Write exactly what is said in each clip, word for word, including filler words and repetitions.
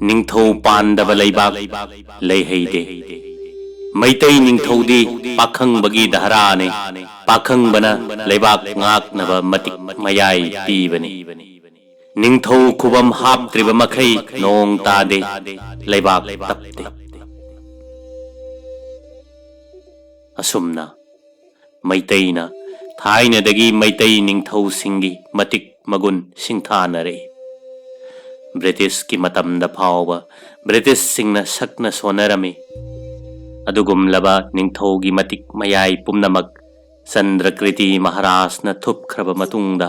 ꯅꯤꯡꯊꯧ ꯄꯥꯟꯗꯕ ꯂꯩꯕꯥꯛ ꯂꯩꯍꯩꯗꯦ꯫ ꯃꯩꯇꯩ ꯅꯤꯡꯊꯧꯗꯤ ꯄꯥꯈꯪꯕꯒꯤ ꯙꯔꯥꯅꯤ꯫ ꯄꯥꯈꯪꯕꯅ ꯂꯩꯕꯥꯛ ꯉꯥꯛꯅꯕ ꯃꯇꯤꯛ ꯃꯌꯥꯏ ꯄꯤꯕꯅꯤ꯫ ꯅꯤꯡꯊꯧ ꯈꯨꯕꯝ ꯍꯥꯞꯇ꯭ꯔꯤꯕ ꯃꯈꯩ ꯅꯣꯡ ꯇꯥꯗꯦ, ꯂꯩꯕꯥꯛ ꯇꯞꯇꯦ꯫ ꯑꯁꯨꯝꯅ ꯃꯩꯇꯩꯅ ꯊꯥꯏꯅꯗꯒꯤ ꯃꯩꯇꯩ ꯅꯤꯡꯊꯧꯁꯤꯡꯒꯤ ꯃꯇꯤꯛ ꯃꯒꯨꯟ ꯁꯤꯡꯊꯥꯅꯔꯛꯏ꯫ ꯕ꯭ꯔꯤꯇꯤꯁꯀꯤ ꯃꯇꯝꯗ ꯐꯥꯎꯕ ꯕ꯭ꯔꯤꯇꯤꯁꯁꯤꯡꯅ ꯁꯛꯅ ꯁꯣꯟꯅꯔꯝꯃꯤ꯫ ꯑꯗꯨꯒꯨꯝꯂꯕ ꯅꯤꯡꯊꯧꯒꯤ ꯃꯇꯤꯛ ꯃꯌꯥꯏ ꯄꯨꯝꯅꯃꯛ ꯆꯟꯗ꯭ꯔꯀ꯭ꯔꯤꯇꯤ ꯃꯍꯥꯔꯥꯖꯅ ꯊꯨꯞꯈ꯭ꯔꯕ ꯃꯇꯨꯡꯗ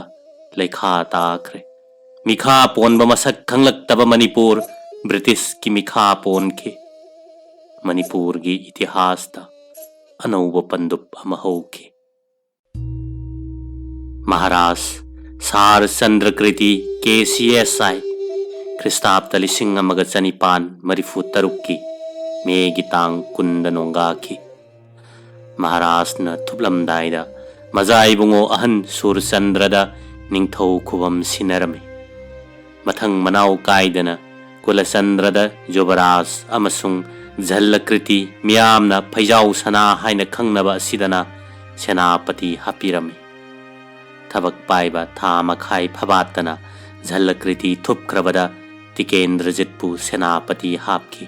ꯂꯩꯈꯥ ꯇꯥꯈ꯭ꯔꯦ꯫ ꯃꯤꯈꯥ ꯄꯣꯟꯕ ꯃꯁꯛ ꯈꯪꯂꯛꯇꯕ ꯃꯅꯤꯄꯨꯔ ꯕ꯭ꯔꯤꯇꯤꯁꯀꯤ ꯃꯤꯈꯥ ꯄꯣꯟꯈꯤ꯫ ꯃꯅꯤꯄꯨꯔꯒꯤ ꯏꯇꯤꯍꯥꯁꯇ ꯑꯅꯧꯕ ꯄꯟꯗꯨꯞ ꯑꯃ ꯍꯧꯈꯤ꯫ ꯃꯍꯥꯔꯥꯖ ꯁꯥꯔ ꯆꯟꯗ꯭ꯔꯀ꯭ꯔꯤꯇꯤ ꯀꯦ ꯁꯤ ꯑꯦꯁ ꯑꯥꯏ ꯈ꯭ꯔꯤꯁꯇꯥꯕꯇ ꯂꯤꯁꯤꯡ ꯑꯃꯒ ꯆꯅꯤꯄꯥꯟ ꯃꯔꯤꯐꯨ ꯇꯔꯨꯛꯀꯤ ꯃꯦꯒꯤ ꯇꯥꯡ ꯀꯨꯟꯗ ꯅꯣꯡꯒꯥꯈꯤ꯫ ꯃꯍꯥꯔꯥꯖꯅ ꯊꯨꯞꯂꯝꯗꯥꯏꯗ ꯃꯖꯥ ꯏꯕꯨꯡꯉꯣ ꯑꯍꯟ ꯁꯨꯔꯆꯟꯗ꯭ꯔꯗ ꯅꯤꯡꯊꯧ ꯈꯨꯕꯝ ꯁꯤꯟꯅꯔꯝꯃꯤ꯫ ꯃꯊꯪ ꯃꯅꯥꯎ ꯀꯥꯏꯗꯅ ꯀꯨꯂꯆꯟꯗ꯭ꯔꯗ ꯖꯨꯕꯔꯥꯖ ꯑꯃꯁꯨꯡ ꯖꯜꯂꯀ꯭ꯔꯤꯇꯤ, ꯃꯤꯌꯥꯝꯅ ꯐꯩꯖꯥꯎ ꯁꯅꯥ ꯍꯥꯏꯅ ꯈꯪꯅꯕ ꯑꯁꯤꯗꯅ ꯁꯦꯅꯥꯄꯇꯤ ꯍꯥꯞꯄꯤꯔꯝꯃꯤ꯫ ꯊꯕꯛ ꯄꯥꯏꯕ ꯊꯥ ꯃꯈꯥꯏ ꯐꯕꯥꯠꯇꯅ ꯖꯜꯂꯀ꯭ꯔꯤꯇꯤ ꯊꯨꯞꯈ꯭ꯔꯕꯗ ꯇꯤꯀꯦꯟꯗ꯭ꯔꯖꯤꯠꯄꯨ ꯁꯦꯅꯥꯄꯇꯤ ꯍꯥꯞꯈꯤ꯫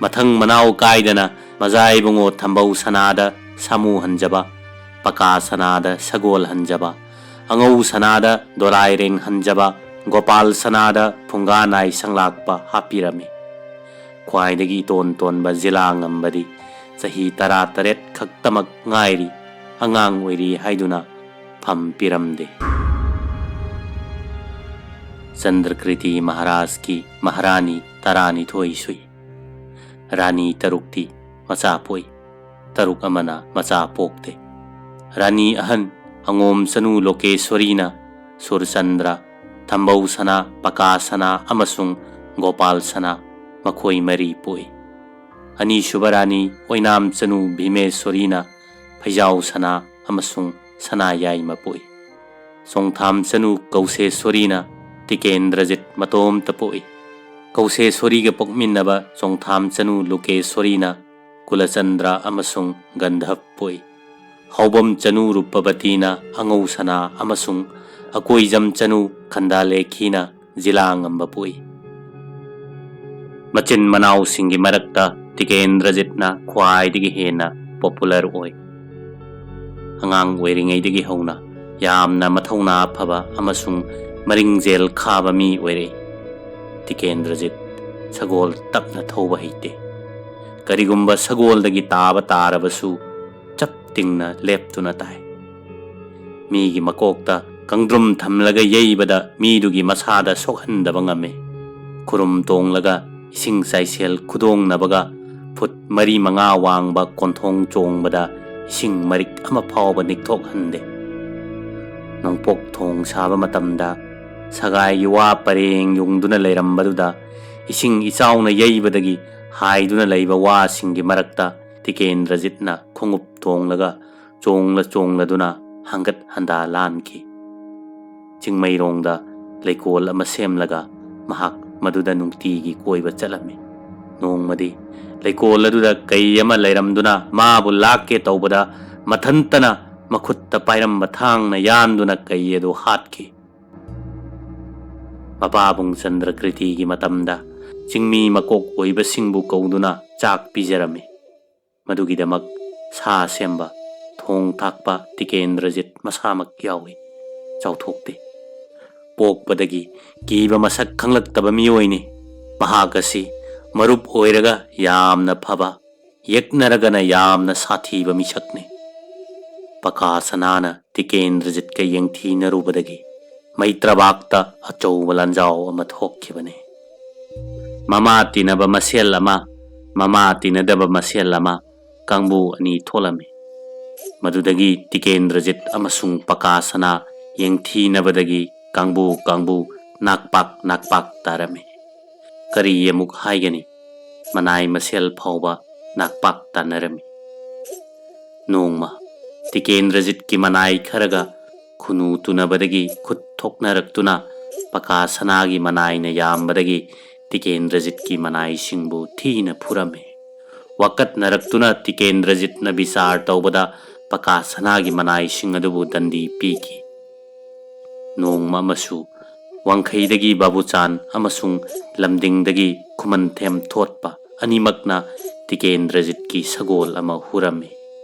ꯃꯊꯪ ꯃꯅꯥꯎ ꯀꯥꯏꯗꯅ ꯃꯖꯥ ꯏꯕꯨꯡꯉꯣ ꯊꯝꯕꯧ ꯁꯅꯥꯗ ꯁꯥꯃꯨ ꯍꯟꯖꯕ, ꯄꯀꯥ ꯁꯅꯥꯗ ꯁꯒꯣꯜ ꯍꯟꯖꯕ, ꯑꯉꯧ ꯁꯅꯥꯗ ꯗꯣꯔꯥꯏꯔꯦꯡ ꯍꯟꯖꯕ, ꯒꯣꯄꯥꯜ ꯁꯅꯥꯗ ꯐꯨꯡꯒꯥ ꯅꯥꯏ ꯁꯪꯂꯥꯛꯄ ꯍꯥꯞꯄꯤꯔꯝꯃꯤ꯫ ꯈ꯭ꯋꯥꯏꯗꯒꯤ ꯏꯇꯣꯟ ꯇꯣꯟꯕ ꯖꯤꯂꯥ ꯉꯝꯕꯗꯤ ꯆꯍꯤ ꯇꯔꯥꯇꯔꯦꯠ ꯈꯛꯇꯃꯛ ꯉꯥꯏꯔꯤ, ꯑꯉꯥꯡ ꯑꯣꯏꯔꯤ ꯍꯥꯏꯗꯨꯅ ꯐꯝ ꯄꯤꯔꯝꯗꯦ꯫ ꯆꯟꯗ꯭ꯔꯀ꯭ꯔꯤꯇꯤ ꯃꯍꯥꯔꯥꯖꯀꯤ ꯃꯍꯥꯔꯥꯅꯤ ꯇꯔꯥꯅꯤꯊꯣꯏ ꯁꯨꯏ꯫ ꯔꯥꯅꯤ ꯇꯔꯨꯛꯇꯤ ꯃꯆꯥ ꯄꯣꯛꯏ, ꯇꯔꯨꯛ ꯑꯃꯅ ꯃꯆꯥ ꯄꯣꯛꯇꯦ꯫ ꯔꯥꯅꯤ ꯑꯍꯟ ꯑꯉꯣꯝ ꯆꯅꯨ ꯂꯣꯀꯦꯁ꯭ꯋꯔꯤꯅ ꯁꯨꯔꯆꯟꯗ꯭ꯔ, ꯊꯝꯕꯧ ꯁꯅꯥ, ꯄꯀꯥ ꯁꯅꯥ ꯑꯃꯁꯨꯡ ꯒꯣꯄꯥꯜ ꯁꯅꯥ ꯃꯈꯣꯏ ꯃꯔꯤ ꯄꯣꯛꯏ꯫ ꯑꯅꯤꯁꯨꯕ ꯔꯥꯅꯤ ꯑꯣꯏꯅꯥꯝ ꯆꯅꯨ ꯚꯤꯃꯦꯁ꯭ꯋꯔꯤꯅ ꯐꯩꯖꯥꯎ ꯁꯅꯥ ꯑꯃꯁꯨꯡ ꯁꯅꯥ ꯌꯥꯏꯃ ꯄꯣꯛꯏ꯫ ꯆꯣꯡꯊꯥꯝ ꯆꯅꯨ ꯀꯧꯁꯦꯁ꯭ꯋꯔꯤꯅ ꯇꯤꯀꯦꯟꯗ꯭ꯔꯖꯤꯠ ꯃꯇꯣꯝꯇ ꯄꯣꯛꯏ꯫ ꯀꯧꯁꯦꯁꯣꯔꯤꯒ ꯄꯣꯛꯃꯤꯟꯅꯕ ꯆꯣꯡꯊꯥꯝ ꯆꯅꯨ ꯂꯨꯀꯦꯁꯣꯔꯤꯅ ꯀꯨꯂꯆꯟꯗ꯭ꯔ ꯑꯃꯁꯨꯡ ꯒꯟꯙꯕ ꯄꯣꯛꯏ꯫ ꯍꯥꯎꯕꯝ ꯆꯅꯨ ꯔꯨꯄꯕꯇꯤꯅ ꯑꯉꯧ ꯁꯅꯥ ꯑꯃꯁꯨꯡ ꯑꯀꯣꯏꯖꯝ ꯆꯅꯨ ꯈꯟꯗꯥꯂꯦꯈꯤꯅ ꯖꯤꯂꯥ ꯉꯝꯕ ꯄꯣꯛꯏ꯫ ꯃꯆꯤꯟ ꯃꯅꯥꯎꯁꯤꯡꯒꯤ ꯃꯔꯛꯇ ꯇꯤꯀꯦꯟꯗ꯭ꯔꯖꯤꯠꯅ ꯈ꯭ꯋꯥꯏꯗꯒꯤ ꯍꯦꯟꯅ popular ꯑꯣꯏ꯫ ꯑꯉꯥꯡ ꯑꯣꯏꯔꯤꯉꯩꯗꯒꯤ ꯍꯧꯅ ꯌꯥꯝꯅ ꯃꯊꯧꯅꯥ ꯐꯕ ꯑꯃꯁꯨꯡ ꯃꯔꯤꯡꯖꯦꯜ ꯈꯥꯕ ꯃꯤ ꯑꯣꯏꯔꯛꯏ꯫ ꯇꯤꯀꯦꯟꯗ꯭ꯔꯖꯤꯠ ꯁꯒꯣꯜ ꯇꯞꯅ ꯊꯧꯕ ꯍꯩꯇꯦ꯫ ꯀꯔꯤꯒꯨꯝꯕ ꯁꯒꯣꯜꯗꯒꯤ ꯇꯥꯕ ꯇꯥꯔꯕꯁꯨ ꯆꯞ ꯇꯤꯡꯅ ꯂꯦꯞꯇꯨꯅ ꯇꯥꯏ꯫ ꯃꯤꯒꯤ ꯃꯀꯣꯛꯇ ꯀꯪꯗ꯭ꯔꯨꯝ ꯊꯝꯂꯒ ꯌꯩꯕꯗ ꯃꯤꯗꯨꯒꯤ ꯃꯁꯥꯗ ꯁꯣꯛꯍꯟꯗꯕ ꯉꯝꯃꯤ꯫ ꯈꯨꯔꯨꯝ ꯇꯣꯡꯂꯒ ꯏꯁꯤꯡ ꯆꯥꯏꯁꯦꯜ ꯈꯨꯗꯣꯡꯅꯕꯒ ꯐꯨꯠ ꯃꯔꯤ ꯃꯉꯥ ꯋꯥꯡꯕ ꯀꯣꯟꯊꯣꯡ ꯆꯣꯡꯕꯗ ꯏꯁꯤꯡ ꯃꯔꯤꯛ ꯑꯃ ꯐꯥꯎꯕ ꯅꯤꯛꯊꯣꯛꯍꯟꯗꯦ꯫ ꯅꯣꯡꯄꯣꯛ ꯊꯣꯡ ꯁꯥꯕ ꯃꯇꯝꯗ ꯁꯒꯥꯏꯒꯤ ꯋꯥ ꯄꯔꯦꯡ ꯌꯨꯡꯗꯨꯅ ꯂꯩꯔꯝꯕꯗꯨꯗ ꯏꯁꯤꯡ ꯏꯆꯥꯎꯅ ꯌꯩꯕꯗꯒꯤ ꯍꯥꯏꯗꯨꯅ ꯂꯩꯕ ꯋꯥꯁꯤꯡꯒꯤ ꯃꯔꯛꯇ ꯇꯤꯀꯦꯟꯗ꯭ꯔꯖꯤꯠꯅ ꯈꯣꯡꯎꯞ ꯇꯣꯡꯂꯒ ꯆꯣꯡꯂ ꯆꯣꯡꯂꯗꯨꯅ ꯍꯪꯒꯠ ꯍꯟꯗꯥ ꯂꯥꯟꯈꯤ꯫ ꯆꯤꯡꯃꯩꯔꯣꯡꯗ ꯂꯩꯀꯣꯜ ꯑꯃ ꯁꯦꯝꯂꯒ ꯃꯍꯥꯛ ꯃꯗꯨꯗ ꯅꯨꯡꯇꯤꯒꯤ ꯀꯣꯏꯕ ꯆꯠꯂꯝꯃꯤ꯫ ꯅꯣꯡꯃꯗꯤ ꯂꯩꯀꯣꯜ ꯑꯗꯨꯗ ꯀꯩ ꯑꯃ ꯂꯩꯔꯝꯗꯨꯅ ꯃꯥꯕꯨ ꯂꯥꯛꯀꯦ ꯇꯧꯕꯗ ꯃꯊꯟꯇꯅ ꯃꯈꯨꯠꯇ ꯄꯥꯏꯔꯝꯕ ꯊꯥꯡꯅ ꯌꯥꯟꯗꯨꯅ ꯀꯩ ꯑꯗꯨ ꯍꯥꯠꯈꯤ꯫ ꯃꯄꯥꯕꯨꯡ ꯆꯟꯗ꯭ꯔꯀ꯭ꯔꯤꯇꯤꯒꯤ ꯃꯇꯝꯗ ꯆꯤꯡꯃꯤ ꯃꯀꯣꯛ ꯑꯣꯏꯕꯁꯤꯡꯕꯨ ꯀꯧꯗꯨꯅ ꯆꯥꯛ ꯄꯤꯖꯔꯝꯃꯤ꯫ ꯃꯗꯨꯒꯤꯗꯃꯛ ꯁꯥ ꯁꯦꯝꯕ, ꯊꯣꯡ ꯊꯥꯛꯄ ꯇꯤꯀꯦꯟꯗ꯭ꯔꯖꯤꯠ ꯃꯁꯥꯃꯛ ꯌꯥꯎꯏ꯫ ꯆꯥꯎꯊꯣꯛꯇꯦ꯫ ꯄꯣꯛꯄꯗꯒꯤ ꯀꯤꯕ ꯃꯁꯛ ꯈꯪꯂꯛꯇꯕ ꯃꯤꯑꯣꯏꯅꯤ꯫ ꯃꯍꯥꯛ ꯑꯁꯤ ꯃꯔꯨꯞ ꯑꯣꯏꯔꯒ ꯌꯥꯝꯅ ꯐꯕ, ꯌꯦꯛꯅꯔꯒꯅ ꯌꯥꯝꯅ ꯁꯥꯊꯤꯕ ꯃꯤꯁꯛꯅꯤ꯫ ꯄꯀꯥ ꯁꯅꯥꯅ ꯇꯤꯀꯦꯟꯗ꯭ꯔꯖꯤꯠꯀ ꯌꯦꯡꯊꯤꯅꯔꯨꯕꯗꯒꯤ ꯃꯩꯇ꯭ꯔꯕꯥꯛꯇ ꯑꯆꯧꯕ ꯂꯥꯟꯖꯥꯎ ꯑꯃ ꯊꯣꯛꯈꯤꯕꯅꯤ꯫ ꯃꯃꯥ ꯇꯤꯟꯅꯕ ꯃꯁꯦꯜ ꯑꯃ, ꯃꯃꯥ ꯇꯤꯟꯅꯗꯕ ꯃꯁꯦꯜ ꯑꯃ, ꯀꯥꯡꯕꯨ ꯑꯅꯤ ꯊꯣꯛꯂꯝꯃꯤ꯫ ꯃꯗꯨꯗꯒꯤ ꯇꯤꯀꯦꯟꯗ꯭ꯔꯖꯤꯠ ꯑꯃꯁꯨꯡ ꯄꯀꯥ ꯁꯅꯥ ꯌꯦꯡꯊꯤꯅꯕꯗꯒꯤ ꯀꯥꯡꯕꯨ ꯀꯥꯡꯕꯨ, ꯅꯥꯛꯄꯥꯛ ꯅꯥꯛꯄꯥꯛ ꯇꯥꯔꯝꯃꯤ꯫ ꯀꯔꯤ ꯑꯃꯨꯛ ꯍꯥꯏꯒꯅꯤ? ꯃꯅꯥꯏ ꯃꯁꯦꯜ ꯐꯥꯎꯕ ꯅꯥꯛꯄꯥꯛ ꯇꯥꯟꯅꯔꯝꯃꯤ꯫ ꯅꯣꯡꯃ ꯇꯤꯀꯦꯟꯗ꯭ꯔꯖꯤꯠꯀꯤ ꯃꯅꯥꯏ ꯈꯔꯒ ꯈꯨꯅꯨ ꯇꯨꯅꯕꯗꯒꯤ ꯈꯨꯠ ꯊꯣꯛꯅꯔꯛꯇꯨꯅ ꯄꯀꯥ ꯁꯅꯥꯒꯤ ꯃꯅꯥꯏꯅ ꯌꯥꯝꯕꯗꯒꯤ ꯇꯤꯀꯦꯟꯗ꯭ꯔꯖꯤꯠꯀꯤ ꯃꯅꯥꯏꯁꯤꯡꯕꯨ ꯊꯤꯅ ꯐꯨꯔꯝꯃꯤ꯫ ꯋꯥꯀꯠꯅꯔꯛꯇꯨꯅ ꯇꯤꯀꯦꯟꯗ꯭ꯔꯖꯤꯠꯅ ꯕꯤꯆꯥꯔ ꯇꯧꯕꯗ ꯄꯀꯥ ꯁꯅꯥꯒꯤ ꯃꯅꯥꯏꯁꯤꯡ ꯑꯗꯨꯕꯨ ꯗꯟꯗꯤ ꯄꯤꯈꯤ꯫ ꯅꯣꯡꯃ ꯑꯃꯁꯨ ꯋꯥꯡꯈꯩꯗꯒꯤ ꯕꯥꯕꯨꯆꯥꯟ ꯑꯃꯁꯨꯡ ꯂꯝꯗꯤꯡꯗꯒꯤ ꯈꯨꯃꯟꯊꯦꯝ ꯊꯣꯠꯄ ꯑꯅꯤꯃꯛꯅ ꯇꯤꯀꯦꯟꯗ꯭ꯔꯖꯤꯠꯀꯤ ꯁꯒꯣꯜ ꯑꯃ ꯍꯨꯔꯝꯃꯤ꯫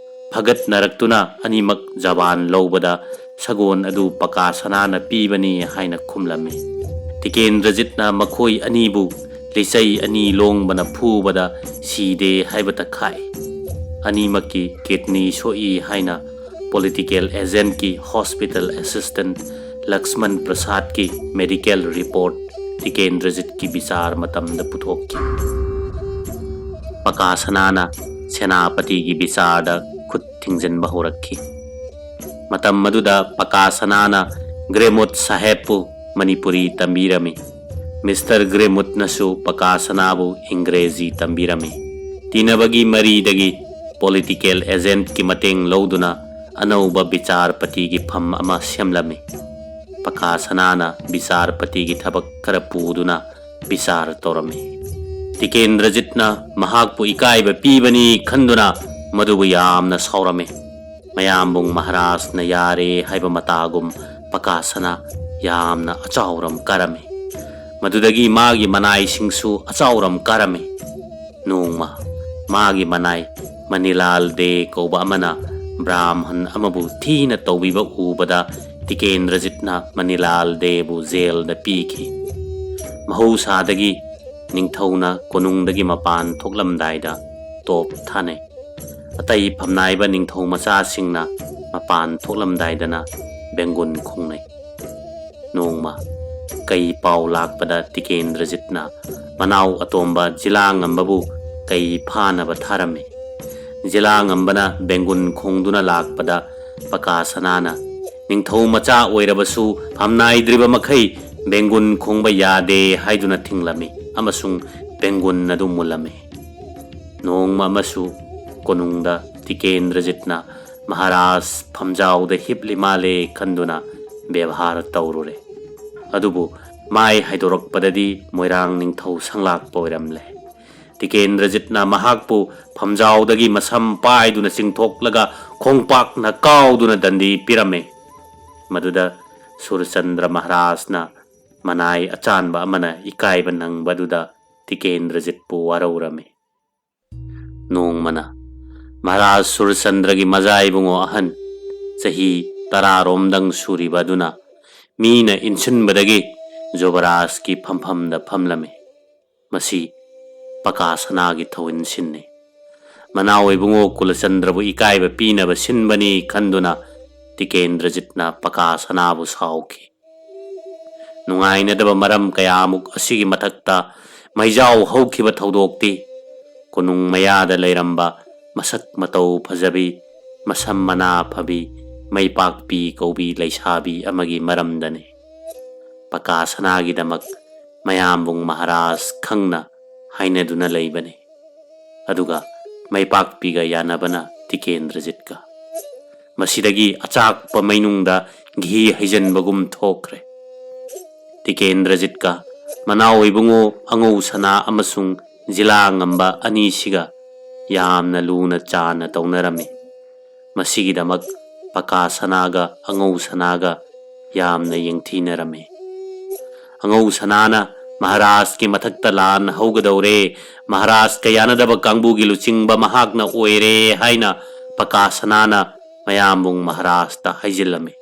ꯐꯒꯠꯅꯔꯛꯇꯨꯅ ꯑꯅꯤꯃꯛ ꯖꯕꯥꯟ ꯂꯧꯕꯗ ꯁꯒꯣꯜ ꯑꯗꯨ ꯄꯀꯥ ꯁꯅꯥꯅ ꯄꯤꯕꯅꯤ ꯍꯥꯏꯅ ꯈꯨꯝꯂꯝꯃꯤ꯫ ꯇꯤꯀꯦꯟꯗ꯭ꯔꯖꯤꯠꯅ ꯃꯈꯣꯏ ꯑꯅꯤꯕꯨ ꯂꯤꯆꯩ ꯑꯅꯤ ꯂꯣꯡꯕꯅ ꯐꯨꯕꯗ ꯁꯤꯗꯦ ꯍꯥꯏꯕꯇ ꯈꯥꯛꯏ꯫ ꯑꯅꯤꯃꯛꯀꯤ ꯀꯤꯗꯅꯤ ꯁꯣꯛꯏ ꯍꯥꯏꯅ ꯄꯣꯂꯤꯇꯤꯀꯦꯜ ꯑꯦꯖꯦꯟꯠꯀꯤ ꯍꯣꯁꯄꯤꯇꯥꯜ ꯑꯦꯁꯤꯁꯇꯦꯟꯠ ꯂꯛꯁꯃꯟ ꯄ꯭ꯔꯁꯥꯗꯀꯤ ꯃꯦꯗꯤꯀꯦꯜ ꯔꯤꯄꯣꯔꯠ ꯇꯤꯀꯦꯟꯗ꯭ꯔꯖꯤꯠꯀꯤ ꯕꯤꯆꯥꯔ ꯃꯇꯝꯗ ꯄꯨꯊꯣꯛꯈꯤ꯫ ꯄꯀꯥ ꯁꯅꯥꯅ ꯁꯦꯅꯥꯄꯇꯤꯒꯤ ꯕꯤꯆꯥꯔꯗ ꯈꯨꯠ ꯊꯤꯡꯖꯤꯟꯕ ꯍꯧꯔꯛꯈꯤ꯫ ꯃꯇꯝ ꯑꯗꯨꯗ ꯄꯀꯥ ꯁꯅꯥꯅ ꯒ꯭ꯔꯦꯃꯨꯠ ꯁꯥꯍꯦꯕꯄꯨ ꯃꯅꯤꯄꯨꯔꯤ ꯇꯝꯕꯤꯔꯝꯃꯤ꯫ ꯃꯤꯁꯇꯔ ꯒ꯭ꯔꯦꯃꯨꯠꯅꯁꯨ ꯄꯀꯥ ꯁꯅꯥꯕꯨ ꯏꯪꯒ꯭ꯔꯦꯖꯤ ꯇꯝꯕꯤꯔꯝꯃꯤ꯫ ꯇꯤꯟꯅꯕꯒꯤ ꯃꯔꯤꯗꯒꯤ ꯄꯣꯂꯤꯇꯤꯀꯦꯜ ꯑꯦꯖꯦꯟꯠꯀꯤ ꯃꯇꯦꯡ ꯂꯧꯗꯨꯅ ꯑꯅꯧꯕ ꯕꯤꯆꯥꯔꯄꯇꯤꯒꯤ ꯐꯝ ꯑꯃ ꯁꯦꯝꯂꯝꯃꯤ꯫ ꯄꯀꯥ ꯁꯅꯥꯅ ꯕꯤꯆꯥꯔꯄꯇꯤꯒꯤ ꯊꯕꯛ ꯈꯔ ꯄꯨꯗꯨꯅ ꯕꯤꯆꯥꯔ ꯇꯧꯔꯝꯃꯤ꯫ ꯇꯤꯀꯦꯟꯗ꯭ꯔꯖꯤꯠꯅ ꯃꯍꯥꯛꯄꯨ ꯏꯀꯥꯏꯕ ꯄꯤꯕꯅꯤ ꯈꯟꯗꯨꯅ ꯃꯗꯨꯕꯨ ꯌꯥꯝꯅ ꯁꯥꯎꯔꯝꯃꯤ꯫ ꯃꯌꯥꯝꯕꯨꯡ ꯃꯍꯥꯔꯥꯖꯅ ꯌꯥꯔꯦ ꯍꯥꯏꯕ ꯃꯇꯥꯒꯨꯝ ꯄꯀꯥ ꯁꯅꯥ ꯌꯥꯝꯅ ꯑꯆꯥꯎꯔꯝ ꯀꯥꯔꯝꯃꯤ꯫ ꯃꯗꯨꯗꯒꯤ ꯃꯥꯒꯤ ꯃꯅꯥꯏꯁꯤꯡꯁꯨ ꯑꯆꯥꯎꯔꯝ ꯀꯥꯔꯝꯃꯤ꯫ ꯅꯣꯡꯃ ꯃꯥꯒꯤ ꯃꯅꯥꯏ ꯃꯅꯤꯂꯥꯜ ꯗꯦ ꯀꯧꯕ ꯑꯃꯅ ꯕ꯭ꯔꯥꯍꯃꯟ ꯑꯃꯕꯨ ꯊꯤꯅ ꯇꯧꯕꯤꯕ ꯎꯕꯗ ꯇꯤꯀꯦꯟꯗ꯭ꯔꯖꯤꯠꯅ ꯃꯅꯤꯂꯥꯜ ꯗꯦꯕꯨ ꯖꯦꯜꯗ ꯄꯤꯈꯤ꯫ ꯃꯍꯧꯁꯥꯗꯒꯤ ꯅꯤꯡꯊꯧꯅ ꯀꯣꯅꯨꯡꯗꯒꯤ ꯃꯄꯥꯟ ꯊꯣꯛꯂꯝꯗꯥꯏꯗ ꯇꯣꯞ ꯊꯥꯅꯩ꯫ ꯑꯇꯩ ꯐꯝꯅꯥꯏꯕ ꯅꯤꯡꯊꯧ ꯃꯆꯥꯁꯤꯡꯅ ꯃꯄꯥꯟ ꯊꯣꯛꯂꯝꯗꯥꯏꯗꯅ ꯕꯦꯡꯒꯨꯟ ꯈꯣꯡꯅꯩ꯫ ꯅꯣꯡꯃ ꯀꯩ ꯄꯥꯎ ꯂꯥꯛꯄꯗ ꯇꯤꯀꯦꯟꯗ꯭ꯔꯖꯤꯠꯅ ꯃꯅꯥꯎ ꯑꯇꯣꯝꯕ ꯖꯤꯂꯥꯉꯝꯕꯕꯨ ꯀꯩ ꯐꯥꯅꯕ ꯊꯥꯔꯝꯃꯤ꯫ ꯖꯤꯂꯥꯉꯝꯕꯅ ꯕꯦꯡꯒꯨꯟ ꯈꯣꯡꯗꯨꯅ ꯂꯥꯛꯄꯗ ꯄꯀꯥ ꯁꯅꯥꯅ ꯅꯤꯡꯊꯧ ꯃꯆꯥ ꯑꯣꯏꯔꯕꯁꯨ ꯐꯝꯅꯥꯏꯗ꯭ꯔꯤꯕ ꯃꯈꯩ ꯕꯦꯡꯒꯨꯟ ꯈꯣꯡꯕ ꯌꯥꯗꯦ ꯍꯥꯏꯗꯨꯅ ꯊꯤꯡꯂꯝꯃꯤ ꯑꯃꯁꯨꯡ ꯕꯦꯡꯒꯨꯟ ꯑꯗꯨ ꯃꯨꯜꯂꯝꯃꯤ꯫ ꯅꯣꯡꯃ ꯑꯃꯁꯨ ꯀꯣꯅꯨꯡꯗ ꯇꯤꯀꯦꯟꯗ꯭ꯔꯖꯤꯠꯅ ꯃꯍꯥꯔꯥꯖ ꯐꯝꯖꯥꯎꯗ ꯍꯤꯞꯂꯤ ꯃꯥꯜꯂꯦ ꯈꯟꯗꯨꯅ ꯕꯦꯕꯥꯔ ꯇꯧꯔꯨꯔꯦ꯫ ꯑꯗꯨꯕꯨ ꯃꯥꯏ ꯍꯥꯏꯗꯣꯔꯛꯄꯗꯗꯤ ꯃꯣꯏꯔꯥꯡ ꯅꯤꯡꯊꯧ ꯁꯪꯂꯥꯛꯄ ꯑꯣꯏꯔꯝꯂꯦ꯫ ꯇꯤꯀꯦꯟꯗ꯭ꯔꯖꯤꯠꯅ ꯃꯍꯥꯛꯄꯨ ꯐꯝꯖꯥꯎꯗꯒꯤ ꯃꯁꯝ ꯄꯥꯏꯗꯨꯅ ꯆꯤꯡꯊꯣꯛꯂꯒ ꯈꯣꯡꯄꯥꯛꯅ ꯀꯥꯎꯗꯨꯅ ꯗꯟꯗꯤ ꯄꯤꯔꯝꯃꯦ꯫ ꯃꯗꯨꯗ ꯁꯨꯔꯆꯟꯗ꯭ꯔ ꯃꯍꯥꯔꯥꯖꯅ ꯃꯅꯥꯏ ꯑꯆꯥꯟꯕ ꯑꯃꯅ ꯏꯀꯥꯏꯕ ꯅꯪꯕꯗꯨꯗ ꯇꯤꯀꯦꯟꯗ꯭ꯔꯖꯤꯠꯄꯨ ꯋꯥꯔꯧꯔꯝꯃꯤ꯫ ꯅꯣꯡꯃꯅ ꯃꯍꯥꯔꯥꯖ ꯁꯨꯔꯆꯟꯗ꯭ꯔꯒꯤ ꯃꯖꯥ ꯏꯕꯨꯡꯉꯣ ꯑꯍꯟ, ꯆꯍꯤ ꯇꯔꯥꯔꯣꯝꯗꯪ ꯁꯨꯔꯤꯕ ꯑꯗꯨꯅ ꯃꯤꯅ ꯏꯟꯁꯤꯟꯕꯗꯒꯤ ꯖꯣꯕꯔꯥꯖꯀꯤ ꯐꯝꯐꯝꯗ ꯐꯝꯂꯝꯃꯤ꯫ ꯃꯁꯤ ꯄꯀꯥ ꯁꯅꯥꯒꯤ ꯊꯧꯏꯟ ꯁꯤꯟꯅꯤ꯫ ꯃꯅꯥꯎ ꯏꯕꯨꯡꯉꯣ ꯀꯨꯂꯆꯟꯗ꯭ꯔꯕꯨ ꯏꯀꯥꯏꯕ ꯄꯤꯅꯕ ꯁꯤꯟꯕꯅꯤ ꯈꯟꯗꯨꯅ ꯇꯤꯀꯦꯟꯗ꯭ꯔꯖꯤꯠꯅ ꯄꯀꯥ ꯁꯅꯥꯕꯨ ꯁꯥꯎꯈꯤ꯫ ꯅꯨꯡꯉꯥꯏꯅꯗꯕ ꯃꯔꯝ ꯀꯌꯥꯃꯨꯛ ꯑꯁꯤꯒꯤ ꯃꯊꯛꯇ ꯃꯩꯖꯥꯎ ꯍꯧꯈꯤꯕ ꯊꯧꯗꯣꯛꯇꯤ ꯀꯣꯅꯨꯡ ꯃꯌꯥꯗ ꯂꯩꯔꯝꯕ ꯃꯁꯛ ꯃꯇꯧ ꯐꯖꯕꯤ, ꯃꯁꯝ ꯃꯅꯥ ꯐꯕꯤ, ꯃꯩꯄꯥꯛꯄꯤ ꯀꯧꯕꯤ ꯂꯩꯁꯥꯕꯤ ꯑꯃꯒꯤ ꯃꯔꯝꯗꯅꯤ꯫ ꯄꯀꯥ ꯁꯅꯥꯒꯤꯗꯃꯛ ꯃꯌꯥꯝꯕꯨꯡ ꯃꯍꯥꯔꯥꯖ ꯈꯪꯅ ꯍꯥꯏꯅꯗꯨꯅ ꯂꯩꯕꯅꯤ꯫ ꯑꯗꯨꯒ ꯃꯩꯄꯥꯛꯄꯤꯒ ꯌꯥꯅꯕꯅ ꯇꯤꯀꯦꯟꯗ꯭ꯔꯖꯤꯠꯀ꯫ ꯃꯁꯤꯗꯒꯤ ꯑꯆꯥꯛꯄ ꯃꯩꯅꯨꯡꯗ ꯘꯤ ꯍꯩꯖꯤꯟꯕꯒꯨꯝ ꯊꯣꯛꯈ꯭ꯔꯦ꯫ ꯇꯤꯀꯦꯟꯗ꯭ꯔꯖꯤꯠꯀ ꯃꯅꯥꯎ ꯏꯕꯨꯡꯉꯣ ꯑꯉꯧ ꯁꯅꯥ ꯑꯃꯁꯨꯡ ꯖꯤꯂꯥ ꯉꯝꯕ ꯑꯅꯤꯁꯤꯒ ꯌꯥꯝꯅ ꯂꯨꯅ ꯆꯥꯟꯅ ꯇꯧꯅꯔꯝꯃꯤ꯫ ꯃꯁꯤꯒꯤꯗꯃꯛ ꯄꯀꯥ ꯁꯅꯥꯒ ꯑꯉꯧ ꯁꯅꯥꯒ ꯌꯥꯝꯅ ꯌꯦꯡꯊꯤꯅꯔꯝꯃꯤ꯫ ꯑꯉꯧ ꯁꯅꯥꯅ ꯃꯍꯥꯔꯥꯖꯀꯤ ꯃꯊꯛꯇ ꯂꯥꯟ ꯍꯧꯒꯗꯧꯔꯦ, ꯃꯍꯥꯔꯥꯖꯀ ꯌꯥꯅꯗꯕ ꯀꯥꯡꯕꯨꯒꯤ ꯂꯨꯆꯤꯡꯕ ꯃꯍꯥꯛꯅ ꯑꯣꯏꯔꯦ ꯍꯥꯏꯅ ꯄꯀꯥ ꯁꯅꯥꯅ ꯃꯌꯥꯝꯕꯨꯡ ꯃꯍꯥꯔꯥꯖꯇ ꯍꯥꯏꯖꯤꯜꯂꯝꯃꯤ꯫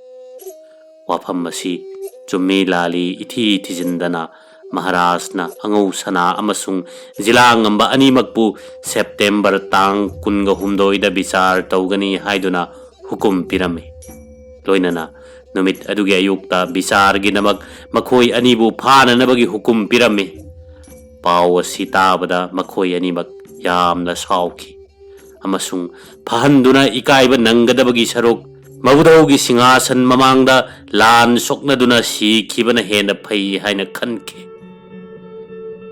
ꯋꯥꯐꯝ ꯑꯁꯤ ꯆꯨꯝꯃꯤ ꯂꯥꯜꯂꯤ ꯏꯊꯤ ꯊꯤꯖꯤꯟꯗꯅ ꯃꯍꯥꯔꯥꯖꯅ ꯑꯉꯧ ꯁꯅꯥ ꯑꯃꯁꯨꯡ ꯖꯤꯂꯥ ꯉꯝꯕ ꯑꯅꯤꯃꯛꯄꯨ ꯁꯦꯞꯇꯦꯝꯕꯔ ꯇꯥꯡ ꯀꯨꯟꯒ ꯍꯨꯝꯗꯣꯏꯗ ꯕꯤꯆꯥꯔ ꯇꯧꯒꯅꯤ ꯍꯥꯏꯗꯨꯅ ꯍꯨꯀꯨꯝ ꯄꯤꯔꯝꯃꯤ꯫ ꯂꯣꯏꯅꯅ ꯅꯨꯃꯤꯠ ꯑꯗꯨꯒꯤ ꯑꯌꯨꯛꯇ ꯕꯤꯆꯥꯔꯒꯤꯗꯃꯛ ꯃꯈꯣꯏ ꯑꯅꯤꯕꯨ ꯐꯥꯅꯅꯕꯒꯤ ꯍꯨꯀꯨꯝ ꯄꯤꯔꯝꯃꯤ꯫ ꯄꯥꯎ ꯑꯁꯤ ꯇꯥꯕꯗ ꯃꯈꯣꯏ ꯑꯅꯤꯃꯛ ꯌꯥꯝꯅ ꯁꯥꯎꯈꯤ ꯑꯃꯁꯨꯡ ꯐꯍꯟꯗꯨꯅ ꯏꯀꯥꯏꯕ ꯅꯪꯒꯗꯕꯒꯤ ꯁꯔꯨꯛ ꯃꯕꯨꯙꯧꯒꯤ ꯁꯤꯡꯍꯥꯁꯟ ꯃꯃꯥꯡꯗ ꯂꯥꯟ ꯁꯣꯛꯅꯗꯨꯅ ꯁꯤꯈꯤꯕꯅ ꯍꯦꯟꯅ ꯐꯩ ꯍꯥꯏꯅ ꯈꯟꯈꯤ꯫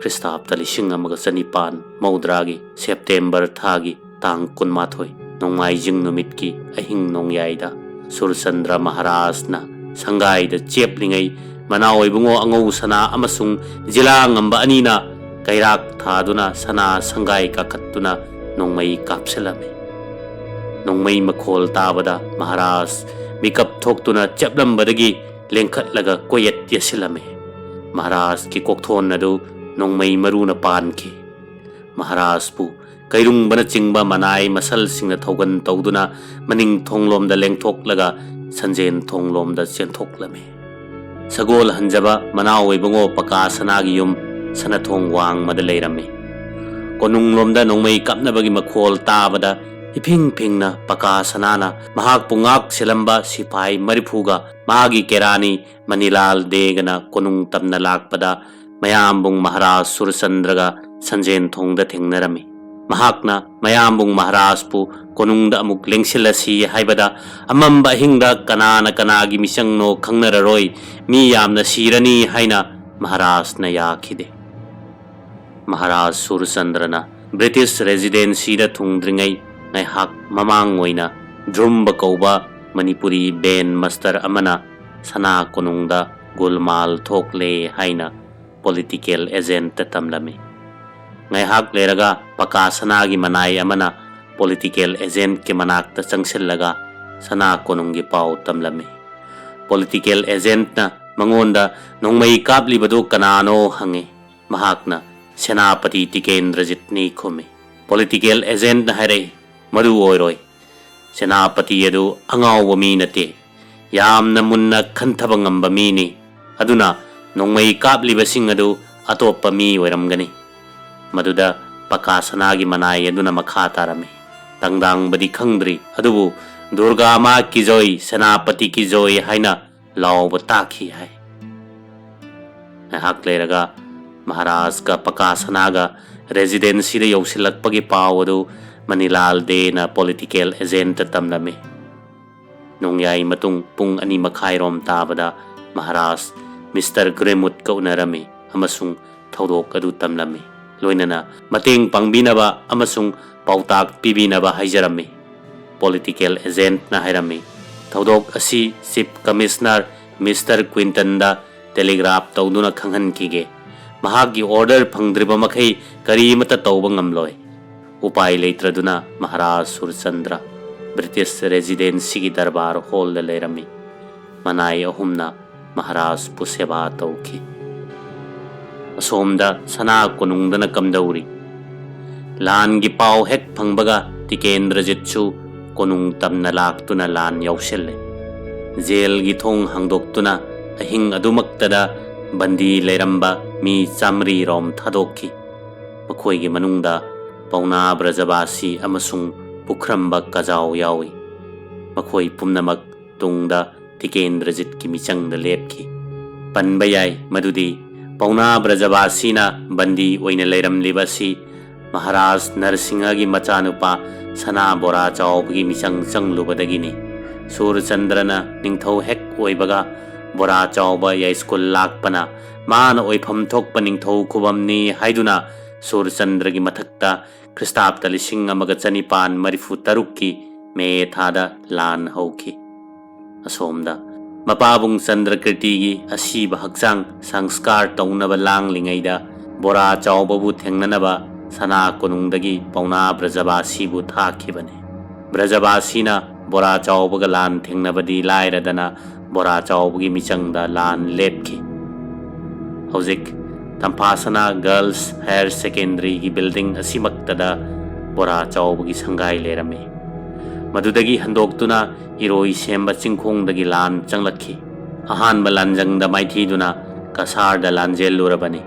ꯈ꯭ꯔꯤꯁꯇꯥꯕꯇ ꯂꯤꯁꯤꯡ ꯑꯃꯒ ꯆꯅꯤꯄꯥꯟ ꯃꯧꯗ꯭ꯔꯥꯒꯤ ꯁꯦꯞꯇꯦꯝꯕꯔ ꯊꯥꯒꯤ ꯇꯥꯡ ꯀꯨꯟꯃꯥꯊꯣꯏ, ꯅꯣꯡꯃꯥꯏꯖꯤꯡ ꯅꯨꯃꯤꯠꯀꯤ ꯑꯍꯤꯡ ꯅꯣꯡꯌꯥꯏꯗ ꯁꯨꯔꯆꯟꯗ꯭ꯔ ꯃꯍꯥꯔꯥꯖꯅ ꯁꯪꯒꯥꯏꯗ ꯆꯦꯞꯂꯤꯉꯩ ꯃꯅꯥꯎ ꯏꯕꯨꯡꯉꯣ ꯑꯉꯧ ꯁꯅꯥ ꯑꯃꯁꯨꯡ ꯖꯤꯂꯥ ꯉꯝꯕ ꯑꯅꯤꯅ ꯀꯩꯔꯥꯛ ꯊꯥꯗꯨꯅ ꯁꯅꯥ ꯁꯪꯒꯥꯏ ꯀꯥꯈꯠꯇꯨꯅ ꯅꯣꯡꯃꯩ ꯀꯥꯞꯁꯤꯜꯂꯝꯃꯤ꯫ ꯅꯣꯡꯃꯩ ꯃꯈꯣꯜ ꯇꯥꯕꯗ ꯃꯍꯥꯔꯥꯖ ꯃꯤꯀꯞ ꯊꯣꯛꯇꯨꯅ ꯆꯦꯞꯂꯝꯕꯗꯒꯤ ꯂꯦꯡꯈꯠꯂꯒ ꯀꯣꯌꯦꯠ ꯌꯦꯠꯁꯤꯜꯂꯝꯃꯤ꯫ ꯃꯍꯥꯔꯥꯖꯀꯤ ꯀꯣꯛꯊꯣꯟ ꯑꯗꯨ ꯅꯣꯡꯃꯩ ꯃꯔꯨꯅ ꯄꯥꯟꯈꯤ꯫ ꯃꯍꯥꯔꯥꯖꯄꯨ ꯀꯩꯔꯨꯡꯕꯅꯆꯤꯡꯕ ꯃꯅꯥꯏ ꯃꯁꯜꯁꯤꯡꯅ ꯊꯧꯒꯟ ꯇꯧꯗꯨꯅ ꯃꯅꯤꯡ ꯊꯣꯡꯂꯣꯝꯗ ꯂꯦꯡꯊꯣꯛꯂꯒ ꯁꯟꯖꯦꯟ ꯊꯣꯡꯂꯣꯝꯗ ꯆꯦꯟꯊꯣꯛꯂꯝꯃꯤ꯫ ꯁꯒꯣꯜ ꯍꯟꯖꯕ ꯃꯅꯥꯎ ꯏꯕꯨꯡꯉꯣ ꯄꯀꯥ ꯁꯅꯥꯒꯤ ꯌꯨꯝ ꯁꯅꯥꯊꯣꯡ ꯋꯥꯡꯃꯗ ꯂꯩꯔꯝꯃꯤ꯫ ꯀꯣꯅꯨꯡꯂꯣꯝꯗ ꯅꯣꯡꯃꯩ ꯀꯥꯞꯅꯕꯒꯤ ꯃꯈꯣꯜ ꯇꯥꯕꯗ ꯏꯐꯤꯡ ꯐꯤꯡꯅ ꯄꯀꯥ ꯁꯅꯥꯅ ꯃꯍꯥꯛꯄꯨ ꯉꯥꯛ ꯁꯦꯜꯂꯝꯕ ꯁꯤꯐꯥꯏ ꯃꯔꯤꯐꯨꯒ ꯃꯥꯒꯤ ꯀꯦꯔꯥꯅꯤ ꯃꯅꯤꯂꯥꯜ ꯗꯦꯒꯅ ꯀꯣꯅꯨꯡ ꯇꯝꯅ ꯂꯥꯛꯄꯗ ꯃꯌꯥꯝꯕꯨꯡ ꯃꯍꯥꯔꯥꯖ ꯁꯨꯔꯆꯟꯗ꯭ꯔꯒ ꯁꯟꯖꯦꯟ ꯊꯣꯡꯗ ꯊꯦꯡꯅꯔꯝꯃꯤ꯫ ꯃꯍꯥꯛꯅ ꯃꯌꯥꯝꯕꯨꯡ ꯃꯍꯥꯔꯥꯖꯄꯨ ꯀꯣꯅꯨꯡꯗ ꯑꯃꯨꯛ ꯂꯦꯡꯁꯤꯜꯂꯁꯤ ꯍꯥꯏꯕꯗ, "ꯑꯃꯝꯕ ꯑꯍꯤꯡꯗ ꯀꯅꯥꯅ ꯀꯅꯥꯒꯤ ꯃꯤꯆꯪꯅꯣ ꯈꯪꯅꯔꯔꯣꯏ, ꯃꯤ ꯌꯥꯝꯅ ꯁꯤꯔꯅꯤ" ꯍꯥꯏꯅ ꯃꯍꯥꯔꯥꯖꯅ ꯌꯥꯈꯤꯗꯦ꯫ ꯃꯍꯥꯔꯥꯖ ꯁꯨꯔꯆꯟꯗ꯭ꯔꯅ ꯕ꯭ꯔꯤꯇꯤꯁ ꯔꯦꯖꯤꯗꯦꯟꯁꯤꯗ ꯊꯨꯡꯗ꯭ꯔꯤꯉꯩ ꯉꯥꯏꯍꯥꯛ ꯃꯃꯥꯡ ꯑꯣꯏꯅ ꯙ꯭ꯔꯨꯝꯕ ꯀꯧꯕ ꯃꯅꯤꯄꯨꯔꯤ ꯕꯦꯟ ꯃꯥꯁꯇꯔ ꯑꯃꯅ ꯁꯅꯥ ꯀꯣꯅꯨꯡꯗ ꯒꯣꯜꯃꯥꯜ ꯊꯣꯛꯂꯦ ꯍꯥꯏꯅ ꯄꯣꯂꯤꯇꯤꯀꯦꯜ ꯑꯦꯖꯦꯟꯠꯇ ꯇꯝꯂꯝꯃꯤ꯫ ꯉꯥꯏꯍꯥꯛ ꯂꯩꯔꯒ ꯄꯀꯥ ꯁꯅꯥꯒꯤ ꯃꯅꯥꯏ ꯑꯃꯅ ꯄꯣꯂꯤꯇꯤꯀꯦꯜ ꯑꯦꯖꯦꯟꯠꯀꯤ ꯃꯅꯥꯛꯇ ꯆꯪꯁꯤꯜꯂꯒ ꯁꯅꯥ ꯀꯣꯅꯨꯡꯒꯤ ꯄꯥꯎ ꯇꯝꯂꯝꯃꯤ꯫ ꯄꯣꯂꯤꯇꯤꯀꯦꯜ ꯑꯦꯖꯦꯟꯠꯅ ꯃꯉꯣꯟꯗ "ꯅꯣꯡꯃꯩ ꯀꯥꯞꯂꯤꯕꯗꯨ ꯀꯅꯥꯅꯣ?" ꯍꯪꯉꯤ꯫ ꯃꯍꯥꯛꯅ "ꯁꯦꯅꯥꯄꯇꯤ ꯇꯤꯀꯦꯟꯗ꯭ꯔꯖꯤꯠꯅꯤ" ꯈꯨꯝꯃꯤ꯫ ꯄꯣꯂꯤꯇꯤꯀꯦꯜ ꯑꯦꯖꯦꯟꯠꯅ ꯍꯥꯏꯔꯛꯏ, "ꯃꯗꯨ ꯑꯣꯏꯔꯣꯏ꯫ ꯁꯦꯅꯥꯄꯇꯤ ꯑꯗꯨ ꯑꯉꯥꯎꯕ ꯃꯤ ꯅꯠꯇꯦ꯫ ꯌꯥꯝꯅ ꯃꯨꯟꯅ ꯈꯟꯊꯕ ꯉꯝꯕ ꯃꯤꯅꯤ꯫ ꯑꯗꯨꯅ ꯅꯣꯡꯃꯩ ꯀꯥꯞꯂꯤꯕꯁꯤꯡ ꯑꯗꯨ ꯑꯇꯣꯞꯄ ꯃꯤ ꯑꯣꯏꯔꯝꯒꯅꯤ꯫" ꯃꯗꯨꯗ ꯄꯀꯥ ꯁꯅꯥꯒꯤ ꯃꯅꯥꯏ ꯑꯗꯨꯅ ꯃꯈꯥ ꯇꯥꯔꯝꯃꯤ, "ꯇꯪꯗꯥꯡꯕꯗꯤ ꯈꯪꯗ꯭ꯔꯤ, ꯑꯗꯨꯕꯨ 'ꯗꯨꯔꯒꯥ ꯃꯥ ꯀꯤ ꯖꯣꯏ, ꯁꯦꯅꯥꯄꯇꯤ ꯀꯤ ꯖꯣꯏ' ꯍꯥꯏꯅ ꯂꯥꯎꯕ ꯇꯥꯈꯤ" ꯍꯥꯏ꯫ ꯉꯥꯏꯍꯥꯛ ꯂꯩꯔꯒ ꯃꯍꯥꯔꯥꯖꯀ ꯄꯀꯥ ꯁꯅꯥꯒ ꯔꯦꯖꯤꯗꯦꯟꯁꯤꯗ ꯌꯧꯁꯤꯜꯂꯛꯄꯒꯤ ꯄꯥꯎ ꯑꯗꯨ ꯃꯅꯤꯂꯥꯜ ꯗꯦꯅ ꯄꯣꯂꯤꯇꯤꯀꯦꯜ ꯑꯦꯖꯦꯟꯠꯇ ꯇꯝꯂꯝꯃꯤ꯫ ꯅꯣꯡꯌꯥꯏ ꯃꯇꯨꯡ ꯄꯨꯡ ꯑꯅꯤ ꯃꯈꯥꯏꯔꯣꯝ ꯇꯥꯕꯗ ꯃꯍꯥꯔꯥꯖ ꯃꯤꯁꯇꯔ ꯒ꯭ꯔꯦꯃꯨꯠꯀ ꯎꯅꯔꯝꯃꯤ ꯑꯃꯁꯨꯡ ꯊꯧꯗꯣꯛ ꯑꯗꯨ ꯇꯝꯂꯝꯃꯤ꯫ ꯂꯣꯏꯅꯅ ꯃꯇꯦꯡ ꯄꯥꯡꯕꯤꯅꯕ ꯑꯃꯁꯨꯡ ꯄꯥꯎꯇꯥꯛ ꯄꯤꯕꯤꯅꯕ ꯍꯥꯏꯖꯔꯝꯃꯤ꯫ ꯄꯣꯂꯤꯇꯤꯀꯦꯜ ꯑꯦꯖꯦꯟꯠꯅ ꯍꯥꯏꯔꯝꯃꯤ, "ꯊꯧꯗꯣꯛ ꯑꯁꯤ ꯆꯤꯐ ꯀꯃꯤꯁꯅꯔ ꯃꯤꯁꯇꯔ ꯀ꯭ꯋꯤꯟꯇꯟꯗ ꯇꯦꯂꯤꯒ꯭ꯔꯥꯐ ꯇꯧꯗꯨꯅ ꯈꯪꯍꯟꯈꯤꯒꯦ꯫ ꯃꯍꯥꯛꯀꯤ ꯑꯣꯔꯗꯔ ꯐꯪꯗ꯭ꯔꯤꯕ ꯃꯈꯩ ꯀꯔꯤꯃꯠꯇ ꯇꯧꯕ ꯉꯝꯂꯣꯏ꯫ ꯎꯄꯥꯏ ꯂꯩꯇ꯭ꯔꯗꯨꯅ ꯃꯍꯥꯔꯥꯖ ꯁꯨꯔꯆꯟꯗ꯭ꯔ ꯕ꯭ꯔꯤꯇꯤꯁ ꯔꯦꯖꯤꯗꯦꯟꯁꯤꯒꯤ ꯗꯔꯕꯥꯔ ꯍꯣꯜꯗ ꯂꯩꯔꯝꯃꯤ꯫ ꯃꯅꯥꯏ ꯑꯍꯨꯝꯅ ꯃꯍꯥꯔꯥꯖꯄꯨ ꯁꯦꯕꯥ ꯇꯧꯈꯤ꯫ ꯑꯁꯣꯝꯗ ꯁꯅꯥ ꯀꯣꯅꯨꯡꯗꯅ ꯀꯝꯗꯧꯔꯤ? ꯂꯥꯟꯒꯤ ꯄꯥꯎ ꯍꯦꯛ ꯐꯪꯕꯒ ꯇꯤꯀꯦꯟꯗ꯭ꯔꯖꯤꯠꯁꯨ ꯀꯣꯅꯨꯡ ꯇꯝꯅ ꯂꯥꯛꯇꯨꯅ ꯂꯥꯟ ꯌꯥꯎꯁꯤꯜꯂꯦ꯫ ꯖꯦꯜꯒꯤ ꯊꯣꯡ ꯍꯥꯡꯗꯣꯛꯇꯨꯅ ꯑꯍꯤꯡ ꯑꯗꯨꯃꯛꯇꯗ ꯕꯟꯗꯤ ꯂꯩꯔꯝꯕ ꯃꯤ ꯆꯥꯃꯔꯤ ꯔꯣꯝ ꯊꯥꯗꯣꯛꯈꯤ꯫ ꯃꯈꯣꯏꯒꯤ ꯃꯅꯨꯡꯗ ꯄꯥꯎꯅꯥ ꯕ꯭ꯔꯖꯕꯥꯁꯤ ꯑꯃꯁꯨꯡ ꯄꯨꯈ꯭ꯔꯝꯕ ꯀꯖꯥꯎ ꯌꯥꯎꯏ꯫ ꯃꯈꯣꯏ ꯄꯨꯝꯅꯃꯛ ꯇꯨꯡꯗ ꯇꯤꯀꯦꯟꯗ꯭ꯔꯖꯤꯠꯀꯤ ꯃꯤꯆꯪꯗ ꯂꯦꯞꯈꯤ꯫ ꯄꯟꯕ ꯌꯥꯏ ꯃꯗꯨꯗꯤ ꯄꯥꯎꯅꯥ ꯕ꯭ꯔꯖꯕꯥꯁꯤꯅ ꯕꯟꯗꯤ ꯑꯣꯏꯅ ꯂꯩꯔꯝꯂꯤꯕ ꯑꯁꯤ ꯃꯍꯥꯔꯥꯖ ꯅꯔꯁꯤꯡꯍꯒꯤ ꯃꯆꯥꯅꯨꯄꯥ ꯁꯅꯥ ꯕꯣꯔꯥ ꯆꯥꯎꯕꯒꯤ ꯃꯤꯆꯪ ꯆꯪꯂꯨꯕꯗꯒꯤꯅꯤ꯫ ꯁꯨꯔꯆꯟꯗ꯭ꯔꯅ ꯅꯤꯡꯊꯧ ꯍꯦꯛ ꯑꯣꯏꯕꯒ ꯕꯣꯔꯥ ꯆꯥꯎꯕ ꯌꯥꯏꯁ꯭ꯀꯨꯜ ꯂꯥꯛꯄꯅ ꯃꯥꯅ ꯑꯣꯏꯐꯝ ꯊꯣꯛꯄ ꯅꯤꯡꯊꯧ ꯈꯨꯕꯝꯅꯤ ꯍꯥꯏꯗꯨꯅ ꯁꯨꯔꯆꯟꯗ꯭ꯔꯒꯤ ꯃꯊꯛꯇ ꯈ꯭ꯔꯤꯁꯇꯥꯕꯇ ꯂꯤꯁꯤꯡ ꯑꯃꯒ ꯆꯅꯤꯄꯥꯟ ꯃꯔꯤꯐꯨ ꯇꯔꯨꯛꯀꯤ ꯃꯦ ꯊꯥꯗ ꯂꯥꯟ ꯍꯧꯈꯤ꯫ ꯑꯁꯣꯝꯗ ꯃꯄꯥꯕꯨꯡ ꯆꯟꯗ꯭ꯔꯀꯤꯔꯇꯤꯒꯤ ꯑꯁꯤꯕ ꯍꯛꯆꯥꯡ ꯁꯪꯁꯀꯥꯔ ꯇꯧꯅꯕ ꯂꯥꯡꯂꯤꯉꯩꯗ ꯕꯣꯔꯥ ꯆꯥꯎꯕꯕꯨ ꯊꯦꯡꯅꯅꯕ ꯁꯅꯥ ꯀꯣꯅꯨꯡꯗꯒꯤ ꯄꯥꯎꯅꯥ ꯕ꯭ꯔꯖꯕꯥꯁꯤꯕꯨ ꯊꯥꯈꯤꯕꯅꯤ꯫ ꯕ꯭ꯔꯖꯕꯥꯁꯤꯅ ꯕꯣꯔꯥ ꯆꯥꯎꯕꯒ ꯂꯥꯟ ꯊꯦꯡꯅꯕꯗꯤ ꯂꯥꯏꯔꯗꯅ ꯕꯣꯔꯥ ꯆꯥꯎꯕꯒꯤ ꯃꯤꯆꯪꯗ ꯂꯥꯟ ꯂꯦꯞꯈꯤ꯫ ꯍꯧꯖꯤꯛ ꯇꯝꯐꯥꯁꯅꯥ ꯒꯔꯜꯁ ꯍꯥꯌꯔ ꯁꯦꯀꯦꯟꯗꯔꯤꯒꯤ ꯕꯤꯜꯗꯤꯡ ꯑꯁꯤꯃꯛꯇꯗ ꯕꯣꯔꯥ ꯆꯥꯎꯕꯒꯤ ꯁꯪꯒꯥꯏ ꯂꯩꯔꯝꯃꯤ꯫ ꯃꯗꯨꯗꯒꯤ ꯍꯟꯗꯣꯛꯇꯨꯅ ꯏꯔꯣꯏ ꯁꯦꯝꯕ ꯆꯤꯡꯈꯣꯡꯗꯒꯤ ꯂꯥꯟ ꯆꯪꯂꯛꯈꯤ꯫ ꯑꯍꯥꯟꯕ ꯂꯥꯟꯖꯪꯗ ꯃꯥꯏꯊꯤꯗꯨꯅ ꯀꯁꯥꯔꯗ ꯂꯥꯟꯖꯦꯜꯂꯨꯔꯕꯅꯤ꯫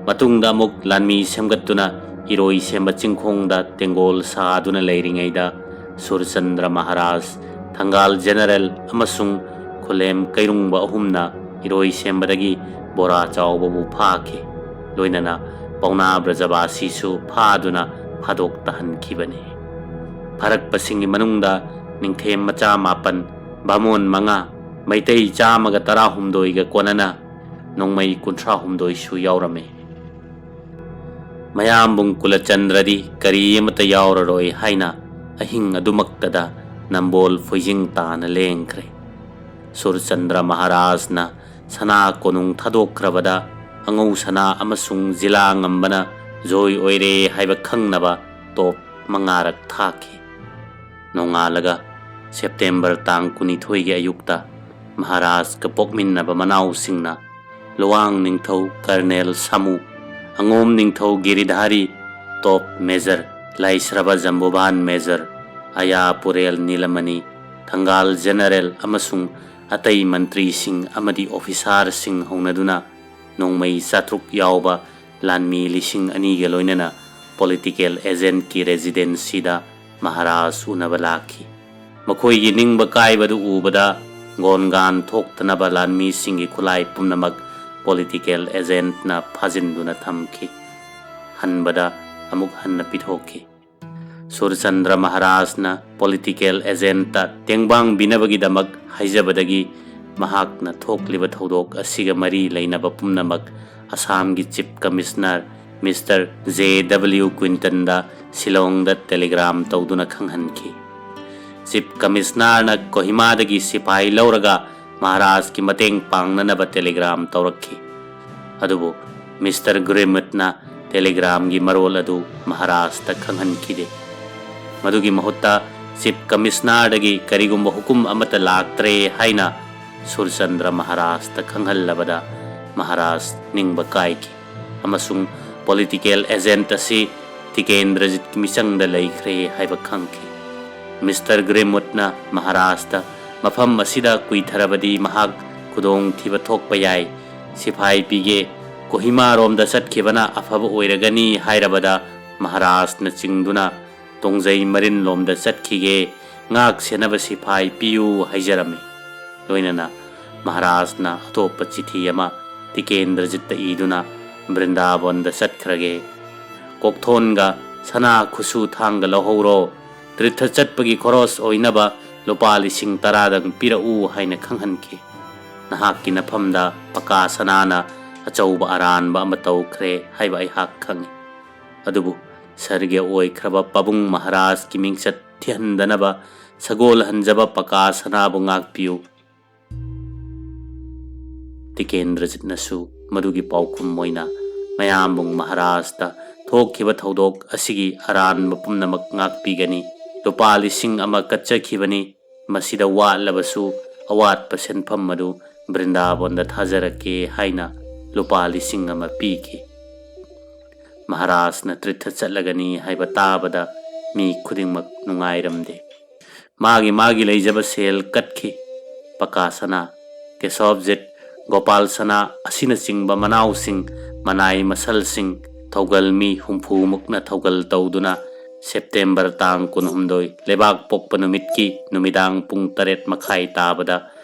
ꯃꯇꯨꯡꯗ ꯑꯃꯨꯛ ꯂꯥꯟꯃꯤ ꯁꯦꯝꯒꯠꯇꯨꯅ ꯏꯔꯣꯏ ꯁꯦꯝꯕ ꯆꯤꯡꯈꯣꯡꯗ ꯇꯦꯡꯒꯣꯜ ꯁꯥꯗꯨꯅ ꯂꯩꯔꯤꯉꯩꯗ ꯁꯨꯔꯆꯟꯗ꯭ꯔ ꯃꯍꯥꯔꯥꯖ, ꯊꯪꯒꯥꯜ ꯖꯦꯅꯔꯦꯜ ꯑꯃꯁꯨꯡ ꯈꯨꯂꯦꯝ ꯀꯩꯔꯨꯡꯕ ꯑꯍꯨꯝꯅ ꯏꯔꯣꯏ ꯁꯦꯝꯕꯗꯒꯤ ꯕꯣꯔꯥ ꯆꯥꯎꯕꯕꯨ ꯐꯥꯈꯤ꯫ ꯂꯣꯏꯅꯅ ꯄꯥꯎꯅꯥ ꯕ꯭ꯔꯖꯕꯥꯁꯤꯁꯨ ꯐꯥꯗꯨꯅ ꯐꯥꯗꯣꯛ ꯇꯥꯍꯟꯈꯤꯕꯅꯤ꯫ ꯐꯥꯔꯛꯄꯁꯤꯡꯒꯤ ꯃꯅꯨꯡꯗ ꯅꯤꯡꯊꯦꯝ ꯃꯆꯥ ꯃꯥꯄꯟ, ꯕꯥꯃꯣꯟ ꯃꯉꯥ, ꯃꯩꯇꯩ ꯆꯥꯝꯃꯒ ꯇꯔꯥꯍꯨꯝꯗꯣꯏꯒ ꯀꯣꯟꯅꯅ ꯅꯣꯡꯃꯩ ꯀꯨꯟꯊ꯭ꯔꯥꯍꯨꯝꯗꯣꯏꯁꯨ ꯌꯥꯎꯔꯝꯃꯤ꯫ ꯃꯌꯥꯝꯕꯨꯡ ꯀꯨꯂꯆꯟꯗ꯭ꯔꯗꯤ ꯀꯔꯤ ꯑꯃꯠꯇ ꯌꯥꯎꯔꯔꯣꯏ ꯍꯥꯏꯅ ꯑꯍꯤꯡ ꯑꯗꯨꯃꯛꯇꯗ ꯅꯝꯕꯣꯜ ꯐꯣꯏꯖꯤꯡ ꯇꯥꯅ ꯂꯦꯡꯈ꯭ꯔꯦ꯫ ꯁꯨꯔꯆꯟꯗ꯭ꯔ ꯃꯍꯥꯔꯥꯖꯅ ꯁꯅꯥ ꯀꯣꯅꯨꯡ ꯊꯥꯗꯣꯛꯈ꯭ꯔꯕꯗ ꯑꯉꯧ ꯁꯅꯥ ꯑꯃꯁꯨꯡ ꯖꯤꯂꯥ ꯉꯝꯕꯅ ꯖꯣꯏ ꯑꯣꯏꯔꯦ ꯍꯥꯏꯕ ꯈꯪꯅꯕ ꯇꯣꯞ ꯃꯉꯥꯔꯛ ꯊꯥꯈꯤ꯫ ꯅꯣꯡꯉꯥꯜꯂꯒ ꯁꯦꯞꯇꯦꯝꯕꯔ ꯇꯥꯡ ꯀꯨꯟꯅꯤꯊꯣꯏꯒꯤ ꯑꯌꯨꯛꯇ ꯃꯍꯥꯔꯥꯖꯀ ꯄꯣꯛꯃꯤꯟꯅꯕ ꯃꯅꯥꯎꯁꯤꯡꯅ ꯂꯨꯋꯥꯡ ꯅꯤꯡꯊꯧ ꯀꯔꯅꯦꯜ ꯁꯥꯃꯨ, ꯑꯉꯣꯝ ꯅꯤꯡꯊꯧ ꯒꯤꯔꯤꯙꯥꯔꯤ, ꯇꯣꯞ ꯃꯦꯖꯔ ꯂꯥꯏꯁ꯭ꯔꯕ ꯖꯝꯕꯨꯚꯥꯟ ꯃꯦꯖꯔ, ꯑꯌꯥ ꯄꯨꯔꯦꯜ ꯅꯤꯂꯃꯅꯤ, ꯊꯪꯒꯥꯜ ꯖꯦꯅꯔꯦꯜ ꯑꯃꯁꯨꯡ ꯑꯇꯩ ꯃꯟꯇ꯭ꯔꯤꯁꯤꯡ ꯑꯃꯗꯤ ꯑꯣꯐꯤꯁꯥꯔꯁꯤꯡ ꯍꯧꯅꯗꯨꯅ ꯅꯣꯡꯃꯩ ꯆꯥꯇ꯭ꯔꯨꯛ ꯌꯥꯎꯕ ꯂꯥꯟꯃꯤ ꯂꯤꯁꯤꯡ ꯑꯅꯤꯒ ꯂꯣꯏꯅꯅ ꯄꯣꯂꯤꯇꯤꯀꯦꯜ ꯑꯦꯖꯦꯟꯠꯀꯤ ꯔꯦꯖꯤꯗꯦꯟꯁꯤꯗ ꯃꯍꯥꯔꯥꯖ ꯎꯅꯕ ꯂꯥꯛꯈꯤ꯫ ꯃꯈꯣꯏꯒꯤ ꯅꯤꯡꯕ ꯀꯥꯏꯕꯗꯨ ꯎꯕꯗ ꯒꯣꯟꯒꯥꯟ ꯊꯣꯛꯇꯅꯕ ꯂꯥꯟꯃꯤꯁꯤꯡꯒꯤ ꯈꯨꯠꯂꯥꯏ ꯄꯨꯝꯅꯃꯛ ꯄꯣꯂꯤꯇꯤꯀꯦꯜ ꯑꯦꯖꯦꯟꯠꯅ ꯐꯥꯖꯤꯟꯗꯨꯅ ꯊꯝꯈꯤ꯫ ꯍꯟꯕꯗ ꯑꯃꯨꯛ ꯍꯟꯅ ꯄꯤꯊꯣꯛꯈꯤ꯫ ꯁꯨꯔꯆꯟꯗ꯭ꯔ ꯃꯍꯥꯔꯥꯖꯅ ꯄꯣꯂꯤꯇꯤꯀꯦꯜ ꯑꯦꯖꯦꯟꯠꯇ ꯇꯦꯡꯕꯥꯡꯕꯤꯅꯕꯒꯤꯗꯃꯛ ꯍꯥꯏꯖꯕꯗꯒꯤ ꯃꯍꯥꯛꯅ ꯊꯣꯛꯂꯤꯕ ꯊꯧꯗꯣꯛ ꯑꯁꯤꯒ ꯃꯔꯤ ꯂꯩꯅꯕ ꯄꯨꯝꯅꯃꯛ ꯑꯁꯥꯝꯒꯤ chief commissioner mister J W ꯀ꯭ꯋꯤꯟꯇꯟꯗ ꯁꯤꯂꯣꯡꯗ ꯇꯦꯂꯤꯒ꯭ꯔꯥꯝ ꯇꯧꯗꯨꯅ ꯈꯪꯍꯟꯈꯤ꯫ ꯆꯤꯐ ꯀꯃꯤꯁꯅꯔꯅ ꯀꯣꯍꯤꯃꯥꯗꯒꯤ ꯁꯤꯐꯥꯏ ꯂꯧꯔꯒ ꯃꯍꯥꯔꯥꯖꯀꯤ ꯃꯇꯦꯡ ꯄꯥꯡꯅꯅꯕ ꯇꯦꯂꯤꯒ꯭ꯔꯥꯝ ꯇꯧꯔꯛꯈꯤ꯫ ꯑꯗꯨꯕꯨ ꯃꯤꯁꯇꯔ ꯒ꯭ꯔꯤꯃꯨꯠꯅ ꯇꯦꯂꯤꯒ꯭ꯔꯥꯝꯒꯤ ꯃꯔꯣꯜ ꯑꯗꯨ ꯃꯍꯥꯔꯥꯖꯇ ꯈꯪꯍꯟꯈꯤꯗꯦ꯫ ꯃꯗꯨꯒꯤ ꯃꯍꯨꯠꯇ ꯆꯤꯐ ꯀꯃꯤꯁꯅꯔꯗꯒꯤ ꯀꯔꯤꯒꯨꯝꯕ ꯍꯨꯀꯨꯝ ꯑꯃꯠꯇ ꯂꯥꯛꯇ꯭ꯔꯦ ꯍꯥꯏꯅ ꯁꯨꯔꯆꯟꯗ꯭ꯔ ꯃꯍꯥꯔꯥꯖꯇ ꯈꯪꯍꯜꯂꯕꯗ ꯃꯍꯥꯔꯥꯖ ꯅꯤꯡꯕ ꯀꯥꯏꯈꯤ ꯑꯃꯁꯨꯡ ꯄꯣꯂꯤꯇꯤꯀꯦꯜ ꯑꯦꯖꯦꯟꯠ ꯑꯁꯤ ꯇꯤꯀꯦꯟꯗ꯭ꯔꯖꯤꯠꯀꯤ ꯃꯤꯆꯪꯗ ꯂꯩꯈ꯭ꯔꯦ ꯍꯥꯏꯕ ꯈꯪꯈꯤ꯫ ꯃꯤꯁꯇꯔ ꯒ꯭ꯔꯤꯃꯨꯠꯅ ꯃꯍꯥꯔꯥꯖꯇ ꯃꯐꯝ ꯑꯁꯤꯗ ꯀꯨꯏꯊꯔꯕꯗꯤ ꯃꯍꯥꯛ ꯈꯨꯗꯣꯡꯊꯤꯕ ꯊꯣꯛꯄ ꯌꯥꯏ, ꯁꯤꯐꯥꯏ ꯄꯤꯒꯦ, ꯀꯣꯍꯤꯃꯥꯔꯣꯝꯗ ꯆꯠꯈꯤꯕꯅ ꯑꯐꯕ ꯑꯣꯏꯔꯒꯅꯤ ꯍꯥꯏꯔꯕꯗ ꯃꯍꯥꯔꯥꯖꯅ ꯆꯤꯡꯗꯨꯅ ꯇꯣꯡꯖꯩ ꯃꯔꯤꯟꯂꯣꯝꯗ ꯆꯠꯈꯤꯒꯦ, ꯉꯥꯛ ꯁꯦꯟꯅꯕ ꯁꯤꯐꯥꯏ ꯄꯤꯌꯨ ꯍꯥꯏꯖꯔꯝꯃꯤ꯫ ꯂꯣꯏꯅꯅ ꯃꯍꯥꯔꯥꯖꯅ ꯑꯇꯣꯞꯄ ꯆꯤꯊꯤ ꯑꯃ ꯇꯤꯀꯦꯟꯗ꯭ꯔꯖꯤꯠꯇ ꯏꯗꯨꯅ ꯕ꯭ꯔꯤꯟꯗꯥꯕꯟꯗ ꯆꯠꯈ꯭ꯔꯒꯦ꯫ ꯀꯣꯛꯊꯣꯟꯒ ꯁꯅꯥ ꯈꯨꯠꯁꯨ ꯊꯥꯡꯒ ꯂꯧꯍꯧꯔꯣ꯫ ꯇꯤꯔꯊ ꯆꯠꯄꯒꯤ ꯈꯣꯔꯣꯁ ꯑꯣꯏꯅꯕ ꯂꯨꯄꯥ ꯂꯤꯁꯤꯡ ꯇꯔꯥꯗꯪ ꯄꯤꯔꯛꯎ ꯍꯥꯏꯅ ꯈꯪꯍꯟꯈꯤ꯫ ꯅꯍꯥꯛꯀꯤ ꯅꯐꯝꯗ ꯄꯀꯥ ꯁꯅꯥꯅ ꯑꯆꯧꯕ ꯑꯔꯥꯟꯕ ꯑꯃ ꯇꯧꯈ꯭ꯔꯦ ꯍꯥꯏꯕ ꯑꯩꯍꯥꯛ ꯈꯪꯏ꯫ ꯑꯗꯨꯕꯨ ꯁꯔꯒ꯭ꯌ ꯑꯣꯏꯈ꯭ꯔꯕ ꯄꯥꯕꯨꯡ ꯃꯍꯥꯔꯥꯖꯀꯤ ꯃꯤꯡꯆꯠ ꯊꯤꯍꯟꯗꯅꯕ ꯁꯒꯣꯜ ꯍꯟꯖꯕ ꯄꯀꯥ ꯁꯅꯥꯕꯨ ꯉꯥꯛꯄꯤꯌꯨ꯫ ꯇꯤꯀꯦꯟꯗ꯭ꯔꯖꯤꯠꯅꯁꯨ ꯃꯗꯨꯒꯤ ꯄꯥꯎꯈꯨꯝ ꯑꯣꯏꯅ ꯃꯌꯥꯝꯕꯨꯡ ꯃꯍꯥꯔꯥꯖꯇ ꯊꯣꯛꯈꯤꯕ ꯊꯧꯗꯣꯛ ꯑꯁꯤꯒꯤ ꯑꯔꯥꯟꯕ ꯄꯨꯝꯅꯃꯛ ꯉꯥꯛꯄꯤꯒꯅꯤ, ꯂꯨꯄꯥ ꯂꯤꯁꯤꯡ ꯑꯃ ꯀꯠꯆꯈꯤꯕꯅꯤ, ꯃꯁꯤꯗ ꯋꯥꯠꯂꯕꯁꯨ ꯑꯋꯥꯠꯄ ꯁꯦꯟꯐꯝ ꯑꯗꯨ ꯕ꯭ꯔꯤꯟꯗꯥꯕꯣꯟꯗ ꯊꯥꯖꯔꯛꯀꯦ ꯍꯥꯏꯅ ꯂꯨꯄꯥ ꯂꯤꯁꯤꯡ ꯑꯃ ꯄꯤꯈꯤ꯫ ꯃꯍꯥꯔꯥꯖꯅ ꯇ꯭ꯔꯤꯠꯊ ꯆꯠꯂꯒꯅꯤ ꯍꯥꯏꯕ ꯇꯥꯕꯗ ꯃꯤ ꯈꯨꯗꯤꯡꯃꯛ ꯅꯨꯡꯉꯥꯏꯔꯝꯗꯦ꯫ ꯃꯥꯒꯤ ꯃꯥꯒꯤ ꯂꯩꯖꯕ ꯁꯦꯜ ꯀꯠꯈꯤ꯫ ꯄꯀꯥ ꯁꯅꯥ, ꯀꯦꯁꯣꯞꯖꯤꯠ, ꯒꯣꯄꯥꯜ ꯁꯅꯥ ꯑꯁꯤꯅꯆꯤꯡꯕ ꯃꯅꯥꯎꯁꯤꯡ, ꯃꯅꯥꯏ ꯃꯁꯜꯁꯤꯡ, ꯊꯧꯒꯜ ꯃꯤ ꯍꯨꯝꯐꯨꯃꯨꯛꯅ ꯊꯧꯒꯜ ꯇꯧꯗꯨꯅ ꯁꯦꯞꯇꯦꯝꯕꯔ ꯇꯥꯡ ꯀꯨꯟꯍꯨꯝꯗꯣꯏ, ꯂꯩꯕꯥꯛ ꯄꯣꯛꯄ ꯅꯨꯃꯤꯠꯀꯤ ꯅꯨꯃꯤꯗꯥꯡ ꯄꯨꯡ ꯇꯔꯦꯠ ꯃꯈꯥꯏ ꯇꯥꯕꯗ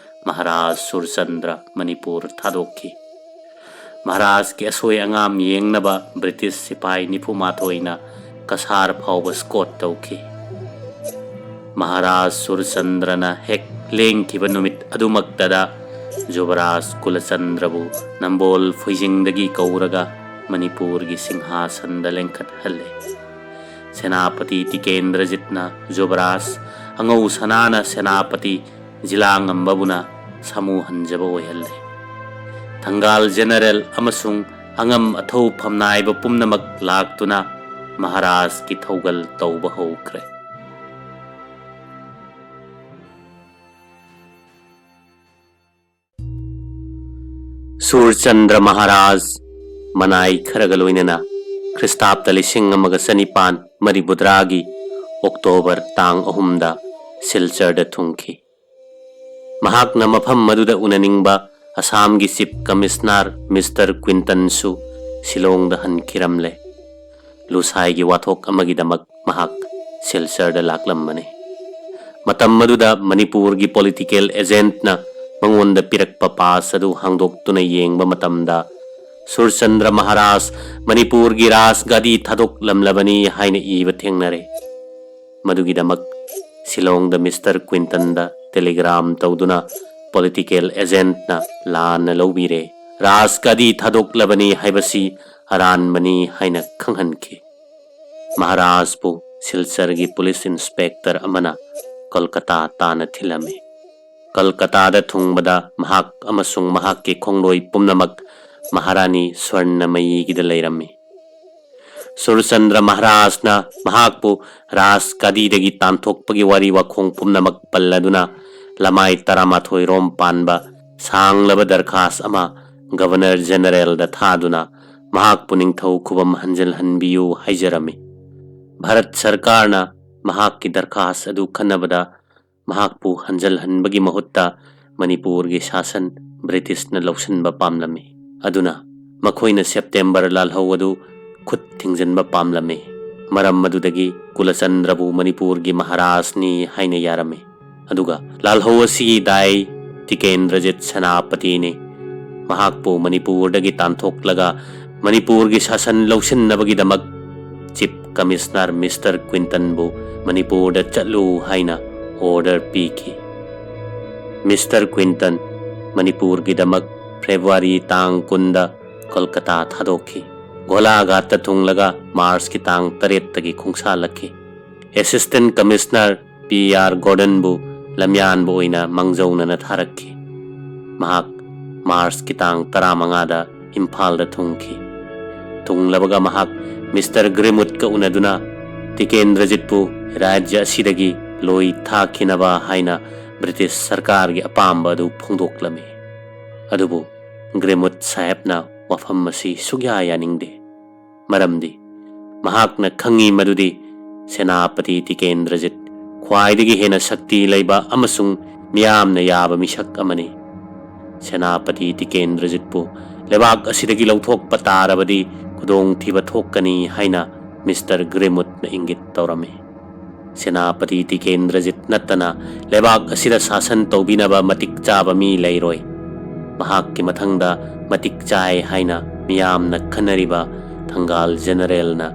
ꯃꯍꯥꯔꯥꯖ ꯁꯨꯔꯆꯟꯗ꯭ꯔ ꯃꯅꯤꯄꯨꯔ ꯊꯥꯗꯣꯛꯈꯤ꯫ ꯃꯍꯥꯔꯥꯖꯀꯤ ꯑꯁꯣꯏ ꯑꯉꯥꯝ ꯌꯦꯡꯅꯕ ꯕ꯭ꯔꯤꯇꯤꯁ ꯁꯤꯄꯥꯏ ꯅꯤꯐꯨ ꯃꯥꯊꯣꯏꯅ ꯀꯁꯥꯔ ꯐꯥꯎꯕ ꯁ꯭ꯀꯣꯠ ꯇꯧꯈꯤ꯫ ꯃꯍꯥꯔꯥꯖ ꯁꯨꯔꯆꯟꯗ꯭ꯔꯅ ꯍꯦꯛ ꯂꯦꯡꯈꯤꯕ ꯅꯨꯃꯤꯠ ꯑꯗꯨꯃꯛꯇꯗ ꯖꯨꯕꯔꯥꯖ ꯀꯨꯂꯆꯟꯗ꯭ꯔꯕꯨ ꯅꯝꯕꯣꯜ ꯐꯨꯏꯖꯤꯡꯗꯒꯤ ꯀꯧꯔꯒ ꯃꯅꯤꯄꯨꯔꯒꯤ ꯁꯤꯡꯍꯥꯁꯟꯗ ꯂꯦꯡꯈꯠꯍꯜꯂꯦ꯫ ꯁꯦꯅꯥꯄꯇꯤ ꯇꯤꯀꯦꯟꯗ꯭ꯔꯖꯤꯠꯅ ꯖꯨꯕꯔꯥꯖ ꯑꯉꯧ ꯁꯅꯥꯅ ꯁꯦꯅꯥꯄꯇꯤ ꯖꯤꯂꯥ ꯉꯝꯕꯕꯨꯅ ꯁꯥꯃꯨ ꯍꯟꯖꯕ ꯑꯣꯏꯍꯜꯂꯦ꯫ ꯊꯪꯒꯥꯜ ꯖꯦꯅꯔꯦꯜ ꯑꯃꯁꯨꯡ ꯑꯉꯝ ꯑꯊꯧ ꯐꯝꯅꯥꯏꯕ ꯄꯨꯝꯅꯃꯛ ꯂꯥꯛꯇꯨꯅ ꯃꯍꯥꯔꯥꯖꯀꯤ ꯊꯧꯒꯜ ꯇꯧꯕ ꯍꯧꯈ꯭ꯔꯦ꯫ ꯁꯨꯔꯆꯟꯗ꯭ꯔ ꯃꯍꯥꯔꯥꯖ ꯃꯅꯥꯏ ꯈꯔꯒ ꯂꯣꯏꯅꯅ ꯈ꯭ꯔꯤꯁꯇꯥꯕꯇ ꯂꯤꯁꯤꯡ ꯑꯃꯒ ꯆꯅꯤꯄꯥꯟ ꯃꯔꯤꯐꯨꯇꯔꯥꯒꯤ ꯑꯣꯛꯇꯣꯕꯔ ꯇꯥꯡ ꯑꯍꯨꯝꯗ ꯁꯤꯜꯆꯔꯗ ꯊꯨꯡꯈꯤ꯫ ꯃꯍꯥꯛꯅ ꯃꯐꯝ ꯑꯗꯨꯗ ꯎꯅꯅꯤꯡꯕ ꯑꯁꯥꯝꯒꯤ ꯆꯤꯐ ꯀꯃꯤꯁꯅꯔ ꯃꯤꯁꯇꯔ ꯀ꯭ꯋꯤꯟꯇꯟꯁꯨ ꯁꯤꯂꯣꯡꯗ ꯍꯟꯈꯤꯔꯝꯂꯦ꯫ ꯂꯨꯁꯥꯏꯒꯤ ꯋꯥꯊꯣꯛ ꯑꯃꯒꯤꯗꯃꯛ ꯃꯍꯥꯛ ꯁꯤꯜꯆꯔꯗ ꯂꯥꯛꯂꯝꯕꯅꯤ꯫ ꯃꯇꯝ ꯑꯗꯨꯗ ꯃꯅꯤꯄꯨꯔꯒꯤ ꯄꯣꯂꯤꯇꯤꯀꯦꯜ ꯑꯦꯖꯦꯟꯠꯅ ꯃꯉꯣꯟꯗ ꯄꯤꯔꯛꯄ ꯄꯥꯁ ꯑꯗꯨ ꯍꯥꯡꯗꯣꯛꯇꯨꯅ ꯌꯦꯡꯕ ꯃꯇꯝꯗ ꯁꯨꯔꯆꯟꯗ꯭ꯔ ꯃꯍꯥꯔꯥꯖ ꯃꯅꯤꯄꯨꯔꯒꯤ ꯔꯥꯖꯒꯥꯗꯤ ꯊꯥꯗꯣꯛꯂꯝꯂꯕꯅꯤ ꯍꯥꯏꯅ ꯏꯕ ꯊꯦꯡꯅꯔꯦ꯫ ꯃꯗꯨꯒꯤꯗꯃꯛ ꯁꯤꯂꯣꯡꯗ ꯃꯤꯁꯇꯔ ꯀ꯭ꯋꯤꯟꯇꯟꯗ ꯇꯦꯂꯤꯒ꯭ꯔꯥꯝ ꯇꯧꯗꯨꯅ ꯄꯣꯂꯤꯇꯤꯀꯦꯜ ꯑꯦꯖꯦꯟꯠꯅ ꯂꯥꯟꯅ ꯂꯧꯕꯤꯔꯦ꯫ ꯔꯥꯖꯒꯥꯗꯤ ꯊꯥꯗꯣꯛꯂꯕꯅꯤ ꯍꯥꯏꯕꯁꯤ ꯑꯔꯥꯟꯕꯅꯤ ꯍꯥꯏꯅ ꯈꯪꯍꯟꯈꯤ꯫ ꯃꯍꯥꯔꯥꯖꯄꯨ ꯁꯤꯜꯆꯔꯒꯤ ꯄꯨꯂꯤꯁ ꯏꯟꯁꯄꯦꯛꯇꯔ ꯑꯃꯅ ꯀꯣꯜꯀꯇꯥ ꯇꯥꯟꯅ ꯊꯤꯜꯂꯝꯃꯤ꯫ ꯀꯜꯀꯇꯥꯗ ꯊꯨꯡꯕꯗ ꯃꯍꯥꯛ ꯑꯃꯁꯨꯡ ꯃꯍꯥꯛꯀꯤ ꯈꯣꯡꯂꯣꯏ ꯄꯨꯝꯅꯃꯛ ꯃꯍꯥꯔꯥꯅꯤ ꯁ꯭ꯋꯔꯅꯃꯌꯤꯒꯤꯗ ꯂꯩꯔꯝꯃꯤ꯫ ꯁꯨꯔꯆꯟꯗ꯭ꯔ ꯃꯍꯥꯔꯥꯖꯅ ꯃꯍꯥꯛꯄꯨ ꯔꯥꯖ ꯒꯥꯗꯤꯗꯒꯤ ꯇꯥꯟꯊꯣꯛꯄꯒꯤ ꯋꯥꯔꯤ ꯋꯥꯈꯣꯡ ꯄꯨꯝꯅꯃꯛ ꯄꯜꯂꯗꯨꯅ ꯂꯃꯥꯏ ꯇꯔꯥꯃꯥꯊꯣꯏ ꯔꯣꯝ ꯄꯥꯟꯕ ꯁꯥꯡꯂꯕ ꯗꯔꯈꯥꯁ ꯑꯃ ꯒꯕꯔꯅꯔ ꯖꯦꯅꯔꯦꯜꯗ ꯊꯥꯗꯨꯅ ꯃꯍꯥꯛꯄꯨ ꯅꯤꯡꯊꯧ ꯈꯨꯕꯝ ꯍꯟꯖꯤꯜꯍꯟꯕꯤꯌꯨ ꯍꯥꯏꯖꯔꯝꯃꯤ꯫ ꯚꯥꯔꯠ ꯁꯔꯀꯥꯔꯅ ꯃꯍꯥꯛꯀꯤ ꯗꯔꯈꯥꯁ ꯑꯗꯨ ꯈꯟꯅꯕꯗ ꯃꯍꯥꯛꯄꯨ ꯍꯟꯖꯤꯜꯍꯟꯕꯒꯤ ꯃꯍꯨꯠꯇ ꯃꯅꯤꯄꯨꯔꯒꯤ ꯁꯥꯁꯟ ꯕ꯭ꯔꯤꯇꯤꯁꯅ ꯂꯧꯁꯤꯟꯕ ꯄꯥꯝꯂꯝꯃꯤ꯫ ꯑꯗꯨꯅ ꯃꯈꯣꯏꯅ ꯁꯦꯞꯇꯦꯝꯕꯔ ꯂꯥꯜꯍꯧ ꯑꯗꯨ ꯈꯨꯠ ꯊꯤꯡꯖꯤꯟꯕ ꯄꯥꯝꯂꯝꯃꯤ꯫ ꯃꯔꯝ ꯑꯗꯨꯗꯒꯤ ꯀꯨꯂꯆꯟꯗ꯭ꯔꯕꯨ ꯃꯅꯤꯄꯨꯔꯒꯤ ꯃꯍꯥꯔꯥꯖꯅꯤ ꯍꯥꯏꯅ ꯌꯥꯔꯝꯃꯤ꯫ ꯑꯗꯨꯒ ꯂꯥꯜꯍꯧ ꯑꯁꯤꯒꯤ ꯗꯥꯏ ꯇꯤꯀꯦꯟꯗ꯭ꯔꯖꯤꯠ ꯁꯦꯅꯥꯄꯇꯤꯅꯤ꯫ ꯃꯍꯥꯛꯄꯨ ꯃꯅꯤꯄꯨꯔꯗꯒꯤ ꯇꯥꯟꯊꯣꯛꯂꯒ ꯃꯅꯤꯄꯨꯔꯒꯤ ꯁꯥꯁꯟ ꯂꯧꯁꯤꯟꯅꯕꯒꯤꯗꯃꯛ ꯆꯤꯐ ꯀꯃꯤꯁꯅꯔ ꯃꯤꯁꯇꯔ ꯀ꯭ꯋꯤꯟꯇꯟꯕꯨ ꯃꯅꯤꯄꯨꯔꯗ ꯆꯠꯂꯨ ꯍꯥꯏꯅ ꯑꯣꯔꯗꯔ ꯄꯤꯈꯤ꯫ ꯃꯤꯁꯇꯔ ꯀ꯭ꯋꯤꯟꯇꯟ ꯃꯅꯤꯄꯨꯔꯒꯤꯗꯃꯛ ꯐꯦꯕ꯭ꯔꯨꯋꯥꯔꯤ ꯇꯥꯡ ꯀꯨꯟꯗ ꯀꯣꯜꯀꯇꯥ ꯊꯥꯗꯣꯛꯈꯤ꯫ ꯒꯣꯂꯥꯘꯥꯠꯇ ꯊꯨꯡꯂꯒ ꯃꯥꯔꯆꯀꯤ ꯇꯥꯡ ꯇꯔꯦꯠꯇꯒꯤ ꯈꯣꯡꯁꯥꯜꯂꯛꯈꯤ꯫ ꯑꯦꯁꯤꯁꯇꯦꯟ ꯀꯃꯤꯁꯅꯔ ꯄꯤ ꯑꯥꯔ ꯒꯣꯔꯗꯟꯕꯨ ꯂꯝꯌꯥꯟꯕ ꯑꯣꯏꯅ ꯃꯥꯡꯖꯧꯅꯅ ꯊꯥꯔꯛꯈꯤ꯫ ꯃꯍꯥꯛ ꯃꯥꯔꯆꯀꯤ ꯇꯥꯡ ꯇꯔꯥꯃꯉꯥꯗ ꯏꯝꯐꯥꯜꯗ ꯊꯨꯡꯈꯤ꯫ ꯊꯨꯡꯂꯕꯒ ꯃꯍꯥꯛ ꯃꯤꯁꯇꯔ ꯒ꯭ꯔꯤꯃꯨꯠꯀ ꯎꯅꯗꯨꯅ ꯇꯤꯀꯦꯟꯗ꯭ꯔꯖꯤꯠꯄꯨ ꯔꯥꯖ꯭ꯌ ꯑꯁꯤꯗꯒꯤ ꯂꯣꯏ ꯊꯥꯈꯤꯅꯕ ꯍꯥꯏꯅ ꯕ꯭ꯔꯤꯇꯤꯁ ꯁꯔꯀꯥꯔꯒꯤ ꯑꯄꯥꯝꯕ ꯑꯗꯨ ꯐꯣꯡꯗꯣꯛꯂꯝꯃꯤ꯫ ꯑꯗꯨꯕꯨ ꯒ꯭ꯔꯤꯃꯨꯠ ꯁꯥꯍꯦꯕꯅ ꯋꯥꯐꯝ ꯑꯁꯤ ꯁꯨꯛꯌꯥ ꯌꯥꯅꯤꯡꯗꯦ꯫ ꯃꯔꯝꯗꯤ ꯃꯍꯥꯛꯅ ꯈꯪꯏ ꯃꯗꯨꯗꯤ ꯁꯦꯅꯥꯄꯇꯤ ꯇꯤꯀꯦꯟꯗ꯭ꯔꯖꯤꯠ ꯈ꯭ꯋꯥꯏꯗꯒꯤ ꯍꯦꯟꯅ ꯁꯛꯇꯤ ꯂꯩꯕ ꯑꯃꯁꯨꯡ ꯃꯤꯌꯥꯝꯅ ꯌꯥꯕ ꯃꯤꯁꯛ ꯑꯃꯅꯤ꯫ ꯁꯦꯅꯥꯄꯇꯤ ꯇꯤꯀꯦꯟꯗ꯭ꯔꯖꯤꯠꯄꯨ ꯂꯩꯕꯥꯛ ꯑꯁꯤꯗꯒꯤ ꯂꯧꯊꯣꯛꯄ ꯇꯥꯔꯕꯗꯤ ꯈꯨꯗꯣꯡꯊꯤꯕ ꯊꯣꯛꯀꯅꯤ ꯍꯥꯏꯅ ꯃꯤꯁꯇꯔ ꯒ꯭ꯔꯤꯃꯨꯠꯅ ꯏꯪꯒꯤꯠ ꯇꯧꯔꯝꯃꯤ꯫ ꯁꯦꯅꯥꯄꯇꯤ ꯇꯤꯀꯦꯟꯗ꯭ꯔꯖꯤꯠ ꯅꯠꯇꯅ ꯂꯩꯕꯥꯛ ꯑꯁꯤꯗ ꯁꯥꯁꯟ ꯇꯧꯕꯤꯅꯕ ꯃꯇꯤꯛ ꯆꯥꯕ ꯃꯤ ꯂꯩꯔꯣꯏ꯫ ꯃꯍꯥꯛꯀꯤ ꯃꯊꯪꯗ ꯃꯇꯤꯛ ꯆꯥꯏ ꯍꯥꯏꯅ ꯃꯤꯌꯥꯝꯅ ꯈꯟꯅꯔꯤꯕ ꯊꯪꯒꯥꯜ ꯖꯦꯅꯔꯦꯜꯅ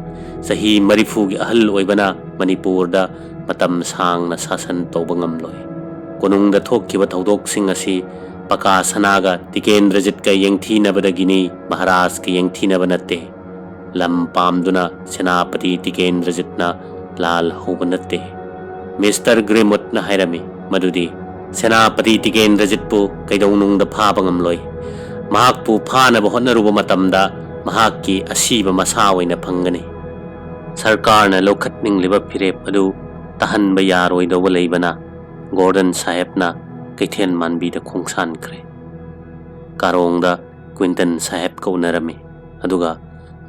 ꯆꯍꯤ ꯃꯔꯤꯐꯨꯒꯤ ꯑꯍꯜ ꯑꯣꯏꯕꯅ ꯃꯅꯤꯄꯨꯔꯗ ꯃꯇꯝ ꯁꯥꯡꯅ ꯁꯥꯁꯟ ꯇꯧꯕ ꯉꯝꯂꯣꯏ꯫ ꯀꯣꯅꯨꯡꯗ ꯊꯣꯛꯈꯤꯕ ꯊꯧꯗꯣꯛꯁꯤꯡ ꯑꯁꯤ ꯄꯀꯥ ꯁꯅꯥꯒ ꯇꯤꯀꯦꯟꯗ꯭ꯔꯖꯤꯠꯀ ꯌꯦꯡꯊꯤꯅꯕꯗꯒꯤꯅꯤ ꯃꯍꯥꯔꯥꯖꯀ ꯌꯦꯡꯊꯤꯅꯕ ꯅꯠꯇꯦ꯫ ꯂꯝ ꯄꯥꯝꯗꯨꯅ ꯁꯦꯅꯥꯄꯇꯤ ꯇꯤꯀꯦꯟꯗ꯭ꯔꯖꯤꯠꯅ ꯂꯥꯜ ꯍꯧꯕ ꯅꯠꯇꯦ꯫ ꯃꯤꯁꯇꯔ ꯒ꯭ꯔꯤꯃꯨꯠꯅ ꯍꯥꯏꯔꯝꯃꯤ ꯃꯗꯨꯗꯤ ꯁꯦꯅꯥꯄꯇꯤ ꯇꯤꯀꯦꯟꯗ꯭ꯔꯖꯤꯠꯄꯨ ꯀꯩꯗꯧꯅꯨꯡꯗ ꯐꯥꯕ ꯉꯝꯂꯣꯏ꯫ ꯃꯍꯥꯛꯄꯨ ꯐꯥꯅꯕ ꯍꯣꯠꯅꯔꯨꯕ ꯃꯇꯝꯗ ꯃꯍꯥꯛꯀꯤ ꯑꯁꯤꯕ ꯃꯁꯥ ꯑꯣꯏꯅ ꯐꯪꯒꯅꯤ꯫ ꯁꯔꯀꯥꯔꯅ ꯂꯧꯈꯠꯅꯤꯡꯂꯤꯕ ꯐꯤꯔꯦꯞ ꯑꯗꯨ ꯇꯥꯍꯟꯕ ꯌꯥꯔꯣꯏꯗꯧꯕ ꯂꯩꯕꯅ ꯒꯣꯔꯗꯟ ꯁꯥꯍꯦꯕꯅ ꯀꯩꯊꯦꯜ ꯃꯥꯟꯕꯤꯗ ꯈꯣꯡꯁꯥꯟꯈ꯭ꯔꯦ꯫ ꯀꯥꯔꯣꯡꯗ ꯀ꯭ꯋꯤꯟꯇꯟ ꯁꯥꯍꯦꯕꯀ ꯎꯅꯔꯝꯃꯤ, ꯑꯗꯨꯒ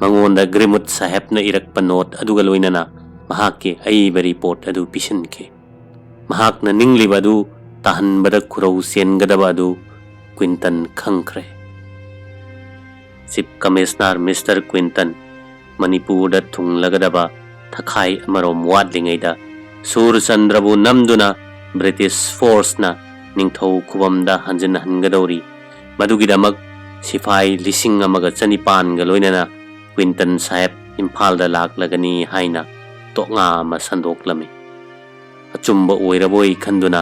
ꯃꯉꯣꯟꯗ ꯒ꯭ꯔꯤꯃꯨꯠ ꯁꯥꯍꯦꯕꯅ ꯏꯔꯛꯄ ꯅꯣꯠ ꯑꯗꯨꯒ ꯂꯣꯏꯅꯅ ꯃꯍꯥꯛꯀꯤ ꯑꯏꯕ ꯔꯤꯄꯣꯔꯠ ꯑꯗꯨ ꯄꯤꯁꯤꯟꯈꯤ꯫ ꯃꯍꯥꯛꯅ ꯅꯤꯡꯂꯤꯕ ꯑꯗꯨ ꯇꯥꯍꯟꯕꯗ ꯈꯨꯔꯧ ꯆꯦꯟꯒꯗꯕ ꯑꯗꯨ ꯀ꯭ꯋꯤꯟꯇꯟ ꯈꯪꯈ꯭ꯔꯦ꯫ ꯆꯤꯐ ꯀꯃꯤꯁꯅꯔ ꯃꯤꯁꯇꯔ ꯀ꯭ꯋꯤꯟꯇꯟ ꯃꯅꯤꯄꯨꯔꯗ ꯊꯨꯡꯂꯒꯗꯕ ꯊꯈꯥꯏ ꯑꯃꯔꯣꯝ ꯋꯥꯠꯂꯤꯉꯩꯗ ꯁꯨꯔꯆꯟꯗ꯭ꯔꯕꯨ ꯅꯝꯗꯨꯅ ꯕ꯭ꯔꯤꯇꯤꯁ ꯐꯣꯔꯁꯅ ꯅꯤꯡꯊꯧ ꯈꯨꯕꯝꯗ ꯍꯟꯖꯤꯟꯍꯟꯒꯗꯧꯔꯤ꯫ ꯃꯗꯨꯒꯤꯗꯃꯛ ꯁꯤꯐꯥꯏ ꯂꯤꯁꯤꯡ ꯑꯃꯒ ꯆꯅꯤꯄꯥꯟꯒ ꯂꯣꯏꯅꯅ ꯀ꯭ꯋꯤꯟꯇꯟ ꯁꯥꯍꯦꯕ ꯏꯝꯐꯥꯜꯗ ꯂꯥꯛꯂꯒꯅꯤ ꯍꯥꯏꯅ ꯇꯣꯛꯉꯥ ꯑꯃ ꯁꯟꯗꯣꯛꯂꯝꯃꯤ꯫ ꯑꯆꯨꯝꯕ ꯑꯣꯏꯔꯕꯣꯏ ꯈꯟꯗꯨꯅ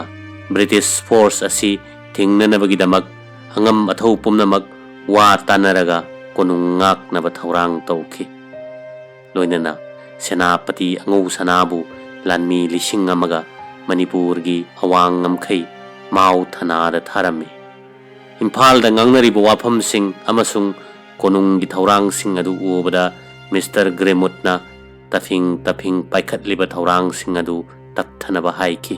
ꯕ꯭ꯔꯤꯇꯤꯁ ꯐꯣꯔꯁ ꯑꯁꯤ ꯊꯤꯡꯅꯅꯕꯒꯤꯗꯃꯛ ꯑꯉꯝ ꯑꯊꯧ ꯄꯨꯝꯅꯃꯛ ꯋꯥ ꯇꯥꯅꯔꯒ ꯀꯣꯅꯨꯡ ꯉꯥꯛꯅꯕ ꯊꯧꯔꯥꯡ ꯇꯧꯈꯤ꯫ ꯂꯣꯏꯅꯅ ꯁꯦꯅꯥꯄꯇꯤ ꯑꯉꯧ ꯁꯅꯥꯕꯨ ꯂꯥꯟꯃꯤ ꯂꯤꯁꯤꯡ ꯑꯃꯒ ꯃꯅꯤꯄꯨꯔꯒꯤ ꯑꯋꯥꯡ ꯉꯝꯈꯩ ꯃꯥꯎ ꯊꯅꯥꯗ ꯊꯥꯔꯝꯃꯤ꯫ ꯏꯝꯐꯥꯜꯗ ꯉꯥꯡꯅꯔꯤꯕ ꯋꯥꯐꯝꯁꯤꯡ ꯑꯃꯁꯨꯡ ꯀꯣꯅꯨꯡꯒꯤ ꯊꯧꯔꯥꯡꯁꯤꯡ ꯑꯗꯨ ꯎꯕꯗ ꯃꯤꯁꯇꯔ ꯒ꯭ꯔꯦꯃꯨꯠꯅ ꯇꯐꯤꯡ ꯇꯐꯤꯡ ꯄꯥꯏꯈꯠꯂꯤꯕ ꯊꯧꯔꯥꯡꯁꯤꯡ ꯑꯗꯨ ꯇꯞꯊꯅꯕ ꯍꯥꯏꯈꯤ꯫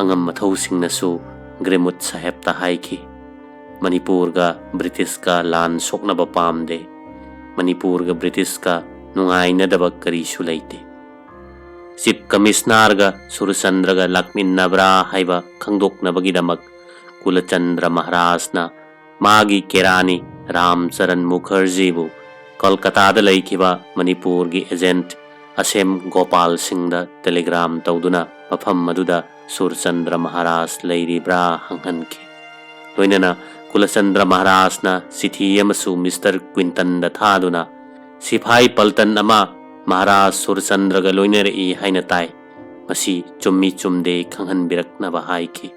ꯑꯉꯝ ꯑꯊꯧꯁꯤꯡꯅꯁꯨ ꯒ꯭ꯔꯦꯃꯨꯠ ꯁꯥꯍꯦꯕꯇ ꯍꯥꯏꯈꯤ, "ꯃꯅꯤꯄꯨꯔꯒ ꯕ꯭ꯔꯤꯇꯤꯁꯀ ꯂꯥꯟ ꯁꯣꯛꯅꯕ ꯄꯥꯝꯗꯦ꯫ ꯃꯅꯤꯄꯨꯔꯒ ꯕ꯭ꯔꯤꯇꯤꯁꯀ ꯅꯨꯡꯉꯥꯏꯅꯗꯕ ꯀꯔꯤꯁꯨ ꯂꯩꯇꯦ꯫" ꯆꯤꯐ ꯀꯃꯤꯁꯅꯔꯒ ꯁꯨꯔꯆꯟꯗ꯭ꯔꯒ ꯂꯥꯛꯃꯤꯟꯅꯕ꯭ꯔꯥ ꯍꯥꯏꯕ ꯈꯪꯗꯣꯛꯅꯕꯒꯤꯗꯃꯛ ꯀꯨꯂꯆꯟꯗ꯭ꯔ ꯃꯍꯥꯔꯥꯖꯅ ꯃꯥꯒꯤ ꯀꯦꯔꯥꯅꯤ ꯔꯥꯝꯆꯔꯟ ꯃꯨꯈꯔꯖꯤꯕꯨ ꯀꯣꯜꯀꯇꯥꯗ ꯂꯩꯈꯤꯕ ꯃꯅꯤꯄꯨꯔꯒꯤ ꯑꯦꯖꯦꯟꯠ ꯑꯁꯦꯝ ꯒꯣꯄꯥꯜ ꯁꯤꯡꯗ ꯇꯦꯂꯤꯒ꯭ꯔꯥꯝ ꯇꯧꯗꯨꯅ ꯃꯐꯝ ꯑꯗꯨꯗ ꯁꯨꯔꯆꯟꯗ꯭ꯔ ꯃꯍꯥꯔꯥꯖ ꯂꯩꯔꯤꯕ꯭ꯔꯥ ꯍꯪꯍꯟꯈꯤ꯫ ꯂꯣꯏꯅꯅ ꯀꯨꯂꯆꯟꯗ꯭ꯔ ꯃꯍꯥꯔꯥꯖꯅ ꯆꯤꯊꯤ ꯑꯃꯁꯨ ꯃꯤꯁꯇꯔ ꯀ꯭ꯋꯤꯟꯇꯟꯗ ꯊꯥꯗꯨꯅ, "ꯁꯤꯐꯥꯏ ꯄꯜꯇꯟ ꯑꯃ ꯃꯍꯥꯔꯥꯖ ꯁꯨꯔꯆꯟꯗ꯭ꯔꯒ ꯂꯣꯏꯅꯔꯛꯏ ꯍꯥꯏꯅ ꯇꯥꯏ꯫ ꯃꯁꯤ ꯆꯨꯝꯃꯤ ꯆꯨꯝꯗꯦ ꯈꯪꯍꯟꯕꯤꯔꯛꯅꯕ" ꯍꯥꯏꯈꯤ꯫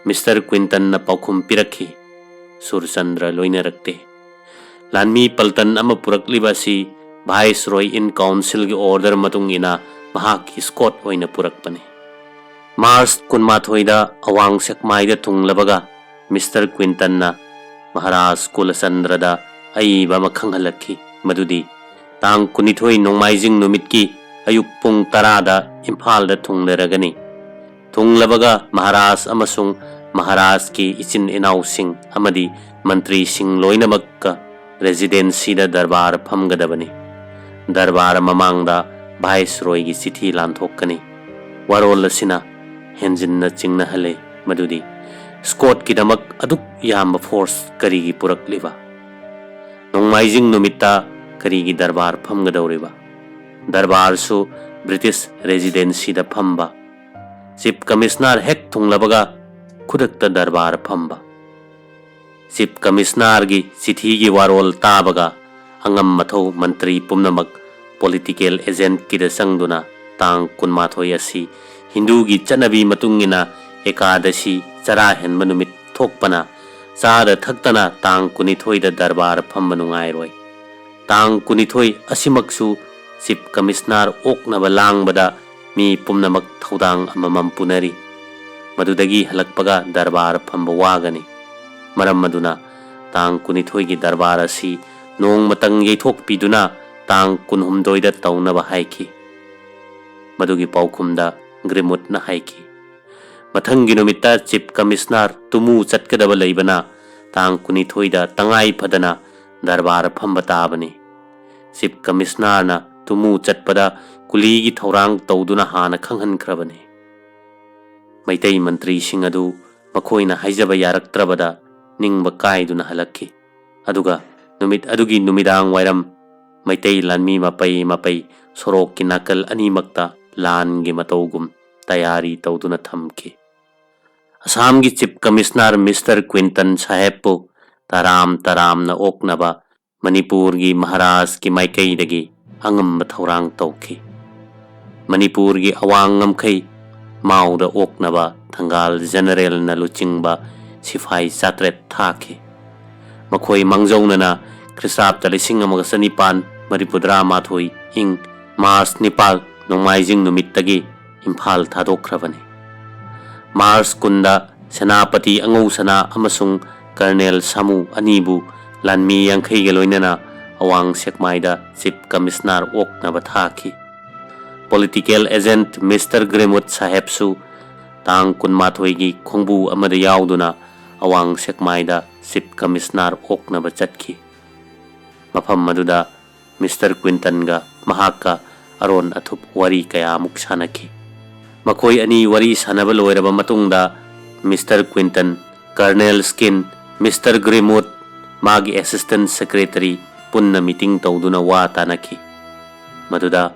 ꯃꯤꯁꯇꯔ ꯀ꯭ꯋꯤꯟꯇꯟꯅ ꯄꯥꯎꯈꯨꯝ ꯄꯤꯔꯛꯈꯤ, "ꯁꯨꯔꯆꯟꯗ꯭ꯔ ꯂꯣꯏꯅꯔꯛꯇꯦ꯫ ꯂꯥꯟꯃꯤ ꯄꯜꯇꯟ ꯑꯃ ꯄꯨꯔꯛꯂꯤꯕ ꯑꯁꯤ ꯚꯥꯏꯁꯔꯣꯏ ꯏꯟ ꯀꯥꯎꯟꯁꯤꯜꯒꯤ ꯑꯣꯔꯗꯔ ꯃꯇꯨꯡ ꯏꯟꯅ ꯃꯍꯥꯛꯀꯤ ꯏꯁꯀꯣꯠ ꯑꯣꯏꯅ ꯄꯨꯔꯛꯄꯅꯤ꯫" ꯃꯥꯔꯆ ꯀꯨꯟꯃꯥꯊꯣꯏꯗ ꯑꯋꯥꯡ ꯁꯦꯛꯃꯥꯏꯗ ꯊꯨꯡꯂꯕꯒ ꯃꯤꯁꯇꯔ ꯀ꯭ꯋꯤꯟꯇꯟꯅ ꯃꯍꯥꯔꯥꯖ ꯀꯨꯂꯆꯟꯗ꯭ꯔꯗ ꯑꯏꯕ ꯑꯃ ꯈꯪꯍꯜꯂꯛꯈꯤ, ꯃꯗꯨꯗꯤ ꯇꯥꯡ ꯀꯨꯟꯅꯤꯊꯣꯏ ꯅꯣꯡꯃꯥꯏꯖꯤꯡ ꯅꯨꯃꯤꯠꯀꯤ ꯑꯌꯨꯛ ꯄꯨꯡ ꯇꯔꯥꯗ ꯏꯝꯐꯥꯜꯗ ꯊꯨꯡꯂꯔꯒꯅꯤ꯫ ꯊꯨꯡꯂꯕꯒ ꯃꯍꯥꯔꯥꯖ ꯑꯃꯁꯨꯡ ꯃꯍꯥꯔꯥꯖꯀꯤ ꯏꯆꯤꯟ ꯏꯅꯥꯎꯁꯤꯡ ꯑꯃꯗꯤ ꯃꯟꯇ꯭ꯔꯤꯁꯤꯡ ꯂꯣꯏꯅꯃꯛꯀ ꯔꯦꯁꯤꯗꯦꯟꯁꯤꯗ ꯗꯔꯕꯥꯔ ꯐꯝꯒꯗꯕꯅꯤ꯫ ꯗꯔꯕꯥꯔ ꯃꯃꯥꯡꯗ ꯚꯥꯏꯁꯔꯣꯏꯒꯤ ꯆꯤꯊꯤ ꯂꯥꯟꯊꯣꯛꯀꯅꯤ꯫ ꯋꯥꯔꯣꯜ ꯑꯁꯤꯅ ꯍꯦꯟꯖꯤꯟꯅ ꯆꯤꯡꯅꯍꯜꯂꯦ, ꯃꯗꯨꯗꯤ ꯁ꯭ꯀꯣꯠꯀꯤꯗꯃꯛ ꯑꯗꯨꯛ ꯌꯥꯝꯕ ꯐꯣꯔꯁ ꯀꯔꯤꯒꯤ ꯄꯨꯔꯛꯂꯤꯕ? ꯅꯣꯡꯃꯥꯏꯖꯤꯡ ꯅꯨꯃꯤꯠꯇ ꯀꯔꯤꯒꯤ ꯗꯔꯕꯥꯔ ꯐꯝꯒꯗꯧꯔꯤꯕ? ꯗꯔꯕꯥꯔꯁꯨ ꯕ꯭ꯔꯤꯇꯤꯁ ꯔꯦꯁꯤꯗꯦꯟꯁꯤꯗ ꯐꯝꯕ꯫ ꯆꯤꯐ ꯀꯃꯤꯁꯅꯔ ꯍꯦꯛ ꯊꯨꯡꯂꯕꯒ ꯈꯨꯗꯛꯇ ꯗꯔꯕꯥꯔ ꯐꯝꯕ꯫ ꯆꯤꯐ ꯀꯃꯤꯁꯅꯔꯒꯤ ꯆꯤꯊꯤꯒꯤ ꯋꯥꯔꯣꯜ ꯇꯥꯕꯒ ꯑꯉꯝ ꯑꯊꯧ ꯃꯟꯇ꯭ꯔꯤ ꯄꯨꯝꯅꯃꯛ ꯄꯣꯂꯤꯇꯤꯀꯦꯜ ꯑꯦꯖꯦꯟꯠꯀꯤꯗ ꯆꯪꯗꯨꯅ ꯇꯥꯡ ꯀꯨꯟꯃꯥꯊꯣꯏ ꯑꯁꯤ ꯍꯤꯟꯗꯨꯒꯤ ꯆꯠꯅꯕꯤ ꯃꯇꯨꯡ ꯏꯟꯅ ꯑꯦꯀꯥꯗꯁꯤ ꯆꯔꯥ ꯍꯦꯟꯕ ꯅꯨꯃꯤꯠ ꯊꯣꯛꯄꯅ ꯆꯥꯗ ꯊꯛꯇꯅ ꯇꯥꯡ ꯀꯨꯟꯅꯤꯊꯣꯏꯗ ꯗꯔꯕꯥꯔ ꯐꯝꯕ ꯅꯨꯡꯉꯥꯏꯔꯣꯏ꯫ ꯇꯥꯡ ꯀꯨꯟꯅꯤꯊꯣꯏ ꯑꯁꯤꯃꯛꯁꯨ ꯆꯤꯐ ꯀꯃꯤꯁꯅꯔ ꯑꯣꯛꯅꯕ ꯂꯥꯡꯕꯗ ꯃꯤ ꯄꯨꯝꯅꯃꯛ ꯊꯧꯗꯥꯡ ꯑꯃꯃꯝ ꯄꯨꯅꯔꯤ꯫ ꯃꯗꯨꯗꯒꯤ ꯍꯜꯂꯛꯄꯒ ꯗꯔꯕꯥꯔ ꯐꯝꯕ ꯋꯥꯒꯅꯤ꯫ ꯃꯔꯝ ꯑꯗꯨꯅ ꯇꯥꯡ ꯀꯨꯟꯅꯤꯊꯣꯏꯒꯤ ꯗꯔꯕꯥꯔ ꯑꯁꯤ ꯅꯣꯡꯃꯇꯪ ꯌꯩꯊꯣꯛꯄꯤꯗꯨꯅ ꯇꯥꯡ ꯀꯨꯟꯍꯨꯝꯗꯣꯏꯗ ꯇꯧꯅꯕ ꯍꯥꯏꯈꯤ꯫ ꯃꯗꯨꯒꯤ ꯄꯥꯎꯈꯨꯝꯗ ꯒ꯭ꯔꯤꯃꯨꯠꯅ ꯍꯥꯏꯈꯤ, "ꯃꯊꯪꯒꯤ ꯅꯨꯃꯤꯠꯇ ꯆꯤꯐ ꯀꯃꯤꯁꯅꯔ ꯇꯨꯃꯨ ꯆꯠꯀꯗꯕ ꯂꯩꯕꯅ ꯇꯥꯡ ꯀꯨꯟꯅꯤꯊꯣꯏꯗ ꯇꯉꯥꯏ ꯐꯗꯅ ꯗꯔꯕꯥꯔ ꯐꯝꯕ ꯇꯥꯕꯅꯤ꯫ ꯆꯤꯐ ꯀꯃꯤꯁꯅꯔꯅ ꯇꯨꯃꯨ ꯆꯠꯄꯗ ꯀꯨꯂꯤꯒꯤ ꯊꯧꯔꯥꯡ ꯇꯧꯗꯨꯅ ꯍꯥꯟꯅ ꯈꯪꯍꯟꯈ꯭ꯔꯕꯅꯤ꯫" ꯃꯩꯇꯩ ꯃꯟꯇ꯭ꯔꯤꯁꯤꯡ ꯑꯗꯨ ꯃꯈꯣꯏꯅ ꯍꯥꯏꯖꯕ ꯌꯥꯔꯛꯇ꯭ꯔꯕꯗ ꯅꯤꯡꯕ ꯀꯥꯏꯗꯨꯅ ꯍꯜꯂꯛꯈꯤ꯫ ꯑꯗꯨꯒ ꯅꯨꯃꯤꯠ ꯑꯗꯨꯒꯤ ꯅꯨꯃꯤꯗꯥꯡ ꯋꯥꯏꯔꯝ ꯃꯩꯇꯩ ꯂꯥꯟꯃꯤ ꯃꯄꯩ ꯃꯄꯩ ꯁꯣꯔꯣꯛꯀꯤ ꯅꯥꯀꯜ ꯑꯅꯤꯃꯛꯇ ꯂꯥꯟꯒꯤ ꯃꯇꯧꯒꯨꯝ ꯇꯌꯥꯔꯤ ꯇꯧꯗꯨꯅ ꯊꯝꯈꯤ꯫ ꯑꯁꯥꯝꯒꯤ ꯆꯤꯐ ꯀꯃꯤꯁꯅꯔ ꯃꯤꯁꯇꯔ ꯀ꯭ꯋꯤꯟꯇꯟ ꯁꯥꯍꯦꯕꯄꯨ ꯇꯔꯥꯝ ꯇꯔꯥꯝꯅ ꯑꯣꯛꯅꯕ ꯃꯅꯤꯄꯨꯔꯒꯤ ꯃꯍꯥꯔꯥꯖꯀꯤ ꯃꯥꯏꯀꯩꯗꯒꯤ ꯑꯉꯝꯕ ꯊꯧꯔꯥꯡ ꯇꯧꯈꯤ꯫ ꯃꯅꯤꯄꯨꯔꯒꯤ ꯑꯋꯥꯡ ꯉꯝꯈꯩ ꯃꯥꯎꯗ ꯑꯣꯛꯅꯕ ꯊꯪꯒꯥꯜ ꯖꯦꯅꯔꯦꯜꯅ ꯂꯨꯆꯤꯡꯕ ꯁꯤꯐꯥꯏ ꯆꯥꯇ꯭ꯔꯦꯠ ꯊꯥꯈꯤ꯫ ꯃꯈꯣꯏ ꯃꯥꯡꯖꯧꯅꯅ ꯈ꯭ꯔꯤꯁꯇꯥꯕꯇ ꯂꯤꯁꯤꯡ ꯑꯃꯒ ꯆꯅꯤꯄꯥꯟ ꯃꯔꯤꯐꯨꯇꯔꯥ ꯃꯥꯊꯣꯏ ꯏꯪ ꯃꯥꯔꯆ ꯅꯤꯄꯥꯜ ꯅꯣꯡꯃꯥꯏꯖꯤꯡ ꯅꯨꯃꯤꯠꯇꯒꯤ ꯏꯝꯐꯥꯜ ꯊꯥꯗꯣꯛꯈ꯭ꯔꯕꯅꯤ꯫ ꯃꯥꯔꯆ ꯀꯨꯟꯗ ꯁꯦꯅꯥꯄꯇꯤ ꯑꯉꯧꯁꯅꯥ ꯑꯃꯁꯨꯡ ꯀꯔꯅꯦꯜ ꯁꯥꯃꯨ ꯑꯅꯤꯕꯨ ꯂꯥꯟꯃꯤ ꯌꯥꯡꯈꯩꯒ ꯂꯣꯏꯅꯅ ꯑꯋꯥꯡ ꯁꯦꯛꯃꯥꯏꯗ ꯆꯤꯐ ꯀꯃꯤꯁꯅꯥꯔ ꯑꯣꯛꯅꯕ ꯊꯥꯈꯤ꯫ ꯄꯣꯂꯤꯇꯤꯀꯦꯜ ꯑꯦꯖꯦꯟꯠ ꯃꯤꯁꯇꯔ ꯒ꯭ꯔꯦꯃꯨꯠ ꯁꯥꯍꯦꯕꯁꯨ ꯇꯥꯡ ꯀꯨꯟꯃꯥꯊꯣꯏꯒꯤ ꯈꯣꯡꯕꯨ ꯑꯃꯗ ꯌꯥꯎꯗꯨꯅ ꯑꯋꯥꯡ ꯁꯦꯛꯃꯥꯏꯗ ꯆꯤꯐ ꯀꯃꯤꯁꯅꯥꯔ ꯑꯣꯛꯅꯕ ꯆꯠꯈꯤ꯫ ꯃꯐꯝ ꯑꯗꯨꯗ ꯃꯤꯁꯇꯔ ꯀ꯭ꯋꯤꯟꯇꯟꯒ ꯃꯍꯥꯛꯀ ꯑꯔꯣꯟ ꯑꯊꯨꯞ ꯋꯥꯔꯤ ꯀꯌꯥꯃꯨꯛ ꯁꯥꯟꯅꯈꯤ꯫ ꯃꯈꯣꯏ ꯑꯅꯤ ꯋꯥꯔꯤ ꯁꯥꯟꯅꯕ ꯂꯣꯏꯔꯕ ꯃꯇꯨꯡꯗ, ꯃꯤꯁꯇꯔ ꯀ꯭ꯋꯤꯟꯇꯟ, ꯀꯔꯅꯦꯜ ꯁ꯭ꯀꯤꯟ, ꯃꯤꯁꯇꯔ ꯒ꯭ꯔꯤꯃꯨꯠ, ꯃꯥꯒꯤ ꯑꯦꯁꯤꯁꯇꯦꯟꯠ ꯁꯦꯀ꯭ꯔꯦꯇꯔꯤ ꯄꯨꯟꯅ ꯃꯤꯇꯤꯡ ꯇꯧꯗꯨꯅ ꯋꯥ ꯇꯥꯅꯈꯤ꯫ ꯃꯗꯨꯗ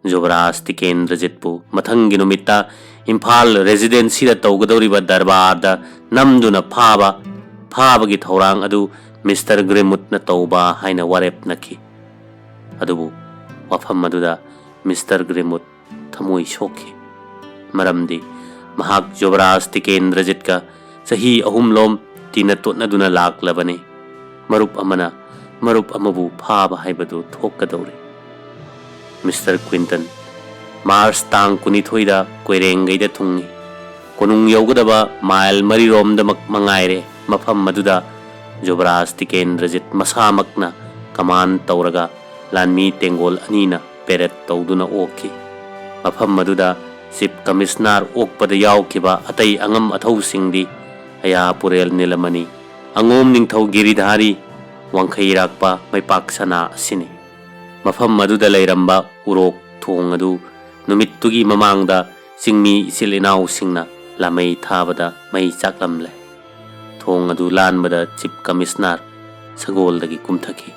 ꯖꯨꯕꯔꯥꯖ ꯇꯤꯀꯦꯟꯗ꯭ꯔꯖꯤꯠꯄꯨ ꯃꯊꯪꯒꯤ ꯅꯨꯃꯤꯠꯇ ꯏꯝꯐꯥꯜ ꯔꯦꯁꯤꯗꯦꯟꯁꯤꯗ ꯇꯧꯒꯗꯧꯔꯤꯕ ꯗꯔꯕꯥꯔꯗ ꯅꯝꯗꯨꯅ ꯐꯥꯕ, ꯐꯥꯕꯒꯤ ꯊꯧꯔꯥꯡ ꯑꯗꯨ ꯃꯤꯁꯇꯔ ꯒ꯭ꯔꯤꯃꯨꯠꯅ ꯇꯧꯕ ꯍꯥꯏꯅ ꯋꯥꯔꯦꯞꯅꯈꯤ꯫ ꯑꯗꯨꯕꯨ ꯋꯥꯐꯝ ꯑꯗꯨꯗ ꯃꯤꯁꯇꯔ ꯒ꯭ꯔꯤꯃꯨꯠ ꯊꯃꯣꯏ ꯁꯣꯛꯈꯤ꯫ ꯃꯔꯝꯗꯤ ꯃꯍꯥꯛ ꯖꯨꯕꯔꯥꯖ ꯇꯤꯀꯦꯟꯗ꯭ꯔꯖꯤꯠꯀ ꯆꯍꯤ ꯑꯍꯨꯝꯂꯣꯝ ꯇꯤꯟꯅ ꯇꯣꯠꯅꯗꯨꯅ ꯂꯥꯛꯂꯕꯅꯤ꯫ ꯃꯔꯨꯞ ꯑꯃꯅ ꯃꯔꯨꯞ ꯑꯃꯕꯨ ꯐꯥꯕ ꯍꯥꯏꯕꯗꯨ ꯊꯣꯛꯀꯗꯧꯔꯤ꯫ ꯃꯤꯁꯇꯔ ꯀ꯭ꯋꯤꯟꯇꯟ, ꯃꯥꯔꯆ ꯇꯥꯡ ꯀꯨꯟꯅꯤꯊꯣꯏꯗ ꯀꯣꯏꯔꯦꯡꯒꯩꯗ ꯊꯨꯡꯏ꯫ ꯀꯣꯅꯨꯡ ꯌꯧꯒꯗꯕ ꯃꯥꯏꯜ ꯃꯔꯤꯔꯣꯝꯗꯃꯛ ꯃꯉꯥꯏꯔꯦ꯫ ꯃꯐꯝ ꯑꯗꯨꯗ ꯖꯨꯕꯔꯥꯖ ꯇꯤꯀꯦꯟꯗ꯭ꯔꯖꯤꯠ ꯃꯁꯥꯃꯛꯅ ꯀꯃꯥꯟ ꯇꯧꯔꯒ ꯂꯥꯟꯃꯤ ꯇꯦꯡꯒꯣꯜ ꯑꯅꯤꯅ ꯄꯦꯔꯦꯗ ꯇꯧꯗꯨꯅ ꯑꯣꯛꯈꯤ꯫ ꯃꯐꯝ ꯑꯗꯨꯗ ꯆꯤꯐ ꯀꯃꯤꯁꯅꯥꯔ ꯑꯣꯛꯄꯗ ꯌꯥꯎꯈꯤꯕ ꯑꯇꯩ ꯑꯉꯝ ꯑꯊꯧꯁꯤꯡꯗꯤ ꯑꯌꯥ ꯄꯨꯔꯦꯜ ꯅꯤꯂꯃꯅꯤ, ꯑꯉꯣꯝ ꯅꯤꯡꯊꯧ ꯒꯤꯔꯤꯙꯥꯔꯤ, ꯋꯥꯡꯈꯩꯔꯥꯛꯄ ꯃꯩꯄꯥꯛ ꯁꯅꯥ ꯑꯁꯤꯅꯤ꯫ ꯃꯐꯝ ꯑꯗꯨꯗ ꯂꯩꯔꯝꯕ ꯎꯔꯣꯛ ꯊꯣꯡ ꯑꯗꯨ ꯅꯨꯃꯤꯠꯇꯨꯒꯤ ꯃꯃꯥꯡꯗ ꯆꯤꯡꯃꯤ ꯏꯆꯤꯜ ꯏꯅꯥꯎꯁꯤꯡꯅ ꯂꯥꯃꯩ ꯊꯥꯕꯗ ꯃꯩ ꯆꯥꯛꯂꯝꯂꯦ꯫ ꯊꯣꯡ ꯑꯗꯨ ꯂꯥꯟꯕꯗ ꯆꯤꯐ ꯀꯃꯤꯁꯅꯥꯔ ꯁꯒꯣꯜꯗꯒꯤ ꯀꯨꯝꯊꯈꯤ꯫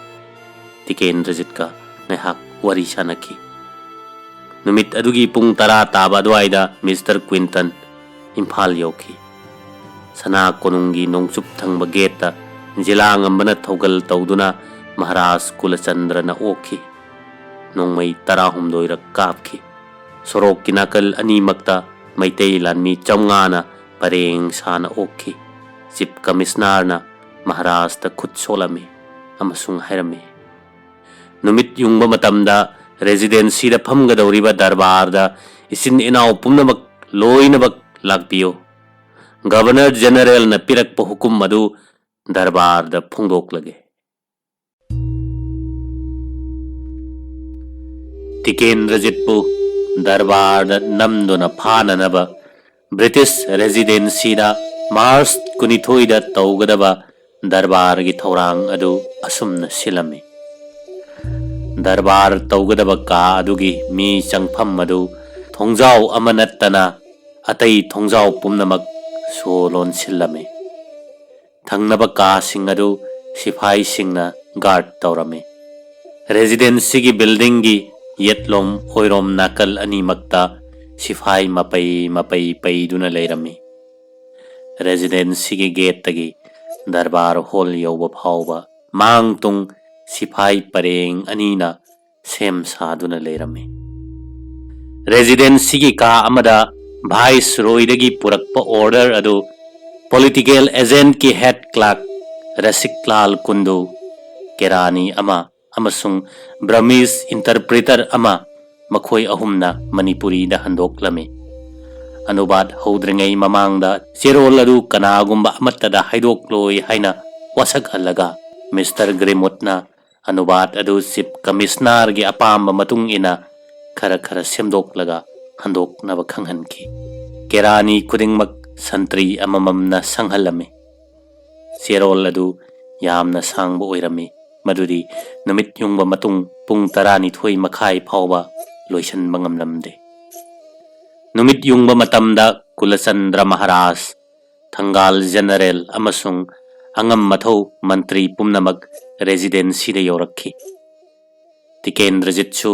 ꯇꯤꯀꯦꯟꯗ꯭ꯔꯖꯤꯠꯀ ꯉꯥꯏꯍꯥꯛ ꯋꯥꯔꯤ ꯁꯥꯅꯈꯤ꯫ ꯅꯨꯃꯤꯠ ꯑꯗꯨꯒꯤ ꯄꯨꯡ ꯇꯔꯥ ꯇꯥꯕ ꯑꯗꯨꯋꯥꯏꯗ ꯃꯤꯁꯇꯔ ꯀ꯭ꯋꯤꯟꯇꯟ ꯏꯝꯐꯥꯜ ꯌꯧꯈꯤ꯫ ꯁꯅꯥ ꯀꯣꯅꯨꯡꯒꯤ ꯅꯣꯡꯆꯨꯞ ꯊꯪꯕ ꯒꯦꯠꯇ ꯖꯤꯂꯥ ꯉꯝꯕꯅ ꯊꯧꯒꯜ ꯇꯧꯗꯨꯅ ꯃꯍꯥꯔꯥꯖ ꯀꯨꯂꯆꯟꯗ꯭ꯔꯅ ꯑꯣꯛꯈꯤ꯫ ꯅꯣꯡꯃꯩ ꯇꯔꯥꯍꯨꯝꯗꯣꯏꯔꯛ ꯀꯥꯞꯈꯤ꯫ ꯁꯣꯔꯣꯛꯀꯤ ꯅꯥꯀꯜ ꯑꯅꯤꯃꯛꯇ ꯃꯩꯇꯩ ꯂꯥꯟꯃꯤ ꯆꯥꯝꯃꯉꯥꯅ ꯄꯔꯦꯡ ꯁꯥꯅ ꯑꯣꯛꯈꯤ꯫ ꯆꯤꯐ ꯀꯃꯤꯁꯅꯥꯔꯅ ꯃꯍꯥꯔꯥꯖꯇ ꯈꯨꯠ ꯁꯣꯛꯂꯝꯃꯤ ꯑꯃꯁꯨꯡ ꯍꯥꯏꯔꯝꯃꯤ, "ꯅꯨꯃꯤꯠ ꯌꯨꯡꯕ ꯃꯇꯝꯗ ꯔꯦꯁꯤꯗꯦꯟꯁꯤꯗ ꯐꯝꯒꯗꯧꯔꯤꯕ ꯗꯔꯕꯥꯔꯗ ꯏꯆꯤꯟ ꯏꯅꯥꯎ ꯄꯨꯝꯅꯃꯛ ꯂꯣꯏꯅꯃꯛ ꯂꯥꯛꯄꯤꯌꯨ꯫ ꯒꯕꯔꯅꯔ ꯖꯦꯅꯔꯦꯜꯅ ꯄꯤꯔꯛꯄ ꯍꯨꯀꯨꯝ ꯑꯗꯨ ꯗꯔꯕꯥꯔꯗ ꯐꯣꯡꯗꯣꯛꯂꯒꯦ꯫ ꯇꯤꯀꯦꯟꯗ꯭ꯔꯖꯤꯠꯄꯨ ꯗꯔꯕꯥꯔꯗ ꯅꯝꯗꯨꯅ ꯐꯥꯅꯅꯕ ꯕ꯭ꯔꯤꯇꯤꯁ ꯔꯦꯖꯤꯗꯦꯟꯁꯤꯗ ꯃꯥꯔꯆ ꯀꯨꯟꯅꯤꯊꯣꯏꯗ ꯇꯧꯒꯗꯕ ꯗꯔꯕꯥꯔꯒꯤ ꯊꯧꯔꯥꯡ ꯑꯗꯨ ꯑꯁꯨꯝꯅ ꯁꯤꯜꯂꯝꯃꯤ꯫ ꯗꯔꯕꯥꯔ ꯇꯧꯒꯗꯕ ꯀꯥ ꯑꯗꯨꯒꯤ ꯃꯤ ꯆꯪꯐꯝ ꯑꯗꯨ ꯊꯣꯡꯖꯥꯎ ꯑꯃ ꯅꯠꯇꯅ ꯑꯇꯩ ꯊꯣꯡꯖꯥꯎ ꯄꯨꯝꯅꯃꯛ ꯁꯣ ꯂꯣꯟꯁꯤꯜꯂꯝꯃꯤ꯫ ꯊꯪꯅꯕ ꯀꯥꯁꯤꯡ ꯑꯗꯨ ꯁꯤꯐꯥꯏꯁꯤꯡꯅ ꯒꯥꯔꯗ ꯇꯧꯔꯝꯃꯤ꯫ ꯔꯦꯖꯤꯗꯦꯟꯁꯤꯒꯤ ꯕꯤꯜꯗꯤꯡꯒꯤ ꯌꯦꯠꯂꯣꯝ ꯑꯣꯏꯔꯣꯝ ꯅꯥꯀꯜ ꯑꯅꯤꯃꯛꯇ ꯁꯤꯐꯥꯏ ꯃꯄꯩ ꯃꯄꯩ ꯄꯩꯗꯨꯅ ꯂꯩꯔꯝꯃꯤ꯫ ꯔꯦꯖꯤꯗꯦꯟꯁꯤꯒꯤ ꯒꯦꯠꯇꯒꯤ ꯗꯔꯕꯥꯔ ꯍꯣꯜ ꯌꯧꯕ ꯐꯥꯎꯕ ꯃꯥꯡ ꯇꯨꯡ ꯁꯤꯐꯥꯏ ꯄꯔꯦꯡ ꯑꯅꯤꯅ ꯁꯦꯝ ꯁꯥꯗꯨꯅ ꯂꯩꯔꯝꯃꯤ꯫ ꯔꯦꯖꯤꯗꯦꯟꯁꯤꯒꯤ ꯀꯥ ꯑꯃꯗ ꯚꯥꯏꯁꯔꯣꯏꯗꯒꯤ ꯄꯨꯔꯛꯄ ꯑꯣꯔꯗꯔ ꯑꯗꯨ ꯄꯣꯂꯤꯇꯤꯀꯦꯜ ꯑꯦꯖꯦꯟꯠꯀꯤ ꯍꯦꯗ ꯀ꯭ꯂꯥꯔꯛ ꯔꯁꯤꯛꯂꯥꯜ ꯀꯨꯟꯗꯨ, ꯀꯦꯔꯥꯅꯤ ꯑꯃ ꯑꯃꯁꯨꯡ ꯕ꯭ꯔꯃꯤꯁ ꯏꯟꯇꯔꯄ꯭ꯔꯤꯇꯔ ꯑꯃ, ꯃꯈꯣꯏ ꯑꯍꯨꯝꯅ ꯃꯅꯤꯄꯨꯔꯤꯗ ꯍꯟꯗꯣꯛꯂꯝꯃꯤ꯫ ꯑꯅꯨꯕꯥꯗ ꯍꯧꯗ꯭ꯔꯤꯉꯩ ꯃꯃꯥꯡꯗ ꯆꯦꯔꯣꯜ ꯑꯗꯨ ꯀꯅꯥꯒꯨꯝꯕ ꯑꯃꯠꯇꯗ ꯍꯥꯏꯗꯣꯛꯂꯣꯏ ꯍꯥꯏꯅ ꯋꯥꯁꯛꯍꯜꯂꯒ ꯃꯤꯁꯇꯔ ꯒ꯭ꯔꯤꯃꯨꯠꯅ ꯑꯅꯨꯕꯥꯗ ꯑꯗꯨ ꯆꯤꯐ ꯀꯃꯤꯁꯅꯔꯒꯤ ꯑꯄꯥꯝꯕ ꯃꯇꯨꯡ ꯏꯟꯅ ꯈꯔ ꯈꯔ ꯁꯦꯝꯗꯣꯛꯂꯒ ꯍꯟꯗꯣꯛꯅꯕ ꯈꯪꯍꯟꯈꯤ꯫ ꯀꯦꯔꯥꯅꯤ ꯈꯨꯗꯤꯡꯃꯛ ꯁꯟꯇ꯭ꯔꯤ ꯑꯃꯃꯝꯅ ꯁꯪꯍꯜꯂꯝꯃꯤ꯫ ꯆꯦꯔꯣꯜ ꯑꯗꯨ ꯌꯥꯝꯅ ꯁꯥꯡꯕ ꯑꯣꯏꯔꯝꯃꯤ, ꯃꯗꯨꯗꯤ ꯅꯨꯃꯤꯠ ꯌꯨꯡꯕ ꯃꯇꯨꯡ ꯄꯨꯡ ꯇꯔꯥꯅꯤꯊꯣꯏ ꯃꯈꯥꯏ ꯐꯥꯎꯕ ꯂꯣꯏꯁꯤꯟꯕ ꯉꯝꯂꯝꯗꯦ꯫ ꯅꯨꯃꯤꯠ ꯌꯨꯡꯕ ꯃꯇꯝꯗ ꯀꯨꯂꯆꯟꯗ꯭ꯔ ꯃꯍꯥꯔꯥꯖ, ꯊꯪꯒꯥꯜ ꯖꯦꯅꯔꯦꯜ ꯑꯃꯁꯨꯡ ꯑꯉꯝ ꯑꯊꯧ ꯃꯟꯇ꯭ꯔꯤ ꯄꯨꯝꯅꯃꯛ ꯔꯦꯖꯤꯗꯦꯟꯁꯤꯗ ꯌꯧꯔꯛꯈꯤ꯫ ꯇꯤꯀꯦꯟꯗ꯭ꯔꯖꯤꯠꯁꯨ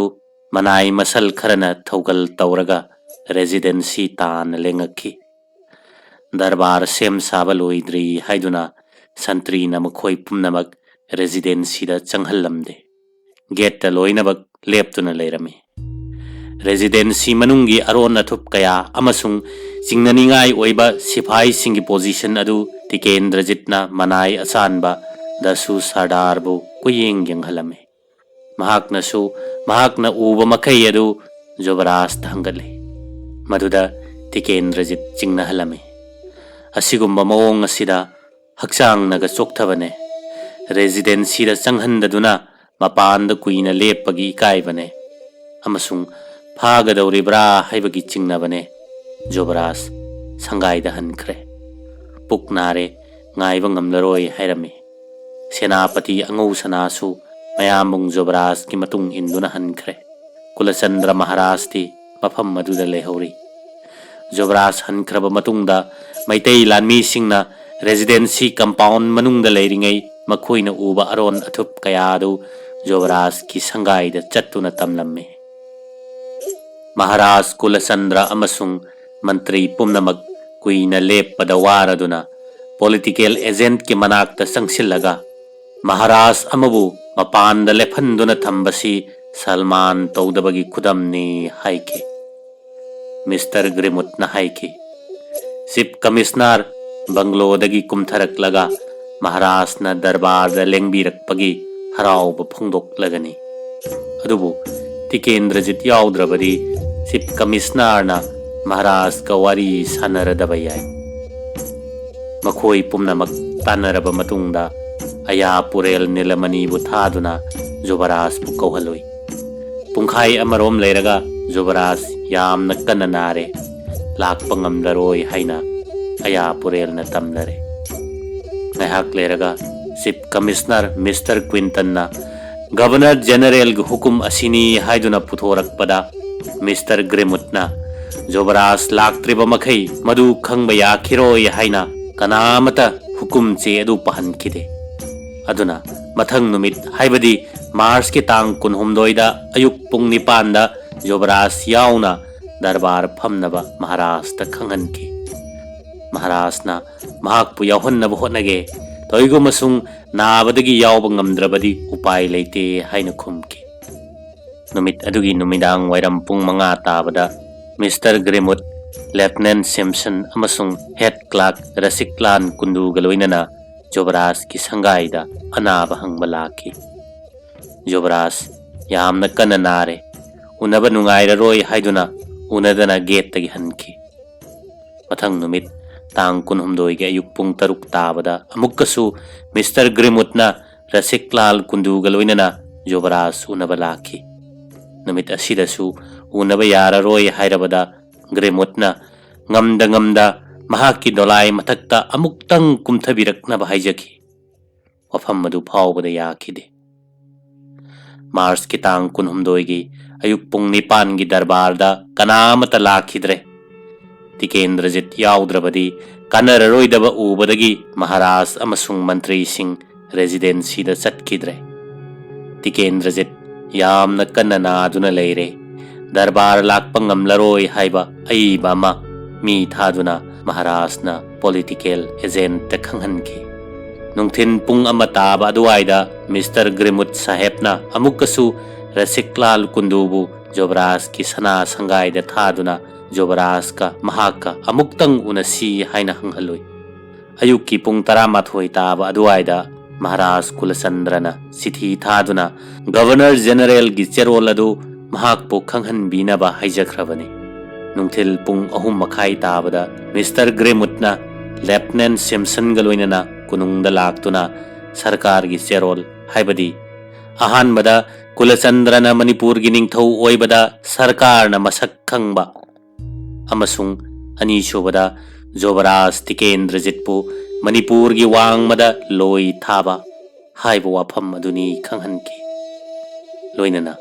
ꯃꯅꯥꯏ ꯃꯁꯜ ꯈꯔꯅ ꯊꯧꯒꯜ ꯇꯧꯔꯒ ꯔꯦꯖꯤꯗꯦꯟꯁꯤ ꯇꯥꯟꯅ ꯂꯦꯡꯉꯛꯈꯤ꯫ ꯗꯔꯕꯥꯔ ꯁꯦꯝ ꯁꯥꯕ ꯂꯣꯏꯗ꯭ꯔꯤ ꯍꯥꯏꯗꯨꯅ ꯁꯟꯇ꯭ꯔꯤꯅ ꯃꯈꯣꯏ ꯄꯨꯝꯅꯃꯛ ꯔꯦꯖꯤꯗꯦꯟꯁꯤꯗ ꯆꯪꯍꯜꯂꯝꯗꯦ꯫ ꯒꯦꯠꯇ ꯂꯣꯏꯅꯃꯛ ꯂꯦꯞꯇꯨꯅ ꯂꯩꯔꯝꯃꯤ꯫ ꯔꯦꯖꯤꯗꯦꯟꯁꯤ ꯃꯅꯨꯡꯒꯤ ꯑꯔꯣꯟ ꯑꯊꯨꯞ ꯀꯌꯥ ꯑꯃꯁꯨꯡ ꯆꯤꯡꯅꯅꯤꯡꯉꯥꯏ ꯑꯣꯏꯕ ꯁꯤꯐꯥꯏꯁꯤꯡꯒꯤ ꯄꯣꯖꯤꯁꯟ ꯑꯗꯨ ꯇꯤꯀꯦꯟꯗ꯭ꯔꯖꯤꯠꯅ ꯃꯅꯥꯏ ꯑꯆꯥꯟꯕ ꯗꯁꯨ ꯁꯔꯗꯥꯔꯕꯨ ꯀꯨꯌꯦꯡ ꯌꯦꯡꯍꯜꯂꯝꯃꯤ꯫ ꯃꯍꯥꯛꯅꯁꯨ ꯃꯍꯥꯛꯅ ꯎꯕ ꯃꯈꯩ ꯑꯗꯨ ꯖꯨꯕꯔꯥꯖꯇ ꯍꯪꯒꯠꯂꯤ꯫ ꯃꯗꯨꯗ ꯇꯤꯀꯦꯟꯗ꯭ꯔꯖꯤꯠ ꯆꯤꯡꯅꯍꯜꯂꯝꯃꯤ꯫ "ꯑꯁꯤꯒꯨꯝꯕ ꯃꯑꯣꯡ ꯑꯁꯤꯗ ꯍꯛꯆꯥꯡꯅꯒ ꯆꯣꯛꯊꯕꯅꯦ꯫ ꯔꯦꯖꯤꯗꯦꯟꯁꯤꯗ ꯆꯪꯍꯟꯗꯗꯨꯅ ꯃꯄꯥꯟꯗ ꯀꯨꯏꯅ ꯂꯦꯞꯄꯒꯤ ꯏꯀꯥꯏꯕꯅꯦ꯫ ꯑꯃꯁꯨꯡ ꯐꯥꯒꯗꯧꯔꯤꯕ꯭ꯔꯥ ꯍꯥꯏꯕꯒꯤ ꯆꯤꯡꯅꯕꯅꯦ꯫" ꯖꯣꯕꯔꯥꯖ ꯁꯪꯒꯥꯏꯗ ꯍꯟꯈ꯭ꯔꯦ꯫ "ꯄꯨꯛ ꯅꯥꯔꯦ, ꯉꯥꯏꯕ ꯉꯝꯂꯔꯣꯏ" ꯍꯥꯏꯔꯝꯃꯤ꯫ ꯁꯦꯅꯥꯄꯇꯤ ꯑꯉꯧ ꯁꯅꯥꯁꯨ ꯃꯌꯥꯝꯕꯨꯡ ꯖꯣꯕꯔꯥꯖꯀꯤ ꯃꯇꯨꯡ ꯏꯟꯗꯨꯅ ꯍꯟꯈ꯭ꯔꯦ꯫ ꯀꯨꯂꯆꯟꯗ꯭ꯔ ꯃꯍꯥꯔꯥꯖꯇꯤ ꯃꯐꯝ ꯑꯗꯨꯗ ꯂꯩꯍꯧꯔꯤ꯫ ꯖꯣꯕꯔꯥꯖ ꯍꯟꯈ꯭ꯔꯕ ꯃꯇꯨꯡꯗ ꯃꯩꯇꯩ ꯂꯥꯟꯃꯤꯁꯤꯡꯅ ꯔꯦꯖꯤꯗꯦꯟꯁꯤ ꯀꯝꯄꯥꯎꯟ ꯃꯅꯨꯡꯗ ꯂꯩꯔꯤꯉꯩ ꯃꯈꯣꯏꯅ ꯎꯕ ꯑꯔꯣꯟ ꯑꯊꯨꯞ ꯀꯌꯥ ꯑꯗꯨ ꯖꯣꯕꯔꯥꯖꯀꯤ ꯁꯪꯒꯥꯏꯗ ꯆꯠꯇꯨꯅ ꯇꯝꯂꯝꯃꯤ꯫ ꯃꯍꯥꯔꯥꯖ ꯀꯨꯂꯆꯟꯗ꯭ꯔ ꯑꯃꯁꯨꯡ ꯃꯟꯇ꯭ꯔꯤ ꯄꯨꯝꯅꯃꯛ ꯀꯨꯏꯅ ꯂꯦꯞꯄꯗ ꯋꯥꯔꯗꯨꯅ ꯄꯣꯂꯤꯇꯤꯀꯦꯜ ꯑꯦꯖꯦꯟꯠꯀꯤ ꯃꯅꯥꯛꯇ ꯆꯪꯁꯤꯜꯂꯒ, "ꯃꯍꯥꯔꯥꯖ ꯑꯃꯕꯨ ꯃꯄꯥꯟꯗ ꯂꯦꯞꯍꯟꯗꯨꯅ ꯊꯝꯕꯁꯤ ꯁꯜꯃꯥꯟ ꯇꯧꯗꯕꯒꯤ ꯈꯨꯗꯝꯅꯤ" ꯍꯥꯏꯈꯤ꯫ ꯃꯤꯁꯇꯔ ꯒ꯭ꯔꯤꯃꯨꯠꯅ ꯍꯥꯏꯈꯤ, "ꯆꯤꯐ ꯀꯃꯤꯁꯅꯔ ꯕꯪꯒ꯭ꯂꯣꯗꯒꯤ ꯀꯨꯝꯊꯔꯛꯂꯒ ꯃꯍꯥꯔꯥꯖꯅ ꯗꯔꯕꯥꯔꯗ ꯂꯦꯡꯕꯤꯔꯛꯄꯒꯤ ꯍꯔꯥꯎꯕ ꯐꯣꯡꯗꯣꯛꯂꯒꯅꯤ꯫ ꯑꯗꯨꯕꯨ ꯇꯤꯀꯦꯟꯗ꯭ꯔꯖꯤꯠ ꯌꯥꯎꯗ꯭ꯔꯕꯗꯤ ꯆꯤꯐ ꯀꯃꯤꯁꯅꯔꯅ ꯃꯍꯥꯔꯥꯖꯀ ꯋꯥꯔꯤ ꯁꯥꯟꯅꯔꯗꯕ ꯌꯥꯏ꯫" ꯃꯈꯣꯏ ꯄꯨꯝꯅꯃꯛ ꯇꯥꯟꯅꯔꯕ ꯃꯇꯨꯡꯗ ꯑꯌꯥ ꯄꯨꯔꯦꯜ ꯅꯤꯂꯃꯅꯤꯕꯨ ꯊꯥꯗꯨꯅ ꯖꯨꯕꯔꯥꯖꯄꯨ ꯀꯧꯍꯜꯂꯨꯏ꯫ ꯄꯨꯡꯈꯥꯏ ꯑꯃꯔꯣꯝ ꯂꯩꯔꯒ ꯖꯨꯕꯔꯥꯖ ꯌꯥꯝꯅ ꯀꯟꯅ ꯅꯥꯔꯦ꯫ ꯂꯥꯛꯄ ꯉꯝꯂꯔꯣꯏ ꯍꯥꯏꯅ ꯑꯌꯥ ꯄꯨꯔꯦꯜꯅ ꯇꯝꯅꯔꯦ꯫ ꯉꯥꯏꯍꯥꯛ ꯂꯩꯔꯒ ꯆꯤꯐ ꯀꯃꯤꯁꯅꯔ ꯃꯤꯁꯇꯔ ꯀ꯭ꯋꯤꯟꯇꯟꯅ ꯒꯕꯔꯅꯔ ꯖꯦꯅꯔꯦꯜꯒꯤ ꯍꯨꯀꯨꯝ ꯑꯁꯤꯅꯤ ꯍꯥꯏꯗꯨꯅ ꯄꯨꯊꯣꯔꯛꯄꯗ, ꯃꯤꯁꯇꯔ ꯒ꯭ꯔꯤꯃꯨꯠꯅ ꯖꯣꯕꯔꯥꯖ ꯂꯥꯛꯇ꯭ꯔꯤꯕ ꯃꯈꯩ ꯃꯗꯨ ꯈꯪꯕ ꯌꯥꯈꯤꯔꯣꯏ ꯍꯥꯏꯅ ꯀꯅꯥꯃꯠꯇ ꯍꯨꯀꯨꯝ ꯆꯦ ꯑꯗꯨ ꯄꯥꯍꯟꯈꯤꯗꯦ꯫ ꯑꯗꯨꯅ ꯃꯊꯪ ꯅꯨꯃꯤꯠ, ꯍꯥꯏꯕꯗꯤ ꯃꯥꯔꯆꯀꯤ ꯇꯥꯡ ꯀꯨꯟꯍꯨꯝꯗꯣꯏꯗ ꯑꯌꯨꯛ ꯄꯨꯡ ꯅꯤꯄꯥꯟꯗ ꯖꯣꯕꯔꯥꯖ ꯌꯥꯎꯅ ꯗꯔꯕꯥꯔ ꯐꯝꯅꯕ ꯃꯍꯥꯔꯥꯖꯇ ꯈꯪꯍꯟꯈꯤ꯫ ꯃꯍꯥꯔꯥꯖꯅ ꯃꯍꯥꯛꯄꯨ ꯌꯥꯎꯍꯟꯅꯕ ꯍꯣꯠꯅꯒꯦ, ꯇꯧꯏꯒꯨꯝꯕꯁꯨꯡ ꯅꯥꯕꯗꯒꯤ ꯌꯥꯎꯕ ꯉꯝꯗ꯭ꯔꯕꯗꯤ ꯎꯄꯥꯏ ꯂꯩꯇꯦ ꯍꯥꯏꯅ ꯈꯨꯝꯈꯤ꯫ ꯅꯨꯃꯤꯠ ꯑꯗꯨꯒꯤ ꯅꯨꯃꯤꯗꯥꯡ ꯋꯥꯏꯔꯝ ꯄꯨꯡ ꯃꯉꯥ ꯇꯥꯕꯗ ꯃꯤꯁꯇꯔ ꯒ꯭ꯔꯤꯃꯨꯠ, ꯂꯦꯐꯇꯤꯅꯦꯟ ꯁꯤꯝꯁꯟ ꯑꯃꯁꯨꯡ ꯍꯦꯗ ꯀ꯭ꯂꯥꯔꯛ ꯔꯁꯤꯛꯂꯥꯟ ꯀꯨꯟꯗꯨꯒ ꯂꯣꯏꯅꯅ ꯖꯣꯕꯔꯥꯖꯀꯤ ꯁꯪꯒꯥꯏꯗ ꯑꯅꯥꯕ ꯍꯪꯕ ꯂꯥꯛꯈꯤ꯫ ꯖꯣꯕꯔꯥꯖ ꯌꯥꯝꯅ ꯀꯟꯅ ꯅꯥꯔꯦ꯫ ꯎꯅꯕ ꯅꯨꯡꯉꯥꯏꯔꯔꯣꯏ ꯍꯥꯏꯗꯨꯅ ꯎꯅꯗꯅ ꯒꯦꯠꯇꯒꯤ ꯍꯟꯈꯤ꯫ ꯃꯊꯪ ꯅꯨꯃꯤꯠ ꯇꯥꯡ ꯀꯨꯟꯍꯨꯝꯗꯣꯏꯒꯤ ꯑꯌꯨꯛ ꯄꯨꯡ ꯇꯔꯨꯛ ꯇꯥꯕꯗ ꯑꯃꯨꯛꯀꯁꯨ ꯃꯤꯁꯇꯔ ꯒ꯭ꯔꯤꯃꯨꯠꯅ ꯔꯁꯤꯛ ꯂꯥꯜ ꯀꯨꯟꯗꯨꯒ ꯂꯣꯏꯅꯅ ꯖꯨꯕꯔꯥꯖ ꯎꯅꯕ ꯂꯥꯛꯈꯤ꯫ ꯅꯨꯃꯤꯠ ꯑꯁꯤꯗꯁꯨ ꯎꯅꯕ ꯌꯥꯔꯔꯣꯏ ꯍꯥꯏꯔꯕꯗ ꯒ꯭ꯔꯤꯃꯨꯠꯅ ꯉꯝꯗ ꯉꯝꯗ ꯃꯍꯥꯛꯀꯤ ꯗꯣꯂꯥꯏ ꯃꯊꯛꯇ ꯑꯃꯨꯛꯇꯪ ꯀꯨꯝꯊꯕꯤꯔꯛꯅꯕ ꯍꯥꯏꯖꯈꯤ꯫ ꯋꯥꯐꯝ ꯑꯗꯨ ꯐꯥꯎꯕꯗ ꯌꯥꯈꯤꯗꯦ꯫ ꯃꯥꯔꯆꯀꯤ ꯇꯥꯡ ꯀꯨꯟꯍꯨꯝꯗꯣꯏꯒꯤ ꯑꯌꯨꯛ ꯄꯨꯡ ꯅꯤꯄꯥꯟꯒꯤ ꯗꯔꯕꯥꯔꯗ ꯀꯅꯥ ꯑꯃꯠꯇ ꯂꯥꯛꯈꯤꯗ꯭ꯔꯦ꯫ ꯇꯤꯀꯦꯟꯗ꯭ꯔꯖꯤꯠ ꯌꯥꯎꯗ꯭ꯔꯕꯗꯤ ꯀꯥꯟꯅꯔꯔꯣꯏꯗꯕ ꯎꯕꯗꯒꯤ ꯃꯍꯥꯔꯥꯖ ꯑꯃꯁꯨꯡ ꯃꯟꯇ꯭ꯔꯤꯁꯤꯡ ꯔꯦꯖꯤꯗꯦꯟꯁꯤꯗ ꯆꯠꯈꯤꯗ꯭ꯔꯦ꯫ ꯇꯤꯀꯦꯟꯗ꯭ꯔꯖꯤꯠ ꯌꯥꯝꯅ ꯀꯟꯅ ꯅꯥꯗꯨꯅ ꯂꯩꯔꯦ꯫ ꯗꯔꯕꯥꯔ ꯂꯥꯛꯄ ꯉꯝꯂꯔꯣꯏ ꯍꯥꯏꯕ ꯑꯏꯕ ꯑꯃ ꯃꯤ ꯊꯥꯗꯨꯅ ꯃꯍꯥꯔꯥꯖꯅ ꯄꯣꯂꯤꯇꯤꯀꯦꯜ ꯑꯦꯖꯦꯟꯠꯇ ꯈꯪꯍꯟꯈꯤ꯫ ꯅꯨꯡꯊꯤꯜ ꯄꯨꯡ ꯑꯃ ꯇꯥꯕ ꯑꯗꯨꯋꯥꯏꯗ ꯃꯤꯁꯇꯔ ꯒ꯭ꯔꯤꯃꯨꯠ ꯁꯥꯍꯦꯕꯅ ꯑꯃꯨꯛꯀꯁꯨ ꯔꯁꯤꯛꯂꯥꯜ ꯀꯨꯟꯗꯨꯕꯨ ꯖꯣꯕꯔꯥꯖꯀꯤ ꯁꯅꯥ ꯁꯪꯒꯥꯏꯗ ꯊꯥꯗꯨꯅ ꯖꯣꯕꯔꯥꯖꯀ ꯃꯍꯥꯛꯀ ꯑꯃꯨꯛꯇꯪ ꯎꯅꯁꯤ ꯍꯥꯏꯅ ꯍꯪꯍꯜꯂꯨꯏ꯫ ꯑꯌꯨꯛꯀꯤ ꯄꯨꯡ ꯇꯔꯥꯃꯥꯊꯣꯏ ꯇꯥꯕ ꯑꯗꯨꯋꯥꯏꯗ ꯃꯍꯥꯔꯥꯖ ꯀꯨꯂꯆꯟꯗ꯭ꯔꯅ ꯆꯤꯊꯤ ꯊꯥꯗꯨꯅ ꯒꯚꯔꯅꯔ ꯖꯦꯅꯔꯦꯜꯒꯤ ꯆꯦꯔꯣꯜ ꯑꯗꯨ ꯃꯍꯥꯛꯄꯨ ꯈꯪꯍꯟꯕꯤꯅꯕ ꯍꯥꯏꯖꯈ꯭ꯔꯕꯅꯤ꯫ ꯅꯨꯡꯊꯤꯜ ꯄꯨꯡ ꯑꯍꯨꯝ ꯃꯈꯥꯏ ꯇꯥꯕꯗ ꯃꯤꯁꯇꯔ ꯒ꯭ꯔꯦꯃꯨꯠꯅ ꯂꯦꯐꯇꯤꯅꯦꯟꯠ ꯁꯤꯝꯁꯟꯒ ꯂꯣꯏꯅꯅ ꯀꯣꯅꯨꯡꯗ ꯂꯥꯛꯇꯨꯅ ꯁꯔꯀꯥꯔꯒꯤ ꯆꯦꯔꯣꯜ, ꯍꯥꯏꯕꯗꯤ ꯑꯍꯥꯟꯕꯗ ꯀꯨꯂꯆꯟꯗ꯭ꯔꯅ ꯃꯅꯤꯄꯨꯔꯒꯤ ꯅꯤꯡꯊꯧ ꯑꯣꯏꯕꯗ ꯁꯔꯀꯥꯔꯅ ꯃꯁꯛ ꯈꯪꯕ ꯑꯃꯁꯨꯡ ꯑꯅꯤꯁꯨꯕꯗ ꯖꯣꯕꯔꯥꯖ ꯇꯤꯀꯦꯟꯗ꯭ꯔꯖꯤꯠꯄꯨ ꯃꯅꯤꯄꯨꯔꯒꯤ ꯋꯥꯡꯃꯗ ꯂꯣꯏ ꯊꯥꯕ ꯍꯥꯏꯕ ꯋꯥꯐꯝ ꯑꯗꯨꯅꯤ ꯈꯪꯍꯟꯈꯤ꯫ ꯂꯣꯏꯅꯅ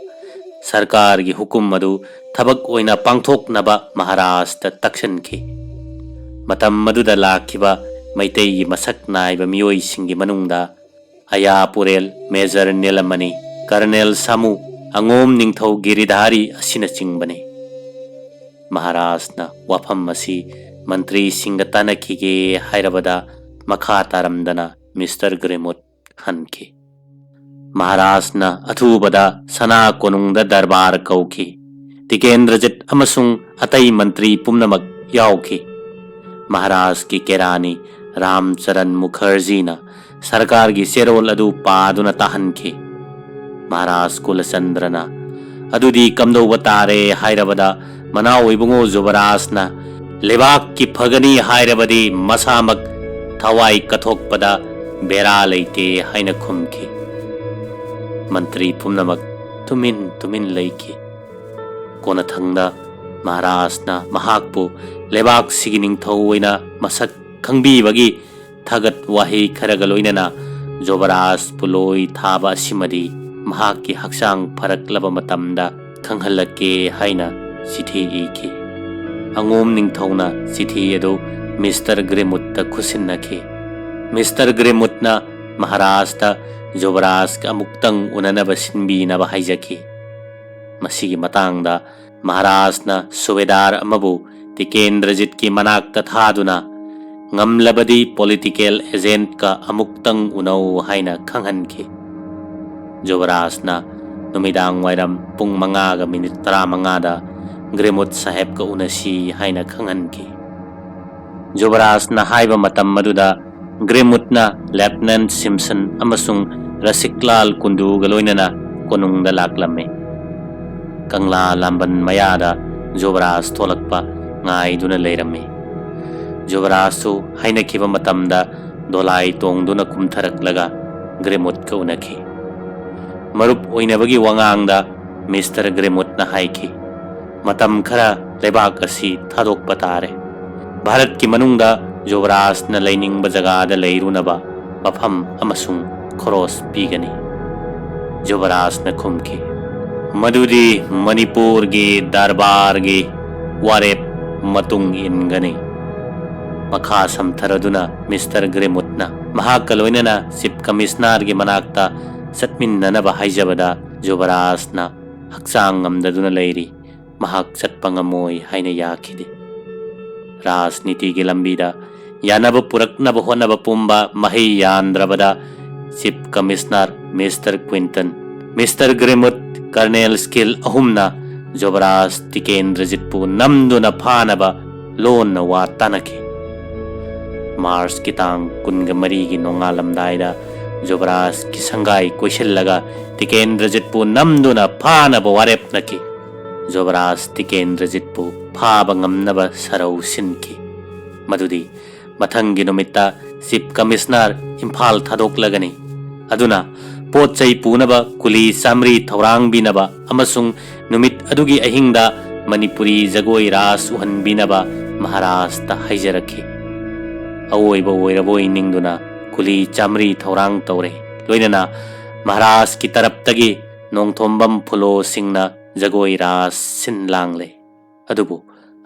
ꯁꯔꯀꯥꯔꯒꯤ ꯍꯨꯀꯨꯝ ꯑꯗꯨ ꯊꯕꯛ ꯑꯣꯏꯅ ꯄꯥꯡꯊꯣꯛꯅꯕ ꯃꯍꯥꯔꯥꯖꯇ ꯇꯛꯁꯟꯈꯤ꯫ ꯃꯇꯝ ꯑꯗꯨꯗ ꯂꯥꯛꯈꯤꯕ ꯃꯩꯇꯩꯒꯤ ꯃꯁꯛ ꯅꯥꯏꯕ ꯃꯤꯑꯣꯏꯁꯤꯡꯒꯤ ꯃꯅꯨꯡꯗ ꯑꯌꯥ ꯄꯨꯔꯦꯜ ꯃꯦꯖꯔ ꯅꯤꯂꯃꯅꯤ, ꯀꯔꯅꯦꯜ ꯁꯥꯃꯨ, ꯑꯉꯣꯝ ꯅꯤꯡꯊꯧ ꯒꯤꯔꯤꯙꯥꯔꯤ ꯑꯁꯤꯅꯆꯤꯡꯕꯅꯤ꯫ ꯃꯍꯥꯔꯥꯖꯅ ꯋꯥꯐꯝ ꯑꯁꯤ ꯃꯟꯇ꯭ꯔꯤꯁꯤꯡꯒ ꯇꯥꯟꯅꯈꯤꯒꯦ ꯍꯥꯏꯔꯕꯗ ꯃꯈꯥ ꯇꯥꯔꯝꯗꯅ ꯃꯤꯁꯇꯔ ꯒ꯭ꯔꯦꯃꯨꯠ ꯍꯟꯈꯤ꯫ ꯃꯍꯥꯔꯥꯖꯅ ꯑꯊꯨꯕꯗ ꯁꯅꯥ ꯀꯣꯅꯨꯡꯗ ꯗꯔꯕꯥꯔ ꯀꯧꯈꯤ꯫ ꯇꯤꯀꯦꯟꯗ꯭ꯔꯖꯤꯠ ꯑꯃꯁꯨꯡ ꯑꯇꯩ ꯃꯟꯇ꯭ꯔꯤ ꯄꯨꯝꯅꯃꯛ ꯌꯥꯎꯈꯤ꯫ ꯃꯍꯥꯔꯥꯖꯀꯤ ꯀꯦꯔꯥꯅꯤ ꯔꯥꯝꯆꯔꯟ ꯃꯨꯈꯔꯖꯤꯅ ꯁꯔꯀꯥꯔꯒꯤ ꯆꯦꯔꯣꯜ ꯑꯗꯨ ꯄꯥꯗꯨꯅ ꯇꯥꯍꯟꯈꯤ꯫ ꯃꯍꯥꯔꯥꯖ ꯀꯨꯂꯆꯟꯗ꯭ꯔꯅ, "ꯑꯗꯨꯗꯤ ꯀꯝꯗꯧꯕ ꯇꯥꯔꯦ?" ꯍꯥꯏꯔꯕꯗ, ꯃꯅꯥꯎ ꯏꯕꯨꯡꯉꯣ ꯖꯨꯕꯔꯥꯖꯅ "ꯂꯩꯕꯥꯛꯀꯤ ꯐꯒꯅꯤ ꯍꯥꯏꯔꯕꯗꯤ ꯃꯁꯥꯃꯛ ꯊꯋꯥꯏ ꯀꯠꯊꯣꯛꯄꯗ ꯕꯦꯔꯥ ꯂꯩꯇꯦ" ꯍꯥꯏꯅ ꯈꯨꯝꯈꯤ꯫ ꯃꯟꯇ꯭ꯔꯤ ꯄꯨꯝꯅꯃꯛ ꯇꯨꯃꯤꯟ ꯇꯨꯃꯤꯟ ꯂꯩꯈꯤ꯫ ꯀꯣꯟꯅꯊꯪꯗ ꯃꯍꯥꯔꯥꯖꯅ ꯃꯍꯥꯛꯄꯨ ꯂꯩꯕꯥꯛꯁꯤꯒꯤ ꯅꯤꯡꯊꯧ ꯑꯣꯏꯅ ꯃꯁꯛ ꯈꯪꯕꯤꯕꯒꯤ ꯊꯥꯒꯠ ꯋꯥꯍꯩ ꯈꯔꯒ ꯂꯣꯏꯅꯅ ꯖꯣꯕꯔꯥꯖꯄꯨ ꯂꯣꯏ ꯊꯥꯕ ꯑꯁꯤꯃꯗꯤ ꯃꯍꯥꯛꯀꯤ ꯍꯛꯆꯥꯡ ꯐꯔꯛꯂꯕ ꯃꯇꯝꯗ ꯈꯪꯍꯜꯂꯛꯀꯦ ꯍꯥꯏꯅ ꯆꯤꯊꯤ ꯏꯈꯤ꯫ ꯑꯉꯣꯝ ꯅꯤꯡꯊꯧꯅ ꯆꯤꯊꯤ ꯑꯗꯨ ꯃꯤꯁꯇꯔ ꯒ꯭ꯔꯦꯃꯨꯠꯇ ꯈꯨꯠꯁꯤꯟꯅꯈꯤ꯫ ꯃꯤꯁꯇꯔ ꯒ꯭ꯔꯦꯃꯨꯠꯅ ꯃꯍꯥꯔꯥꯖꯇ ꯖꯣꯕꯔꯥꯖꯀ ꯑꯃꯨꯛꯇꯪ ꯎꯅꯅꯕ ꯁꯤꯟꯕꯤꯅꯕ ꯍꯥꯏꯖꯈꯤ꯫ ꯃꯁꯤꯒꯤ ꯃꯇꯥꯡꯗ ꯃꯍꯥꯔꯥꯖꯅ ꯁꯨꯕꯦꯗꯥꯔ ꯑꯃꯕꯨ ꯇꯤꯀꯦꯟꯗ꯭ꯔꯖꯤꯠꯀꯤ ꯃꯅꯥꯛꯇ ꯊꯥꯗꯨꯅ, "ꯉꯝꯂꯕꯗꯤ ꯄꯣꯂꯤꯇꯤꯀꯦꯜ ꯑꯦꯖꯦꯟꯠꯀ ꯑꯃꯨꯛꯇꯪ ꯎꯅꯧ" ꯍꯥꯏꯅ ꯈꯪꯍꯟꯈꯤ꯫ ꯖꯨꯕꯔꯥꯖꯅ ꯅꯨꯃꯤꯗꯥꯡ ꯋꯥꯏꯔꯝ ꯄꯨꯡ ꯃꯉꯥꯒ ꯃꯤꯅꯤꯠ ꯇꯔꯥꯃꯉꯥꯗ ꯒ꯭ꯔꯦꯃꯨꯠ ꯁꯥꯍꯦꯕꯀ ꯎꯅꯁꯤ ꯍꯥꯏꯅ ꯈꯪꯍꯟꯈꯤ꯫ ꯖꯨꯕꯔꯥꯖꯅ ꯍꯥꯏꯕ ꯃꯇꯝ ꯑꯗꯨꯗ ꯒ꯭ꯔꯦꯃꯨꯠꯅ ꯂꯦꯐꯇꯤꯅꯦꯟꯠ ꯁꯤꯝꯁꯟ ꯑꯃꯁꯨꯡ ꯔꯁꯤꯛꯂꯥꯜ ꯀꯨꯟꯗꯨꯒ ꯂꯣꯏꯅꯅ ꯀꯣꯅꯨꯡꯗ ꯂꯥꯛꯂꯝꯃꯤ꯫ ꯀꯪꯂꯥ ꯂꯥꯝꯕꯟ ꯃꯌꯥꯗ ꯖꯨꯕꯔꯥꯖ ꯊꯣꯛꯂꯛꯄ ꯉꯥꯏꯗꯨꯅ ꯂꯩꯔꯝꯃꯤ꯫ ꯖꯨꯕꯔꯥꯖꯁꯨ ꯍꯥꯏꯅꯈꯤꯕ ꯃꯇꯝꯗ ꯗꯣꯂꯥꯏ ꯇꯣꯡꯗꯨꯅ ꯀꯨꯝꯊꯔꯛꯂꯒ ꯒ꯭ꯔꯦꯃꯨꯠꯀ ꯎꯅꯈꯤ꯫ ꯃꯔꯨꯞ ꯑꯣꯏꯅꯕꯒꯤ ꯋꯥꯉꯥꯡꯗ ꯃꯤꯁꯇꯔ ꯒ꯭ꯔꯦꯃꯨꯠꯅ ꯍꯥꯏꯈꯤ, "ꯃꯇꯝ ꯈꯔ ꯂꯩꯕꯥꯛ ꯑꯁꯤ ꯊꯥꯗꯣꯛꯄ ꯇꯥꯔꯦ꯫ ꯚꯥꯔꯠꯀꯤ ꯃꯅꯨꯡꯗ ꯖꯨꯕꯔꯥꯖꯅ ꯂꯩꯅꯤꯡꯕ ꯖꯒꯥꯗ ꯂꯩꯔꯨꯅꯕ ꯃꯐꯝ ꯑꯃꯁꯨꯡ ꯈꯣꯔꯣꯁ ꯄꯤꯒꯅꯤ"꯫ ꯖꯨꯕꯔꯥꯖꯅ ꯈꯨꯝꯈꯤ, "ꯃꯗꯨꯗꯤ ꯃꯅꯤꯄꯨꯔꯒꯤ ꯗꯔꯕꯥꯔꯒꯤ ꯋꯥꯔꯦꯞ ꯃꯇꯨꯡ ꯏꯟꯒꯅꯤ"꯫ ꯃꯈꯥ ꯁꯝꯊꯔꯗꯨꯅ ꯃꯤꯁꯇꯔ ꯒ꯭ꯔꯦꯃꯨꯠꯅ ꯃꯍꯥꯛꯀ ꯂꯣꯏꯅꯅ ꯆꯤꯐ ꯀꯃꯤꯁꯅꯔꯒꯤ ꯃꯅꯥꯛꯇ ꯆꯠꯃꯤꯟꯅꯅꯕ ꯍꯥꯏꯖꯕꯗ ꯖꯨꯕꯔꯥꯖꯅ ꯍꯛꯆꯥꯡ ꯉꯝꯗꯗꯨꯅ ꯂꯩꯔꯤ, ꯃꯍꯥꯛ ꯆꯠꯄ ꯉꯝꯃꯣꯏ ꯍꯥꯏꯅ ꯌꯥꯈꯤꯗꯦ꯫ ꯔꯥꯖꯅꯤꯇꯤꯒꯤ ꯂꯝꯕꯤꯗ ꯌꯥꯅꯕ ꯄꯨꯔꯛꯅꯕ ꯍꯣꯠꯅꯕ ꯄꯨꯝꯕ ꯃꯍꯩ ꯌꯥꯟꯗ꯭ꯔꯕꯗ chief commissioner mister Quinton, mister Grimwood, colonel Skene ꯑꯍꯨꯝꯅ ꯖꯣꯕꯔꯥꯖ ꯇꯤꯀꯦꯟꯗ꯭ꯔꯖꯤꯠꯄꯨ ꯅꯝꯗꯨꯅ ꯐꯥꯅꯕ ꯂꯣꯟꯅ ꯋꯥ ꯇꯥꯅꯈꯤ꯫ ꯃꯥꯔꯆꯀꯤ ꯇꯥꯡ ꯀꯨꯟꯒ ꯃꯔꯤꯒꯤ ꯅꯣꯡꯉꯥꯜꯂꯝꯗꯥꯏꯗ ꯖꯣꯕꯔꯥꯖꯀꯤ ꯁꯪꯒꯥꯏ ꯀꯣꯏꯁꯤꯜꯂꯒ ꯇꯤꯀꯦꯟꯗ꯭ꯔꯖꯤꯠꯄꯨ ꯅꯝꯗꯨꯅ ꯐꯥꯅꯕ ꯋꯥꯔꯦꯞꯅꯈꯤ꯫ ꯖꯣꯕꯔꯥꯖ ꯇꯤꯀꯦꯟꯗ꯭ꯔꯖꯤꯠꯄꯨ ꯐꯥꯕ ꯉꯝꯅꯕ ꯁꯔꯧ ꯁꯤꯟꯈꯤ꯫ ꯃꯗꯨꯗꯤ ꯃꯊꯪꯒꯤ ꯅꯨꯃꯤꯠꯇ Chief Commissioner ꯏꯝꯐꯥꯜ ꯊꯥꯗꯣꯛꯂꯒꯅꯤ꯫ ꯑꯗꯨꯅ ꯄꯣꯠ ꯆꯩ ꯄꯨꯅꯕ ꯀꯨꯂꯤ ꯆꯥꯃꯔꯤ ꯊꯧꯔꯥꯡꯕꯤꯅꯕ ꯑꯃꯁꯨꯡ ꯅꯨꯃꯤꯠ ꯑꯗꯨꯒꯤ ꯑꯍꯤꯡꯗ ꯃꯅꯤꯄꯨꯔꯤ ꯖꯒꯣꯏ ꯔꯥꯁ ꯎꯍꯟꯕꯤꯅꯕ ꯃꯍꯥꯔꯥꯖꯇ ꯍꯥꯏꯖꯔꯛꯈꯤ꯫ ꯑꯋꯣꯏꯕ ꯑꯣꯏꯔꯕꯣꯏ ꯅꯤꯡꯗꯨꯅ ꯀꯨꯂꯤ ꯆꯥꯃꯔꯤ ꯊꯧꯔꯥꯡ ꯇꯧꯔꯦ꯫ ꯂꯣꯏꯅꯅ ꯃꯍꯥꯔꯥꯖꯀꯤ ꯇꯔꯞꯇꯒꯤ ꯅꯣꯡꯊꯣꯝꯕꯝ ꯐꯨꯂꯣꯁꯤꯡꯅ ꯖꯒꯣꯏ ꯔꯥꯁ ꯁꯤꯟ ꯂꯥꯡꯂꯦ꯫ ꯑꯗꯨꯕꯨ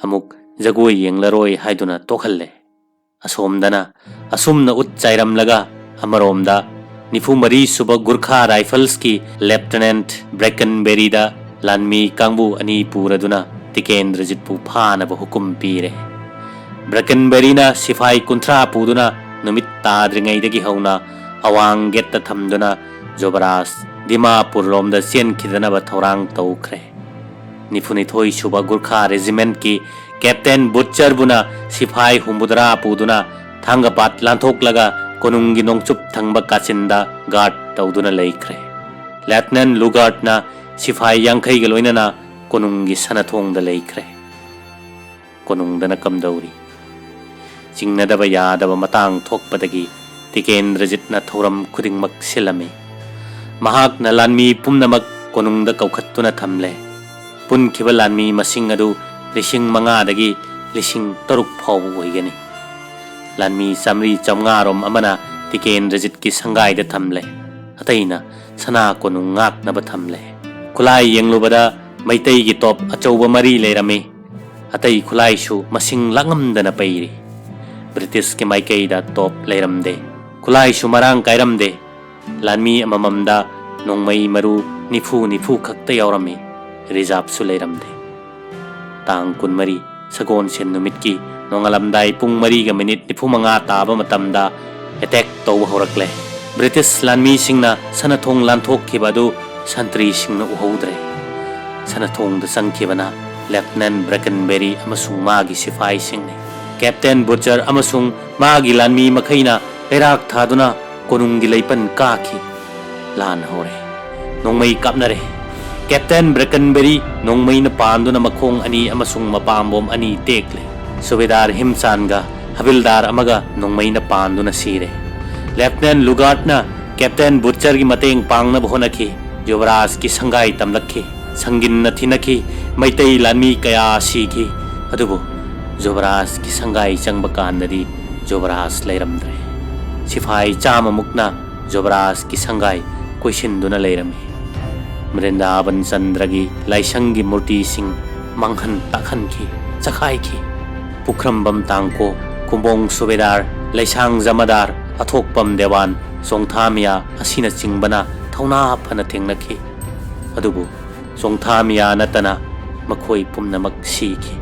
ꯑꯃꯨꯛ ꯖꯒꯣꯏ ꯌꯦꯡꯂꯔꯣꯏ ꯍꯥꯏꯗꯨꯅ ꯇꯣꯛꯍꯜꯂꯦ꯫ ꯑꯁꯣꯝꯗꯅ ꯑꯁꯨꯝꯅ ꯎꯠ ꯆꯥꯏꯔꯝꯂꯒ ꯑꯃꯔꯣꯝꯗ ꯅꯤꯐꯨ ꯃꯔꯤ ꯁꯨꯕ ꯒꯨꯔꯈꯥ ꯔꯥꯏꯐꯜꯁꯀꯤ Lieutenant ꯕ꯭ꯔꯦꯀꯟꯕꯦꯔꯤꯗ ꯂꯥꯟꯃꯤ ꯀꯥꯡꯕꯨ ꯑꯅꯤ ꯄꯨꯔꯗꯨꯅ ꯇꯤꯀꯦꯟꯗ꯭ꯔꯖꯤꯠꯄꯨ ꯐꯥꯅꯕ ꯍꯨꯀꯨꯝ ꯄꯤꯔꯦ꯫ ꯕ꯭ꯔꯦꯀꯟꯕꯦꯔꯤꯅ ꯁꯤꯐꯥꯏ ꯀꯨꯟꯊ꯭ꯔꯥ ꯄꯨꯗꯨꯅ ꯅꯨꯃꯤꯠ ꯇꯥꯗ꯭ꯔꯤꯉꯩꯗꯒꯤ ꯍꯧꯅ ꯑꯋꯥꯡ ꯒꯦꯠꯇ ꯊꯝꯗꯨꯅ ꯖꯣꯕꯔꯥꯖ ꯗꯤꯃꯥꯄꯨꯔ ꯂꯣꯝꯗ ꯆꯦꯟꯈꯤꯗꯅꯕ ꯊꯧꯔꯥꯡ ꯇꯧꯈ꯭ꯔꯦ꯫ ꯅꯤꯐꯨꯅꯤꯊꯣꯏ ꯁꯨꯕ ꯒꯨꯔꯈꯥ ꯔꯦꯖꯤꯃꯦꯟꯠꯀꯤ ꯀꯦꯞꯇꯦꯟ ꯕꯨꯠꯆꯔꯕꯨꯅ ꯁꯤꯐꯥꯏ ꯍꯨꯝꯐꯨꯇꯔꯥ ꯄꯨꯗꯨꯅ ꯊꯥꯡꯒꯄꯥꯠ ꯂꯥꯟꯊꯣꯛꯂꯒ ꯀꯣꯅꯨꯡꯒꯤ ꯅꯣꯡꯆꯨꯞ ꯊꯪꯕ ꯀꯥꯆꯤꯟꯗ ꯒꯥꯔꯗ ꯇꯧꯗꯨꯅ ꯂꯩꯈ꯭ꯔꯦ꯫ ꯂꯦꯐꯇꯤꯅꯦꯟꯠ ꯂꯨꯒꯥꯔꯗꯅ ꯁꯤꯐꯥꯏ ꯌꯥꯡꯈꯩꯒ ꯂꯣꯏꯅꯅ ꯀꯣꯅꯨꯡꯒꯤ ꯁꯅꯊꯣꯡꯗ ꯂꯩꯈ꯭ꯔꯦ꯫ ꯀꯣꯅꯨꯡꯗꯅ ꯀꯝꯗꯧꯔꯤ? ꯆꯤꯡꯅꯗꯕ ꯌꯥꯗꯕ ꯃꯇꯥꯡ ꯊꯣꯛꯄꯗꯒꯤ ꯇꯤꯀꯦꯟꯗ꯭ꯔꯖꯤꯠꯅ ꯊꯧꯔꯝ ꯈꯨꯗꯤꯡꯃꯛ ꯁꯤꯜꯂꯝꯃꯤ꯫ ꯃꯍꯥꯛꯅ ꯂꯥꯟꯃꯤ ꯄꯨꯝꯅꯃꯛ ꯀꯣꯅꯨꯡꯗ ꯀꯧꯈꯠꯇꯨꯅ ꯊꯝꯂꯦ꯫ ꯄꯨꯟꯈꯤꯕ ꯂꯥꯟꯃꯤ ꯃꯁꯤꯡ ꯑꯗꯨ ꯂꯤꯁꯤꯡ ꯃꯉꯥꯗꯒꯤ ꯂꯤꯁꯤꯡ ꯇꯔꯨꯛ ꯐꯥꯎꯕ ꯑꯣꯏꯒꯅꯤ꯫ ꯂꯥꯟꯃꯤ ꯆꯥꯃꯔꯤ ꯆꯥꯃꯉꯥ ꯔꯣꯝ ꯑꯃꯅ ꯇꯤꯀꯦꯟꯗ꯭ꯔꯖꯤꯠꯀꯤ ꯁꯪꯒꯥꯏꯗ ꯊꯝꯂꯦ꯫ ꯑꯇꯩꯅ ꯁꯅꯥ ꯀꯣꯅꯨꯡ ꯉꯥꯛꯅꯕ ꯊꯝꯂꯦ꯫ ꯈꯨꯠꯂꯥꯏ ꯌꯦꯡꯂꯨꯕꯗ ꯃꯩꯇꯩꯒꯤ ꯇꯣꯞ ꯑꯆꯧꯕ ꯃꯔꯤ ꯂꯩꯔꯝꯃꯤ꯫ ꯑꯇꯩ ꯈꯨꯠꯂꯥꯏꯁꯨ ꯃꯁꯤꯡ ꯂꯥꯛꯉꯝꯗꯅ ꯄꯩꯔꯤ꯫ ꯕ꯭ꯔꯤꯇꯤꯁꯀꯤ ꯃꯥꯏꯀꯩꯗ ꯇꯣꯞ ꯂꯩꯔꯝꯗꯦ꯫ ꯈꯨꯠꯂꯥꯏꯁꯨ ꯃꯔꯥꯡ ꯀꯥꯏꯔꯝꯗꯦ꯫ ꯂꯥꯟꯃꯤ ꯑꯃꯃꯝꯗ ꯅꯣꯡꯃꯩ ꯃꯔꯨ ꯅꯤꯐꯨ ꯅꯤꯐꯨ ꯈꯛꯇ ꯌꯥꯎꯔꯝꯃꯤ꯫ ꯔꯤꯖꯥꯔꯚꯁꯨ ꯂꯩꯔꯝꯗꯦ꯫ ꯇꯥꯡ ꯀꯨꯟꯃꯔꯤ, ꯁꯒꯣꯜꯁꯦꯟ ꯅꯨꯃꯤꯠꯀꯤ ꯅꯣꯡꯉꯥꯜꯂꯝꯗꯥꯏ ꯄꯨꯡ ꯃꯔꯤꯒ ꯃꯤꯅꯤꯠ ꯅꯤꯐꯨ ꯃꯉꯥ ꯇꯥꯕ ꯃꯇꯝꯗ ꯑꯦꯇꯦꯛ ꯇꯧꯕ ꯍꯧꯔꯛꯂꯦ꯫ ꯕ꯭ꯔꯤꯇꯤꯁ ꯂꯥꯟꯃꯤꯁꯤꯡꯅ ꯁꯅꯊꯣꯡ ꯂꯥꯟꯊꯣꯛꯈꯤꯕ ꯑꯗꯨ ꯁꯟꯇ꯭ꯔꯤꯁꯤꯡꯅ ꯎꯍꯧꯗ꯭ꯔꯦ꯫ ꯁꯅꯊꯣꯡꯗ ꯆꯪꯈꯤꯕꯅ ꯂꯦꯐꯇꯤꯅꯦꯟꯠ ꯕ꯭ꯔꯦꯀꯟꯕꯦꯔꯤ ꯑꯃꯁꯨꯡ ꯃꯥꯒꯤ ꯁꯤꯐꯥꯏꯁꯤꯡꯅꯤ꯫ ꯀꯦꯞꯇꯦꯟ ꯕꯨꯠꯆꯔ ꯑꯃꯁꯨꯡ ꯃꯥꯒꯤ ꯂꯥꯟꯃꯤ ꯃꯈꯩꯅ ꯀꯩꯔꯥꯛ ꯊꯥꯗꯨꯅ ꯀꯣꯅꯨꯡꯒꯤ ꯂꯩꯄꯟ ꯀꯥꯈꯤ꯫ ꯂꯥꯟ ꯍꯧꯔꯦ꯫ ꯅꯣꯡꯃꯩ ꯀꯥꯞꯅꯔꯦ꯫ ꯀꯦꯞꯇꯦꯟ ꯕ꯭ꯔꯦꯀꯟꯕꯦꯔꯤ ꯅꯣꯡꯃꯩꯅ ꯄꯥꯟꯗꯨꯅ ꯃꯈꯣꯡ ꯑꯅꯤ ꯑꯃꯁꯨꯡ ꯃꯄꯥꯝꯕꯣꯝ ꯑꯅꯤ ꯇꯦꯛꯂꯦ꯫ ꯁꯨꯕꯦꯗꯥꯔ ꯍꯤꯝꯆꯥꯟꯒ ꯍꯕꯤꯜꯗꯥꯔ ꯑꯃꯒ ꯅꯣꯡꯃꯩꯅ ꯄꯥꯟꯗꯨꯅ ꯁꯤꯔꯦ꯫ ꯂꯦꯐꯇꯤꯅꯦꯟ ꯂꯨꯒꯥꯔꯗꯅ ꯀꯦꯞꯇꯦꯟ ꯕꯨꯠꯆꯔꯒꯤ ꯃꯇꯦꯡ ꯄꯥꯡꯅꯕ ꯍꯣꯠꯅꯈꯤ꯫ ꯖꯨꯕꯔꯥꯖꯀꯤ ꯁꯪꯒꯥꯏ ꯇꯝꯂꯛꯈꯤ꯫ ꯁꯪꯒꯤꯟꯅ ꯊꯤꯅꯈꯤ꯫ ꯃꯩꯇꯩ ꯂꯥꯟꯃꯤ ꯀꯌꯥ ꯁꯤꯈꯤ꯫ ꯑꯗꯨꯕꯨ ꯖꯨꯕꯔꯥꯖꯀꯤ ꯁꯪꯒꯥꯏ ꯆꯪꯕ ꯀꯥꯟꯗꯗꯤ ꯖꯨꯕꯔꯥꯖ ꯂꯩꯔꯝꯗ꯭ꯔꯦ꯫ ꯁꯤꯐꯥꯏ ꯆꯥꯝꯃꯃꯨꯛꯅ ꯖꯨꯕꯔꯥꯖꯀꯤ ꯁꯪꯒꯥꯏ ꯀꯣꯏꯁꯤꯟꯗꯨꯅ ꯂꯩꯔꯝꯃꯤ꯫ ꯃ꯭ꯔꯤꯟꯗꯥꯕꯟ ꯆꯟꯗ꯭ꯔꯒꯤ ꯂꯥꯏꯁꯪꯒꯤ ꯃꯨꯔꯇꯤꯁꯤꯡ ꯃꯥꯡꯍꯟ ꯇꯥꯛꯍꯟꯈꯤ, ꯆꯈꯥꯏꯈꯤ꯫ ꯄꯨꯈ꯭ꯔꯝꯕꯝ ꯇꯥꯡꯀꯣ, ꯀꯨꯝꯕꯣꯡ ꯁꯨꯕꯦꯗꯥꯔ, ꯂꯩꯁꯥꯡ ꯖꯃꯥꯗꯥꯔ, ꯑꯊꯣꯛꯄꯝ ꯗꯦꯋꯥꯟ, ꯆꯣꯡꯊꯥꯃꯤꯌꯥ ꯑꯁꯤꯅꯆꯤꯡꯕꯅ ꯊꯧꯅꯥ ꯐꯅ ꯊꯦꯡꯅꯈꯤ꯫ ꯑꯗꯨꯕꯨ ꯆꯣꯡꯊꯥꯃꯤꯌꯥ ꯅꯠꯇꯅ ꯃꯈꯣꯏ ꯄꯨꯝꯅꯃꯛ ꯁꯤꯈꯤ꯫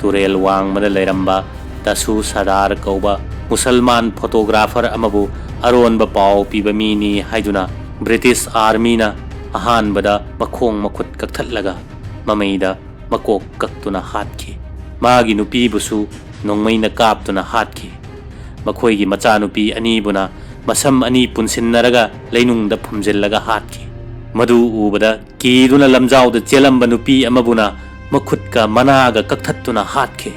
ꯇꯨꯔꯦꯜ ꯋꯥꯡꯃꯗ ꯂꯩꯔꯝꯕ ꯇꯁꯨ ꯁꯥꯗꯥꯔ ꯀꯧꯕ ꯃꯨꯁꯜꯃꯥꯟ ꯐꯣꯇꯣꯒ꯭ꯔꯥꯐꯔ ꯑꯃꯕꯨ ꯑꯔꯣꯟꯕ ꯄꯥꯎ ꯄꯤꯕ ꯃꯤꯅꯤ ꯍꯥꯏꯗꯨꯅ ꯕ꯭ꯔꯤꯇꯤꯁ ꯑꯥꯔꯃꯤꯅ ꯑꯍꯥꯟꯕꯗ ꯃꯈꯣꯡ ꯃꯈꯨꯠ ꯀꯛꯊꯠꯂꯒ ꯃꯃꯩꯗ ꯃꯀꯣꯛ ꯀꯛꯇꯨꯅ ꯍꯥꯠꯈꯤ꯫ ꯃꯥꯒꯤ ꯅꯨꯄꯤꯕꯨꯁꯨ ꯅꯣꯡꯃꯩꯅ ꯀꯥꯞꯇꯨꯅ ꯍꯥꯠꯈꯤ꯫ ꯃꯈꯣꯏꯒꯤ ꯃꯆꯥꯅꯨꯄꯤ ꯑꯅꯤꯕꯨꯅ ꯃꯁꯝ ꯑꯅꯤ ꯄꯨꯟꯁꯤꯟꯅꯔꯒ ꯂꯩꯅꯨꯡꯗ ꯐꯨꯝꯖꯤꯜꯂꯒ ꯍꯥꯠꯈꯤ꯫ ꯃꯗꯨ ꯎꯕꯗ ꯀꯤꯗꯨꯅ ꯂꯝꯖꯥꯎꯗ ꯆꯦꯜꯂꯝꯕ ꯅꯨꯄꯤ ꯑꯃꯕꯨꯅ ꯃꯈꯨꯠꯀ ꯃꯅꯥꯒ ꯀꯛꯊꯠꯇꯨꯅ ꯍꯥꯠꯈꯤ꯫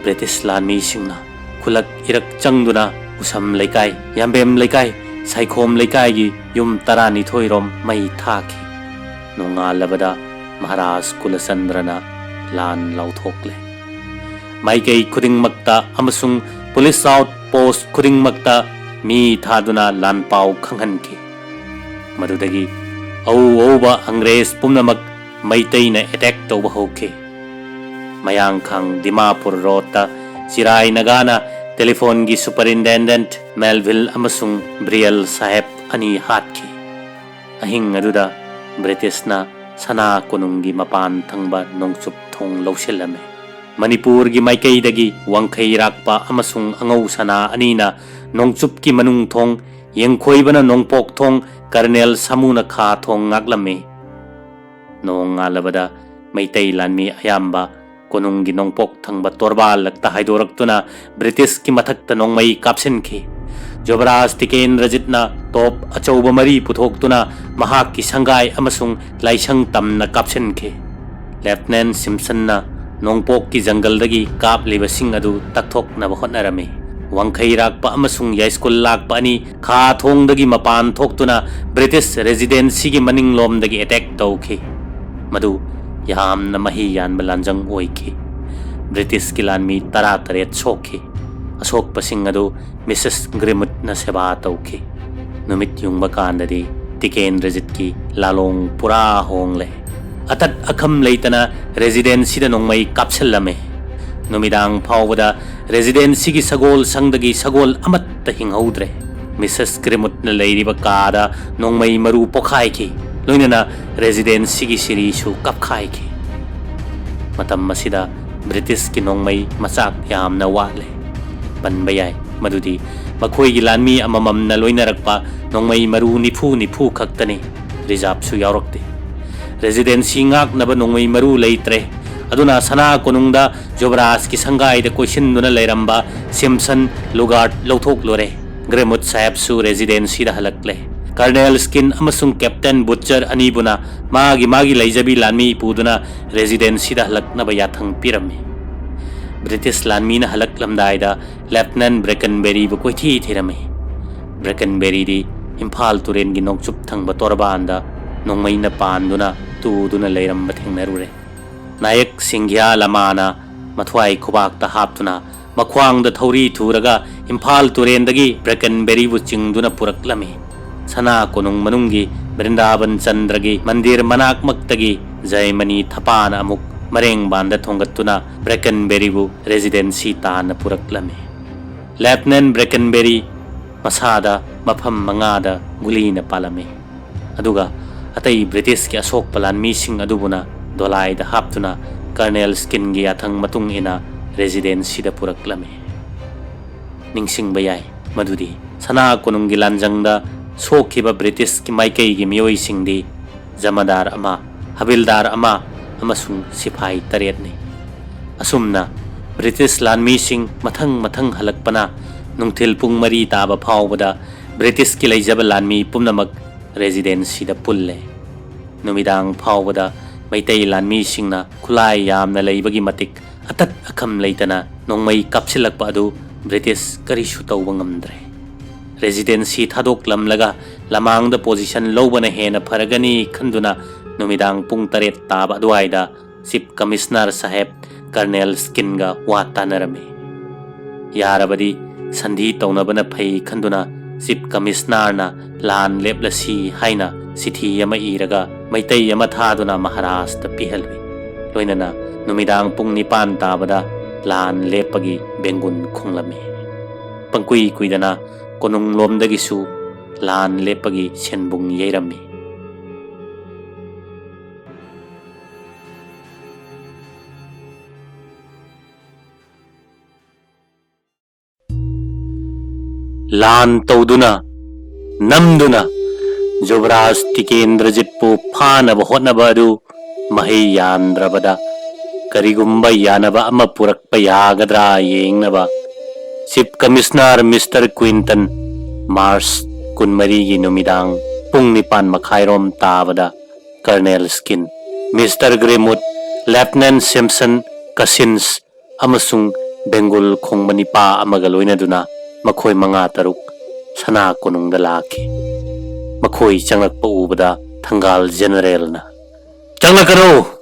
ꯕ꯭ꯔꯤꯇꯤꯁ ꯂꯥꯟꯃꯤꯁꯤꯡꯅ ꯈꯨꯂꯛ ꯏꯔꯛ ꯆꯪꯗꯨꯅ ꯎꯁꯝ ꯂꯩꯀꯥꯏ, ꯌꯥꯝꯕꯦꯝ ꯂꯩꯀꯥꯏ, ꯁꯥꯏꯈꯣꯝ ꯂꯩꯀꯥꯏꯒꯤ ꯌꯨꯝ ꯇꯔꯥꯅꯤꯊꯣꯏꯔꯣꯝ ꯃꯩ ꯊꯥꯈꯤ꯫ ꯅꯣꯡꯉꯥꯜꯂꯕꯗ ꯃꯍꯥꯔꯥꯖ ꯀꯨꯂꯆꯟꯗ꯭ꯔꯅ ꯂꯥꯟ ꯂꯥꯎꯊꯣꯛꯂꯦ꯫ ꯃꯥꯏꯀꯩ ꯈꯨꯗꯤꯡꯃꯛꯇ ꯑꯃꯁꯨꯡ ꯄꯨꯂꯤꯁ ꯑꯥꯎꯠ ꯄꯣꯁ ꯈꯨꯗꯤꯡꯃꯛꯇ ꯃꯤ ꯊꯥꯗꯨꯅ ꯂꯥꯟꯄꯥꯎ ꯈꯪꯍꯟꯈꯤ꯫ ꯃꯗꯨꯗꯒꯤ ꯑꯎ ꯑꯎꯕ ꯑꯪꯒ꯭ꯔꯦꯖ ꯄꯨꯝꯅꯃꯛ ꯃꯩꯇꯩꯅ ꯑꯦꯇꯦꯛ ꯇꯧꯕ ꯍꯧꯈꯤ꯫ ꯃꯌꯥꯡꯈꯥꯡ ꯗꯤꯃꯥꯄꯨꯔ ꯔꯣꯗꯇ ꯆꯤꯔꯥꯏ ꯅꯥꯒꯥꯅ ꯇꯦꯂꯤꯐꯣꯟꯒꯤ ꯁꯨꯄꯔꯏꯟꯇꯦꯟꯗꯦꯟꯠ ꯃꯦꯜꯚꯤꯜ ꯑꯃꯁꯨꯡ ꯕ꯭ꯔꯤꯌꯦꯜ ꯁꯥꯍꯦꯕ ꯑꯅꯤ ꯍꯥꯠꯈꯤ꯫ ꯑꯍꯤꯡ ꯑꯗꯨꯗ ꯕ꯭ꯔꯤꯇꯤꯁꯅ ꯁꯅꯥ ꯀꯣꯅꯨꯡꯒꯤ ꯃꯄꯥꯟ ꯊꯪꯕ ꯅꯣꯡꯆꯨꯞ ꯊꯣꯡ ꯂꯧꯁꯤꯜꯂꯝꯃꯤ꯫ ꯃꯅꯤꯄꯨꯔꯒꯤ ꯃꯥꯏꯀꯩꯗꯒꯤ ꯋꯥꯡꯈꯩꯔꯥꯛꯄ ꯑꯃꯁꯨꯡ ꯑꯉꯧ ꯁꯅꯥ ꯑꯅꯤꯅ ꯅꯣꯡꯆꯨꯞꯀꯤ ꯃꯅꯨꯡ ꯊꯣꯡ, ꯌꯦꯡꯈꯣꯏꯕꯅ ꯅꯣꯡꯄꯣꯛ ꯊꯣꯡ, ꯀꯔꯅꯦꯜ ꯁꯥꯃꯨꯅ ꯈꯥ ꯊꯣꯡ ꯉꯥꯛꯂꯝꯃꯤ꯫ ꯅꯣꯡꯉꯥꯜꯂꯕꯗ ꯃꯩꯇꯩ ꯂꯥꯟꯃꯤ ꯑꯌꯥꯝꯕ ꯀꯣꯅꯨꯡꯒꯤ ꯅꯣꯡꯄꯣꯛ ꯊꯪꯕ ꯇꯣꯔꯕꯥꯜꯂꯛꯇ ꯍꯥꯏꯗꯣꯔꯛꯇꯨꯅ ꯕ꯭ꯔꯤꯇꯤꯁꯀꯤ ꯃꯊꯛꯇ ꯅꯣꯡꯃꯩ ꯀꯥꯞꯁꯤꯟꯈꯤ꯫ ꯖꯨꯕꯔꯥꯖ ꯇꯤꯀꯦꯟꯗ꯭ꯔꯖꯤꯠꯅ ꯇꯣꯞ ꯑꯆꯧꯕ ꯃꯔꯤ ꯄꯨꯊꯣꯛꯇꯨꯅ ꯃꯍꯥꯛꯀꯤ ꯁꯪꯒꯥꯏ ꯑꯃꯁꯨꯡ ꯂꯥꯏꯁꯪ ꯇꯝꯅ ꯀꯥꯞꯁꯤꯟꯈꯤ꯫ ꯂꯦꯐꯇꯤꯅꯦꯟ ꯁꯤꯝꯁꯟꯅ ꯅꯣꯡꯄꯣꯛꯀꯤ ꯖꯪꯒꯜꯗꯒꯤ ꯀꯥꯞꯂꯤꯕꯁꯤꯡ ꯑꯗꯨ ꯇꯛꯊꯣꯛꯅꯕ ꯍꯣꯠꯅꯔꯝꯃꯤ꯫ ꯋꯥꯡꯈꯩꯔꯥꯛꯄ ꯑꯃꯁꯨꯡ ꯌꯥꯏꯁ꯭ꯀꯨꯜ ꯂꯥꯛꯄ ꯑꯅꯤ ꯈꯥ ꯊꯣꯡꯗꯒꯤ ꯃꯄꯥꯟ ꯊꯣꯛꯇꯨꯅ ꯕ꯭ꯔꯤꯇꯤꯁ ꯔꯦꯁꯤꯗꯦꯟꯁꯤꯒꯤ ꯃꯅꯤꯡꯂꯣꯝꯗꯒꯤ ꯑꯦꯇꯦꯛ ꯇꯧꯈꯤ꯫ ꯃꯗꯨ ꯌꯥꯝꯅ ꯃꯍꯤ ꯌꯥꯟꯕ ꯂꯥꯟꯖꯪ ꯑꯣꯏꯈꯤ꯫ ꯕ꯭ꯔꯤꯇꯤꯁꯀꯤ ꯂꯥꯟꯃꯤ ꯇꯔꯥꯇꯔꯦꯠ ꯁꯣꯛꯈꯤ꯫ ꯑꯁꯣꯛꯄꯁꯤꯡ ꯑꯗꯨ ꯃꯤꯁꯦꯁ ꯒ꯭ꯔꯤꯃꯨꯠꯅ ꯁꯦꯕꯥ ꯇꯧꯈꯤ꯫ ꯅꯨꯃꯤꯠ ꯌꯨꯡꯕ ꯀꯥꯟꯗꯗꯤ ꯇꯤꯀꯦꯟꯗ꯭ꯔꯖꯤꯠꯀꯤ ꯂꯥꯂꯣꯡ ꯄꯨꯔꯥ ꯍꯣꯡꯂꯦ꯫ ꯑꯇꯠ ꯑꯈꯝ ꯂꯩꯇꯅ ꯔꯦꯁꯤꯗꯦꯟꯁꯤꯗ ꯅꯣꯡꯃꯩ ꯀꯥꯞꯁꯤꯜꯂꯝꯃꯤ꯫ ꯅꯨꯃꯤꯗꯥꯡ ꯐꯥꯎꯕꯗ ꯔꯦꯁꯤꯗꯦꯟꯁꯤꯒꯤ ꯁꯒꯣꯜ ꯁꯪꯗꯒꯤ ꯁꯒꯣꯜ ꯑꯃꯠꯇ ꯍꯤꯡꯍꯧꯗ꯭ꯔꯦ꯫ ꯃꯤꯁꯦꯁ ꯒ꯭ꯔꯤꯃꯨꯠꯅ ꯂꯩꯔꯤꯕ ꯀꯥꯗ ꯅꯣꯡꯃꯩ ꯃꯔꯨ ꯄꯣꯈꯥꯏꯈꯤ, ꯂꯣꯏꯅꯅ ꯔꯦꯁꯤꯗꯦꯟꯁꯤꯒꯤ ꯁꯤꯔꯤꯁꯨ ꯀꯥꯞꯈꯥꯏꯈꯤ꯫ ꯃꯇꯝ ꯑꯁꯤꯗ ꯕ꯭ꯔꯤꯇꯤꯁꯀꯤ ꯅꯣꯡꯃꯩ ꯃꯆꯥꯛ ꯌꯥꯝꯅ ꯋꯥꯠꯂꯦ꯫ ꯄꯟꯕ ꯌꯥꯏ ꯃꯗꯨꯗꯤ ꯃꯈꯣꯏꯒꯤ ꯂꯥꯟꯃꯤ ꯑꯃꯃꯝꯅ ꯂꯣꯏꯅꯔꯛꯄ ꯅꯣꯡꯃꯩ ꯃꯔꯨ ꯅꯤꯐꯨ ꯅꯤꯐꯨ ꯈꯛꯇꯅꯤ, ꯔꯤꯖꯥꯔꯚꯁꯨ ꯌꯥꯎꯔꯛꯇꯦ꯫ ꯔꯦꯁꯤꯗꯦꯟꯁꯤ ꯉꯥꯛꯅꯕ ꯅꯣꯡꯃꯩ ꯃꯔꯨ ꯂꯩꯇ꯭ꯔꯦ꯫ ꯑꯗꯨꯅ ꯁꯅꯥ ꯀꯣꯅꯨꯡꯗ ꯖꯨꯕꯔꯥꯖꯀꯤ ꯁꯪꯒꯥꯏꯗ ꯀꯣꯏꯁꯤꯟꯗꯨꯅ ꯂꯩꯔꯝꯕ ꯁꯤꯝꯁꯟ ꯂꯨꯒꯥꯔꯗ ꯂꯧꯊꯣꯛꯂꯨꯔꯦ꯫ ꯒ꯭ꯔꯦꯃꯨꯠ ꯁꯥꯍꯦꯕꯁꯨ ꯔꯦꯁꯤꯗꯦꯟꯁꯤꯗ ꯍꯜꯂꯛꯂꯦ꯫ ꯀꯔꯅꯦꯜ ꯁ꯭ꯀꯤꯟ ꯑꯃꯁꯨꯡ ꯀꯦꯞꯇꯦꯟ ꯕꯨꯠꯆꯔ ꯑꯅꯤꯕꯨꯅ ꯃꯥꯒꯤ ꯃꯥꯒꯤ ꯂꯩꯖꯕꯤ ꯂꯥꯟꯃꯤ ꯄꯨꯗꯨꯅ ꯔꯦꯁꯤꯗꯦꯟꯁꯤꯗ ꯍꯜꯂꯛꯅꯕ ꯌꯥꯊꯪ ꯄꯤꯔꯝꯃꯤ꯫ ꯕ꯭ꯔꯤꯇꯤꯁ ꯂꯥꯟꯃꯤꯅ ꯍꯜꯂꯛꯂꯝꯗꯥꯏꯗ ꯂꯦꯐꯇꯤꯅꯦꯟ ꯕ꯭ꯔꯦꯀꯟꯕꯦꯔꯤꯕꯨ ꯀꯣꯏꯊꯤ ꯊꯤꯔꯝꯃꯤ꯫ ꯕ꯭ꯔꯦꯀꯟꯕꯦꯔꯤꯗꯤ ꯏꯝꯐꯥꯜ ꯇꯨꯔꯦꯟꯒꯤ ꯅꯣꯡꯆꯨꯞ ꯊꯪꯕ ꯇꯣꯔꯕꯥꯟꯗ ꯅꯣꯡꯃꯩꯅ ꯄꯥꯟꯗꯨꯅ ꯇꯨꯗꯨꯅ ꯂꯩꯔꯝꯕ ꯊꯦꯡꯅꯔꯨꯔꯦ꯫ ꯅꯥꯌꯛ ꯁꯤꯡꯒ꯭ꯌꯥ ꯂꯃꯥꯅ ꯃꯊ꯭ꯋꯥꯏ ꯈꯨꯕꯥꯛꯇ ꯍꯥꯞꯇꯨꯅ ꯃꯈ꯭ꯋꯥꯡꯗ ꯊꯧꯔꯤ ꯊꯨꯔꯒ ꯏꯝꯐꯥꯜ ꯇꯨꯔꯦꯟꯗꯒꯤ ꯕ꯭ꯔꯦꯀꯟꯕꯦꯔꯤꯕꯨ ꯆꯤꯡꯗꯨꯅ ꯄꯨꯔꯛꯂꯝꯃꯤ꯫ ꯁꯅꯥ ꯀꯣꯅꯨꯡ ꯃꯅꯨꯡꯒꯤ ꯕ꯭ꯔꯤꯟꯗꯥꯕꯟ ꯆꯟꯗ꯭ꯔꯒꯤ ꯃꯟꯗꯤꯔ ꯃꯅꯥꯛꯃꯛꯇꯒꯤ ꯖꯌꯃꯅꯤ ꯊꯄꯥꯅ ꯑꯃꯨꯛ ꯃꯔꯦꯡꯕꯥꯟꯗ ꯊꯣꯡꯒꯠꯇꯨꯅ ꯕ꯭ꯔꯦꯀꯟꯕꯦꯔꯤꯕꯨ ꯔꯦꯁꯤꯗꯦꯟꯁꯤ ꯇꯥꯟꯅ ꯄꯨꯔꯛꯂꯝꯃꯤ꯫ ꯂꯦꯐꯇꯤꯅꯦꯟ ꯕ꯭ꯔꯦꯀꯟꯕꯦꯔꯤ ꯃꯁꯥꯗ ꯃꯐꯝ ꯃꯉꯥꯗ ꯒꯨꯂꯤꯅ ꯄꯥꯜꯂꯝꯃꯤ꯫ ꯑꯗꯨꯒ ꯑꯇꯩ ꯕ꯭ꯔꯤꯇꯤꯁꯀꯤ ꯑꯁꯣꯛꯄ ꯂꯥꯟꯃꯤꯁꯤꯡ ꯑꯗꯨꯕꯨꯅ ꯗꯣꯂꯥꯏꯗ ꯍꯥꯞꯇꯨꯅ ꯀꯔꯅꯦꯜ ꯁ꯭ꯀꯤꯟꯒꯤ ꯌꯥꯊꯪ ꯃꯇꯨꯡ ꯏꯟꯅ ꯔꯦꯁꯤꯗꯦꯟꯁꯤꯗ ꯄꯨꯔꯛꯂꯝꯃꯤ꯫ ꯅꯤꯡꯁꯤꯡꯕ ꯌꯥꯏ ꯃꯗꯨꯗꯤ ꯁꯅꯥ ꯀꯣꯅꯨꯡꯒꯤ ꯂꯥꯟꯖꯪꯗ ꯁꯣꯛꯈꯤꯕ ꯕ꯭ꯔꯤꯇꯤꯁꯀꯤ ꯃꯥꯏꯀꯩꯒꯤ ꯃꯤꯑꯣꯏꯁꯤꯡꯗꯤ ꯖꯃꯥꯗꯥꯔ ꯑꯃ, ꯍꯕꯤꯜꯗꯥꯔ ꯑꯃ ꯑꯃꯁꯨꯡ ꯁꯤꯐꯥꯏ ꯇꯔꯦꯠꯅꯤ꯫ ꯑꯁꯨꯝꯅ ꯕ꯭ꯔꯤꯇꯤꯁ ꯂꯥꯟꯃꯤꯁꯤꯡ ꯃꯊꯪ ꯃꯊꯪ ꯍꯜꯂꯛꯄꯅ ꯅꯨꯡꯊꯤꯜ ꯄꯨꯡ ꯃꯔꯤ ꯇꯥꯕ ꯐꯥꯎꯕꯗ ꯕ꯭ꯔꯤꯇꯤꯁꯀꯤ ꯂꯩꯖꯕ ꯂꯥꯟꯃꯤ ꯄꯨꯝꯅꯃꯛ ꯔꯦꯖꯤꯗꯦꯟꯁꯤꯗ ꯄꯨꯜꯂꯦ꯫ ꯅꯨꯃꯤꯗꯥꯡ ꯐꯥꯎꯕꯗ ꯃꯩꯇꯩ ꯂꯥꯟꯃꯤꯁꯤꯡꯅ ꯈꯨꯠꯂꯥꯏ ꯌꯥꯝꯅ ꯂꯩꯕꯒꯤ ꯃꯇꯤꯛ ꯑꯇꯠ ꯑꯈꯝ ꯂꯩꯇꯅ ꯅꯣꯡꯃꯩ ꯀꯥꯞꯁꯤꯜꯂꯛꯄ ꯑꯗꯨ ꯕ꯭ꯔꯤꯇꯤꯁ ꯀꯔꯤꯁꯨ ꯇꯧꯕ ꯉꯝꯗ꯭ꯔꯦ꯫ ꯔꯦꯖꯤꯗꯦꯟꯁꯤ ꯊꯥꯗꯣꯛꯂꯝꯂꯒ ꯂꯃꯥꯡꯗ ꯄꯣꯖꯤꯁꯟ ꯂꯧꯕꯅ ꯍꯦꯟꯅ ꯐꯔꯒꯅꯤ ꯈꯟꯗꯨꯅ ꯅꯨꯃꯤꯗꯥꯡ ꯄꯨꯡ ꯇꯔꯦꯠ ꯇꯥꯕ ꯑꯗꯨꯋꯥꯏꯗ ꯆꯤꯐ ꯀꯃꯤꯁꯅꯔ ꯁꯥꯍꯦꯕ ꯀꯔꯅꯦꯜ ꯁ꯭ꯀꯤꯟꯒ ꯋꯥ ꯇꯥꯅꯔꯝꯃꯤ꯫ ꯌꯥꯔꯕꯗꯤ ꯁꯟꯙꯤ ꯇꯧꯅꯕꯅ ꯐꯩ ꯈꯟꯗꯨꯅ ꯆꯤꯐ ꯀꯃꯤꯁꯅꯔꯅ ꯂꯥꯟ ꯂꯦꯞꯂꯁꯤ ꯍꯥꯏꯅ ꯆꯤꯊꯤ ꯑꯃ ꯏꯔꯒ ꯃꯩꯇꯩ ꯑꯃ ꯊꯥꯗꯨꯅ ꯃꯍꯥꯔꯥꯖꯇ ꯄꯤꯍꯜꯂꯨꯏ꯫ ꯂꯣꯏꯅꯅ ꯅꯨꯃꯤꯗꯥꯡ ꯄꯨꯡ ꯅꯤꯄꯥꯟ ꯇꯥꯕꯗ ꯂꯥꯟ ꯂꯦꯞꯄꯒꯤ ꯕꯦꯡꯒꯨꯟ ꯈꯣꯡꯂꯝꯃꯤ꯫ ꯄꯪꯀꯨꯏ ꯀꯨꯏꯗꯅ ꯀꯣꯅꯨꯡꯂꯣꯝꯗꯒꯤꯁꯨ ꯂꯥꯟ ꯂꯦꯞꯄꯒꯤ ꯁꯦꯟꯕꯨꯡ ꯌꯩꯔꯝꯃꯤ꯫ ꯂꯥꯟ ꯇꯧꯗꯨꯅ, ꯅꯝꯗꯨꯅ ꯖꯨꯕꯔꯥꯖ ꯇꯤꯀꯦꯟꯗ꯭ꯔꯖꯤꯠꯄꯨ ꯐꯥꯅꯕ ꯍꯣꯠꯅꯕ ꯑꯗꯨ ꯃꯍꯩ ꯌꯥꯟꯗ꯭ꯔꯕꯗ ꯀꯔꯤꯒꯨꯝꯕ ꯌꯥꯅꯕ ꯑꯃ ꯄꯨꯔꯛꯄ ꯌꯥꯒꯗ꯭ꯔꯥ ꯌꯦꯡꯅꯕ ꯆꯤꯐ ꯀꯃꯤꯁꯅꯔ ꯃꯤꯁꯇꯔ ꯀ꯭ꯋꯤꯟꯇꯟ ꯃꯥꯔꯆ ꯀꯨꯟꯃꯔꯤꯒꯤ ꯅꯨꯃꯤꯗꯥꯡ ꯄꯨꯡ ꯅꯤꯄꯥꯟ ꯃꯈꯥꯏꯔꯣꯝ ꯇꯥꯕꯗ ꯀꯔꯅꯦꯜ ꯁ꯭ꯀꯤꯟ, ꯃꯤꯁꯇꯔ ꯒ꯭ꯔꯦꯃꯨꯠ, ꯂꯦꯐꯇꯤꯅꯦꯟ ꯁꯤꯝꯁꯟ ꯀꯁꯤꯟꯁ ꯑꯃꯁꯨꯡ ꯕꯦꯡꯒꯨꯜ ꯈꯣꯡꯕ ꯅꯤꯄꯥ ꯑꯃꯒ ꯂꯣꯏꯅꯗꯨꯅ ꯃꯈꯣꯏ ꯃꯉꯥ ꯇꯔꯨꯛ ꯁꯅꯥ ꯀꯣꯅꯨꯡꯗ ꯂꯥꯛꯈꯤ꯫ ꯃꯈꯣꯏ ꯆꯪꯂꯛꯄ ꯎꯕꯗ ꯊꯪꯒꯥꯜ ꯖꯦꯅꯔꯦꯜꯅ, "ꯆꯪꯂꯛꯀꯅꯨ!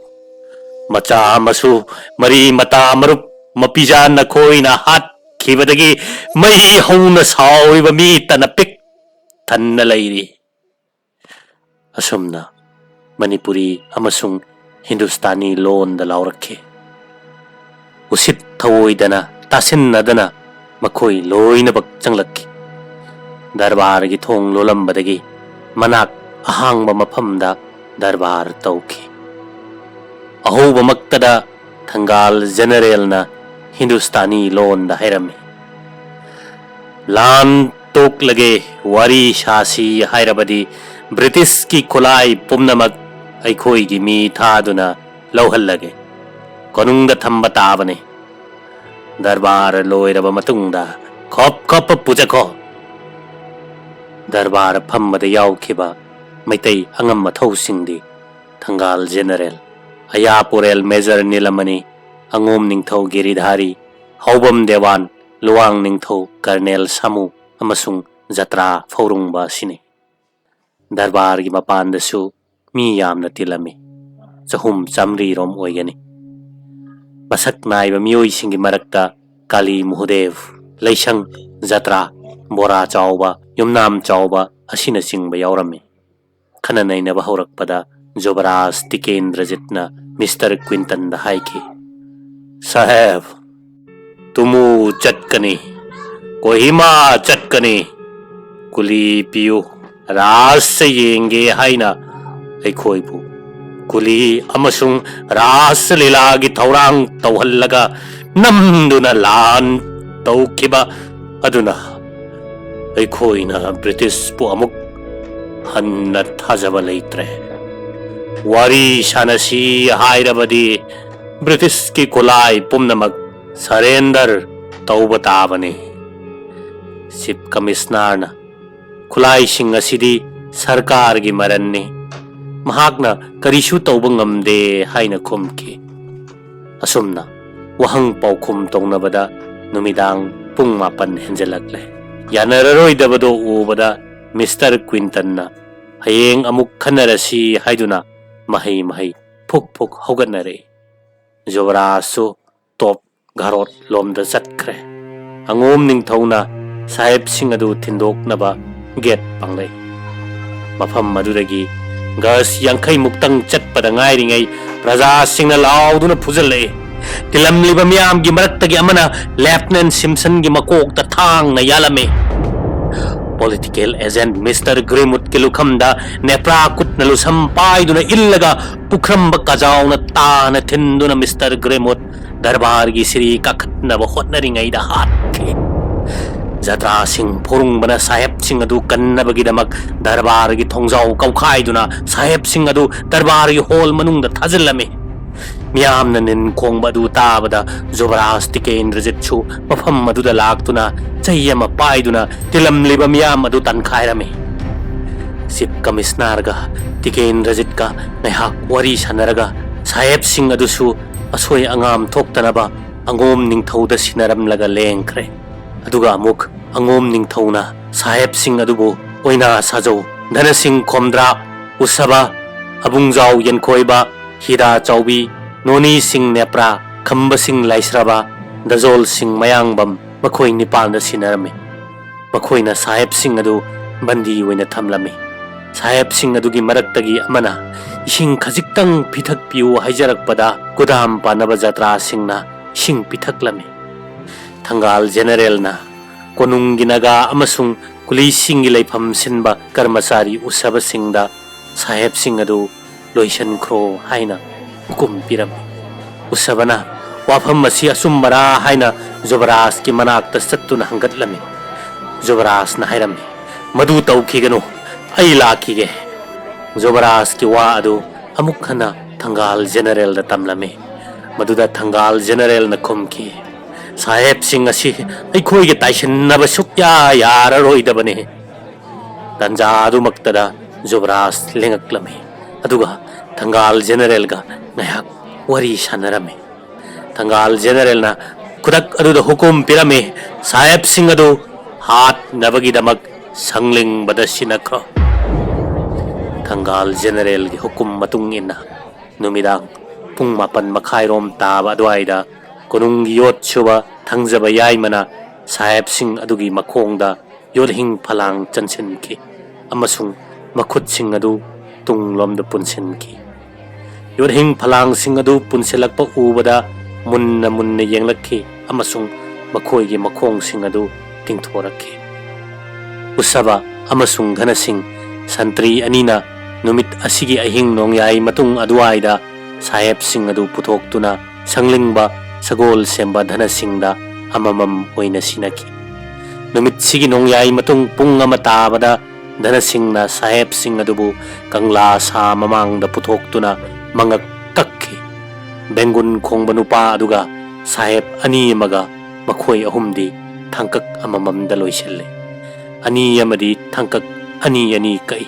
ꯃꯆꯥ ꯃꯁꯨ, ꯃꯔꯤ ꯃꯇꯥ, ꯃꯔꯨꯞ ꯃꯄꯤꯖꯥ ꯅꯈꯣꯏꯅ ꯍꯥꯠꯈꯤꯕꯗꯒꯤ ꯃꯩ ꯍꯧꯅ ꯁꯥꯎꯔꯤꯕ ꯃꯤ ꯇꯅ ꯄꯤꯛ ꯊꯟꯅ ꯂꯩꯔꯤ"꯫ ꯑꯁꯨꯝꯅ ꯃꯅꯤꯄꯨꯔꯤ ꯑꯃꯁꯨꯡ ꯍꯤꯟꯗꯨꯁꯇꯥꯅꯤ ꯂꯣꯟꯗ ꯂꯥꯎꯔꯛꯈꯤ꯫ ꯎꯁꯤꯠ ꯊꯑꯣꯏꯗꯅ, ꯇꯥꯁꯤꯟꯅꯗꯅ ꯃꯈꯣꯏ ꯂꯣꯏꯅꯃꯛ ꯆꯪꯂꯛꯈꯤ꯫ ꯗꯔꯕꯥꯔꯒꯤ ꯊꯣꯡ ꯂꯣꯜꯂꯝꯕꯗꯒꯤ ꯃꯅꯥꯛ ꯑꯍꯥꯡꯕ ꯃꯐꯝꯗ ꯗꯔꯕꯥꯔ ꯇꯧꯈꯤ꯫ ꯑꯍꯧꯕꯃꯛꯇꯗ ꯊꯪꯒꯥꯜ ꯖꯦꯅꯔꯦꯜꯅ ꯍꯤꯟꯗꯨꯁꯇꯥꯅꯤ ꯂꯣꯟꯗ ꯍꯥꯏꯔꯝꯃꯤ, "ꯂꯥꯟ ꯇꯣꯛꯂꯒꯦ, ꯋꯥꯔꯤ ꯁꯥꯁꯤ ꯍꯥꯏꯔꯕꯗꯤ ꯕ꯭ꯔꯤꯇꯤꯁꯀꯤ ꯈꯨꯠꯂꯥꯏ ꯄꯨꯝꯅꯃꯛ ꯑꯩꯈꯣꯏꯒꯤ ꯃꯤ ꯊꯥꯗꯨꯅ ꯂꯧꯍꯜꯂꯒꯦ꯫ ꯀꯣꯅꯨꯡꯗ ꯊꯝꯕ ꯇꯥꯕꯅꯤ꯫ ꯗꯔꯕꯥꯔ ꯂꯣꯏꯔꯕ ꯃꯇꯨꯡꯗ ꯈꯣꯞ ꯈꯣꯞꯄ ꯄꯨꯖꯈꯣ"꯫ ꯗꯔꯕꯥꯔ ꯐꯝꯕꯗ ꯌꯥꯎꯈꯤꯕ ꯃꯩꯇꯩ ꯑꯉꯝ ꯑꯊꯧꯁꯤꯡꯗꯤ ꯊꯪꯒꯥꯜ ꯖꯦꯅꯔꯦꯜ ꯑꯌꯥꯄꯨꯔꯦꯜ ꯃꯦꯖꯔ ꯅꯤꯂꯃꯅꯤ, ꯑꯉꯣꯝ ꯅꯤꯡꯊꯧ ꯒꯤꯔꯤꯙꯥꯔꯤ, ꯍꯥꯎꯕꯝ ꯗꯦꯋꯥꯟ, ꯂꯨꯋꯥꯡ ꯅꯤꯡꯊꯧ ꯀꯔꯅꯦꯜ ꯁꯥꯃꯨ ꯑꯃꯁꯨꯡ ꯖꯇ꯭ꯔꯥ ꯐꯧꯔꯨꯡꯕ ꯑꯁꯤꯅꯤ꯫ ꯗꯔꯕꯥꯔꯒꯤ ꯃꯄꯥꯟꯗꯁꯨ ꯃꯤ ꯌꯥꯝꯅ ꯇꯤꯜꯂꯝꯃꯤ꯫ ꯆꯍꯨꯝ ꯆꯥꯃꯔꯤ ꯔꯣꯝ ꯑꯣꯏꯒꯅꯤ꯫ ꯃꯁꯛ ꯅꯥꯏꯕ ꯃꯤꯑꯣꯏꯁꯤꯡꯒꯤ ꯃꯔꯛꯇ ꯀꯥꯂꯤ ꯃꯨꯍꯨꯗꯦꯚ, ꯂꯩꯁꯪ, ꯖꯇ꯭ꯔꯥ, ꯕꯣꯔꯥ ꯆꯥꯎꯕ, ꯌꯨꯝꯅꯥꯝ ꯆꯥꯎꯕ ꯑꯁꯤꯅꯆꯤꯡꯕ ꯌꯥꯎꯔꯝꯃꯤ꯫ ꯈꯟꯅ ꯅꯩꯅꯕ ꯍꯧꯔꯛꯄꯗ ꯖꯨꯕꯔꯥꯖ ꯇꯤꯀꯦꯟꯗ꯭ꯔꯖꯤꯠꯅ ꯃꯤꯁꯇꯔ ꯀ꯭ꯋꯤꯟꯇꯟꯗ ꯍꯥꯏꯈꯤ, "ꯁꯥꯍꯦꯕ, ꯇꯨꯃꯨ ꯆꯠꯀꯅꯤ, ꯀꯣꯍꯤꯃꯥ ꯆꯠꯀꯅꯤ, ꯀꯨꯂꯤ ꯄꯤꯌꯨ, ꯔꯥꯁ ꯌꯦꯡꯒꯦ ꯍꯥꯏꯅ ꯑꯩꯈꯣꯏꯕꯨ ꯀꯨꯂꯤ ꯑꯃꯁꯨꯡ ꯔꯥꯁ ꯂꯤꯂꯥꯒꯤ ꯊꯧꯔꯥꯡ ꯇꯧꯍꯜꯂꯒ ꯅꯝꯗꯨꯅ ꯂꯥꯟ ꯇꯧꯈꯤꯕ ꯑꯗꯨꯅ ꯑꯩꯈꯣꯏꯅ ꯕ꯭ꯔꯤꯇꯤꯁꯄꯨ ꯑꯃꯨꯛ ꯍꯟꯅ ꯊꯥꯖꯕ ꯂꯩꯇ꯭ꯔꯦ꯫ ꯋꯥꯔꯤ ꯁꯥꯟꯅꯁꯤ ꯍꯥꯏꯔꯕꯗꯤ ꯕ꯭ꯔꯤꯇꯤꯁꯀꯤ ꯈꯨꯠꯂꯥꯏ ꯄꯨꯝꯅꯃꯛ ꯁꯔꯦꯟꯗꯔ ꯇꯧꯕ ꯇꯥꯕꯅꯤ꯫" ꯆꯤꯐ ꯀꯃꯤꯁꯅꯔꯅ, "ꯈꯨꯠꯂꯥꯏꯁꯤꯡ ꯑꯁꯤꯗꯤ ꯁꯔꯀꯥꯔꯒꯤ ꯃꯔꯟꯅꯤ, ꯃꯍꯥꯛꯅ ꯀꯔꯤꯁꯨ ꯇꯧꯕ ꯉꯝꯗꯦ" ꯍꯥꯏꯅ ꯈꯨꯝꯈꯤ꯫ ꯑꯁꯨꯝꯅ ꯋꯥꯍꯪ ꯄꯥꯎꯈꯨꯝ ꯇꯧꯅꯕꯗ ꯅꯨꯃꯤꯗꯥꯡ ꯄꯨꯡ ꯃꯥꯄꯟ ꯍꯦꯟꯖꯜꯂꯛꯂꯦ꯫ ꯌꯥꯅꯔꯔꯣꯏꯗꯕꯗꯣ ꯎꯕꯗ ꯃꯤꯁꯇꯔ ꯀ꯭ꯋꯤꯟꯇꯟꯅ "ꯍꯌꯦꯡ ꯑꯃꯨꯛ ꯈꯟꯅꯔꯁꯤ" ꯍꯥꯏꯗꯨꯅ ꯃꯍꯩ ꯃꯍꯩ ꯐꯨꯛ ꯐꯨꯛ ꯍꯧꯒꯠꯅꯔꯛꯏ꯫ ꯖꯨꯕꯔꯥꯖꯁꯨ ꯇꯣꯞ ꯘꯥꯔꯣꯠ ꯂꯣꯝꯗ ꯆꯠꯈ꯭ꯔꯦ꯫ ꯑꯉꯣꯝ ꯅꯤꯡꯊꯧꯅ ꯁꯥꯍꯦꯕꯁꯤꯡ ꯑꯗꯨ ꯊꯤꯟꯗꯣꯛꯅꯕ ꯒꯦꯠ ꯄꯥꯡꯂꯛꯏ꯫ ꯃꯐꯝ ꯑꯗꯨꯗꯒꯤ ꯒꯖ ꯌꯥꯡꯈꯩ ꯃꯨꯛꯇꯪ ꯆꯠꯄꯗ ꯉꯥꯏꯔꯤꯉꯩ ꯄ꯭ꯔꯖꯥꯁꯤꯡꯅ ꯂꯥꯎꯗꯨꯅ ꯐꯨꯖꯜꯂꯛꯏ꯫ ꯇꯤꯜꯂꯝꯂꯤꯕ ꯃꯤꯌꯥꯝꯒꯤ ꯃꯔꯛꯇꯒꯤ ꯑꯃꯅ ꯂꯦꯐꯇꯤꯅꯦꯟ ꯁꯤꯝꯁꯟꯒꯤ ꯃꯀꯣꯛꯇ ꯊꯥꯡꯅ ꯌꯥꯜꯂꯝꯃꯤ꯫ ꯄꯣꯂꯤꯇꯤꯀꯦꯜ ꯑꯦꯖꯦꯟꯠ ꯃꯤꯁꯇꯔ ꯒ꯭ꯔꯦꯃꯨꯠꯀꯤ ꯂꯨꯈꯝꯗ ꯅꯦꯄ꯭ꯔꯥ ꯈꯨꯠꯅ ꯂꯨꯁꯝ ꯄꯥꯏꯗꯨꯅ ꯏꯜꯂꯒ ꯄꯨꯈ꯭ꯔꯝꯕ ꯀꯖꯥꯎꯅ ꯇꯥꯅ ꯊꯤꯟꯗꯨꯅ ꯃꯤꯁꯇꯔ ꯒ꯭ꯔꯦꯃꯨꯠ ꯗꯔꯕꯥꯔꯒꯤ ꯁꯤꯔꯤ ꯀꯥꯈꯠꯅꯕ ꯍꯣꯠꯅꯔꯤꯉꯩꯗ ꯍꯥꯠꯈꯤ꯫ ꯖꯇ꯭ꯔꯥꯁꯤꯡ ꯐꯨꯔꯨꯡꯕꯅ ꯁꯥꯍꯦꯕꯁꯤꯡ ꯑꯗꯨ ꯀꯟꯅꯕꯒꯤꯗꯃꯛ ꯗꯔꯕꯥꯔꯒꯤ ꯊꯣꯡꯖꯥꯎ ꯀꯧꯈꯥꯏꯗꯨꯅ ꯁꯥꯍꯦꯕꯁꯤꯡ ꯑꯗꯨ ꯗꯔꯕꯥꯔꯒꯤ ꯍꯣꯜ ꯃꯅꯨꯡꯗ ꯊꯥꯖꯤꯜꯂꯝꯃꯤ꯫ ꯃꯤꯌꯥꯝꯅ ꯅꯤꯟ ꯈꯣꯡꯕ ꯑꯗꯨ ꯇꯥꯕꯗ ꯖꯨꯕꯔꯥꯖ ꯇꯤꯀꯦꯟꯗ꯭ꯔꯖꯤꯠꯁꯨ ꯃꯐꯝ ꯑꯗꯨꯗ ꯂꯥꯛꯇꯨꯅ ꯆꯩ ꯑꯃ ꯄꯥꯏꯗꯨꯅ ꯇꯤꯜꯂꯝꯂꯤꯕ ꯃꯤꯌꯥꯝ ꯑꯗꯨ ꯇꯥꯟꯈꯥꯏꯔꯝꯃꯤ꯫ ꯆꯤꯐ ꯀꯃꯤꯁꯅꯔꯒ ꯇꯤꯀꯦꯟꯗ꯭ꯔꯖꯤꯠꯀ ꯉꯥꯏꯍꯥꯛ ꯋꯥꯔꯤ ꯁꯥꯟꯅꯔꯒ ꯁꯥꯍꯦꯕꯁꯤꯡ ꯑꯗꯨꯁꯨ ꯑꯁꯣꯏ ꯑꯉꯥꯝ ꯊꯣꯛꯇꯅꯕ ꯑꯉꯣꯝ ꯅꯤꯡꯊꯧꯗ ꯁꯤꯟꯅꯔꯝꯂꯒ ꯂꯦꯡꯈ꯭ꯔꯦ꯫ ꯑꯗꯨꯒ ꯑꯃꯨꯛ ꯑꯉꯣꯝ ꯅꯤꯡꯊꯧꯅ ꯁꯥꯍꯦꯕꯁꯤꯡ ꯑꯗꯨꯕꯨ ꯑꯣꯏꯅꯥ ꯁꯥꯖꯧ, ꯙꯅꯁꯤꯡ ꯈꯣꯝꯗ꯭ꯔꯥꯛ, ꯎꯁꯕ, ꯑꯕꯨꯡꯖꯥꯎ ꯌꯦꯟꯈꯣꯏꯕ, ꯍꯤꯗꯥ ꯆꯥꯎꯕꯤ, ꯅꯣꯅꯤꯁꯤꯡ ꯅꯦꯄ꯭ꯔꯥ, ꯈꯝꯕꯁꯤꯡ ꯂꯥꯏꯁ꯭ꯔꯕ, ꯗꯖꯣꯜꯁꯤꯡ ꯃꯌꯥꯡꯕꯝ, ꯃꯈꯣꯏ ꯅꯤꯄꯥꯟꯗ ꯁꯤꯟꯅꯔꯝꯃꯤ꯫ ꯃꯈꯣꯏꯅ ꯁꯥꯍꯦꯕꯁꯤꯡ ꯑꯗꯨ ꯕꯟꯗꯤ ꯑꯣꯏꯅ ꯊꯝꯂꯝꯃꯤ꯫ ꯁꯥꯍꯦꯕꯁꯤꯡ ꯑꯗꯨꯒꯤ ꯃꯔꯛꯇꯒꯤ ꯑꯃꯅ ꯏꯁꯤꯡ ꯈꯖꯤꯛꯇꯪ ꯄꯤꯊꯛꯄꯤꯌꯨ ꯍꯥꯏꯖꯔꯛꯄꯗ ꯀꯨꯗꯥꯝ ꯄꯥꯟꯅꯕ ꯖꯇ꯭ꯔꯥꯁꯤꯡꯅ ꯏꯁꯤꯡ ꯄꯤꯊꯛꯂꯝꯃꯤ꯫ ꯊꯪꯒꯥꯜ ꯖꯦꯅꯔꯦꯜꯅ ꯀꯣꯅꯨꯡꯒꯤ ꯅꯥꯒꯥ ꯑꯃꯁꯨꯡ ꯀꯨꯂꯤꯁꯤꯡꯒꯤ ꯂꯩꯐꯝ ꯁꯤꯟꯕ ꯀꯔꯃꯆꯥꯔꯤ ꯎꯁꯕꯁꯤꯡꯗ ꯁꯥꯍꯦꯕꯁꯤꯡ ꯑꯗꯨ ꯂꯣꯏꯁꯤꯟꯈ꯭ꯔꯣ ꯍꯥꯏꯅ ꯍꯨꯀꯨꯝ ꯄꯤꯔꯝꯃꯤ꯫ ꯎꯁꯕꯅ ꯋꯥꯐꯝ ꯑꯁꯤ ꯑꯆꯨꯝꯕꯔꯥ ꯍꯥꯏꯅ ꯖꯨꯕꯔꯥꯖꯀꯤ ꯃꯅꯥꯛꯇ ꯆꯠꯇꯨꯅ ꯍꯪꯒꯠꯂꯝꯃꯤ꯫ ꯖꯨꯕꯔꯥꯖꯅ ꯍꯥꯏꯔꯝꯃꯤ, "ꯃꯗꯨ ꯇꯧꯈꯤꯒꯅꯨ, ꯑꯩ ꯂꯥꯛꯈꯤꯒꯦ꯫" ꯖꯨꯕꯔꯥꯖꯀꯤ ꯋꯥ ꯑꯗꯨ ꯑꯃꯨꯛ ꯍꯟꯅ ꯊꯪꯒꯥꯜ ꯖꯦꯅꯔꯦꯜꯗ ꯇꯝꯂꯝꯃꯤ꯫ ꯃꯗꯨꯗ ꯊꯪꯒꯥꯜ ꯖꯦꯅꯔꯦꯜꯅ ꯈꯨꯝꯈꯤ, "ꯁꯥꯍꯦꯕꯁꯤꯡ ꯑꯁꯤ ꯑꯩꯈꯣꯏꯒ ꯇꯥꯏꯁꯤꯟꯅꯕ ꯁꯨꯛꯌꯥ ꯌꯥꯔꯔꯣꯏꯗꯕꯅꯤ꯫" ꯇꯟꯖꯥ ꯑꯗꯨꯃꯛꯇꯗ ꯖꯨꯕꯔꯥꯖ ꯂꯦꯡꯉꯛꯂꯝꯃꯤ꯫ ꯑꯗꯨꯒ ꯊꯪꯒꯥꯜ ꯖꯦꯅꯔꯦꯜꯒ ꯉꯥꯏꯍꯥꯛ ꯋꯥꯔꯤ ꯁꯥꯟꯅꯔꯝꯃꯤ꯫ ꯊꯪꯒꯥꯜ ꯖꯦꯅꯔꯦꯜꯅ ꯈꯨꯗꯛ ꯑꯗꯨꯗ ꯍꯨꯀꯨꯝ ꯄꯤꯔꯝꯃꯤ, "ꯁꯥꯍꯦꯕꯁꯤꯡ ꯑꯗꯨ ꯍꯥꯠꯅꯕꯒꯤꯗꯃꯛ ꯁꯪꯂꯤꯡꯕꯗ ꯁꯤꯟꯅꯈ꯭ꯔꯣ꯫" ꯊꯪꯒꯥꯜ ꯖꯦꯅꯔꯦꯜꯒꯤ ꯍꯨꯀꯨꯝ ꯃꯇꯨꯡ ꯏꯟꯅ ꯅꯨꯃꯤꯗꯥꯡ ꯄꯨꯡ ꯃꯥꯄꯟ ꯃꯈꯥꯏꯔꯣꯝ ꯇꯥꯕ ꯑꯗꯨꯋꯥꯏꯗ ꯀꯣꯅꯨꯡꯒꯤ ꯌꯣꯠ ꯁꯨꯕ ꯊꯪꯖꯕ ꯌꯥꯏꯃꯅ ꯁꯥꯍꯦꯕꯁꯤꯡ ꯑꯗꯨꯒꯤ ꯃꯈꯣꯡꯗ ꯌꯣꯠꯍꯤꯡ ꯐꯂꯥꯡ ꯆꯟꯁꯤꯟꯈꯤ ꯑꯃꯁꯨꯡ ꯃꯈꯨꯠꯁꯤꯡ ꯑꯗꯨ ꯇꯨꯡꯂꯣꯝꯗ ꯄꯨꯟꯁꯤꯟꯈꯤ꯫ ꯌꯣꯠꯍꯤꯡ ꯐꯂꯥꯡꯁꯤꯡ ꯑꯗꯨ ꯄꯨꯟꯁꯤꯜꯂꯛꯄ ꯎꯕꯗ ꯃꯨꯟꯅ ꯃꯨꯟꯅ ꯌꯦꯡꯂꯛꯈꯤ ꯑꯃꯁꯨꯡ ꯃꯈꯣꯏꯒꯤ ꯃꯈꯣꯡꯁꯤꯡ ꯑꯗꯨ ꯇꯤꯡꯊꯣꯔꯛꯈꯤ꯫ ꯎꯁꯕ ꯑꯃꯁꯨꯡ ꯙꯅꯁꯤꯡ ꯁꯟꯇ꯭ꯔꯤ ꯑꯅꯤꯅ ꯅꯨꯃꯤꯠ ꯑꯁꯤꯒꯤ ꯑꯍꯤꯡ ꯅꯣꯡꯌꯥꯏ ꯃꯇꯨꯡ ꯑꯗꯨꯋꯥꯏꯗ ꯁꯥꯍꯦꯕꯁꯤꯡ ꯑꯗꯨ ꯄꯨꯊꯣꯛꯇꯨꯅ ꯁꯪꯂꯤꯡꯕ ꯁꯒꯣꯜ ꯁꯦꯝꯕ ꯙꯅꯁꯤꯡꯗ ꯑꯃꯃꯝ ꯑꯣꯏꯅ ꯁꯤꯟꯅꯈꯤ꯫ ꯅꯨꯃꯤꯠꯁꯤꯒꯤ ꯅꯣꯡꯌꯥꯏ ꯃꯇꯨꯡ ꯄꯨꯡ ꯑꯃ ꯇꯥꯕꯗ ꯙꯅꯁꯤꯡꯅ ꯁꯥꯍꯦꯕꯁꯤꯡ ꯑꯗꯨꯕꯨ ꯀꯪꯂꯥ ꯁꯥ ꯃꯃꯥꯡꯗ ꯄꯨꯊꯣꯛꯇꯨꯅ ꯃꯉꯛ ꯀꯛꯈꯤ꯫ ꯕꯦꯡꯒꯨꯟ ꯈꯣꯡꯕ ꯅꯨꯄꯥ ꯑꯗꯨꯒ ꯁꯥꯍꯦꯕ ꯑꯅꯤ ꯑꯃꯒ ꯃꯈꯣꯏ ꯑꯍꯨꯝꯗꯤ ꯊꯥꯡꯀꯛ ꯑꯃꯃꯝꯗ ꯂꯣꯏꯁꯤꯜꯂꯦ꯫ ꯑꯅꯤ ꯑꯃꯗꯤ ꯊꯥꯡꯀꯛ ꯑꯅꯤ ꯑꯅꯤ ꯀꯛꯏ꯫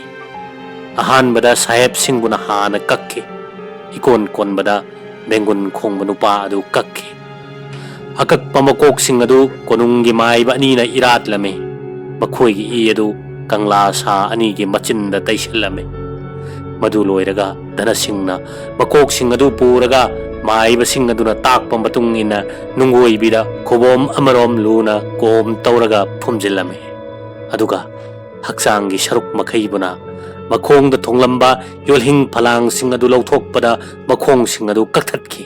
ꯑꯍꯥꯟꯕꯗ ꯁꯥꯍꯦꯕꯁꯤꯡꯕꯨꯅ ꯍꯥꯟꯅ ꯀꯛꯈꯤ꯫ ꯏꯀꯣꯟ ꯀꯣꯟꯕꯗ ꯕꯦꯡꯒꯨꯟ ꯈꯣꯡꯕ ꯅꯨꯄꯥ ꯑꯗꯨ ꯀꯛꯈꯤ꯫ ꯑꯀꯛꯄ ꯃꯀꯣꯛꯁꯤꯡ ꯑꯗꯨ ꯀꯣꯅꯨꯡꯒꯤ ꯃꯥꯏꯕ ꯑꯅꯤꯅ ꯏꯔꯥꯠꯂꯝꯃꯤ꯫ ꯃꯈꯣꯏꯒꯤ ꯏ ꯑꯗꯨ ꯀꯪꯂꯥ ꯁꯥ ꯑꯅꯤꯒꯤ ꯃꯆꯤꯟꯗ ꯇꯩꯁꯤꯜꯂꯝꯃꯤ꯫ ꯃꯗꯨ ꯂꯣꯏꯔꯒ ꯙꯅꯁꯤꯡꯅ ꯃꯀꯣꯛꯁꯤꯡ ꯑꯗꯨ ꯄꯨꯔꯒ ꯃꯥꯏꯕꯁꯤꯡ ꯑꯗꯨꯅ ꯇꯥꯛꯄ ꯃꯇꯨꯡ ꯏꯟꯅ ꯅꯨꯡꯒꯣꯏꯕꯤꯗ ꯈꯨꯕꯣꯝ ꯑꯃꯔꯣꯝ ꯂꯨꯅ ꯀꯣꯝ ꯇꯧꯔꯒ ꯐꯨꯝꯖꯤꯜꯂꯝꯃꯤ꯫ ꯑꯗꯨꯒ ꯍꯛꯆꯥꯡꯒꯤ ꯁꯔꯨꯛ ꯃꯈꯩꯕꯨꯅ ꯃꯈꯣꯡꯗ ꯊꯣꯡꯂꯝꯕ ꯌꯣꯜꯍꯤꯡ ꯐꯂꯥꯡꯁꯤꯡ ꯑꯗꯨ ꯂꯧꯊꯣꯛꯄꯗ ꯃꯈꯣꯡꯁꯤꯡ ꯑꯗꯨ ꯀꯛꯊꯠꯈꯤ꯫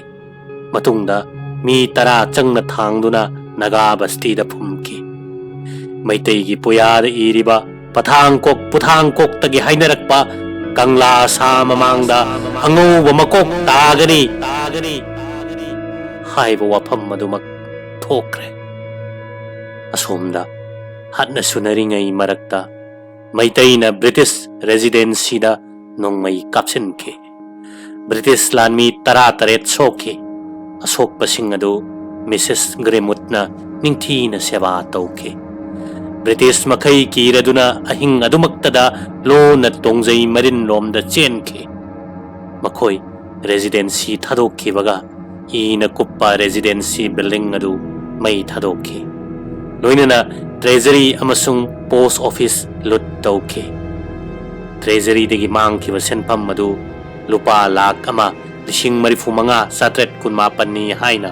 ꯃꯇꯨꯡꯗ ꯃꯤ ꯇꯔꯥ ꯆꯪꯅ ꯊꯥꯡꯗꯨꯅ ꯅꯥꯒꯥ ꯕꯁꯇꯤꯗ ꯐꯨꯝꯈꯤ꯫ ꯃꯩꯇꯩꯒꯤ ꯄꯨꯌꯥꯗ ꯏꯔꯤꯕ ꯄꯊꯥꯡꯀꯣꯛ ꯄꯨꯊꯥꯡꯀꯣꯛꯇꯒꯤ ꯍꯥꯏꯅꯔꯛꯄ ꯀꯪꯂꯥ ꯁꯥ ꯃꯃꯥꯡꯗ ꯑꯉꯧꯕ ꯃꯀꯣꯛ ꯇꯥꯒꯅꯤ ꯍꯥꯏꯕ ꯋꯥꯐꯝ ꯑꯗꯨꯃꯛ ꯊꯣꯛꯈ꯭ꯔꯦ꯫ ꯑꯁꯣꯝꯗ ꯍꯥꯠꯅ ꯁꯨꯅꯔꯤꯉꯩ ꯃꯔꯛꯇ ꯃꯩꯇꯩꯅ ꯕ꯭ꯔꯤꯇꯤꯁ ꯔꯦꯁꯤꯗꯦꯟꯁꯤꯗ ꯅꯣꯡꯃꯩ ꯀꯥꯞꯁꯤꯟꯈꯤ꯫ ꯕ꯭ꯔꯤꯇꯤꯁ ꯂꯥꯟꯃꯤ ꯇꯔꯥ ꯇꯔꯦꯠ ꯁꯣꯛꯈꯤ꯫ ꯑꯁꯣꯛꯄꯁꯤꯡ ꯑꯗꯨ ꯃꯤꯁꯦꯁ ꯒ꯭ꯔꯦꯃꯨꯠꯅ ꯅꯤꯡꯊꯤꯅ ꯁꯦꯕꯥ ꯇꯧꯈꯤ꯫ ꯕ꯭ꯔꯤꯇꯤꯁ ꯃꯈꯩ ꯀꯤꯔꯗꯨꯅ ꯑꯍꯤꯡ ꯑꯗꯨꯃꯛꯇꯗ ꯂꯣꯟꯅ ꯇꯣꯡꯖꯩ ꯃꯔꯤꯟꯂꯣꯝꯗ ꯆꯦꯟꯈꯤ꯫ ꯃꯈꯣꯏ ꯔꯦꯁꯤꯗꯦꯟꯁꯤ ꯊꯥꯗꯣꯛꯈꯤꯕꯒ ꯏꯅ ꯀꯨꯞꯄ ꯔꯦꯁꯤꯗꯦꯟꯁꯤ ꯕꯤꯜꯗꯤꯡ ꯑꯗꯨ ꯃꯩ ꯊꯥꯗꯣꯛꯈꯤ꯫ ꯂꯣꯏꯅꯅ ꯇ꯭ꯔꯦꯖꯔꯤ ꯑꯃꯁꯨꯡ ꯄꯣꯁ ꯑꯣꯐꯤꯁ ꯂꯨꯠ ꯇꯧꯈꯤ꯫ ꯇ꯭ꯔꯦꯖꯔꯤꯗꯒꯤ ꯃꯥꯡꯈꯤꯕ ꯁꯦꯟꯐꯝ ꯑꯗꯨ ꯂꯨꯄꯥ ꯂꯥꯈ ꯑꯃ ꯂꯤꯁꯤꯡ ꯃꯔꯤꯐꯨ ꯃꯉꯥ ꯆꯥꯇ꯭ꯔꯦꯠ ꯀꯨꯟꯃꯥꯄꯟꯅꯤ ꯍꯥꯏꯅ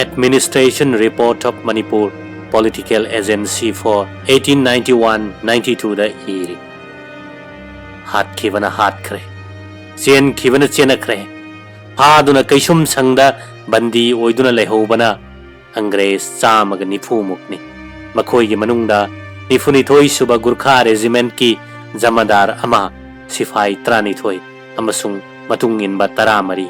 Administration Report of Manipur Political Agency for eighteen ninety one ninety two ꯗ ꯏꯔꯤ꯫ ꯍꯥꯠꯈꯤꯕꯅ ꯍꯥꯠꯈ꯭ꯔꯦ, ꯆꯦꯟꯈꯤꯕꯅ ꯆꯦꯟꯅꯈ꯭ꯔꯦ꯫ ꯐꯥꯗꯨꯅ ꯀꯩꯁꯨꯝ ꯁꯪꯗ ꯕꯟꯗꯤ ꯑꯣꯏꯗꯨꯅ ꯂꯩꯍꯧꯕꯅ ꯑꯪꯒ꯭ꯔꯦꯖ ꯆꯥꯝꯃꯒ ꯅꯤꯐꯨ ꯃꯨꯛꯅꯤ꯫ ꯃꯈꯣꯏꯒꯤ ꯃꯅꯨꯡꯗ ꯅꯤꯐꯨꯅꯤꯊꯣꯏ ꯁꯨꯕ ꯒꯨꯔꯈꯥ ꯔꯦꯖꯤꯃꯦꯟꯠꯀꯤ ꯖꯃꯥꯗꯥꯔ ꯑꯃ, ꯁꯤꯐꯥꯏ ꯇꯔꯥꯅꯤꯊꯣꯏ ꯑꯃꯁꯨꯡ ꯃꯇꯨꯡ ꯏꯟꯕ ꯇꯔꯥꯃꯔꯤ,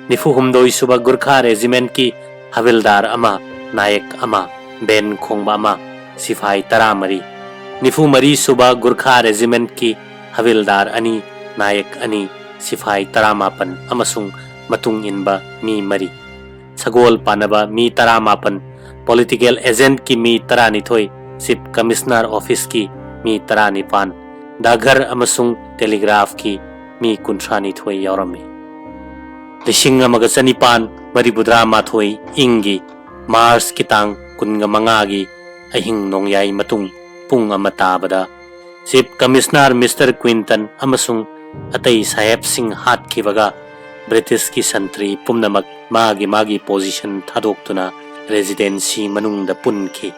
ꯅꯤꯐꯨꯍꯨꯝꯗꯣꯏ ꯁꯨꯕ ꯒꯨꯔꯈꯥ ꯔꯦꯖꯤꯃꯦꯟꯠꯀꯤ ꯍꯕꯤꯜꯗꯥꯔ ꯑꯃ, ꯅꯥꯌꯛ ꯑꯃ, ꯕꯦꯟ ꯈꯣꯡꯕ ꯑꯃ, ꯁꯤꯐꯥꯏ ꯇꯔꯥꯃꯔꯤ, ꯅꯤꯐꯨꯃꯔꯤ ꯁꯨꯕ ꯒꯨꯔꯈꯥ ꯔꯦꯖꯤꯃꯦꯟꯠꯀꯤ ꯍꯕꯤꯜꯗꯥꯔ ꯑꯅꯤ, ꯅꯥꯌꯛ ꯑꯅꯤ, ꯁꯤꯐꯥꯏ ꯇꯔꯥꯃꯥꯄꯟ ꯑꯃꯁꯨꯡ ꯃꯇꯨꯡ ꯏꯟꯕ ꯃꯤ ꯃꯔꯤ, ꯁꯒꯣꯜ ꯄꯥꯅꯕ ꯃꯤ ꯇꯔꯥꯃꯥꯄꯟ, political agentꯀꯤ ꯃꯤ ꯇꯔꯥꯅꯤꯊꯣꯏ, Chief Commissioner officeꯀꯤ ꯃꯤ ꯇꯔꯥꯅꯤꯄꯥꯟ, ꯗꯥꯒꯔ ꯑꯃꯁꯨꯡ telegraphꯀꯤ ꯃꯤ ꯀꯨꯟꯊ꯭ꯔꯥꯅꯤꯊꯣꯏ ꯌꯥꯎꯔꯝꯃꯤ꯫ ꯂꯤꯁꯤꯡ ꯑꯃꯒ ꯆꯅꯤꯄꯥꯟ ꯃꯔꯤꯐꯨꯇꯔꯥ ꯃꯥꯊꯣꯏ ꯏꯪꯒꯤ Marchꯀꯤ ꯇꯥꯡ ꯀꯨꯟꯃꯉꯥꯒꯤ ꯑꯍꯤꯡ ꯅꯣꯡꯌꯥꯏ ꯃꯇꯨꯡ ꯄꯨꯡ ꯑꯃ ꯇꯥꯕꯗ Chief Commissioner Mister Quinton ꯑꯃꯁꯨꯡ ꯑꯇꯩ ꯁꯥꯍꯦꯕꯁꯤꯡ ꯍꯥꯠꯈꯤꯕꯒ Britishꯀꯤ ꯁꯟꯇ꯭ꯔꯤ ꯄꯨꯝꯅꯃꯛ ꯃꯥꯒꯤ ꯃꯥꯒꯤ position ꯊꯥꯗꯣꯛꯇꯨꯅ Residency ꯃꯅꯨꯡꯗ ꯄꯨꯟꯈꯤ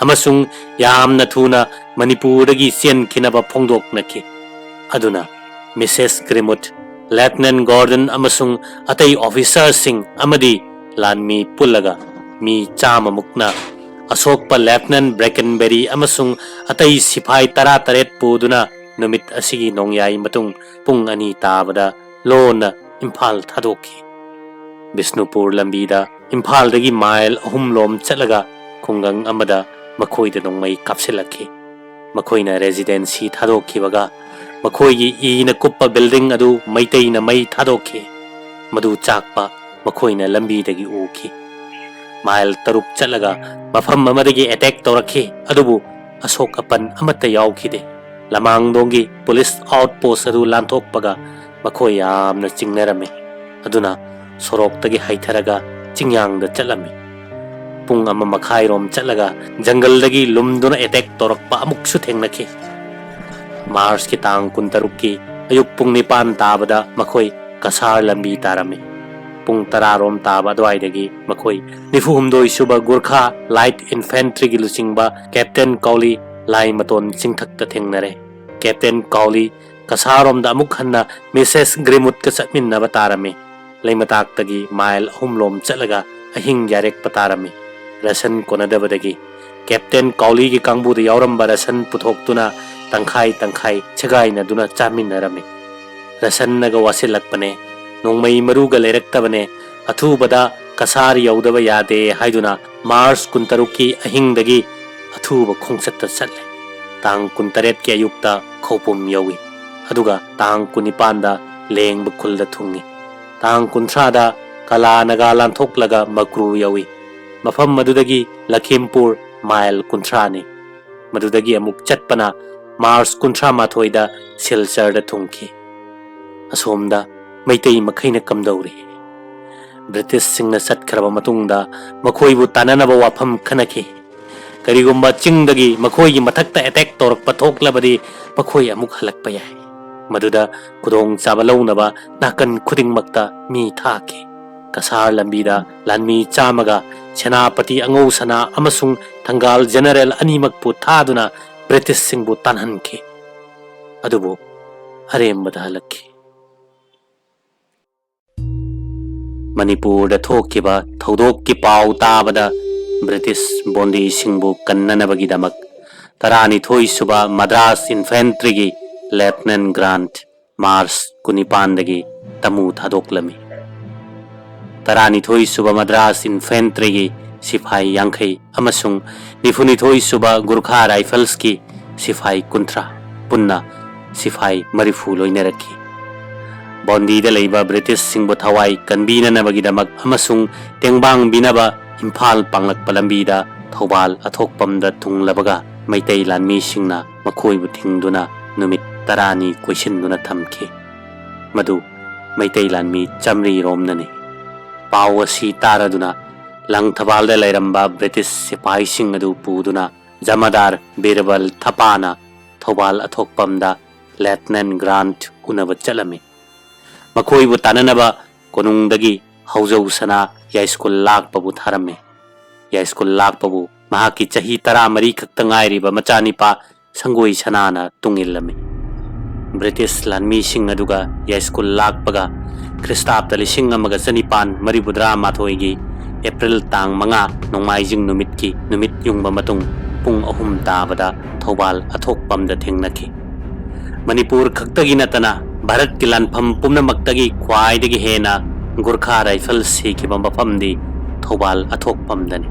ꯑꯃꯁꯨꯡ ꯌꯥꯝꯅ ꯊꯨꯅ ꯃꯅꯤꯄꯨꯔꯗꯒꯤ ꯆꯦꯟꯈꯤꯅꯕ ꯐꯣꯡꯗꯣꯛꯅꯈꯤ꯫ ꯑꯗꯨꯅ Missus Greenwood, Lieutenant Gordon ꯑꯃꯁꯨꯡ ꯑꯇꯩ officerꯁꯤꯡ ꯑꯃꯗꯤ ꯂꯥꯟꯃꯤ ꯄꯨꯜꯂꯒ ꯃꯤ ꯆꯥꯝꯃꯃꯨꯛꯅ ꯑꯁꯣꯛꯄ Lieutenant Brackenbury ꯑꯃꯁꯨꯡ ꯑꯇꯩ ꯁꯤꯐꯥꯏ ꯇꯔꯥꯇꯔꯦꯠ ꯄꯨꯗꯨꯅ ꯅꯨꯃꯤꯠ ꯑꯁꯤꯒꯤ ꯅꯣꯡꯌꯥꯏ ꯃꯇꯨꯡ ꯄꯨꯡ ꯑꯅꯤ ꯇꯥꯕꯗ ꯂꯣꯟꯅ ꯏꯝꯐꯥꯜ ꯊꯥꯗꯣꯛꯈꯤ꯫ ꯕꯤꯁꯅꯨꯄꯨꯔ ꯂꯝꯕꯤꯗ ꯏꯝꯐꯥꯜꯗꯒꯤ ꯃꯥꯏꯜ ꯑꯍꯨꯝ ꯂꯣꯝ ꯆꯠꯂꯒ ꯈꯨꯡꯒꯪ ꯑꯃꯗ ꯃꯈꯣꯏꯗ ꯅꯣꯡꯃꯩ ꯀꯥꯞꯁꯤꯜꯂꯛꯈꯤ꯫ ꯃꯈꯣꯏꯅ Residency ꯊꯥꯗꯣꯛꯈꯤꯕꯒ ꯃꯈꯣꯏꯒꯤ ꯏꯅ ꯀꯨꯞꯄ building ꯑꯗꯨ ꯃꯩꯇꯩꯅ ꯃꯩ ꯊꯥꯗꯣꯛꯈꯤ꯫ ꯃꯗꯨ ꯆꯥꯛꯄ ꯃꯈꯣꯏꯅ ꯂꯝꯕꯤꯗꯒꯤ ꯎꯈꯤ꯫ ꯃꯥꯏꯜ ꯇꯔꯨꯛ ꯆꯠꯂꯒ ꯃꯐꯝ ꯑꯃꯗꯒꯤ attack ꯇꯧꯔꯛꯈꯤ, ꯑꯗꯨꯕꯨ ꯑꯁꯣꯛ ꯑꯄꯟ ꯑꯃꯠꯇ ꯌꯥꯎꯈꯤꯗꯦ꯫ ꯂꯃꯥꯡꯗꯣꯡꯒꯤ police outpost ꯑꯗꯨ ꯂꯥꯟꯊꯣꯛꯄꯒ ꯃꯈꯣꯏ ꯌꯥꯝꯅ ꯆꯤꯡꯅꯔꯝꯃꯤ꯫ ꯑꯗꯨꯅ ꯁꯣꯔꯣꯛꯇꯒꯤ ꯍꯥꯏꯊꯔꯒ ꯆꯤꯡꯌꯥꯡꯗ ꯆꯠꯂꯝꯃꯤ꯫ ꯄꯨꯡ ꯑꯃ ꯃꯈꯥꯏꯔꯣꯝ ꯆꯠꯂꯒ ꯖꯪꯒꯜꯗꯒꯤ ꯂꯨꯝꯗꯨꯅ attack ꯇꯧꯔꯛꯄ ꯑꯃꯨꯛꯁꯨ ꯊꯦꯡꯅꯈꯤ꯫ Marchꯀꯤ ꯇꯥꯡ ꯀꯨꯟꯇꯔꯨꯛꯀꯤ ꯑꯌꯨꯛ ꯄꯨꯡ ꯅꯤꯄꯥꯟ ꯇꯥꯕꯗ ꯃꯈꯣꯏ ꯀꯁꯥꯔ ꯂꯝꯕꯤ ꯇꯥꯔꯝꯃꯤ꯫ ꯄꯨꯡ ꯇꯔꯥꯔꯣꯝ ꯇꯥꯕ ꯑꯗꯨꯋꯥꯏꯗꯒꯤ ꯃꯈꯣꯏ ꯅꯤꯐꯨꯍꯨꯝꯗꯣꯏ ꯁꯨꯕ Gorkha Light Infantryꯒꯤ ꯂꯨꯆꯤꯡꯕ Captain Cowley ꯂꯥꯏꯃꯇꯣꯟ ꯆꯤꯡꯊꯛꯇ ꯊꯦꯡꯅꯔꯦ꯫ Captain Cowley ꯀꯁꯥꯔꯣꯝꯗ ꯑꯃꯨꯛ ꯍꯟꯅ Missus Greenwoodꯀ ꯆꯠꯃꯤꯟꯅꯕ ꯇꯥꯔꯝꯃꯤ꯫ ꯂꯩꯃꯇꯥꯛꯇꯒꯤ ꯃꯥꯏꯜ ꯑꯍꯨꯝꯂꯣꯝ ꯆꯠꯂꯒ ꯑꯍꯤꯡ ꯌꯥꯔꯦꯛꯄ ꯇꯥꯔꯝꯃꯤ꯫ ꯔꯁꯟ ꯀꯣꯟꯅꯗꯕꯗꯒꯤ Captain Cowleyꯒꯤ ꯀꯥꯡꯕꯨꯗ ꯌꯥꯎꯔꯝꯕ ꯔꯁꯟ ꯄꯨꯊꯣꯛꯇꯨꯅ ꯇꯪꯈꯥꯏ ꯇꯪꯈꯥꯏ ꯁꯦꯒꯥꯏꯅꯗꯨꯅ ꯆꯥꯃꯤꯟꯅꯔꯝꯃꯤ꯫ ꯔꯁꯟꯅꯒ ꯋꯥꯁꯤꯜꯂꯛꯄꯅꯦ, ꯅꯣꯡꯃꯩ ꯃꯔꯨꯒ ꯂꯩꯔꯛꯇꯕꯅꯦ, ꯑꯊꯨꯕꯗ ꯀꯁꯥꯔ ꯌꯧꯗꯕ ꯌꯥꯗꯦ ꯍꯥꯏꯗꯨꯅ March ꯀꯨꯟꯇꯔꯨꯛꯀꯤ ꯑꯍꯤꯡꯗꯒꯤ ꯑꯊꯨꯕ ꯈꯣꯡꯆꯠꯇ ꯆꯠꯂꯦ꯫ ꯇꯥꯡ ꯀꯨꯟꯇꯔꯦꯠꯀꯤ ꯑꯌꯨꯛꯇ ꯈꯧꯄꯨꯝ ꯌꯧꯏ, ꯑꯗꯨꯒ ꯇꯥꯡ ꯀꯨꯟꯅꯤꯄꯥꯟꯗ ꯂꯦꯡꯕ ꯈꯨꯜꯗ ꯊꯨꯡꯉꯤ꯫ ꯇꯥꯡ ꯀꯨꯟꯊ꯭ꯔꯥꯗ ꯀꯂꯥ ꯅꯥꯒꯥ ꯂꯥꯟꯊꯣꯛꯂꯒ ꯃꯀ꯭ꯔꯨ ꯌꯧꯏ꯫ ꯃꯐꯝ ꯑꯗꯨꯗꯒꯤ ꯂꯈꯤꯝꯄꯨꯔ ꯃꯥꯏꯜ ꯀꯨꯟꯊ꯭ꯔꯥꯅꯤ꯫ ꯃꯗꯨꯗꯒꯤ ꯑꯃꯨꯛ ꯆꯠꯄꯅ ꯃꯥꯔꯆ ꯀꯨꯟꯊ꯭ꯔꯥ ꯃꯥꯊꯣꯏꯗ ꯁꯤꯜꯆꯔꯗ ꯊꯨꯡꯈꯤ꯫ ꯑꯁꯣꯝꯗ ꯃꯩꯇꯩ ꯃꯈꯩꯅ ꯀꯝꯗꯧꯔꯤ? ꯕ꯭ꯔꯤꯇꯤꯁꯁꯤꯡꯅ ꯆꯠꯈ꯭ꯔꯕ ꯃꯇꯨꯡꯗ ꯃꯈꯣꯏꯕꯨ ꯇꯥꯟꯅꯅꯕ ꯋꯥꯐꯝ ꯈꯟꯅꯈꯤ꯫ ꯀꯔꯤꯒꯨꯝꯕ ꯆꯤꯡꯗꯒꯤ ꯃꯈꯣꯏꯒꯤ ꯃꯊꯛꯇ ꯑꯦꯇꯦꯛ ꯇꯧꯔꯛꯄ ꯊꯣꯛꯂꯕꯗꯤ ꯃꯈꯣꯏ ꯑꯃꯨꯛ ꯍꯜꯂꯛꯄ ꯌꯥꯏ꯫ ꯃꯗꯨꯗ ꯈꯨꯗꯣꯡꯆꯥꯕ ꯂꯧꯅꯕ ꯅꯥꯀꯟ ꯈꯨꯗꯤꯡꯃꯛꯇ ꯃꯤ ꯊꯥꯈꯤ꯫ ꯀꯁꯥꯔ ꯂꯝꯕꯤꯗ ꯂꯥꯟꯃꯤ ꯆꯥꯝꯃꯒ ꯁꯦꯅꯥꯄꯇꯤ ꯑꯉꯧ ꯁꯅꯥ ꯑꯃꯁꯨꯡ ꯊꯪꯒꯥꯜ ꯖꯦꯅꯔꯦꯜ ꯑꯅꯤꯃꯛꯄꯨ ꯊꯥꯗꯨꯅ ꯕ꯭ꯔꯤꯇꯤꯁꯁꯤꯡꯕꯨ ꯇꯥꯟꯍꯟꯈꯤ꯫ ꯑꯗꯨꯕꯨ ꯑꯔꯦꯝꯕꯗ ꯍꯜꯂꯛꯈꯤ꯫ ꯃꯅꯤꯄꯨꯔꯗ ꯊꯣꯛꯈꯤꯕ ꯊꯧꯗꯣꯛꯀꯤ ꯄꯥꯎ ꯇꯥꯕꯗ ꯕ꯭ꯔꯤꯇꯤꯁ ꯕꯣꯟꯗꯤꯁꯤꯡꯕꯨ ꯀꯟꯅꯅꯕꯒꯤꯗꯃꯛ ꯇꯔꯥꯅꯤꯊꯣꯏ ꯁꯨꯕ ꯃꯗ꯭ꯔꯥꯁ ꯏꯟꯐꯦꯟꯇ꯭ꯔꯤꯒꯤ ꯂꯦꯐꯇꯅꯦꯟ ꯒ꯭ꯔꯥꯟꯠ ꯃꯥꯔꯆ ꯀꯨꯟꯅꯤꯄꯥꯟꯗꯒꯤ ꯇꯃꯨ ꯊꯥꯗꯣꯛꯂꯝꯃꯤ꯫ ꯇꯔꯥꯅꯤꯊꯣꯏ ꯁꯨꯕ ꯃꯗ꯭ꯔꯥꯁ ꯏꯟꯐꯦꯟꯇ꯭ꯔꯤꯒꯤ ꯁꯤꯐꯥꯏ ꯌꯥꯡꯈꯩ ꯑꯃꯁꯨꯡ ꯅꯤꯐꯨꯅꯤꯊꯣꯏ ꯁꯨꯕ ꯒꯨꯔꯈꯥ ꯔꯥꯏꯐꯜꯁꯀꯤ ꯁꯤꯐꯥꯏ ꯀꯨꯟꯊ꯭ꯔꯥ ꯄꯨꯟꯅ ꯁꯤꯐꯥꯏ ꯃꯔꯤꯐꯨ ꯂꯣꯏꯅꯔꯛꯈꯤ꯫ ꯕꯣꯟꯗꯤꯗ ꯂꯩꯕ ꯕ꯭ꯔꯤꯇꯤꯁꯁꯤꯡꯕꯨ ꯊꯋꯥꯏ ꯀꯟꯕꯤꯅꯅꯕꯒꯤꯗꯃꯛ ꯑꯃꯁꯨꯡ ꯇꯦꯡꯕꯥꯡꯕꯤꯅꯕ ꯏꯝꯐꯥꯜ ꯄꯥꯡꯂꯛꯄ ꯂꯝꯕꯤꯗ ꯊꯧꯕꯥꯜ ꯑꯊꯣꯛꯄꯝꯗ ꯊꯨꯡꯂꯕꯒ ꯃꯩꯇꯩ ꯂꯥꯟꯃꯤꯁꯤꯡꯅ ꯃꯈꯣꯏꯕꯨ ꯊꯤꯡꯗꯨꯅ ꯅꯨꯃꯤꯠ ꯇꯔꯥꯅꯤ ꯀꯣꯏꯁꯤꯟꯗꯨꯅ ꯊꯝꯈꯤ꯫ ꯃꯗꯨ ꯃꯩꯇꯩ ꯂꯥꯟꯃꯤ ꯆꯥꯃꯔꯤ ꯔꯣꯝꯅꯅꯤ꯫ ꯄꯥꯎ ꯑꯁꯤ ꯇꯥꯔꯗꯨꯅ ꯂꯪꯊꯕꯥꯜꯗ ꯂꯩꯔꯝꯕ ꯕ꯭ꯔꯤꯇꯤꯁ ꯁꯤꯐꯥꯏꯁꯤꯡ ꯑꯗꯨ ꯄꯨꯗꯨꯅ ꯖꯃꯥꯗꯥꯔ ꯕꯤꯔꯕꯜ ꯊꯄꯥꯅ ꯊꯧꯕꯥꯜ ꯑꯊꯣꯛꯄꯝꯗ ꯂꯦꯐꯇꯅꯦꯟ ꯒ꯭ꯔꯥꯟꯠ ꯎꯅꯕ ꯆꯠꯂꯝꯃꯤ꯫ ꯃꯈꯣꯏꯕꯨ ꯇꯥꯟꯅꯅꯕ ꯀꯣꯅꯨꯡꯗꯒꯤ ꯍꯧꯖꯧ ꯁꯅꯥ ꯌꯥꯏꯁ꯭ꯀꯨꯜ ꯂꯥꯛꯄꯕꯨ ꯊꯥꯔꯝꯃꯤ꯫ ꯌꯥꯏꯁ꯭ꯀꯨꯜ ꯂꯥꯛꯄꯕꯨ ꯃꯍꯥꯛꯀꯤ ꯆꯍꯤ ꯇꯔꯥꯃꯔꯤ ꯈꯛꯇ ꯉꯥꯏꯔꯤꯕ ꯃꯆꯥꯅꯤꯄꯥ ꯁꯪꯒꯣꯏ ꯁꯅꯥꯅ ꯇꯨꯡ ꯏꯜꯂꯝꯃꯤ꯫ ꯕ꯭ꯔꯤꯇꯤꯁ ꯂꯥꯟꯃꯤꯁꯤꯡ ꯑꯗꯨꯒ ꯌꯥꯏꯁ꯭ꯀꯨꯜ ꯂꯥꯛꯄꯒ ꯈ꯭ꯔꯤꯁꯇꯥꯕꯇ ꯂꯤꯁꯤꯡ ꯑꯃꯒ ꯆꯅꯤꯄꯥꯟ ꯃꯔꯤꯐꯨꯇꯔꯥ ꯃꯥꯊꯣꯏꯒꯤ ꯑꯦꯄ꯭ꯔꯤꯜ ꯇꯥꯡ ꯃꯉꯥ ꯅꯣꯡꯃꯥꯏꯖꯤꯡ ꯅꯨꯃꯤꯠꯀꯤ ꯅꯨꯃꯤꯠ ꯌꯨꯡꯕ ꯃꯇꯨꯡ ꯄꯨꯡ ꯑꯍꯨꯝ ꯇꯥꯕꯗ ꯊꯧꯕꯥꯜ ꯑꯊꯣꯛꯄꯝꯗ ꯊꯦꯡꯅꯈꯤ꯫ ꯃꯅꯤꯄꯨꯔ ꯈꯛꯇꯒꯤ ꯅꯠꯇꯅ ꯚꯥꯔꯠꯀꯤ ꯂꯥꯟꯐꯝ ꯄꯨꯝꯅꯃꯛꯇꯒꯤ ꯈ꯭ꯋꯥꯏꯗꯒꯤ ꯍꯦꯟꯅ ꯒꯨꯔꯈꯥ ꯔꯥꯏꯐꯜ ꯁꯤꯈꯤꯕ ꯃꯐꯝꯗꯤ ꯊꯧꯕꯥꯜ ꯑꯊꯣꯛꯄꯝꯗꯅꯤ꯫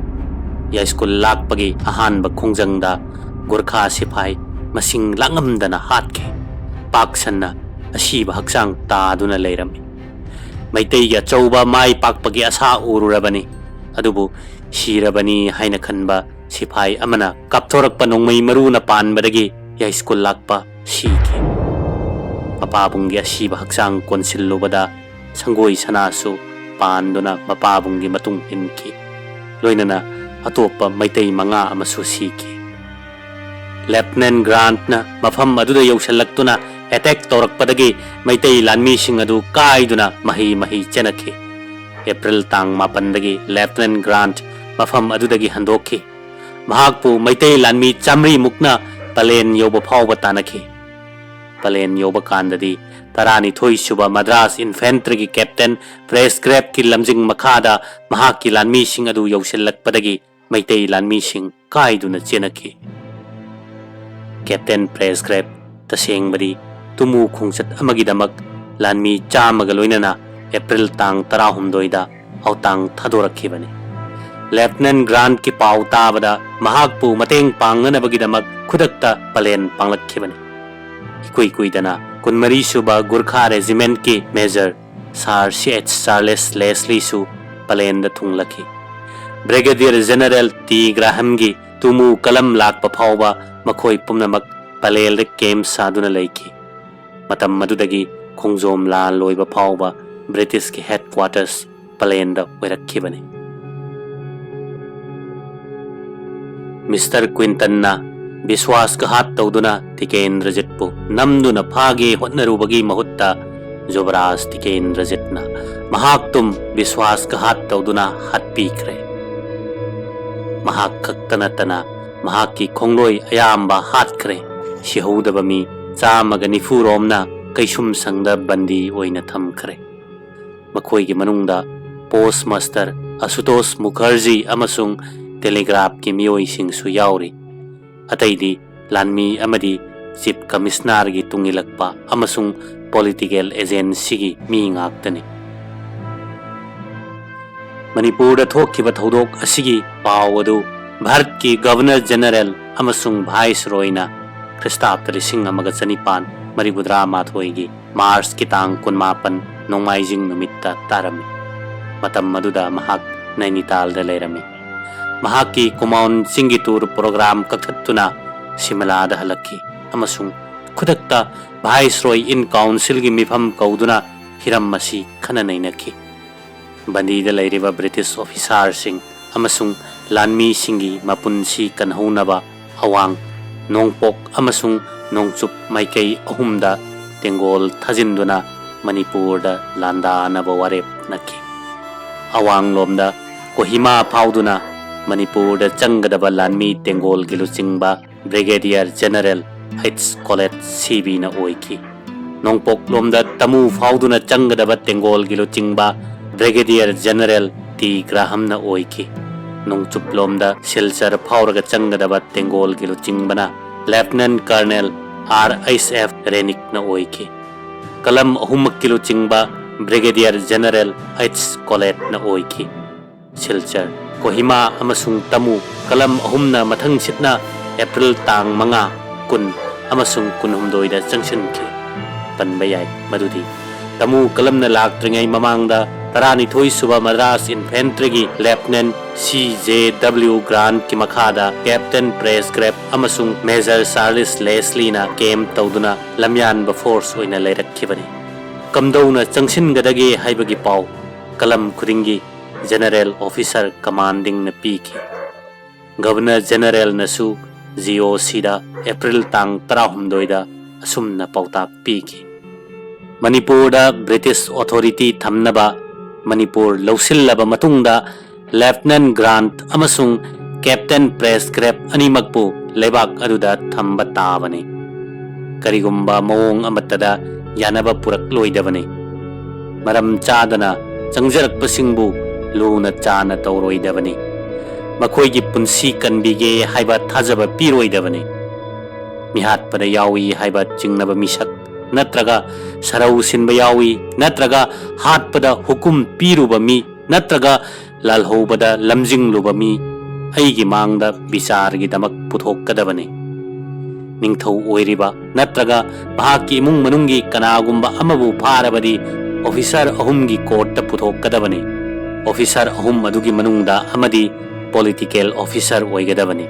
ꯌꯥꯏꯁ꯭ꯀꯨꯜ ꯂꯥꯛꯄꯒꯤ ꯑꯍꯥꯟꯕ ꯈꯣꯡꯖꯪꯗ ꯒꯨꯔꯈꯥ ꯁꯤꯐꯥꯏ ꯃꯁꯤꯡ ꯂꯥꯛꯉꯝꯗꯅ ꯍꯥꯠꯈꯤ꯫ ꯄꯥꯛ ꯁꯟꯅ ꯑꯁꯤꯕ ꯍꯛꯆꯥꯡ ꯇꯥꯗꯨꯅ ꯂꯩꯔꯝꯃꯤ꯫ ꯃꯩꯇꯩꯒꯤ ꯑꯆꯧꯕ ꯃꯥꯏ ꯄꯥꯛꯄꯒꯤ ꯑꯁꯥ ꯎꯔꯨꯔꯕꯅꯤ꯫ ꯑꯗꯨꯕꯨ ꯁꯤꯔꯕꯅꯤ ꯍꯥꯏꯅ ꯈꯟꯕ ꯁꯤꯐꯥꯏ ꯑꯃꯅ ꯀꯥꯞꯊꯣꯔꯛꯄ ꯅꯣꯡꯃꯩ ꯃꯔꯨꯅ ꯄꯥꯟꯕꯗꯒꯤ ꯌꯥꯏꯁ꯭ꯀꯨꯜ ꯂꯥꯛꯄ ꯁꯤꯈꯤ꯫ ꯃꯄꯥꯕꯨꯡꯒꯤ ꯑꯁꯤꯕ ꯍꯛꯆꯥꯡ ꯀꯣꯟꯁꯤꯜꯂꯨꯕꯗ ꯁꯪꯒꯣꯏ ꯁꯅꯥꯁꯨ ꯄꯥꯟꯗꯨꯅ ꯃꯄꯥꯕꯨꯡꯒꯤ ꯃꯇꯨꯡ ꯏꯟꯈꯤ꯫ ꯂꯣꯏꯅꯅ ꯑꯇꯣꯞꯄ ꯃꯩꯇꯩ ꯃꯉꯥ ꯑꯃꯁꯨ ꯁꯤꯈꯤ꯫ ꯂꯦꯐꯇꯤꯅꯦꯟ ꯒ꯭ꯔꯥꯟꯠꯅ ꯃꯐꯝ ꯑꯗꯨꯗ ꯌꯧꯁꯤꯜꯂꯛꯇꯨꯅ ꯑꯦꯇꯦꯛ ꯇꯧꯔꯛꯄꯗꯒꯤ ꯃꯩꯇꯩ ꯂꯥꯟꯃꯤꯁꯤꯡ ꯑꯗꯨ ꯀꯥꯏꯗꯨꯅ ꯃꯍꯩ ꯃꯍꯩ ꯆꯦꯟꯅꯈꯤ꯫ ꯑꯦꯄ꯭ꯔꯤꯜ ꯇꯥꯡ ꯃꯥꯄꯟꯗꯒꯤ ꯂꯦꯐꯇꯤꯅꯦꯟ ꯒ꯭ꯔꯥꯟꯠ ꯃꯐꯝ ꯑꯗꯨꯗꯒꯤ ꯍꯟꯗꯣꯛꯈꯤ꯫ ꯃꯍꯥꯛꯄꯨ ꯃꯩꯇꯩ ꯂꯥꯟꯃꯤ ꯆꯥꯃꯔꯤ ꯃꯨꯛꯅ ꯄꯂꯦꯟ ꯌꯧꯕ ꯐꯥꯎꯕ ꯇꯥꯟꯅꯈꯤ꯫ ꯄꯂꯦꯟ ꯌꯧꯕ ꯀꯥꯟꯗꯗꯤ ꯇꯔꯥꯅꯤꯊꯣꯏ ꯁꯨꯕ ꯃꯗ꯭ꯔꯥꯁ ꯏꯟꯐꯦꯟꯇ꯭ꯔꯤꯒꯤ ꯀꯦꯞꯇꯦꯟ ꯄ꯭ꯔꯦꯁꯒ꯭ꯔꯦꯞꯀꯤ ꯂꯝꯖꯤꯡ ꯃꯈꯥꯗ ꯃꯍꯥꯛꯀꯤ ꯂꯥꯟꯃꯤꯁꯤꯡ ꯑꯗꯨ ꯌꯧꯁꯤꯜꯂꯛꯄꯗꯒꯤ ꯃꯩꯇꯩ ꯂꯥꯟꯃꯤꯁꯤꯡ ꯀꯥꯏꯗꯨꯅ ꯆꯦꯟꯅꯈꯤ꯫ ꯀꯦꯞꯇꯦꯟ ꯄ꯭ꯔꯦꯁꯒ꯭ꯔꯦꯞ ꯇꯁꯦꯡꯕꯗꯤ ꯇꯨꯃꯨ ꯈꯣꯡꯆꯠ ꯑꯃꯒꯤꯗꯃꯛ ꯂꯥꯟꯃꯤ ꯆꯥꯝꯃꯒ ꯂꯣꯏꯅꯅ ꯑꯦꯄ꯭ꯔꯤꯜ ꯇꯥꯡ ꯇꯔꯥꯍꯨꯝꯗꯣꯏꯗ ꯑꯧꯇꯥꯡ ꯊꯥꯗꯣꯔꯛꯈꯤꯕꯅꯤ꯫ ꯂꯦꯐꯇꯤꯅꯦꯟ ꯒ꯭ꯔꯥꯟꯠꯀꯤ ꯄꯥꯎ ꯇꯥꯕꯗ ꯃꯍꯥꯛꯄꯨ ꯃꯇꯦꯡ ꯄꯥꯡꯅꯅꯕꯒꯤꯗꯃꯛ ꯈꯨꯗꯛꯇ ꯄꯂꯦꯟ ꯄꯥꯡꯂꯛꯈꯤꯕꯅꯤ꯫ ꯏꯀꯨꯏ ꯀꯨꯏꯗꯅ ꯀꯨꯟꯃꯔꯤ ꯁꯨꯕ ꯒꯨꯔꯈꯥ ꯔꯦꯖꯤꯃꯦꯟꯠꯀꯤ ꯃꯦꯖꯔ ꯁꯥꯔ ꯁꯤ ꯑꯩꯆ ꯆꯥꯔꯂꯦꯁ ꯂꯦꯁꯂꯤꯁꯨ ꯄꯂꯦꯟꯗ ꯊꯨꯡꯂꯛꯈꯤ꯫ ꯕ꯭ꯔꯤꯒꯦꯗꯤꯌꯔ ꯖꯦꯅꯔꯦꯜ ꯇꯤ ꯒ꯭ꯔꯥꯍꯝꯒꯤ ꯇꯨꯃꯨ ꯀꯂꯝ ꯂꯥꯛꯄ ꯐꯥꯎꯕ ꯃꯈꯣꯏ ꯄꯨꯝꯅꯃꯛ ꯄꯂꯦꯜꯗ ꯀꯦꯝꯞ ꯁꯥꯗꯨꯅ ꯂꯩꯈꯤ꯫ ꯃꯇꯝ ꯑꯗꯨꯗꯒꯤ ꯈꯣꯡꯖꯣꯝ ꯂꯥꯟ ꯂꯣꯏꯕ ꯐꯥꯎꯕ ꯕ꯭ꯔꯤꯇꯤꯁꯀꯤ ꯍꯦꯗꯀ꯭ꯋꯥꯇꯔꯁ ꯄꯂꯦꯟꯗ ꯑꯣꯏꯔꯛꯈꯤꯕꯅꯤ꯫ ꯃꯤꯁꯇꯔ ꯀ꯭ꯋꯤꯟꯇꯟꯅ ꯕꯤꯁ꯭ꯋꯥꯁꯘꯥꯠ ꯇꯧꯗꯨꯅ ꯇꯤꯀꯦꯟꯗ꯭ꯔꯖꯤꯠꯄꯨ ꯅꯝꯗꯨꯅ ꯐꯥꯒꯦ ꯍꯣꯠꯅꯔꯨꯕꯒꯤ ꯃꯍꯨꯠꯇ ꯖꯨꯕꯔꯥꯖ ꯇꯤꯀꯦꯟꯗ꯭ꯔꯖꯤꯠꯅ ꯃꯍꯥꯛꯇꯨꯝ ꯕꯤꯁ꯭ꯋꯥꯁꯘꯥꯠ ꯇꯧꯗꯨꯅ ꯍꯥꯠꯄꯤꯈ꯭ꯔꯦ꯫ ꯃꯍꯥꯛ ꯈꯛꯇ ꯅꯠꯇꯅ ꯃꯍꯥꯛꯀꯤ ꯈꯣꯡꯂꯣꯏ ꯑꯌꯥꯝꯕ ꯍꯥꯠꯈ꯭ꯔꯦ꯫ ꯁꯤꯍꯧꯗꯕ ꯃꯤ ꯆꯥꯝꯃꯒ ꯅꯤꯐꯨ ꯔꯣꯝꯅ ꯀꯩꯁꯨꯝꯁꯪꯗ ꯕꯟꯗꯤ ꯑꯣꯏꯅ ꯊꯝꯈ꯭ꯔꯦ꯫ ꯃꯈꯣꯏꯒꯤ ꯃꯅꯨꯡꯗ ꯄꯣꯁ꯭ꯠ ꯃꯥꯁꯇꯔ ꯑꯁꯨꯇꯣꯁ ꯃꯨꯈꯔꯖꯤ ꯑꯃꯁꯨꯡ ꯇꯦꯂꯤꯒ꯭ꯔꯥꯐꯀꯤ ꯃꯤꯑꯣꯏꯁꯤꯡꯁꯨ ꯌꯥꯎꯔꯤ꯫ ꯑꯇꯩꯗꯤ ꯂꯥꯟꯃꯤ ꯑꯃꯗꯤ ꯆꯤꯐ ꯀꯃꯤꯁꯅꯔꯒꯤ ꯇꯨꯡ ꯏꯜꯂꯛꯄ ꯑꯃꯁꯨꯡ ꯄꯣꯂꯤꯇꯤꯀꯦꯜ ꯑꯦꯖꯦꯟꯁꯤꯒꯤ ꯃꯤ ꯉꯥꯛꯇꯅꯤ꯫ ꯃꯅꯤꯄꯨꯔꯗ ꯊꯣꯛꯈꯤꯕ ꯊꯧꯗꯣꯛ ꯑꯁꯤꯒꯤ ꯄꯥꯎ ꯑꯗꯨ ꯚꯥꯔꯠꯀꯤ ꯒꯚꯔꯅꯔ ꯖꯦꯅꯔꯦꯜ ꯑꯃꯁꯨꯡ ꯚꯥꯏꯁꯔꯣꯏꯅ ꯈ꯭ꯔꯤꯁꯇꯥꯕꯗ ꯂꯤꯁꯤꯡ ꯑꯃꯒ ꯆꯅꯤꯄꯥꯟ ꯃꯔꯤꯐꯨꯇꯔꯥ ꯃꯥꯊꯣꯏꯒꯤ ꯃꯥꯔꯆꯀꯤ ꯇꯥꯡ ꯀꯨꯟꯃꯥꯄꯟ, ꯅꯣꯡꯃꯥꯏꯖꯤꯡ ꯅꯨꯃꯤꯠꯇ ꯇꯥꯔꯝꯃꯤ꯫ ꯃꯇꯝ ꯑꯗꯨꯗ ꯃꯍꯥꯛ ꯅꯩꯅꯤꯇꯥꯜꯗ ꯂꯩꯔꯝꯃꯤ꯫ ꯃꯍꯥꯛꯀꯤ ꯀꯨꯃꯥꯎꯟ ꯆꯤꯡꯒꯤ ꯇꯨꯔ ꯄ꯭ꯔꯣꯒ꯭ꯔꯥꯝ ꯀꯛꯊꯠꯇꯨꯅ ꯁꯤꯃꯂꯥꯗ ꯍꯜꯂꯛꯈꯤ ꯑꯃꯁꯨꯡ ꯈꯨꯗꯛꯇ ꯚꯥꯏꯁꯔꯣꯏ ꯏꯟ ꯀꯥꯎꯟꯁꯤꯜꯒꯤ ꯃꯤꯐꯝ ꯀꯧꯗꯨꯅ ꯍꯤꯔꯝ ꯑꯁꯤ ꯈꯟꯅ ꯅꯩꯅꯈꯤ꯫ ꯕꯟꯗꯤꯗ ꯂꯩꯔꯤꯕ ꯕ꯭ꯔꯤꯇꯤꯁ ꯑꯣꯐꯤꯁꯥꯔꯁꯤꯡ ꯑꯃꯁꯨꯡ ꯂꯥꯟꯃꯤꯁꯤꯡꯒꯤ ꯃꯄꯨꯟꯁꯤ ꯀꯟꯍꯧꯅꯕ ꯑꯋꯥꯡ ꯅꯣꯡꯄꯣꯛ ꯑꯃꯁꯨꯡ ꯅꯣꯡꯆꯨꯞ ꯃꯥꯏꯀꯩ ꯑꯍꯨꯝꯗ ꯇꯦꯡꯒꯣꯜ ꯊꯥꯖꯤꯟꯗꯨꯅ ꯃꯅꯤꯄꯨꯔꯗ ꯂꯥꯟꯗꯥꯅꯕ ꯋꯥꯔꯦꯞ ꯅꯈꯤ꯫ ꯑꯋꯥꯡꯂꯣꯝꯗ ꯀꯣꯍꯤꯃꯥ ꯐꯥꯎꯗꯨꯅ ꯃꯅꯤꯄꯨꯔꯗ ꯆꯪꯒꯗꯕ ꯂꯥꯟꯃꯤ ꯇꯦꯡꯒꯣꯜꯒꯤ ꯂꯨꯆꯤꯡꯕ ꯕ꯭ꯔꯤꯒꯦꯗꯤꯌꯔ ꯖꯦꯅꯔꯦꯜ ꯑꯩꯆ ꯀꯣꯂꯦꯠ ꯁꯤꯕꯤꯅ ꯑꯣꯏꯈꯤ꯫ ꯅꯣꯡꯄꯣꯛꯂꯣꯝꯗ ꯇꯃꯨ ꯐꯥꯎꯗꯨꯅ ꯆꯪꯒꯗꯕ ꯇꯦꯡꯒꯣꯜꯒꯤ ꯂꯨꯆꯤꯡꯕ ꯕ꯭ꯔꯤꯒꯦꯗꯤꯌꯔ ꯖꯦꯅꯔꯦꯜ ꯇꯤ ꯒ꯭ꯔꯥꯍꯝꯅ ꯑꯣꯏꯈꯤ꯫ ꯅꯣꯡꯆꯨꯞꯂꯣꯝꯗ ꯁꯤꯜꯆꯔ ꯐꯥꯎꯔꯒ ꯆꯪꯒꯗꯕ ꯇꯦꯡꯒꯣꯜꯒꯤ ꯂꯨꯆꯤꯡꯕꯅ ꯂꯦꯐꯇꯤꯅꯦꯟ ꯀꯔꯅꯦꯜ ꯑꯥꯔ ꯑꯩꯆ ꯑꯦꯐ ꯔꯦꯅꯤꯛꯅ ꯑꯣꯏꯈꯤ꯫ ꯀꯂꯝ ꯑꯍꯨꯝꯃꯛꯀꯤ ꯂꯨꯆꯤꯡꯕ ꯕ꯭ꯔꯤꯒꯦꯗꯤꯌꯔ ꯖꯦꯅꯔꯦꯜ ꯑꯩꯆ ꯀꯣꯂꯦꯠꯅ ꯑꯣꯏꯈꯤ꯫ ꯁꯤꯜꯆꯔ, ꯀꯣꯍꯤꯃꯥ ꯑꯃꯁꯨꯡ ꯇꯃꯨ ꯀꯂꯝ ꯑꯍꯨꯝꯅ ꯃꯊꯪꯁꯤꯠꯅ ꯑꯦꯄ꯭ꯔꯤꯜ ꯇꯥꯡ ꯃꯉꯥ, ꯀꯨꯟ ꯑꯃꯁꯨꯡ ꯀꯨꯟꯍꯨꯝꯗꯣꯏꯗ ꯆꯪꯁꯤꯟꯈꯤ꯫ ꯄꯟꯕ ꯌꯥꯏ ꯃꯗꯨꯗꯤ ꯇꯃꯨ ꯀꯂꯝꯅ ꯂꯥꯛꯇ꯭ꯔꯤꯉꯩ ꯃꯃꯥꯡꯗ ꯇꯔꯥꯅꯤꯊꯣꯏ ꯁꯨꯕ ꯃꯗ꯭ꯔꯥꯁ ꯏꯟꯐꯦꯟꯇ꯭ꯔꯤꯒꯤ ꯂꯦꯐꯇꯤꯅꯦꯟ ꯁꯤ ꯖꯦ ꯗꯕ꯭ꯂꯤꯎ ꯒ꯭ꯔꯥꯟꯠꯀꯤ ꯃꯈꯥꯗ ꯀꯦꯞꯇꯦꯟ ꯄ꯭ꯔꯦꯁꯒ꯭ꯔꯦꯞ ꯑꯃꯁꯨꯡ ꯃꯦꯖꯔ ꯆꯥꯔꯂꯤꯁ ꯂꯦꯁꯂꯤꯅ ꯀꯦꯝꯞ ꯇꯧꯗꯨꯅ ꯂꯝꯌꯥꯟꯕ ꯐꯣꯔꯁ ꯑꯣꯏꯅ ꯂꯩꯔꯛꯈꯤꯕꯅꯤ꯫ ꯀꯝꯗꯧꯅ ꯆꯪꯁꯤꯟꯒꯗꯒꯦ ꯍꯥꯏꯕꯒꯤ ꯄꯥꯎ ꯀꯂꯝ ꯈꯨꯗꯤꯡꯒꯤ ꯖꯦꯅꯔꯦꯜ ꯑꯣꯐꯤꯁꯥꯔ ꯀꯃꯥꯟꯗꯤꯡꯅ ꯄꯤꯈꯤ꯫ ꯒꯕꯔꯅꯔ ꯖꯦꯅꯔꯦꯜꯅꯁꯨ ꯖꯤ ꯑꯣ ꯁꯤꯗ ꯑꯦꯄ꯭ꯔꯤꯜ ꯇꯥꯡ ꯇꯔꯥꯍꯨꯝꯗꯣꯏꯗ ꯑꯁꯨꯝꯅ ꯄꯥꯎꯇꯥꯛ ꯄꯤꯈꯤ꯫ ꯃꯅꯤꯄꯨꯔꯗ ꯕ꯭ꯔꯤꯇꯤꯁ ꯑꯣꯊꯣꯔꯤꯇꯤ ꯊꯝꯅꯕ ꯃꯅꯤꯄꯨꯔ ꯂꯧꯁꯤꯜꯂꯕ ꯃꯇꯨꯡꯗ ꯂꯦꯐꯇꯤꯅꯦꯟ ꯒ꯭ꯔꯥꯟꯠ ꯑꯃꯁꯨꯡ ꯀꯦꯞꯇꯦꯟ ꯄ꯭ꯔꯦꯁꯒ꯭ꯔꯦꯞ ꯑꯅꯤꯃꯛꯄꯨ ꯂꯩꯕꯥꯛ ꯑꯗꯨꯗ ꯊꯝꯕ ꯇꯥꯕꯅꯤ꯫ ꯀꯔꯤꯒꯨꯝꯕ ꯃꯑꯣꯡ ꯑꯃꯠꯇꯗ ꯌꯥꯅꯕ ꯄꯨꯔꯛꯂꯣꯏꯗꯕꯅꯤ꯫ ꯃꯔꯝ ꯆꯥꯗꯅ ꯆꯪꯖꯔꯛꯄꯁꯤꯡꯕꯨ ꯂꯨꯅ ꯆꯥꯅ ꯇꯧꯔꯣꯏꯗꯕꯅꯤ꯫ ꯃꯈꯣꯏꯒꯤ ꯄꯨꯟꯁꯤ ꯀꯟꯕꯤꯒꯦ ꯍꯥꯏꯕ ꯊꯥꯖꯕ ꯄꯤꯔꯣꯏꯗꯕꯅꯤ꯫ ꯃꯤꯍꯥꯠꯄꯗ ꯌꯥꯎꯏ ꯍꯥꯏꯕ ꯆꯤꯡꯅꯕ ꯃꯤꯁꯛ ꯅꯠꯇ꯭ꯔꯒ ꯁꯔꯧ ꯁꯤꯟꯕ ꯌꯥꯎꯏ ꯅꯠꯇ꯭ꯔꯒ ꯍꯥꯠꯄꯗ ꯍꯨꯀꯨꯝ ꯄꯤꯔꯨꯕ ꯃꯤ ꯅꯠꯇ꯭ꯔꯒ ꯂꯥꯜꯍꯧꯕꯗ ꯂꯝꯖꯤꯡꯂꯨꯕ ꯃꯤ ꯑꯩꯒꯤ ꯃꯥꯡꯗ ꯕꯤꯆꯥꯔꯒꯤꯗꯃꯛ ꯄꯨꯊꯣꯛꯀꯗꯕꯅꯤ꯫ ꯅꯤꯡꯊꯧ ꯑꯣꯏꯔꯤꯕ ꯅꯠꯇ꯭ꯔꯒ ꯃꯍꯥꯛꯀꯤ ꯏꯃꯨꯡ ꯃꯅꯨꯡꯒꯤ ꯀꯅꯥꯒꯨꯝꯕ ꯑꯃꯕꯨ ꯐꯥꯔꯕꯗꯤ ꯑꯣꯐꯤꯁꯥꯔ ꯑꯍꯨꯝꯒꯤ ꯀꯣꯔꯠꯇ ꯄꯨꯊꯣꯛꯀꯗꯕꯅꯤ꯫ ꯑꯣꯐꯤꯁꯥꯔ ꯑꯍꯨꯝ ꯑꯗꯨꯒꯤ ꯃꯅꯨꯡꯗ ꯑꯃꯗꯤ ꯄꯣꯂꯤꯇꯤꯀꯦꯜ ꯑꯣꯐꯤꯁꯥꯔ ꯑꯣꯏꯒꯗꯕꯅꯤ꯫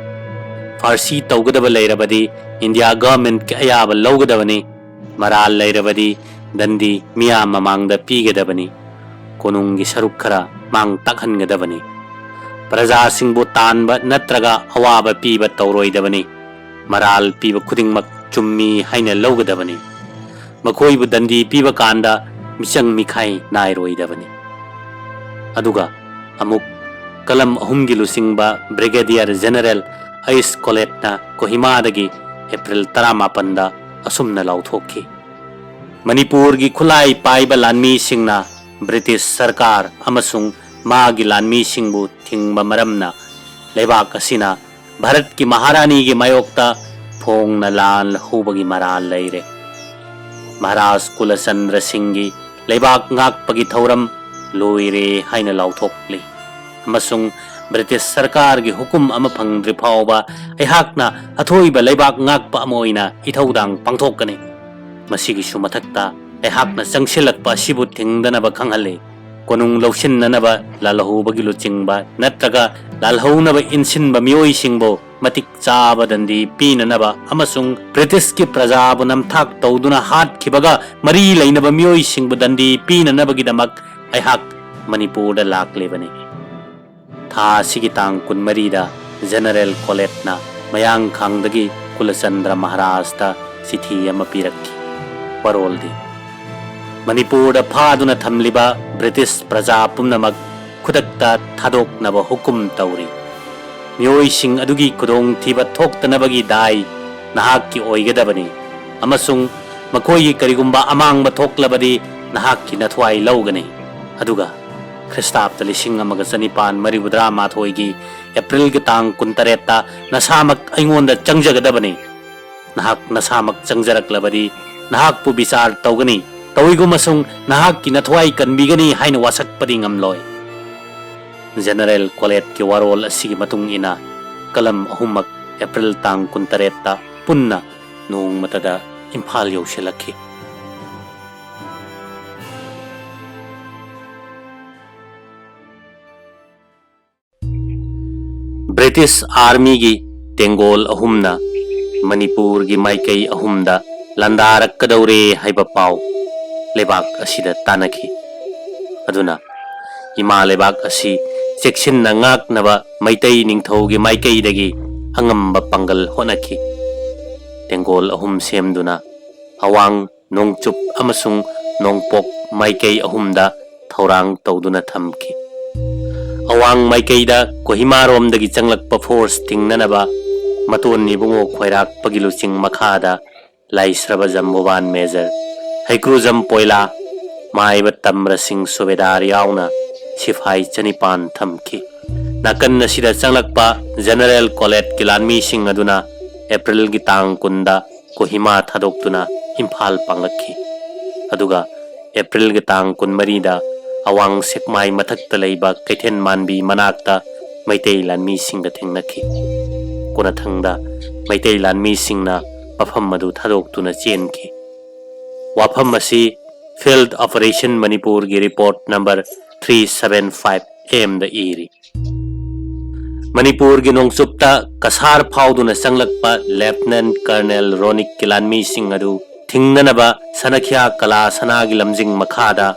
ꯐꯥꯔꯁꯤ ꯇꯧꯒꯗꯕ ꯂꯩꯔꯕꯗꯤ ꯏꯟꯗꯤꯌꯥ ꯒꯚꯔꯟꯃꯦꯟꯠꯀꯤ ꯑꯌꯥꯕ ꯂꯧꯒꯗꯕꯅꯤ꯫ ꯃꯔꯥꯜ ꯂꯩꯔꯕꯗꯤ ꯗꯟꯗꯤ ꯃꯤꯌꯥꯝ ꯃꯃꯥꯡꯗ ꯄꯤꯒꯗꯕꯅꯤ꯫ ꯀꯣꯅꯨꯡꯒꯤ ꯁꯔꯨꯛ ꯈꯔ ꯃꯥꯡ ꯇꯥꯛꯍꯟꯒꯗꯕꯅꯤ꯫ ꯄ꯭ꯔꯖꯥꯁꯤꯡꯕꯨ ꯇꯥꯟꯕ ꯅꯠꯇ꯭ꯔꯒ ꯑꯋꯥꯕ ꯄꯤꯕ ꯇꯧꯔꯣꯏꯗꯕꯅꯤ꯫ ꯃꯔꯥꯜ ꯄꯤꯕ ꯈꯨꯗꯤꯡꯃꯛ ꯆꯨꯝꯃꯤ ꯍꯥꯏꯅ ꯂꯧꯒꯗꯕꯅꯤ꯫ ꯃꯈꯣꯏꯕꯨ ꯗꯟꯗꯤ ꯄꯤꯕ ꯀꯥꯟꯗ ꯃꯤꯆꯪ ꯃꯤꯈꯥꯏ ꯅꯥꯏꯔꯣꯏꯗꯕꯅꯤ꯫ ꯑꯗꯨꯒ ꯑꯃꯨꯛ ꯀꯂꯝ ꯑꯍꯨꯝꯒꯤ ꯂꯨꯆꯤꯡꯕ ꯕ꯭ꯔꯤꯒꯦꯗꯤꯌꯔ ꯖꯦꯅꯔꯦꯜ ꯑꯩꯁ ꯀꯣꯂꯦꯠꯅ ꯀꯣꯍꯤꯃꯥꯗꯒꯤ ꯑꯦꯄ꯭ꯔꯤꯜ ꯇꯔꯥꯃꯥꯄꯟꯗ ꯑꯁꯨꯝꯅ ꯂꯥꯎꯊꯣꯛꯈꯤ, ꯃꯅꯤꯄꯨꯔꯒꯤ ꯈꯨꯠꯂꯥꯏ ꯄꯥꯏꯕ ꯂꯥꯟꯃꯤꯁꯤꯡꯅ ꯕ꯭ꯔꯤꯇꯤꯁ ꯁꯔꯀꯥꯔ ꯑꯃꯁꯨꯡ ꯃꯥꯒꯤ ꯂꯥꯟꯃꯤꯁꯤꯡꯕꯨ ꯊꯤꯡꯕ ꯃꯔꯝꯅ ꯂꯩꯕꯥꯛ ꯑꯁꯤꯅ ꯚꯥꯔꯠꯀꯤ ꯃꯍꯥꯔꯥꯅꯤꯒꯤ ꯃꯥꯌꯣꯛꯇ ꯐꯣꯡꯅ ꯂꯥꯜ ꯍꯧꯕꯒꯤ ꯃꯔꯥꯜ ꯂꯩꯔꯦ꯫ ꯃꯍꯥꯔꯥꯖ ꯀꯨꯂꯆꯟꯗ꯭ꯔ ꯁꯤꯡꯒꯤ ꯂꯩꯕꯥꯛ ꯉꯥꯛꯄꯒꯤ ꯊꯧꯔꯝ ꯂꯣꯏꯔꯦ ꯍꯥꯏꯅ ꯂꯥꯎꯊꯣꯛꯂꯤ, ꯑꯃꯁꯨꯡ ꯕ꯭ꯔꯤꯇꯤꯁ ꯁꯔꯀꯥꯔꯒꯤ ꯍꯨꯀꯨꯝ ꯑꯃ ꯐꯪꯗ꯭ꯔꯤ ꯐꯥꯎꯕ ꯑꯩꯍꯥꯛꯅ ꯑꯊꯣꯏꯕ ꯂꯩꯕꯥꯛ ꯉꯥꯛꯄ ꯑꯃ ꯑꯣꯏꯅ ꯏꯊꯧꯗꯥꯡ ꯄꯥꯡꯊꯣꯛꯀꯅꯤ꯫ ꯃꯁꯤꯒꯤꯁꯨ ꯃꯊꯛꯇ ꯑꯩꯍꯥꯛꯅ ꯆꯪꯁꯤꯜꯂꯛꯄ ꯑꯁꯤꯕꯨ ꯊꯤꯡꯗꯅꯕ ꯈꯪꯍꯜꯂꯤ꯫ ꯀꯣꯅꯨꯡ ꯂꯧꯁꯤꯟꯅꯅꯕ ꯂꯥꯜꯍꯧꯕꯒꯤ ꯂꯨꯆꯤꯡꯕ ꯅꯠꯇ꯭ꯔꯒ ꯂꯥꯜꯍꯧꯅꯕ ꯏꯟꯁꯤꯟꯕ ꯃꯤꯑꯣꯏꯁꯤꯡꯕꯨ ꯃꯇꯤꯛ ꯆꯥꯕ ꯗꯟꯗꯤ ꯄꯤꯅꯅꯕ ꯑꯃꯁꯨꯡ ꯕ꯭ꯔꯤꯇꯤꯁꯀꯤ ꯄ꯭ꯔꯖꯥꯕꯨ ꯅꯝꯊꯥꯛ ꯇꯧꯗꯨꯅ ꯍꯥꯠꯈꯤꯕꯒ ꯃꯔꯤ ꯂꯩꯅꯕ ꯃꯤꯑꯣꯏꯁꯤꯡꯕꯨ ꯗꯟꯗꯤ ꯄꯤꯅꯅꯕꯒꯤꯗꯃꯛ ꯑꯩꯍꯥꯛ ꯃꯅꯤꯄꯨꯔꯗ ꯂꯥꯛꯂꯤꯕꯅꯤ꯫ ꯊꯥ ꯑꯁꯤꯒꯤ ꯇꯥꯡ ꯀꯨꯟꯃꯔꯤꯗ ꯖꯦꯅꯔꯦꯜ ꯀꯣꯂꯦꯠꯅ ꯃꯌꯥꯡꯈꯥꯡꯗꯒꯤ ꯀꯨꯂꯆꯟꯗ꯭ꯔ ꯃꯍꯥꯔꯥꯖꯇ ꯆꯤꯊꯤ ꯑꯃ ꯄꯤꯔꯛꯈꯤ꯫ ꯋꯥꯔꯣꯜꯗꯤ, ꯃꯅꯤꯄꯨꯔꯗ ꯐꯥꯗꯨꯅ ꯊꯝꯂꯤꯕ ꯕ꯭ꯔꯤꯇꯤꯁ ꯄ꯭ꯔꯖꯥ ꯄꯨꯝꯅꯃꯛ ꯈꯨꯗꯛꯇ ꯊꯥꯗꯣꯛꯅꯕ ꯍꯨꯀꯨꯝ ꯇꯧꯔꯤ꯫ ꯃꯤꯑꯣꯏꯁꯤꯡ ꯑꯗꯨꯒꯤ ꯈꯨꯗꯣꯡꯊꯤꯕ ꯊꯣꯛꯇꯅꯕꯒꯤ ꯗꯥꯏ ꯅꯍꯥꯛꯀꯤ ꯑꯣꯏꯒꯗꯕꯅꯤ, ꯑꯃꯁꯨꯡ ꯃꯈꯣꯏꯒꯤ ꯀꯔꯤꯒꯨꯝꯕ ꯑꯃꯥꯡꯕ ꯊꯣꯛꯂꯕꯗꯤ ꯅꯍꯥꯛꯀꯤ ꯅꯊ꯭ꯋꯥꯏ ꯂꯧꯒꯅꯤ꯫ ꯑꯗꯨꯒ ꯈ꯭ꯔꯤꯁꯇꯥꯕꯗ ꯂꯤꯁꯤꯡ ꯑꯃꯒ ꯆꯅꯤꯄꯥꯟ ꯃꯔꯤꯐꯨꯇꯔꯥ ꯃꯥꯊꯣꯏꯒꯤ ꯑꯦꯄ꯭ꯔꯤꯜꯒꯤ ꯇꯥꯡ ꯀꯨꯟꯇꯔꯦꯠꯇ ꯅꯁꯥꯃꯛ ꯑꯩꯉꯣꯟꯗ ꯆꯪꯖꯒꯗꯕꯅꯤ꯫ ꯅꯍꯥꯛ ꯅꯁꯥꯃꯛ ꯆꯪꯖꯔꯛꯂꯕꯗꯤ ꯅꯍꯥꯛꯄꯨ ꯕꯤꯆꯥꯔ ꯇꯧꯒꯅꯤ, ꯇꯧꯏꯒꯨꯝꯕꯁꯨꯡ ꯅꯍꯥꯛꯀꯤ ꯅꯊ꯭ꯋꯥꯏ ꯀꯟꯕꯤꯒꯅꯤ ꯍꯥꯏꯅ ꯋꯥꯁꯛꯄꯗꯤ ꯉꯝꯂꯣꯏ꯫ ꯖꯦꯅꯔꯦꯜ ꯀꯣꯂꯦꯠꯀꯤ ꯋꯥꯔꯣꯜ ꯑꯁꯤꯒꯤ ꯃꯇꯨꯡ ꯏꯟꯅ ꯀꯂꯝ ꯑꯍꯨꯝꯃꯛ ꯑꯦꯄ꯭ꯔꯤꯜ ꯇꯥꯡ ꯀꯨꯟꯇꯔꯦꯠꯇ ꯄꯨꯟꯅ ꯅꯣꯡꯃꯇꯗ ꯏꯝꯐꯥꯜ ꯌꯧꯁꯤꯜꯂꯛꯈꯤ꯫ ꯕ꯭ꯔꯤꯇꯤꯁ ꯑꯥꯔꯃꯤꯒꯤ ꯇꯦꯡꯒꯣꯜ ꯑꯍꯨꯝꯅ ꯃꯅꯤꯄꯨꯔꯒꯤ ꯃꯥꯏꯀꯩ ꯑꯍꯨꯝꯗ ꯂꯥꯟꯗꯥꯔꯛꯀꯗꯧꯔꯦ ꯍꯥꯏꯕ ꯄꯥꯎ ꯂꯩꯕꯥꯛ ꯑꯁꯤꯗ ꯇꯥꯟꯅꯈꯤ꯫ ꯑꯗꯨꯅ ꯏꯃꯥ ꯂꯩꯕꯥꯛ ꯑꯁꯤ ꯆꯦꯛꯁꯤꯟꯅ ꯉꯥꯛꯅꯕ ꯃꯩꯇꯩ ꯅꯤꯡꯊꯧꯒꯤ ꯃꯥꯏꯀꯩꯗꯒꯤ ꯑꯉꯝꯕ ꯄꯥꯡꯒꯜ ꯍꯣꯠꯅꯈꯤ꯫ ꯇꯦꯡꯒꯣꯜ ꯑꯍꯨꯝ ꯁꯦꯝꯗꯨꯅ ꯑꯋꯥꯡ, ꯅꯣꯡꯆꯨꯞ ꯑꯃꯁꯨꯡ ꯅꯣꯡꯄꯣꯛ ꯃꯥꯏꯀꯩ ꯑꯍꯨꯝꯗ ꯊꯧꯔꯥꯡ ꯇꯧꯗꯨꯅ ꯊꯝꯈꯤ꯫ ꯑꯋꯥꯡ ꯃꯥꯏꯀꯩꯗ ꯀꯣꯍꯤꯃꯥꯔꯣꯝꯗꯒꯤ ꯆꯪꯂꯛꯄ ꯐꯣꯔꯁ ꯊꯤꯡꯅꯅꯕ ꯃꯇꯣꯟ ꯏꯕꯨꯡꯉꯣ ꯈ꯭ꯋꯥꯏꯔꯥꯛꯄꯒꯤ ꯂꯨꯆꯤꯡ ꯃꯈꯥꯗ ꯂꯥꯏꯁ꯭ꯔꯕ ꯖꯝꯕꯨꯕꯥꯟ ꯃꯦꯖꯔ ꯍꯩꯀ꯭ꯔꯨꯖꯝ ꯄꯣꯏꯂꯥ, ꯃꯥꯏꯕ ꯇꯝꯔ ꯁꯤꯡ ꯁꯨꯕꯦꯗꯥꯔ ꯌꯥꯎꯅ ꯁꯤꯐꯥꯏ ꯆꯅꯤꯄꯥꯟ ꯊꯝꯈꯤ꯫ ꯅꯥꯀꯟ ꯑꯁꯤꯗ ꯆꯪꯂꯛꯄ ꯖꯦꯅꯔꯦꯜ ꯀꯣꯂꯦꯠꯀꯤ ꯂꯥꯟꯃꯤꯁꯤꯡ ꯑꯗꯨꯅ ꯑꯦꯄ꯭ꯔꯤꯜꯒꯤ ꯇꯥꯡ ꯀꯨꯟꯗ ꯀꯣꯍꯤꯃꯥ ꯊꯥꯗꯣꯛꯇꯨꯅ ꯏꯝꯐꯥꯜ ꯄꯥꯡꯂꯛꯈꯤ꯫ ꯑꯗꯨꯒ ꯑꯦꯄ꯭ꯔꯤꯜꯒꯤ ꯇꯥꯡ ꯀꯨꯟꯃꯔꯤꯗ ꯑꯋꯥꯡ ꯁꯦꯛꯃꯥꯏ ꯃꯊꯛꯇ ꯂꯩꯕ ꯀꯩꯊꯦꯜ ꯃꯥꯟꯕꯤ ꯃꯅꯥꯛꯇ ꯃꯩꯇꯩ ꯂꯥꯟꯃꯤꯁꯤꯡꯒ ꯊꯦꯡꯅꯈꯤ꯫ ꯀꯣꯟꯅꯊꯪꯗ ꯃꯩꯇꯩ ꯂꯥꯟꯃꯤꯁꯤꯡꯅ ꯃꯐꯝ ꯑꯗꯨ ꯊꯥꯗꯣꯛꯇꯨꯅ ꯆꯦꯟꯈꯤ꯫ ꯋꯥꯐꯝ ꯑꯁꯤ Field Operation ꯃꯅꯤꯄꯨꯔꯒꯤ report number three seven five ꯑꯦꯝꯗ ꯏꯔꯤ꯫ ꯃꯅꯤꯄꯨꯔꯒꯤ ꯅꯣꯡꯆꯨꯞꯇ ꯀꯁꯥꯔ ꯐꯥꯎꯗꯨꯅ ꯆꯪꯂꯛꯄ ꯂꯦꯐꯇꯤꯅꯦꯟꯠ ꯀꯔꯅꯦꯜ ꯔꯣꯅꯤꯛꯀꯤ ꯂꯥꯟꯃꯤꯁꯤꯡ ꯑꯗꯨ ꯊꯤꯡꯅꯅꯕ ꯁꯅꯈ꯭ꯌꯥ ꯀꯂꯥ ꯁꯅꯥꯒꯤ ꯂꯝꯖꯤꯡ ꯃꯈꯥꯗ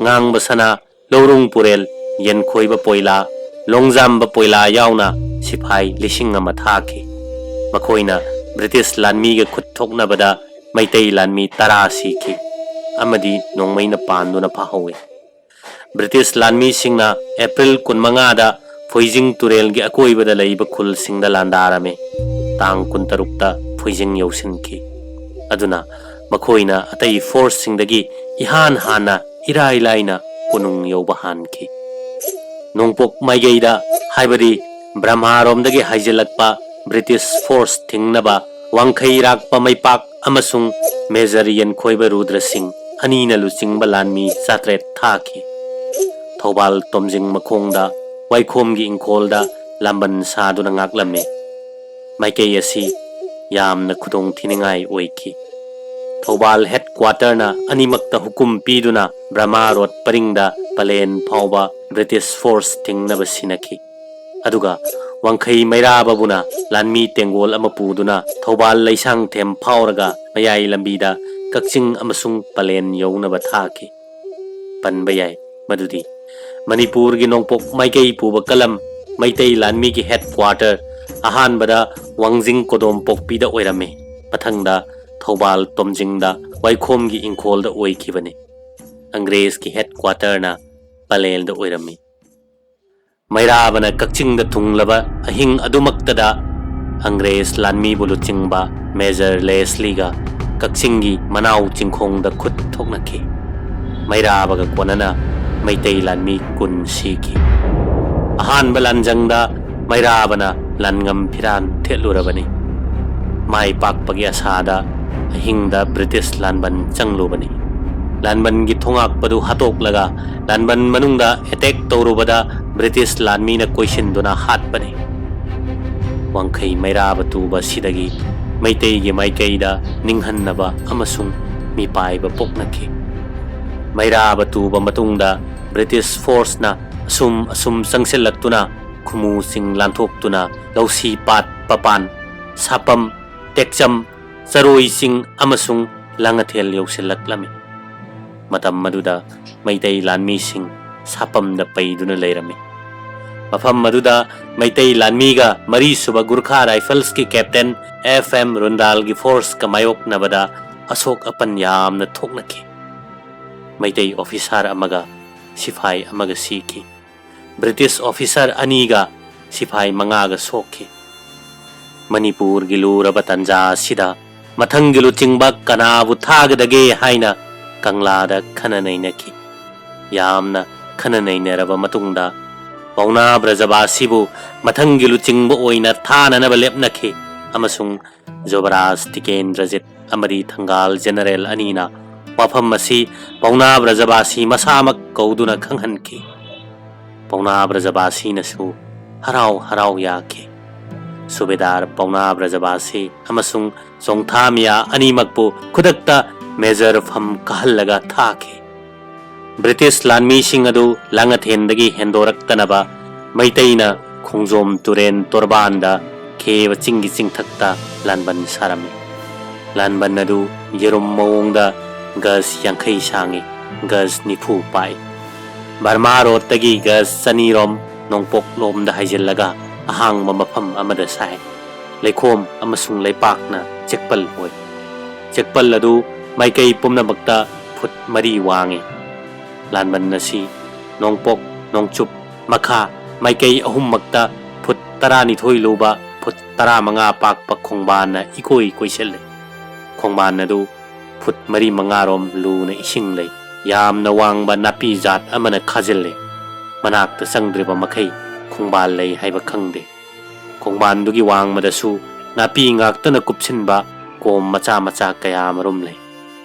ꯉꯥꯡꯕ ꯁꯅꯥ, ꯂꯧꯔꯨꯡ ꯄꯨꯔꯦꯜ, ꯌꯦꯟꯈꯣꯏꯕ ꯄꯣꯏꯂꯥ, ꯂꯣꯡꯖꯥꯝꯕ ꯄꯣꯏꯂꯥ ꯌꯥꯎꯅ ꯁꯤꯐꯥꯏ ꯂꯤꯁꯤꯡ ꯑꯃ ꯊꯥꯈꯤ꯫ ꯃꯈꯣꯏꯅ ꯕ꯭ꯔꯤꯇꯤꯁ ꯂꯥꯟꯃꯤꯒ ꯈꯨꯠ ꯊꯣꯛꯅꯕꯗ ꯃꯩꯇꯩ ꯂꯥꯟꯃꯤ ꯇꯔꯥ ꯁꯤꯈꯤ ꯑꯃꯗꯤ ꯅꯣꯡꯃꯩꯅ ꯄꯥꯟꯗꯨꯅ ꯐꯥꯍꯧꯏ꯫ ꯕ꯭ꯔꯤꯇꯤꯁ ꯂꯥꯟꯃꯤꯁꯤꯡꯅ ꯑꯦꯄ꯭ꯔꯤꯜ ꯀꯨꯟꯃꯉꯥꯗ ꯐꯣꯏꯖꯤꯡ ꯇꯨꯔꯦꯜꯒꯤ ꯑꯀꯣꯏꯕꯗ ꯂꯩꯕ ꯈꯨꯜꯁꯤꯡꯗ ꯂꯥꯟꯗꯥꯔꯝꯃꯤ꯫ ꯇꯥꯡ ꯀꯨꯟꯇꯔꯨꯛꯇ ꯐꯣꯏꯖꯤꯡ ꯌꯧꯁꯤꯟꯈꯤ꯫ ꯑꯗꯨꯅ ꯃꯈꯣꯏꯅ ꯑꯇꯩ ꯐꯣꯔꯁꯁꯤꯡꯗꯒꯤ ꯏꯍꯥꯟ ꯍꯥꯟꯅ ꯏꯔꯥꯏ ꯂꯥꯏꯅ ꯀꯣꯅꯨꯡ ꯌꯧꯕ ꯍꯥꯟꯈꯤ꯫ ꯅꯣꯡꯄꯣꯛ ꯃꯥꯏꯀꯩꯗ, ꯍꯥꯏꯕꯗꯤ ꯕ꯭ꯔꯍꯃꯥꯔꯣꯝꯗꯒꯤ ꯍꯥꯏꯖꯤꯜꯂꯛꯄ ꯕ꯭ꯔꯤꯇꯤꯁ ꯐꯣꯔꯁ ꯊꯤꯡꯅꯕ ꯋꯥꯡꯈꯩꯔꯥꯛꯄ ꯃꯩꯄꯥꯛ ꯑꯃꯁꯨꯡ ꯃꯦꯖꯔ ꯌꯦꯟꯈꯣꯏꯕ ꯔꯨꯗ꯭ꯔ ꯁꯤꯡ ꯑꯅꯤꯅ ꯂꯨꯆꯤꯡꯕ ꯂꯥꯟꯃꯤ ꯆꯥꯇ꯭ꯔꯦꯠ ꯊꯥꯈꯤ꯫ ꯊꯧꯕꯥꯜ ꯇꯣꯝꯖꯤꯡ ꯃꯈꯣꯡꯗ ꯋꯥꯏꯈꯣꯝꯒꯤ ꯏꯪꯈꯣꯜꯗ ꯂꯥꯝꯕꯟ ꯁꯥꯗꯨꯅ ꯉꯥꯛꯂꯝꯃꯤ꯫ ꯃꯥꯏꯀꯩ ꯑꯁꯤ ꯌꯥꯝꯅ ꯈꯨꯗꯣꯡ ꯊꯤꯅꯤꯡꯉꯥꯏ ꯑꯣꯏꯈꯤ꯫ ꯊꯧꯕꯥꯜ ꯍꯦꯗꯀ꯭ꯋꯥꯇꯔꯅ ꯑꯅꯤꯃꯛꯇ ꯍꯨꯀꯨꯝ ꯄꯤꯗꯨꯅ ꯕ꯭ꯔꯍꯃꯥ ꯔꯣꯗ ꯄꯔꯤꯡꯗ ꯄꯂꯦꯟ ꯐꯥꯎꯕ ꯕ꯭ꯔꯤꯇꯤꯁ ꯐꯣꯔꯁ ꯊꯤꯡꯅꯕ ꯁꯤꯟꯅꯈꯤ꯫ ꯑꯗꯨꯒ ꯋꯥꯡꯈꯩ ꯃꯩꯔꯥꯕꯕꯨꯅ ꯂꯥꯟꯃꯤ ꯇꯦꯡꯒꯣꯜ ꯑꯃ ꯄꯨꯗꯨꯅ ꯊꯧꯕꯥꯜ ꯂꯩꯁꯥꯡꯊꯦꯝ ꯐꯥꯎꯔꯒ ꯃꯌꯥꯏ ꯂꯝꯕꯤꯗ ꯀꯛꯆꯤꯡ ꯑꯃꯁꯨꯡ ꯄꯂꯦꯟ ꯌꯧꯅꯕ ꯊꯥꯈꯤ꯫ ꯄꯟꯕ ꯌꯥꯏ ꯃꯗꯨꯗꯤ ꯃꯅꯤꯄꯨꯔꯒꯤ ꯅꯣꯡꯄꯣꯛ ꯃꯥꯏꯀꯩ ꯄꯨꯕ ꯀꯂꯝ ꯃꯩꯇꯩ ꯂꯥꯟꯃꯤꯒꯤ ꯍꯦꯗ ꯀ꯭ꯋꯥꯇꯔ ꯑꯍꯥꯟꯕꯗ ꯋꯥꯡꯖꯤꯡ ꯀꯣꯗꯣꯝꯄꯣꯛꯄꯤꯗ ꯑꯣꯏꯔꯝꯃꯤ꯫ ꯃꯊꯪꯗ ꯊꯧꯕꯥꯜ ꯇꯣꯝꯖꯤꯡꯗ ꯋꯥꯏꯈꯣꯝꯒꯤ ꯏꯪꯈꯣꯜꯗ ꯑꯣꯏꯈꯤꯕꯅꯤ꯫ ꯑꯪꯒ꯭ꯔꯦꯖꯀꯤ ꯍꯦꯗ ꯀ꯭ꯋꯥꯇꯔꯅ ꯄꯂꯦꯜꯗ ꯑꯣꯏꯔꯝꯃꯤ꯫ ꯃꯩꯔꯥꯕꯅ ꯀꯛꯆꯤꯡꯗ ꯊꯨꯡꯂꯕ ꯑꯍꯤꯡ ꯑꯗꯨꯃꯛꯇꯗ ꯑꯪꯒ꯭ꯔꯦꯖ ꯂꯥꯟꯃꯤꯕꯨ ꯂꯨꯆꯤꯡꯕ ꯃꯦꯖꯔ ꯂꯦꯁꯂꯤꯒ ꯀꯛꯆꯤꯡꯒꯤ ꯃꯅꯥꯎ ꯆꯤꯡꯈꯣꯡꯗ ꯈꯨꯠ ꯊꯣꯛꯅꯈꯤ꯫ ꯃꯩꯔꯥꯕꯒ ꯀꯣꯟꯅꯅ ꯃꯩꯇꯩ ꯂꯥꯟꯃꯤ ꯀꯨꯟ ꯁꯤꯈꯤ꯫ ꯑꯍꯥꯟꯕ ꯂꯥꯟꯖꯪꯗ ꯃꯩꯔꯥꯕꯅ ꯂꯥꯟꯉꯝ ꯐꯤꯔꯥꯟ ꯊꯦꯠꯂꯨꯔꯕꯅꯤ꯫ ꯃꯥꯏ ꯄꯥꯛꯄꯒꯤ ꯑꯁꯥꯗ ꯑꯍꯤꯡꯗ ꯕ꯭ꯔꯤꯇꯤꯁ ꯂꯥꯟꯕꯟ ꯆꯪꯂꯨꯕꯅꯤ꯫ ꯂꯥꯟꯕꯟꯒꯤ ꯊꯣꯉꯥꯛꯄꯗꯨ ꯍꯥꯠꯇꯣꯛꯂꯒ ꯂꯥꯟꯕꯟ ꯃꯅꯨꯡꯗ ꯑꯦꯇꯦꯛ ꯇꯧꯔꯨꯕꯗ ꯕ꯭ꯔꯤꯇꯤꯁ ꯂꯥꯟꯃꯤꯅ ꯀꯣꯏꯁꯤꯟꯗꯨꯅ ꯍꯥꯠꯄꯅꯤ꯫ ꯋꯥꯡꯈꯩ ꯃꯩꯔꯥꯕ ꯇꯨꯕ ꯑꯁꯤꯗꯒꯤ ꯃꯩꯇꯩꯒꯤ ꯃꯥꯏꯀꯩꯗ ꯅꯤꯡꯍꯟꯅꯕ ꯑꯃꯁꯨꯡ ꯃꯤꯄꯥꯏꯕ ꯄꯣꯛꯅꯈꯤ꯫ ꯃꯩꯔꯥꯕ ꯇꯨꯕ ꯃꯇꯨꯡꯗ ꯕ꯭ꯔꯤꯇꯤꯁ ꯐꯣꯔꯁꯅ ꯑꯁꯨꯝ ꯑꯁꯨꯝ ꯆꯪꯁꯤꯜꯂꯛꯇꯨꯅ ꯈꯨꯃꯨꯁꯤꯡ ꯂꯥꯟꯊꯣꯛꯇꯨꯅ ꯂꯧꯁꯤ ꯄꯥꯠ ꯄꯄꯥꯟ, ꯁꯥꯄꯝ, ꯇꯦꯛꯆꯝ, ꯆꯔꯣꯏꯁꯤꯡ ꯑꯃꯁꯨꯡ ꯂꯥꯡꯉꯊꯦꯜ ꯌꯧꯁꯤꯜꯂꯛꯂꯝꯃꯤ꯫ ꯃꯇꯝ ꯑꯗꯨꯗ ꯃꯩꯇꯩ ꯂꯥꯟꯃꯤꯁꯤꯡ ꯁꯥꯄꯝꯗ ꯄꯩꯗꯨꯅ ꯂꯩꯔꯝꯃꯤ꯫ ꯃꯐꯝ ꯑꯗꯨꯗ ꯃꯩꯇꯩ ꯂꯥꯟꯃꯤꯒ ꯃꯔꯤꯁꯨꯕ ꯒꯨꯔꯈꯥ ꯔꯥꯏꯐꯜꯁꯀꯤ ꯀꯦꯞꯇꯦꯟ ꯑꯦꯐ ꯑꯦꯝ ꯔꯨꯟꯗꯥꯜꯒꯤ ꯐꯣꯔꯁꯀ ꯃꯥꯌꯣꯛꯅꯕꯗ ꯑꯁꯣꯛ ꯑꯄꯟ ꯌꯥꯝꯅ ꯊꯣꯛꯅꯈꯤ꯫ ꯃꯩꯇꯩ ꯑꯣꯐꯤꯁꯥꯔ ꯑꯃꯒ ꯁꯤꯐꯥꯏ ꯑꯃꯒ ꯁꯤꯈꯤ꯫ ꯕ꯭ꯔꯤꯇꯤꯁ ꯑꯣꯐꯤꯁꯥꯔ ꯑꯅꯤꯒ ꯁꯤꯐꯥꯏ ꯃꯉꯥꯒ ꯁꯣꯛꯈꯤ꯫ ꯃꯅꯤꯄꯨꯔꯒꯤ ꯂꯨꯔꯕ ꯇꯥꯟꯖꯥ ꯑꯁꯤꯗ ꯃꯊꯪꯒꯤ ꯂꯨꯆꯤꯡꯕ ꯀꯅꯥꯕꯨ ꯊꯥꯒꯗꯒꯦ ꯍꯥꯏꯅ ꯀꯪꯂꯥꯗ ꯈꯟꯅ ꯅꯩꯅꯈꯤ꯫ ꯌꯥꯝꯅ ꯈꯟꯅ ꯅꯩꯅꯔꯕ ꯃꯇꯨꯡꯗ ꯄꯥꯎꯅꯥ ꯕ꯭ꯔꯖꯕꯥꯁꯤꯕꯨ ꯃꯊꯪꯒꯤ ꯂꯨꯆꯤꯡꯕ ꯑꯣꯏꯅ ꯊꯥꯅꯅꯕ ꯂꯦꯞꯅꯈꯤ ꯑꯃꯁꯨꯡ ꯖꯣꯕꯔꯥꯖ ꯇꯤꯀꯦꯟꯗ꯭ꯔꯖꯤꯠ ꯑꯃꯗꯤ ꯊꯪꯒꯥꯜ ꯖꯦꯅꯔꯦꯜ ꯑꯅꯤꯅ ꯋꯥꯐꯝ ꯑꯁꯤ ꯄꯥꯎꯅꯥ ꯕ꯭ꯔꯖꯕꯥꯁꯤ ꯃꯁꯥꯃꯛ ꯀꯧꯗꯨꯅ ꯈꯪꯍꯟꯈꯤ꯫ ꯄꯥꯎꯅꯥ ꯕ꯭ꯔꯖꯕꯥꯁꯤꯅꯁꯨ ꯍꯔꯥꯎ ꯍꯔꯥꯎ ꯌꯥꯈꯤ꯫ ꯁꯨꯕꯦꯗꯥꯔ ꯄꯥꯎꯅꯥ ꯕ꯭ꯔꯖꯕꯥꯁꯤ ꯑꯃꯁꯨꯡ ꯆꯣꯡꯊꯥꯃꯤꯌꯥ ꯑꯅꯤꯃꯛꯄꯨ ꯈꯨꯗꯛꯇ ꯃꯦꯖꯔ ꯐꯝ ꯀꯥꯍꯜꯂꯒ ꯊꯥꯈꯤ꯫ ꯕ꯭ꯔꯤꯇꯤꯁ ꯂꯥꯟꯃꯤꯁꯤꯡ ꯑꯗꯨ ꯂꯥꯡꯉꯊꯦꯟꯗꯒꯤ ꯍꯦꯟꯗꯣꯔꯛꯇꯅꯕ ꯃꯩꯇꯩꯅ ꯈꯣꯡꯖꯣꯝ ꯇꯨꯔꯦꯟ ꯇꯣꯔꯕꯥꯟꯗ ꯈꯦꯕ ꯆꯤꯡꯒꯤ ꯆꯤꯡꯊꯛꯇ ꯂꯥꯟꯕꯟ ꯁꯥꯔꯝꯃꯤ꯫ ꯂꯥꯟꯕꯟ ꯑꯗꯨ ꯌꯦꯔꯨꯝ ꯃꯑꯣꯡꯗ ꯒꯖ ꯌꯥꯡꯈꯩ ꯁꯥꯡꯉꯤ, ꯒꯖ ꯅꯤꯐꯨ ꯄꯥꯛꯏ꯫ ꯕꯔꯃꯥ ꯔꯣꯗꯇꯒꯤ ꯒꯖ ꯆꯅꯤꯔꯣꯝ ꯅꯣꯡꯄꯣꯛꯂꯣꯝꯗ ꯍꯥꯏꯖꯤꯜꯂꯒ ꯑꯍꯥꯡꯕ ꯃꯐꯝ ꯑꯃꯗ ꯁꯥꯏ꯫ ꯂꯩꯈꯣꯝ ꯑꯃꯁꯨꯡ ꯂꯩꯄꯥꯛꯅ ꯆꯦꯛꯄꯜ ꯑꯣꯏ꯫ ꯆꯦꯛꯄꯜ ꯑꯗꯨ ꯃꯥꯏꯀꯩ ꯄꯨꯝꯅꯃꯛꯇ ꯐꯨꯠ ꯃꯔꯤ ꯋꯥꯡꯉꯤ꯫ ꯂꯥꯟꯕꯟ ꯑꯁꯤ ꯅꯣꯡꯄꯣꯛ, ꯅꯣꯡꯆꯨꯞ, ꯃꯈꯥ ꯃꯥꯏꯀꯩ ꯑꯍꯨꯝꯃꯛꯇ ꯐꯨꯠ ꯇꯔꯥꯅꯤꯊꯣꯏ ꯂꯨꯕ, ꯐꯨꯠ ꯇꯔꯥꯃꯉꯥ ꯄꯥꯛꯄ ꯈꯣꯡꯕꯥꯟꯅ ꯏꯀꯣꯏ ꯀꯣꯏꯁꯤꯜꯂꯤ꯫ ꯈꯣꯡꯕꯥꯟ ꯑꯗꯨ ꯐꯨꯠ ꯃꯔꯤ ꯃꯉꯥꯔꯣꯝ ꯂꯨꯅ ꯏꯁꯤꯡ ꯂꯩ꯫ ꯌꯥꯝꯅ ꯋꯥꯡꯕ ꯅꯥꯄꯤ ꯖꯥꯠ ꯑꯃꯅ ꯈꯥꯖꯤꯜꯂꯤ꯫ ꯃꯅꯥꯛꯇ ꯆꯪꯗ꯭ꯔꯤꯕ ꯃꯈꯩ ꯈꯣꯡꯕꯥꯟ ꯂꯩ ꯍꯥꯏꯕ ꯈꯪꯗꯦ꯫ ꯈꯣꯡꯕꯥꯟꯗꯨꯒꯤ ꯋꯥꯡꯃꯗꯁꯨ ꯅꯥꯄꯤ ꯉꯥꯛꯇꯅ ꯀꯨꯞꯁꯤꯟꯕ ꯀꯣꯝ ꯃꯆꯥ ꯃꯆꯥ ꯀꯌꯥ ꯑꯃꯔꯣꯝ ꯂꯩ꯫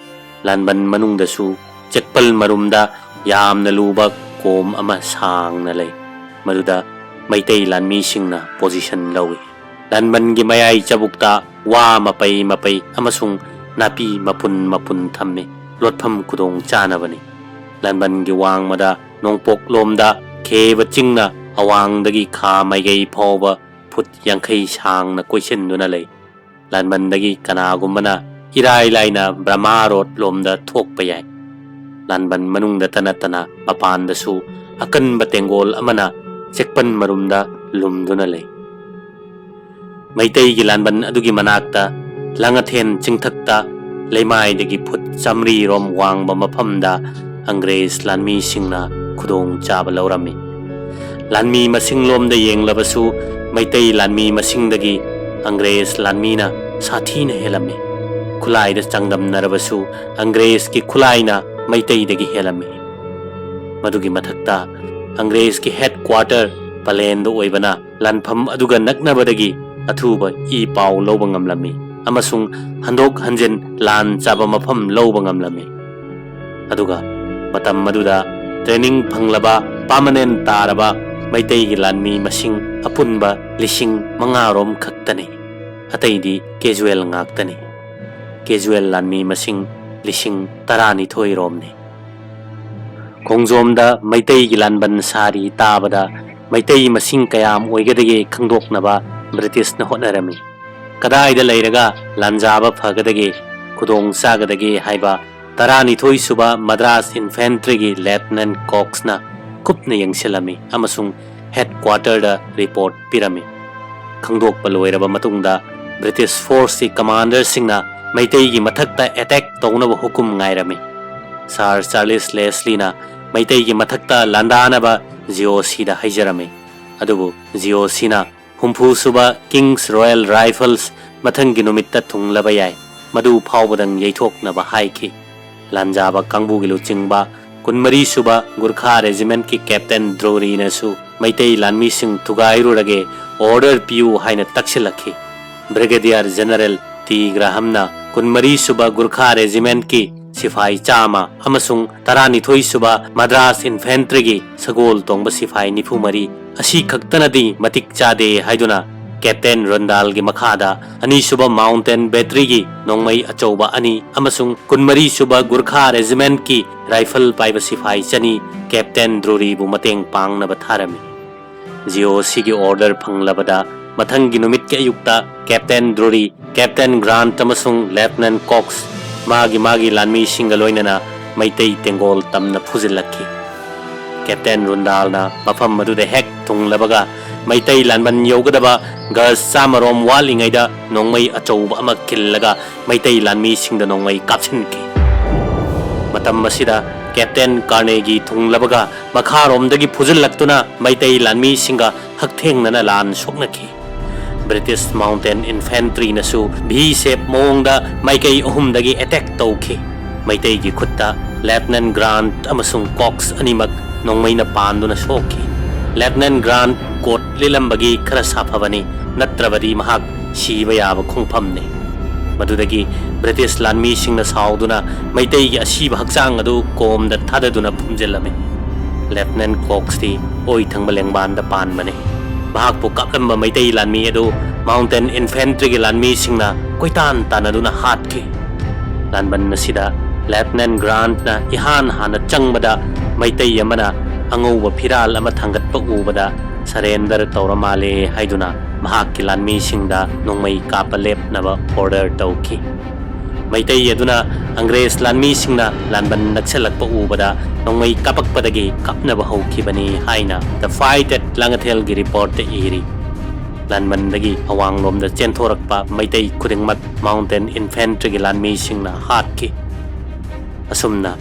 ꯂꯥꯟꯕꯟ ꯃꯅꯨꯡꯗꯁꯨ ꯆꯦꯛꯄꯜ ꯃꯔꯨꯝꯗ ꯌꯥꯝꯅ ꯂꯨꯕ ꯀꯣꯝ ꯑꯃ ꯁꯥꯡꯅ ꯂꯩ, ꯃꯗꯨꯗ ꯃꯩꯇꯩ ꯂꯥꯟꯃꯤꯁꯤꯡꯅ ꯄꯣꯖꯤꯁꯟ ꯂꯧꯏ꯫ ꯂꯥꯟꯕꯟꯒꯤ ꯃꯌꯥꯏ ꯆꯕꯨꯛꯇ ꯋꯥ ꯃꯄꯩ ꯃꯄꯩ ꯑꯃꯁꯨꯡ ꯅꯥꯄꯤ ꯃꯄꯨꯟ ꯃꯄꯨꯟ ꯊꯝꯃꯤ, ꯂꯣꯠꯐꯝ ꯈꯨꯗꯣꯡ ꯆꯥꯅꯕꯅꯤ꯫ ꯂꯥꯟꯕꯟꯒꯤ ꯋꯥꯡꯃꯗ ꯅꯣꯡꯄꯣꯛꯂꯣꯝꯗ ꯈꯦꯕ ꯆꯤꯡꯅ ꯑꯋꯥꯡꯗꯒꯤ ꯈꯥ ꯃꯥꯏꯀꯩ ꯐꯥꯎꯕ ꯐꯨꯠ ꯌꯥꯡꯈꯩ ꯁꯥꯡꯅ ꯀꯣꯏꯁꯤꯟꯗꯨꯅ ꯂꯩ꯫ ꯂꯥꯟꯕꯟꯗꯒꯤ ꯀꯅꯥꯒꯨꯝꯕꯅ ꯏꯔꯥꯏ ꯂꯥꯏꯅ ꯕ꯭ꯔꯍꯃꯥ ꯔꯣꯗ ꯂꯣꯝꯗ ꯊꯣꯛꯄ ꯌꯥꯏ꯫ ꯂꯥꯟꯕꯟ ꯃꯅꯨꯡꯗꯇ ꯅꯠꯇꯅ ꯃꯄꯥꯟꯗꯁꯨ ꯑꯀꯟꯕ ꯇꯦꯡꯒꯣꯜ ꯑꯃꯅ ꯆꯦꯛꯄꯟ ꯃꯔꯨꯝꯗ ꯂꯨꯝꯗꯨꯅ ꯂꯩ꯫ ꯃꯩꯇꯩꯒꯤ ꯂꯥꯟꯕꯟ ꯑꯗꯨꯒꯤ ꯃꯅꯥꯛꯇ ꯂꯥꯡꯉꯊꯦꯟ ꯆꯤꯡꯊꯛꯇ ꯂꯩꯃꯥꯏꯗꯒꯤ ꯐꯨꯠ ꯆꯥꯃꯔꯤꯔꯣꯝ ꯋꯥꯡꯕ ꯃꯐꯝꯗ ꯑꯪꯒ꯭ꯔꯦꯖ ꯂꯥꯟꯃꯤꯁꯤꯡꯅ ꯈꯨꯗꯣꯡ ꯆꯥꯕ ꯂꯧꯔꯝꯃꯤ꯫ ꯂꯥꯟꯃꯤ ꯃꯁꯤꯡꯂꯣꯝꯗ ꯌꯦꯡꯂꯕꯁꯨ ꯃꯩꯇꯩ ꯂꯥꯟꯃꯤ ꯃꯁꯤꯡꯗꯒꯤ ꯑꯪꯒ꯭ꯔꯦꯖ ꯂꯥꯟꯃꯤꯅ ꯁꯥꯊꯤꯅ ꯍꯦꯜꯂꯝꯃꯤ꯫ ꯈꯨꯠꯂꯥꯏꯗ ꯆꯥꯡꯗꯝꯅꯔꯕꯁꯨ ꯑꯪꯒ꯭ꯔꯦꯖꯀꯤ ꯈꯨꯠꯂꯥꯏꯅ ꯃꯩꯇꯩꯗꯒꯤ ꯍꯦꯜꯂꯝꯃꯤ꯫ ꯃꯗꯨꯒꯤ ꯃꯊꯛꯇ ꯑꯪꯒ꯭ꯔꯦꯖꯀꯤ ꯍꯦꯗ ꯀ꯭ꯋꯥꯔꯇꯔ ꯄꯂꯦꯟꯗ ꯑꯣꯏꯕꯅ ꯂꯥꯟꯐꯝ ꯑꯗꯨꯒ ꯅꯛꯅꯕꯗꯒꯤ ꯑꯊꯨꯕ ꯏ ꯄꯥꯎ ꯂꯧꯕ ꯉꯝꯂꯝꯃꯤ ꯑꯃꯁꯨꯡ ꯍꯟꯗꯣꯛ ꯍꯟꯖꯤꯟ ꯂꯥꯟ ꯆꯥꯕ ꯃꯐꯝ ꯂꯧꯕ ꯉꯝꯂꯝꯃꯤ꯫ ꯑꯗꯨꯒ ꯃꯇꯝ ꯑꯗꯨꯗ ꯇ꯭ꯔꯦꯅꯤꯡ ꯐꯪꯂꯕ, ꯄꯥꯔꯃꯅꯦꯟ ꯇꯥꯔꯕ ꯃꯩꯇꯩꯒꯤ ꯂꯥꯟꯃꯤ ꯃꯁꯤꯡ ꯑꯄꯨꯟꯕ ꯂꯤꯁꯤꯡ ꯃꯉꯥꯔꯣꯝ ꯈꯛꯇꯅꯤ꯫ ꯑꯇꯩꯗꯤ ꯀꯦꯖꯨꯋꯦꯜ ꯉꯥꯛꯇꯅꯤ꯫ ꯀꯦꯖꯨꯋꯦꯜ ꯂꯥꯟꯃꯤ ꯃꯁꯤꯡ ꯂꯤꯁꯤꯡ ꯇꯔꯥꯅꯤꯊꯣꯏꯔꯣꯝꯅꯤ꯫ ꯈꯣꯡꯖꯣꯝꯗ ꯃꯩꯇꯩꯒꯤ ꯂꯥꯟꯕꯟ ꯁꯥꯔꯤ ꯇꯥꯕꯗ ꯃꯩꯇꯩ ꯃꯁꯤꯡ ꯀꯌꯥꯝ ꯑꯣꯏꯒꯗꯒꯦ ꯈꯪꯗꯣꯛꯅꯕ ꯕ꯭ꯔꯤꯇꯤꯁꯅ ꯍꯣꯠꯅꯔꯝꯃꯤ꯫ ꯀꯗꯥꯏꯗ ꯂꯩꯔꯒ ꯂꯥꯟꯖꯥꯕ ꯐꯒꯗꯒꯦ, ꯈꯨꯗꯣꯡ ꯆꯥꯒꯗꯒꯦ ꯍꯥꯏꯕ ꯇꯔꯥꯅꯤꯊꯣꯏ ꯁꯨꯕ ꯃꯗ꯭ꯔꯥꯁ ꯏꯟꯐꯦꯟꯇ꯭ꯔꯤꯒꯤ ꯂꯦꯐꯇꯤꯅꯦꯟꯠ ꯀꯣꯛꯁꯅ ꯀꯨꯞꯅ ꯌꯦꯡꯁꯤꯜꯂꯝꯃꯤ ꯑꯃꯁꯨꯡ ꯍꯦꯗꯀ꯭ꯋꯥꯇꯔꯗ ꯔꯤꯄꯣꯔꯠ ꯄꯤꯔꯝꯃꯤ꯫ ꯈꯪꯗꯣꯛꯄ ꯂꯣꯏꯔꯕ ꯃꯇꯨꯡꯗ ꯕ꯭ꯔꯤꯇꯤꯁ ꯐꯣꯔꯁꯀꯤ ꯀꯃꯥꯟꯗꯔꯁꯤꯡꯅ ꯃꯩꯇꯩꯒꯤ ꯃꯊꯛꯇ ꯑꯦꯇꯦꯛ ꯇꯧꯅꯕ ꯍꯨꯀꯨꯝ ꯉꯥꯏꯔꯝꯃꯤ꯫ ꯁꯥꯔ ꯆꯥꯔꯂꯤꯁ ꯂꯦꯁꯂꯤꯅ ꯃꯩꯇꯩꯒꯤ ꯃꯊꯛꯇ ꯂꯥꯟꯗꯥꯅꯕ ꯖꯤꯑꯣꯁꯤꯗ ꯍꯥꯏꯖꯔꯝꯃꯤ꯫ ꯑꯗꯨꯕꯨ ꯖꯤꯑꯣꯁꯤꯅ ꯍꯨꯝꯐꯨ ꯁꯨꯕ ꯀꯤꯡꯁ ꯔꯣꯌꯦꯜ ꯔꯥꯏꯐꯜꯁ ꯃꯊꯪꯒꯤ ꯅꯨꯃꯤꯠꯇ ꯊꯨꯡꯂꯕ ꯌꯥꯏ, ꯃꯗꯨ ꯐꯥꯎꯕꯗꯪ ꯌꯩꯊꯣꯛꯅꯕ ꯍꯥꯏꯈꯤ꯫ ꯂꯥꯟꯖꯥꯕ ꯀꯥꯡꯕꯨꯒꯤ ꯂꯨꯆꯤꯡꯕ ꯀꯨꯟꯃꯔꯤ ꯁꯨꯕ ꯒꯨꯔꯈꯥ ꯔꯦꯖꯤꯃꯦꯟꯠꯀꯤ ꯀꯦꯞꯇꯦꯟ ꯗ꯭ꯔꯣꯔꯤꯅꯁꯨ ꯃꯩꯇꯩ ꯂꯥꯟꯃꯤꯁꯤꯡ ꯊꯨꯒꯥꯏꯔꯨꯔꯒꯦ, ꯑꯣꯔꯗꯔ ꯄꯤꯌꯨ ꯍꯥꯏꯅ ꯇꯛꯁꯤꯜꯂꯛꯈꯤ꯫ ꯕ꯭ꯔꯤꯒꯦꯗꯤꯌꯔ ꯖꯦꯅꯔꯦꯜ ꯇꯤ ꯒ꯭ꯔꯥꯍꯝꯅ ꯀꯨꯟꯃꯔꯤ ꯁꯨꯕ ꯒꯨꯔꯈꯥ ꯔꯦꯖꯤꯃꯦꯟꯠꯀꯤ ꯁꯤꯐꯥꯏ ꯆꯥꯝꯃ ꯑꯃꯁꯨꯡ ꯇꯔꯥꯅꯤꯊꯣꯏ ꯁꯨꯕ ꯃꯗ꯭ꯔꯥꯁ ꯏꯟꯐꯦꯟꯇ꯭ꯔꯤꯒꯤ ꯁꯒꯣꯜ ꯇꯣꯡꯕ ꯁꯤꯐꯥꯏ ꯅꯤꯐꯨ ꯃꯔꯤ ꯑꯁꯤ ꯈꯛꯇꯅꯗꯤ ꯃꯇꯤꯛ ꯆꯥꯗꯦ ꯍꯥꯏꯗꯨꯅ ꯀꯦꯞꯇꯦꯟ ꯔꯣꯟꯗꯥꯜꯒꯤ ꯃꯈꯥꯗ ꯑꯅꯤꯁꯨꯕ ꯃꯥꯎꯟꯇꯦꯟ ꯕꯦꯇꯔꯤꯒꯤ ꯅꯣꯡꯃꯩ ꯑꯆꯧꯕ ꯑꯅꯤ ꯑꯃꯁꯨꯡ ꯀꯨꯟꯃꯔꯤ ꯁꯨꯕ ꯒꯨꯔꯈꯥ ꯔꯦꯖꯤꯃꯦꯟꯠꯀꯤ ꯔꯥꯏꯐꯜ ꯄꯥꯏꯕ ꯁꯤꯐꯥꯏ ꯆꯅꯤ ꯀꯦꯞꯇꯦꯟ ꯗ꯭ꯔꯣꯔꯤꯕꯨ ꯃꯇꯦꯡ ꯄꯥꯡꯅꯕ ꯊꯥꯔꯝꯃꯤ꯫ ꯖꯤꯑꯣꯁꯤꯒꯤ ꯑꯣꯔꯗꯔ ꯐꯪꯂꯕꯗ ꯃꯊꯪꯒꯤ ꯅꯨꯃꯤꯠꯀꯤ ꯑꯌꯨꯛꯇ ꯀꯦꯞꯇꯦꯟ ꯗ꯭ꯔꯣꯔꯤ, ꯀꯦꯞꯇꯦꯟ ꯒ꯭ꯔꯥꯟꯠ ꯑꯃꯁꯨꯡ ꯂꯦꯐꯇꯤꯅꯦꯟꯠ ꯀꯣꯛꯁ ꯃꯥꯒꯤ ꯃꯥꯒꯤ ꯂꯥꯟꯃꯤꯁꯤꯡꯒ ꯂꯣꯏꯅꯅ ꯃꯩꯇꯩ ꯇꯦꯡꯒꯣꯜ ꯇꯝꯅ ꯐꯨꯖꯤꯜꯂꯛꯈꯤ꯫ ꯀꯦꯞꯇꯦꯟ ꯔꯨꯟꯗꯥꯜꯅ ꯃꯐꯝ ꯑꯗꯨꯗ ꯍꯦꯛ ꯊꯨꯡꯂꯕꯒ ꯃꯩꯇꯩ ꯂꯥꯟꯕꯟ ꯌꯧꯒꯗꯕ ꯒꯖ ꯆꯥꯝꯃꯔꯣꯝ ꯋꯥꯠꯂꯤꯉꯩꯗ ꯅꯣꯡꯃꯩ ꯑꯆꯧꯕ ꯑꯃ ꯈꯤꯜꯂꯒ ꯃꯩꯇꯩ ꯂꯥꯟꯃꯤꯁꯤꯡꯗ ꯅꯣꯡꯃꯩ ꯀꯥꯞꯁꯤꯟꯈꯤ꯫ ꯃꯇꯝ ꯑꯁꯤꯗ ꯀꯦꯞꯇꯦꯟ ꯀꯥꯔꯅꯦꯒꯤ ꯊꯨꯡꯂꯕꯒ ꯃꯈꯥꯔꯣꯝꯗꯒꯤ ꯐꯨꯖꯤꯜꯂꯛꯇꯨꯅ ꯃꯩꯇꯩ ꯂꯥꯟꯃꯤꯁꯤꯡꯒ ꯍꯛꯊꯦꯡꯅꯅ ꯂꯥꯟ ꯁꯣꯛꯅꯈꯤ꯫ ꯕ꯭ꯔꯤꯇꯤꯁ ꯃꯥꯎꯟꯇꯦꯟ ꯏꯟꯐꯦꯟꯇ꯭ꯔꯤꯅꯁꯨ ꯚꯤ ꯁꯦꯞ ꯃꯑꯣꯡꯗ ꯃꯥꯏꯀꯩ ꯑꯍꯨꯝꯗꯒꯤ ꯑꯦꯇꯦꯛ ꯇꯧꯈꯤ꯫ ꯃꯩꯇꯩꯒꯤ ꯈꯨꯠꯇ ꯂꯦꯐꯇꯤꯅꯦꯟꯠ ꯒ꯭ꯔꯥꯟꯠ ꯑꯃꯁꯨꯡ ꯀꯣꯛꯁ ꯑꯅꯤꯃꯛ ꯅꯣꯡꯃꯩꯅ ꯄꯥꯟꯗꯨꯅ ꯁꯣꯛꯈꯤ꯫ ꯂꯦꯐꯇꯤꯅꯦꯟꯠ ꯒ꯭ꯔꯥꯟꯠ ꯀꯣꯠ ꯂꯤꯠꯂꯝꯕꯒꯤ ꯈꯔ ꯁꯥꯐꯕꯅꯤ, ꯅꯠꯇ꯭ꯔꯕꯗꯤ ꯃꯍꯥꯛ ꯁꯤꯕ ꯌꯥꯕ ꯈꯣꯡꯐꯝꯅꯤ꯫ ꯃꯗꯨꯗꯒꯤ ꯕ꯭ꯔꯤꯇꯤꯁ ꯂꯥꯟꯃꯤꯁꯤꯡꯅ ꯁꯥꯎꯗꯨꯅ ꯃꯩꯇꯩꯒꯤ ꯑꯁꯤꯕ ꯍꯛꯆꯥꯡ ꯑꯗꯨ ꯀꯣꯝꯗ ꯊꯥꯗꯗꯨꯅ ꯐꯨꯝꯖꯤꯜꯂꯝꯃꯤ꯫ ꯂꯦꯐꯇꯤꯅꯦꯟꯠ ꯀꯣꯛꯁꯇꯤ ꯑꯣꯏ ꯊꯪꯕ ꯂꯦꯡꯕꯥꯟꯗ ꯄꯥꯟꯕꯅꯤ꯫ ꯃꯍꯥꯛꯄꯨ ꯀꯥꯞꯂꯝꯕ ꯃꯩꯇꯩ ꯂꯥꯟꯃꯤ ꯑꯗꯨ ꯃꯥꯎꯟꯇꯦꯟ ꯏꯟꯐꯦꯟꯇ꯭ꯔꯤꯒꯤ ꯂꯥꯟꯃꯤꯁꯤꯡꯅ ꯀꯣꯏꯇꯥꯟ ꯇꯥꯟꯅꯗꯨꯅ ꯍꯥꯠꯈꯤ꯫ ꯂꯥꯟꯕꯟ ꯑꯁꯤꯗ ꯂꯦꯐꯇꯤꯅꯦꯟꯠ ꯒ꯭ꯔꯥꯟꯠꯅ ꯏꯍꯥꯟ ꯍꯥꯟꯅ ꯆꯪꯕꯗ ꯃꯩꯇꯩ ꯑꯃꯅ ꯑꯉꯧꯕ ꯐꯤꯔꯥꯜ ꯑꯃ ꯊꯥꯡꯒꯠꯄ ꯎꯕꯗ surrender ꯇꯧꯔ ꯃꯥꯜꯂꯦ ꯍꯥꯏꯗꯨꯅ ꯃꯍꯥꯛꯀꯤ ꯂꯥꯟꯃꯤꯁꯤꯡꯗ ꯅꯣꯡꯃꯩ ꯀꯥꯞꯄ ꯂꯦꯞꯅꯕ order ꯇꯧꯈꯤ꯫ ꯃꯩꯇꯩ ꯑꯗꯨꯅ ꯑꯪꯒ꯭ꯔꯦꯖ ꯂꯥꯟꯃꯤꯁꯤꯡꯅ ꯂꯥꯟꯕꯟ ꯅꯛꯁꯜꯂꯛꯄ ꯎꯕꯗ ꯅꯣꯡꯃꯩ ꯀꯥꯞꯄꯛꯄꯗꯒꯤ ꯀꯥꯞꯅꯕ ꯍꯧꯈꯤꯕꯅꯤ ꯍꯥꯏꯅ The Fight at ꯂꯥꯡꯉꯊꯦꯜꯒꯤ ꯔꯤꯄꯣꯔꯠꯇ ꯏꯔꯤ꯫ ꯂꯥꯟꯕꯟꯗꯒꯤ ꯑꯋꯥꯡꯂꯣꯝꯗ ꯆꯦꯟꯊꯣꯔꯛꯄ ꯃꯩꯇꯩ ꯈꯨꯗꯤꯡꯃꯛ Mountain Infantryꯒꯤ ꯂꯥꯟꯃꯤꯁꯤꯡꯅ ꯍꯥꯠꯈꯤ꯫ ꯑꯁꯨꯝꯅ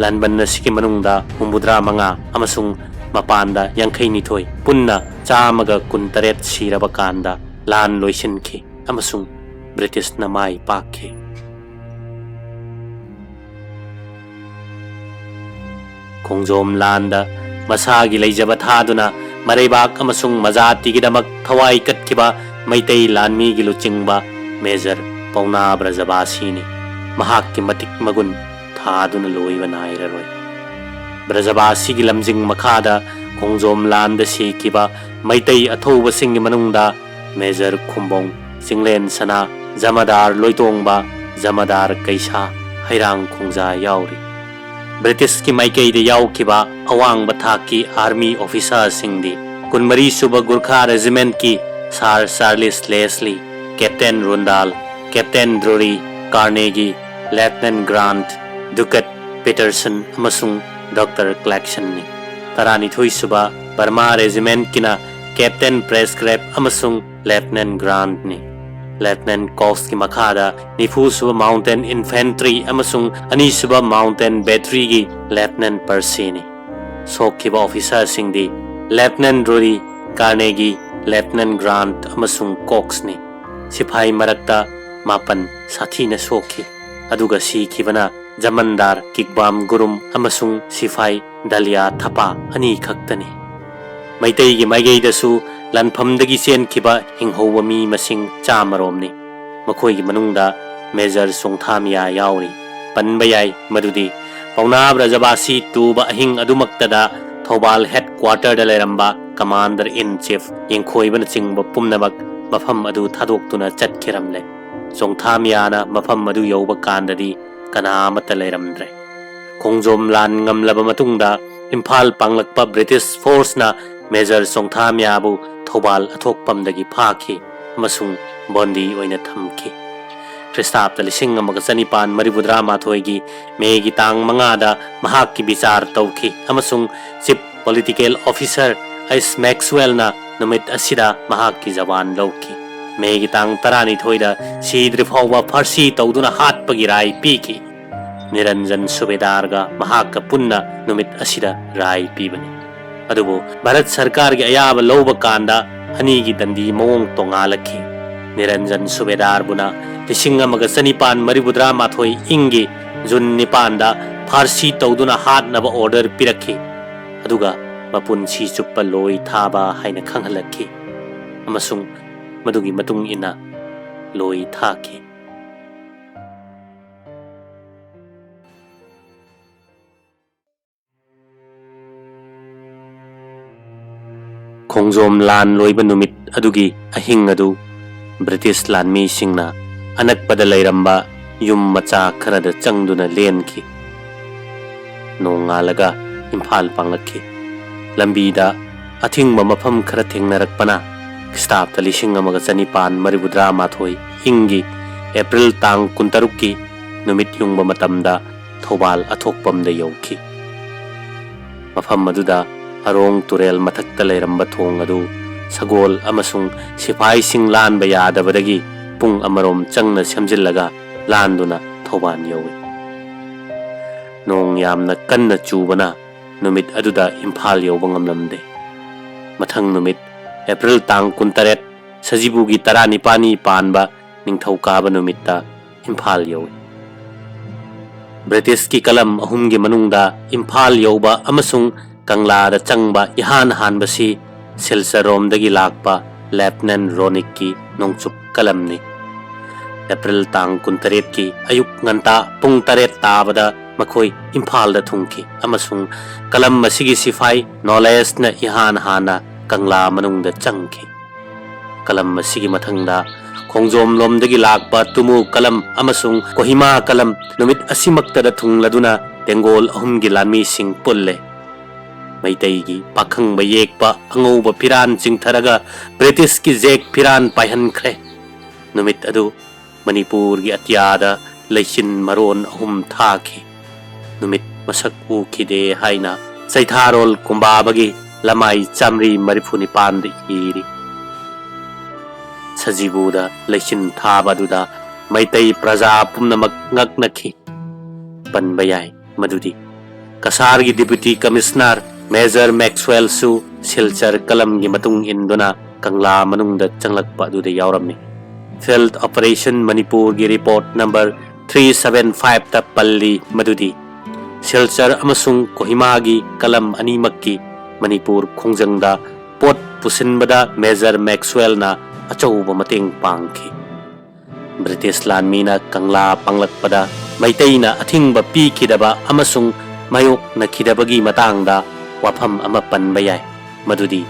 ꯂꯥꯟꯕꯟ ꯑꯁꯤꯒꯤ ꯃꯅꯨꯡꯗ ꯍꯨꯝꯐꯨꯇꯔꯥ ꯃꯉꯥ ꯑꯃꯁꯨꯡ ꯃꯄꯥꯟꯗ ꯌꯥꯡꯈꯩꯅꯤꯊꯣꯏ, ꯄꯨꯟꯅ ꯆꯥꯝꯃꯒ ꯀꯨꯟꯇꯔꯦꯠ ꯁꯤꯔꯕ ꯀꯥꯟꯗ ꯂꯥꯟ ꯂꯣꯏꯁꯤꯟꯈꯤ ꯑꯃꯁꯨꯡ ꯕ꯭ꯔꯤꯇꯤꯁꯅ ꯃꯥꯏ ꯄꯥꯛꯈꯤ꯫ ꯈꯣꯡꯖꯣꯝ ꯂꯥꯟꯗ ꯃꯁꯥꯒꯤ ꯂꯩꯖꯕ ꯊꯥꯗꯨꯅ ꯃꯔꯩꯕꯥꯛ ꯑꯃꯁꯨꯡ ꯃꯖꯥꯇꯤꯒꯤꯗꯃꯛ ꯊꯋꯥꯏ ꯀꯠꯈꯤꯕ ꯃꯩꯇꯩ ꯂꯥꯟꯃꯤꯒꯤ ꯂꯨꯆꯤꯡꯕ ꯃꯦꯖꯔ ꯄꯥꯎꯅꯥ ꯕ꯭ꯔꯖꯕꯥꯁꯤꯅꯤ꯫ ꯃꯍꯥꯛꯀꯤ ꯃꯇꯤꯛ ꯃꯒꯨꯟ ꯊꯥꯗꯨꯅ ꯂꯣꯏꯕ ꯅꯥꯏꯔꯔꯣꯏ꯫ ꯕ꯭ꯔꯖꯕꯥꯁꯤꯒꯤ ꯂꯝꯖꯤꯡ ꯃꯈꯥꯗ ꯈꯣꯡꯖꯣꯝ ꯂꯥꯟꯗ ꯁꯤꯈꯤꯕ ꯃꯩꯇꯩ ꯑꯊꯧꯕꯁꯤꯡꯒꯤ ꯃꯅꯨꯡꯗ ꯃꯦꯖꯔ ꯈꯨꯝꯕꯣꯡ, ꯆꯤꯡꯂꯦꯟ ꯁꯅꯥ, ꯖꯃꯥꯗꯥꯔ ꯂꯣꯏꯇꯣꯡꯕ, ꯖꯃꯥꯗꯥꯔ ꯀꯩꯁꯥ, ꯍꯩꯔꯥꯡ ꯈꯣꯡꯖꯥ ꯌꯥꯎꯔꯤ꯫ ꯕ꯭ꯔꯤꯇꯤꯁꯀꯤ ꯃꯥꯏꯀꯩꯗ ꯌꯥꯎꯈꯤꯕ ꯑꯋꯥꯡꯕ ꯊꯥꯛꯀꯤ army officerꯁꯤꯡꯗꯤ ꯀꯨꯟꯃꯔꯤ ꯁꯨꯕ ꯒꯨꯔꯈꯥ regimentꯀꯤ Sir Charles Leslie, Captain Rundall, Captain Drury, Carnegie, Lieutenant Grant, Ducat, Patterson ꯑꯃꯁꯨꯡ Doctor Clarksonꯅꯤ꯫ ꯇꯔꯥꯅꯤꯊꯣꯏ ꯁꯨꯕ Burma regimentꯀꯤꯅ Captain Prescrap ꯑꯃꯁꯨꯡ Lieutenant Grantꯅꯤ꯫ Lieutenant Coxꯀꯤ ꯃꯈꯥꯗ ꯅꯤꯐꯨ ꯁꯨꯕ Mountain Infantry ꯑꯃꯁꯨꯡ ꯑꯅꯤꯁꯨꯕ Mountain Batteryꯒꯤ Lieutenant Percyꯅꯤ꯫ ꯁꯣꯛꯈꯤꯕ officerꯁꯤꯡꯗꯤ Lieutenant Drury, Carnegie, Lieutenant Grant ꯑꯃꯁꯨꯡ Coxꯅꯤ꯫ ꯁꯤꯐꯥꯏ ꯃꯔꯛꯇ ꯃꯥꯄꯟ ꯁꯥꯊꯤꯅ ꯁꯣꯛꯈꯤ, ꯑꯗꯨꯒ ꯁꯤꯈꯤꯕꯅ ꯖꯃꯥꯟꯗꯥꯔ ꯀꯤꯛꯕꯥꯝ ꯒꯨꯔꯨꯝ ꯑꯃꯁꯨꯡ ꯁꯤꯐꯥꯏ ꯗꯥꯂꯤꯌꯥ ꯊꯄꯥ ꯑꯅꯤꯈꯛꯇꯅꯤ꯫ ꯃꯩꯇꯩꯒꯤ ꯃꯥꯏꯀꯩꯗꯁꯨ ꯂꯥꯟꯐꯝꯗꯒꯤ ꯆꯦꯟꯈꯤꯕ ꯍꯤꯡꯍꯧꯕ ꯃꯤ ꯃꯁꯤꯡ ꯆꯥꯝꯃꯔꯣꯝꯅꯤ꯫ ꯃꯈꯣꯏꯒꯤ ꯃꯅꯨꯡꯗ ꯃꯦꯖꯔ ꯆꯣꯡꯊꯥꯃꯤꯌꯥ ꯌꯥꯎꯔꯤ꯫ ꯄꯟꯕ ꯌꯥꯏ ꯃꯗꯨꯗꯤ ꯄꯥꯎꯅꯥ ꯕ꯭ꯔꯖꯕꯥꯁꯤ ꯇꯨꯕ ꯑꯍꯤꯡ ꯑꯗꯨꯃꯛꯇꯗ ꯊꯧꯕꯥꯜ headquarterꯗ ꯂꯩꯔꯝꯕ Commander in Chief ꯌꯦꯡꯈꯣꯏꯕꯅꯆꯤꯡꯕ ꯄꯨꯝꯅꯃꯛ ꯃꯐꯝ ꯑꯗꯨ ꯊꯥꯗꯣꯛꯇꯨꯅ ꯆꯠꯈꯤꯔꯝꯂꯦ꯫ ꯆꯣꯡꯊꯥꯃꯤꯌꯥꯅ ꯃꯐꯝ ꯑꯗꯨ ꯌꯧꯕ ꯀꯥꯟꯗꯗꯤ ꯀꯅꯥ ꯑꯃꯠꯇ ꯂꯩꯔꯝꯗ꯭ꯔꯦ꯫ ꯈꯣꯡꯖꯣꯝ ꯂꯥꯟ ꯉꯝꯂꯕ ꯃꯇꯨꯡꯗ ꯏꯝꯐꯥꯜ ꯄꯥꯡꯂꯛꯄ ꯕ꯭ꯔꯤꯇꯤꯁ ꯐꯣꯔꯁꯅ ꯃꯦꯖꯔ ꯆꯣꯡꯊꯥꯃꯤꯌꯥꯕꯨ ꯊꯧꯕꯥꯜ ꯑꯊꯣꯛꯄꯝꯗꯒꯤ ꯐꯥꯈꯤ ꯑꯃꯁꯨꯡ ꯕꯣꯟꯗꯤ ꯑꯣꯏꯅ ꯊꯝꯈꯤ꯫ ꯈ꯭ꯔꯤꯁꯇꯥꯕꯇ ꯂꯤꯁꯤꯡ ꯑꯃꯒ ꯆꯅꯤꯄꯥꯟ ꯃꯔꯤꯐꯨꯇꯔꯥ ꯃꯥꯊꯣꯏꯒꯤ ꯃꯦꯒꯤ ꯇꯥꯡ ꯃꯉꯥꯗ ꯃꯍꯥꯛꯀꯤ ꯕꯤꯆꯥꯔ ꯇꯧꯈꯤ ꯑꯃꯁꯨꯡ ꯆꯤꯐ ꯄꯣꯂꯤꯇꯤꯀꯦꯜ ꯑꯣꯐꯤꯁꯔ ꯑꯩꯁ ꯃꯦꯛꯁꯋꯦꯜꯅ ꯅꯨꯃꯤꯠ ꯑꯁꯤꯗ ꯃꯍꯥꯛꯀꯤ ꯖꯕꯥꯟ ꯂꯧꯈꯤ꯫ ꯃꯦꯒꯤ ꯇꯥꯡ ꯇꯔꯥꯅꯤꯊꯣꯏꯗ ꯁꯤꯗ꯭ꯔꯤ ꯐꯥꯎꯕ ꯐꯥꯔꯁꯤ ꯇꯧꯗꯨꯅ ꯍꯥꯠꯄꯒꯤ ꯔꯥꯏ ꯄꯤꯈꯤ꯫ ꯅꯤꯔꯟꯖꯟ ꯁꯨꯕꯦꯗꯥꯔꯒ ꯃꯍꯥꯛꯀ ꯄꯨꯟꯅ ꯅꯨꯃꯤꯠ ꯑꯁꯤꯗ ꯔꯥꯏ ꯄꯤꯕꯅꯤ꯫ ꯑꯗꯨꯕꯨ ꯚꯥꯔꯠ ꯁꯔꯀꯥꯔꯒꯤ ꯑꯌꯥꯕ ꯂꯧꯕ ꯀꯥꯟꯗ ꯑꯅꯤꯒꯤ ꯗꯟꯗꯤ ꯃꯑꯣꯡ ꯇꯣꯉꯥꯜꯂꯛꯈꯤ꯫ ꯅꯤꯔꯟꯖꯟ ꯁꯨꯕꯦꯗꯥꯔꯕꯨꯅ ꯂꯤꯁꯤꯡ ꯑꯃꯒ ꯆꯅꯤꯄꯥꯟ ꯃꯔꯤꯐꯨꯇꯔꯥ ꯃꯥꯊꯣꯏ ꯏꯪꯒꯤ ꯖꯨꯟ ꯅꯤꯄꯥꯟꯗ ꯐꯥꯔꯁꯤ ꯇꯧꯗꯨꯅ ꯍꯥꯠꯅꯕ ꯑꯣꯔꯗꯔ ꯄꯤꯔꯛꯈꯤ, ꯑꯗꯨꯒ ꯃꯄꯨꯟꯁꯤ ꯆꯨꯞꯄ ꯂꯣꯏ ꯊꯥꯕ ꯍꯥꯏꯅ ꯈꯪꯍꯜꯂꯛꯈꯤ ꯑꯃꯁꯨꯡ ꯃꯗꯨꯒꯤ ꯃꯇꯨꯡ ꯏꯟꯅ ꯂꯣꯏ ꯊꯥꯈꯤ꯫ ꯈꯣꯡꯖꯣꯝ ꯂꯥꯟ ꯂꯣꯏꯕ ꯅꯨꯃꯤꯠ ꯑꯗꯨꯒꯤ ꯑꯍꯤꯡ ꯑꯗꯨ ꯕ꯭ꯔꯤꯇꯤꯁ ꯂꯥꯟꯃꯤꯁꯤꯡꯅ ꯑꯅꯛꯄꯗ ꯂꯩꯔꯝꯕ ꯌꯨꯝ ꯃꯆꯥ ꯈꯔꯗ ꯆꯪꯗꯨꯅ ꯂꯦꯟꯈꯤ꯫ ꯅꯣꯡꯉꯥꯜꯂꯒ ꯏꯝꯐꯥꯜ ꯄꯥꯡꯂꯛꯈꯤ꯫ ꯂꯝꯕꯤꯗ ꯑꯊꯤꯡꯕ ꯃꯐꯝ ꯈꯔ ꯊꯦꯡꯅꯔꯛꯄꯅ ꯈ꯭ꯔꯤꯁꯇꯥꯕꯇ ꯂꯤꯁꯤꯡ ꯑꯃꯒ ꯆꯅꯤꯄꯥꯟ ꯃꯔꯤꯐꯨꯇꯔꯥ ꯃꯥꯊꯣꯏ ꯏꯪꯒꯤ ꯑꯦꯄ꯭ꯔꯤꯜ ꯇꯥꯡ ꯀꯨꯟꯇꯔꯨꯛꯀꯤ ꯅꯨꯃꯤꯠ ꯌꯨꯡꯕ ꯃꯇꯝꯗ ꯊꯧꯕꯥꯜ ꯑꯊꯣꯛꯄꯝꯗ ꯌꯧꯈꯤ꯫ ꯃꯐꯝ ꯑꯗꯨꯗ ꯑꯔꯣꯡ ꯇꯨꯔꯦꯜ ꯃꯊꯛꯇ ꯂꯩꯔꯝꯕ ꯊꯣꯡ ꯑꯗꯨ ꯁꯒꯣꯜ ꯑꯃꯁꯨꯡ ꯁꯤꯐꯥꯏꯁꯤꯡ ꯂꯥꯟꯕ ꯌꯥꯗꯕꯗꯒꯤ ꯄꯨꯡ ꯑꯃꯔꯣꯝ ꯆꯪꯅ ꯁꯦꯝꯖꯤꯜꯂꯒ ꯂꯥꯟꯗꯨꯅ ꯊꯧꯕꯥꯜ ꯌꯧꯏ꯫ ꯅꯣꯡ ꯌꯥꯝꯅ ꯀꯟꯅ ꯆꯨꯕꯅ ꯅꯨꯃꯤꯠ ꯑꯗꯨꯗ ꯏꯝꯐꯥꯜ ꯌꯧꯕ ꯉꯝꯂꯝꯗꯦ꯫ ꯃꯊꯪ ꯅꯨꯃꯤꯠ, ꯑꯦꯄ꯭ꯔꯤꯜ ꯇꯥꯡ ꯀꯨꯟꯇꯔꯦꯠ, ꯁꯖꯤꯕꯨꯒꯤ ꯇꯔꯥꯅꯤꯄꯥꯜꯅꯤ ꯄꯥꯟꯕ ꯅꯤꯡꯊꯧꯀꯥꯕ ꯅꯨꯃꯤꯠꯇ ꯏꯝꯐꯥꯜ ꯌꯧꯏ꯫ ꯕ꯭ꯔꯤꯇꯤꯁꯀꯤ ꯀꯂꯝ ꯑꯍꯨꯝꯒꯤ ꯃꯅꯨꯡꯗ ꯏꯝꯐꯥꯜ ꯌꯧꯕ ꯑꯃꯁꯨꯡ ꯀꯪꯂꯥꯗ ꯆꯪꯕ ꯏꯍꯥꯟ ꯍꯥꯟꯕꯁꯤ ꯁꯤꯜꯆꯔꯔꯣꯝꯗꯒꯤ ꯂꯥꯛꯄ ꯂꯦꯐꯇꯤꯅꯦꯟ ꯔꯣꯅꯤꯛꯀꯤ ꯅꯣꯡꯆꯨꯞ ꯀꯂꯝꯅꯤ꯫ ꯑꯦꯄ꯭ꯔꯤꯜ ꯇꯥꯡ ꯀꯨꯟꯇꯔꯦꯠꯀꯤ ꯑꯌꯨꯛ ꯉꯟꯇꯥ ꯄꯨꯡ ꯇꯔꯦꯠ ꯇꯥꯕꯗ ꯃꯈꯣꯏ ꯏꯝꯐꯥꯜꯗ ꯊꯨꯡꯈꯤ ꯑꯃꯁꯨꯡ ꯀꯂꯝ ꯑꯁꯤꯒꯤ ꯁꯤꯐꯥꯏ ꯅꯣꯂꯦꯁꯅ ꯏꯍꯥꯟ ꯍꯥꯟꯅ ꯀꯪꯂꯥ ꯃꯅꯨꯡꯗ ꯆꯪꯈꯤ꯫ ꯀꯂꯝ ꯑꯁꯤꯒꯤ ꯃꯊꯪꯗ ꯈꯣꯡꯖꯣꯝ ꯂꯣꯝꯗꯒꯤ ꯂꯥꯛꯄ ꯇꯨꯃꯨ ꯀꯂꯝ ꯑꯃꯁꯨꯡ ꯀꯣꯍꯤꯃꯥ ꯀꯂꯝ ꯅꯨꯃꯤꯠ ꯑꯁꯤꯃꯛꯇꯗ ꯊꯨꯡꯂꯗꯨꯅ ꯇꯦꯡꯒꯣꯜ ꯑꯍꯨꯝꯒꯤ ꯂꯥꯟꯃꯤꯁꯤꯡ ꯄꯨꯜꯂꯦ꯫ ꯃꯩꯇꯩꯒꯤ ꯄꯥꯈꯪꯕ ꯌꯦꯛꯄ ꯑꯉꯧꯕ ꯐꯤꯔꯥꯟ ꯆꯤꯡꯊꯔꯒ ꯕ꯭ꯔꯤꯇꯤꯁꯀꯤ ꯖꯦꯛ ꯐꯤꯔꯥꯟ ꯄꯥꯏꯍꯟꯈ꯭ꯔꯦ꯫ ꯅꯨꯃꯤꯠ ꯑꯗꯨ ꯃꯅꯤꯄꯨꯔꯒꯤ ꯑꯇꯤꯌꯥꯗ ꯂꯩꯆꯤꯟ ꯃꯔꯣꯟ ꯑꯍꯨꯝ ꯊꯥꯈꯤ꯫ ꯅꯨꯃꯤꯠ ꯃꯁꯛ ꯎꯈꯤꯗꯦ ꯍꯥꯏꯅ ꯆꯩꯊꯥꯔꯣꯜ ꯀꯨꯝꯕꯥꯕꯒꯤ ꯂꯃꯥꯏ ꯆꯥꯃꯔꯤ ꯃꯔꯤꯐꯨ ꯅꯤꯄꯥꯟꯗ ꯏꯔꯤ꯫ ꯁꯖꯤꯕꯨꯗ ꯂꯩꯆꯤꯟ ꯊꯥꯕ ꯑꯗꯨꯗ ꯃꯩꯇꯩ ꯄ꯭ꯔꯖꯥ ꯄꯨꯝꯅꯃꯛ ꯉꯛꯅꯈꯤ꯫ ꯄꯟꯕ ꯌꯥꯏ ꯃꯗꯨꯗꯤ ꯀꯁꯥꯔꯒꯤ ꯗꯤꯄ꯭ꯌꯨꯇꯤ ꯀꯃꯤꯁꯅꯔ ꯃꯦꯖꯔ ꯃꯦꯛꯁꯋꯦꯜꯁꯨ ꯁꯤꯜꯆꯔ ꯀꯂꯝꯒꯤ ꯃꯇꯨꯡ ꯏꯟꯗꯨꯅ ꯀꯪꯂꯥ ꯃꯅꯨꯡꯗ ꯆꯪꯂꯛꯄ ꯑꯗꯨꯗ ꯌꯥꯎꯔꯝꯃꯤ꯫ ꯐꯤꯜꯗ ꯑꯣꯄꯔꯦꯁꯟ ꯃꯅꯤꯄꯨꯔꯒꯤ ꯔꯤꯄꯣꯔꯠ ꯅꯝꯕꯔ ꯊ꯭ꯔꯤ ꯁꯚꯦꯟ ꯐꯥꯏꯚꯇ ꯄꯜꯂꯤ ꯃꯗꯨꯗꯤ ꯁꯤꯜꯆꯔ ꯑꯃꯁꯨꯡ ꯀꯣꯍꯤꯃꯥꯒꯤ ꯀꯂꯝ ꯑꯅꯤꯃꯛꯀꯤ ꯃꯅꯤꯄꯨꯔ ꯈꯣꯡꯖꯪꯗ ꯄꯣꯠ ꯄꯨꯁꯤꯟꯕꯗ ꯃꯦꯖꯔ ꯃꯦꯛꯁꯋꯦꯜꯅ ꯑꯆꯧꯕ ꯃꯇꯦꯡ ꯄꯥꯡꯈꯤ꯫ ꯕ꯭ꯔꯤꯇꯤꯁ ꯂꯥꯟꯃꯤꯅ ꯀꯪꯂꯥ ꯄꯥꯡꯂꯛꯄꯗ ꯃꯩꯇꯩꯅ ꯑꯊꯤꯡꯕ ꯄꯤꯈꯤꯗꯕ ꯑꯃꯁꯨꯡ ꯃꯥꯌꯣꯛꯅꯈꯤꯗꯕꯒꯤ ꯃꯇꯥꯡꯗ ꯋꯥꯐꯝ ꯑꯃ ꯄꯟꯕ ꯌꯥꯏ, ꯃꯗꯨꯗꯤ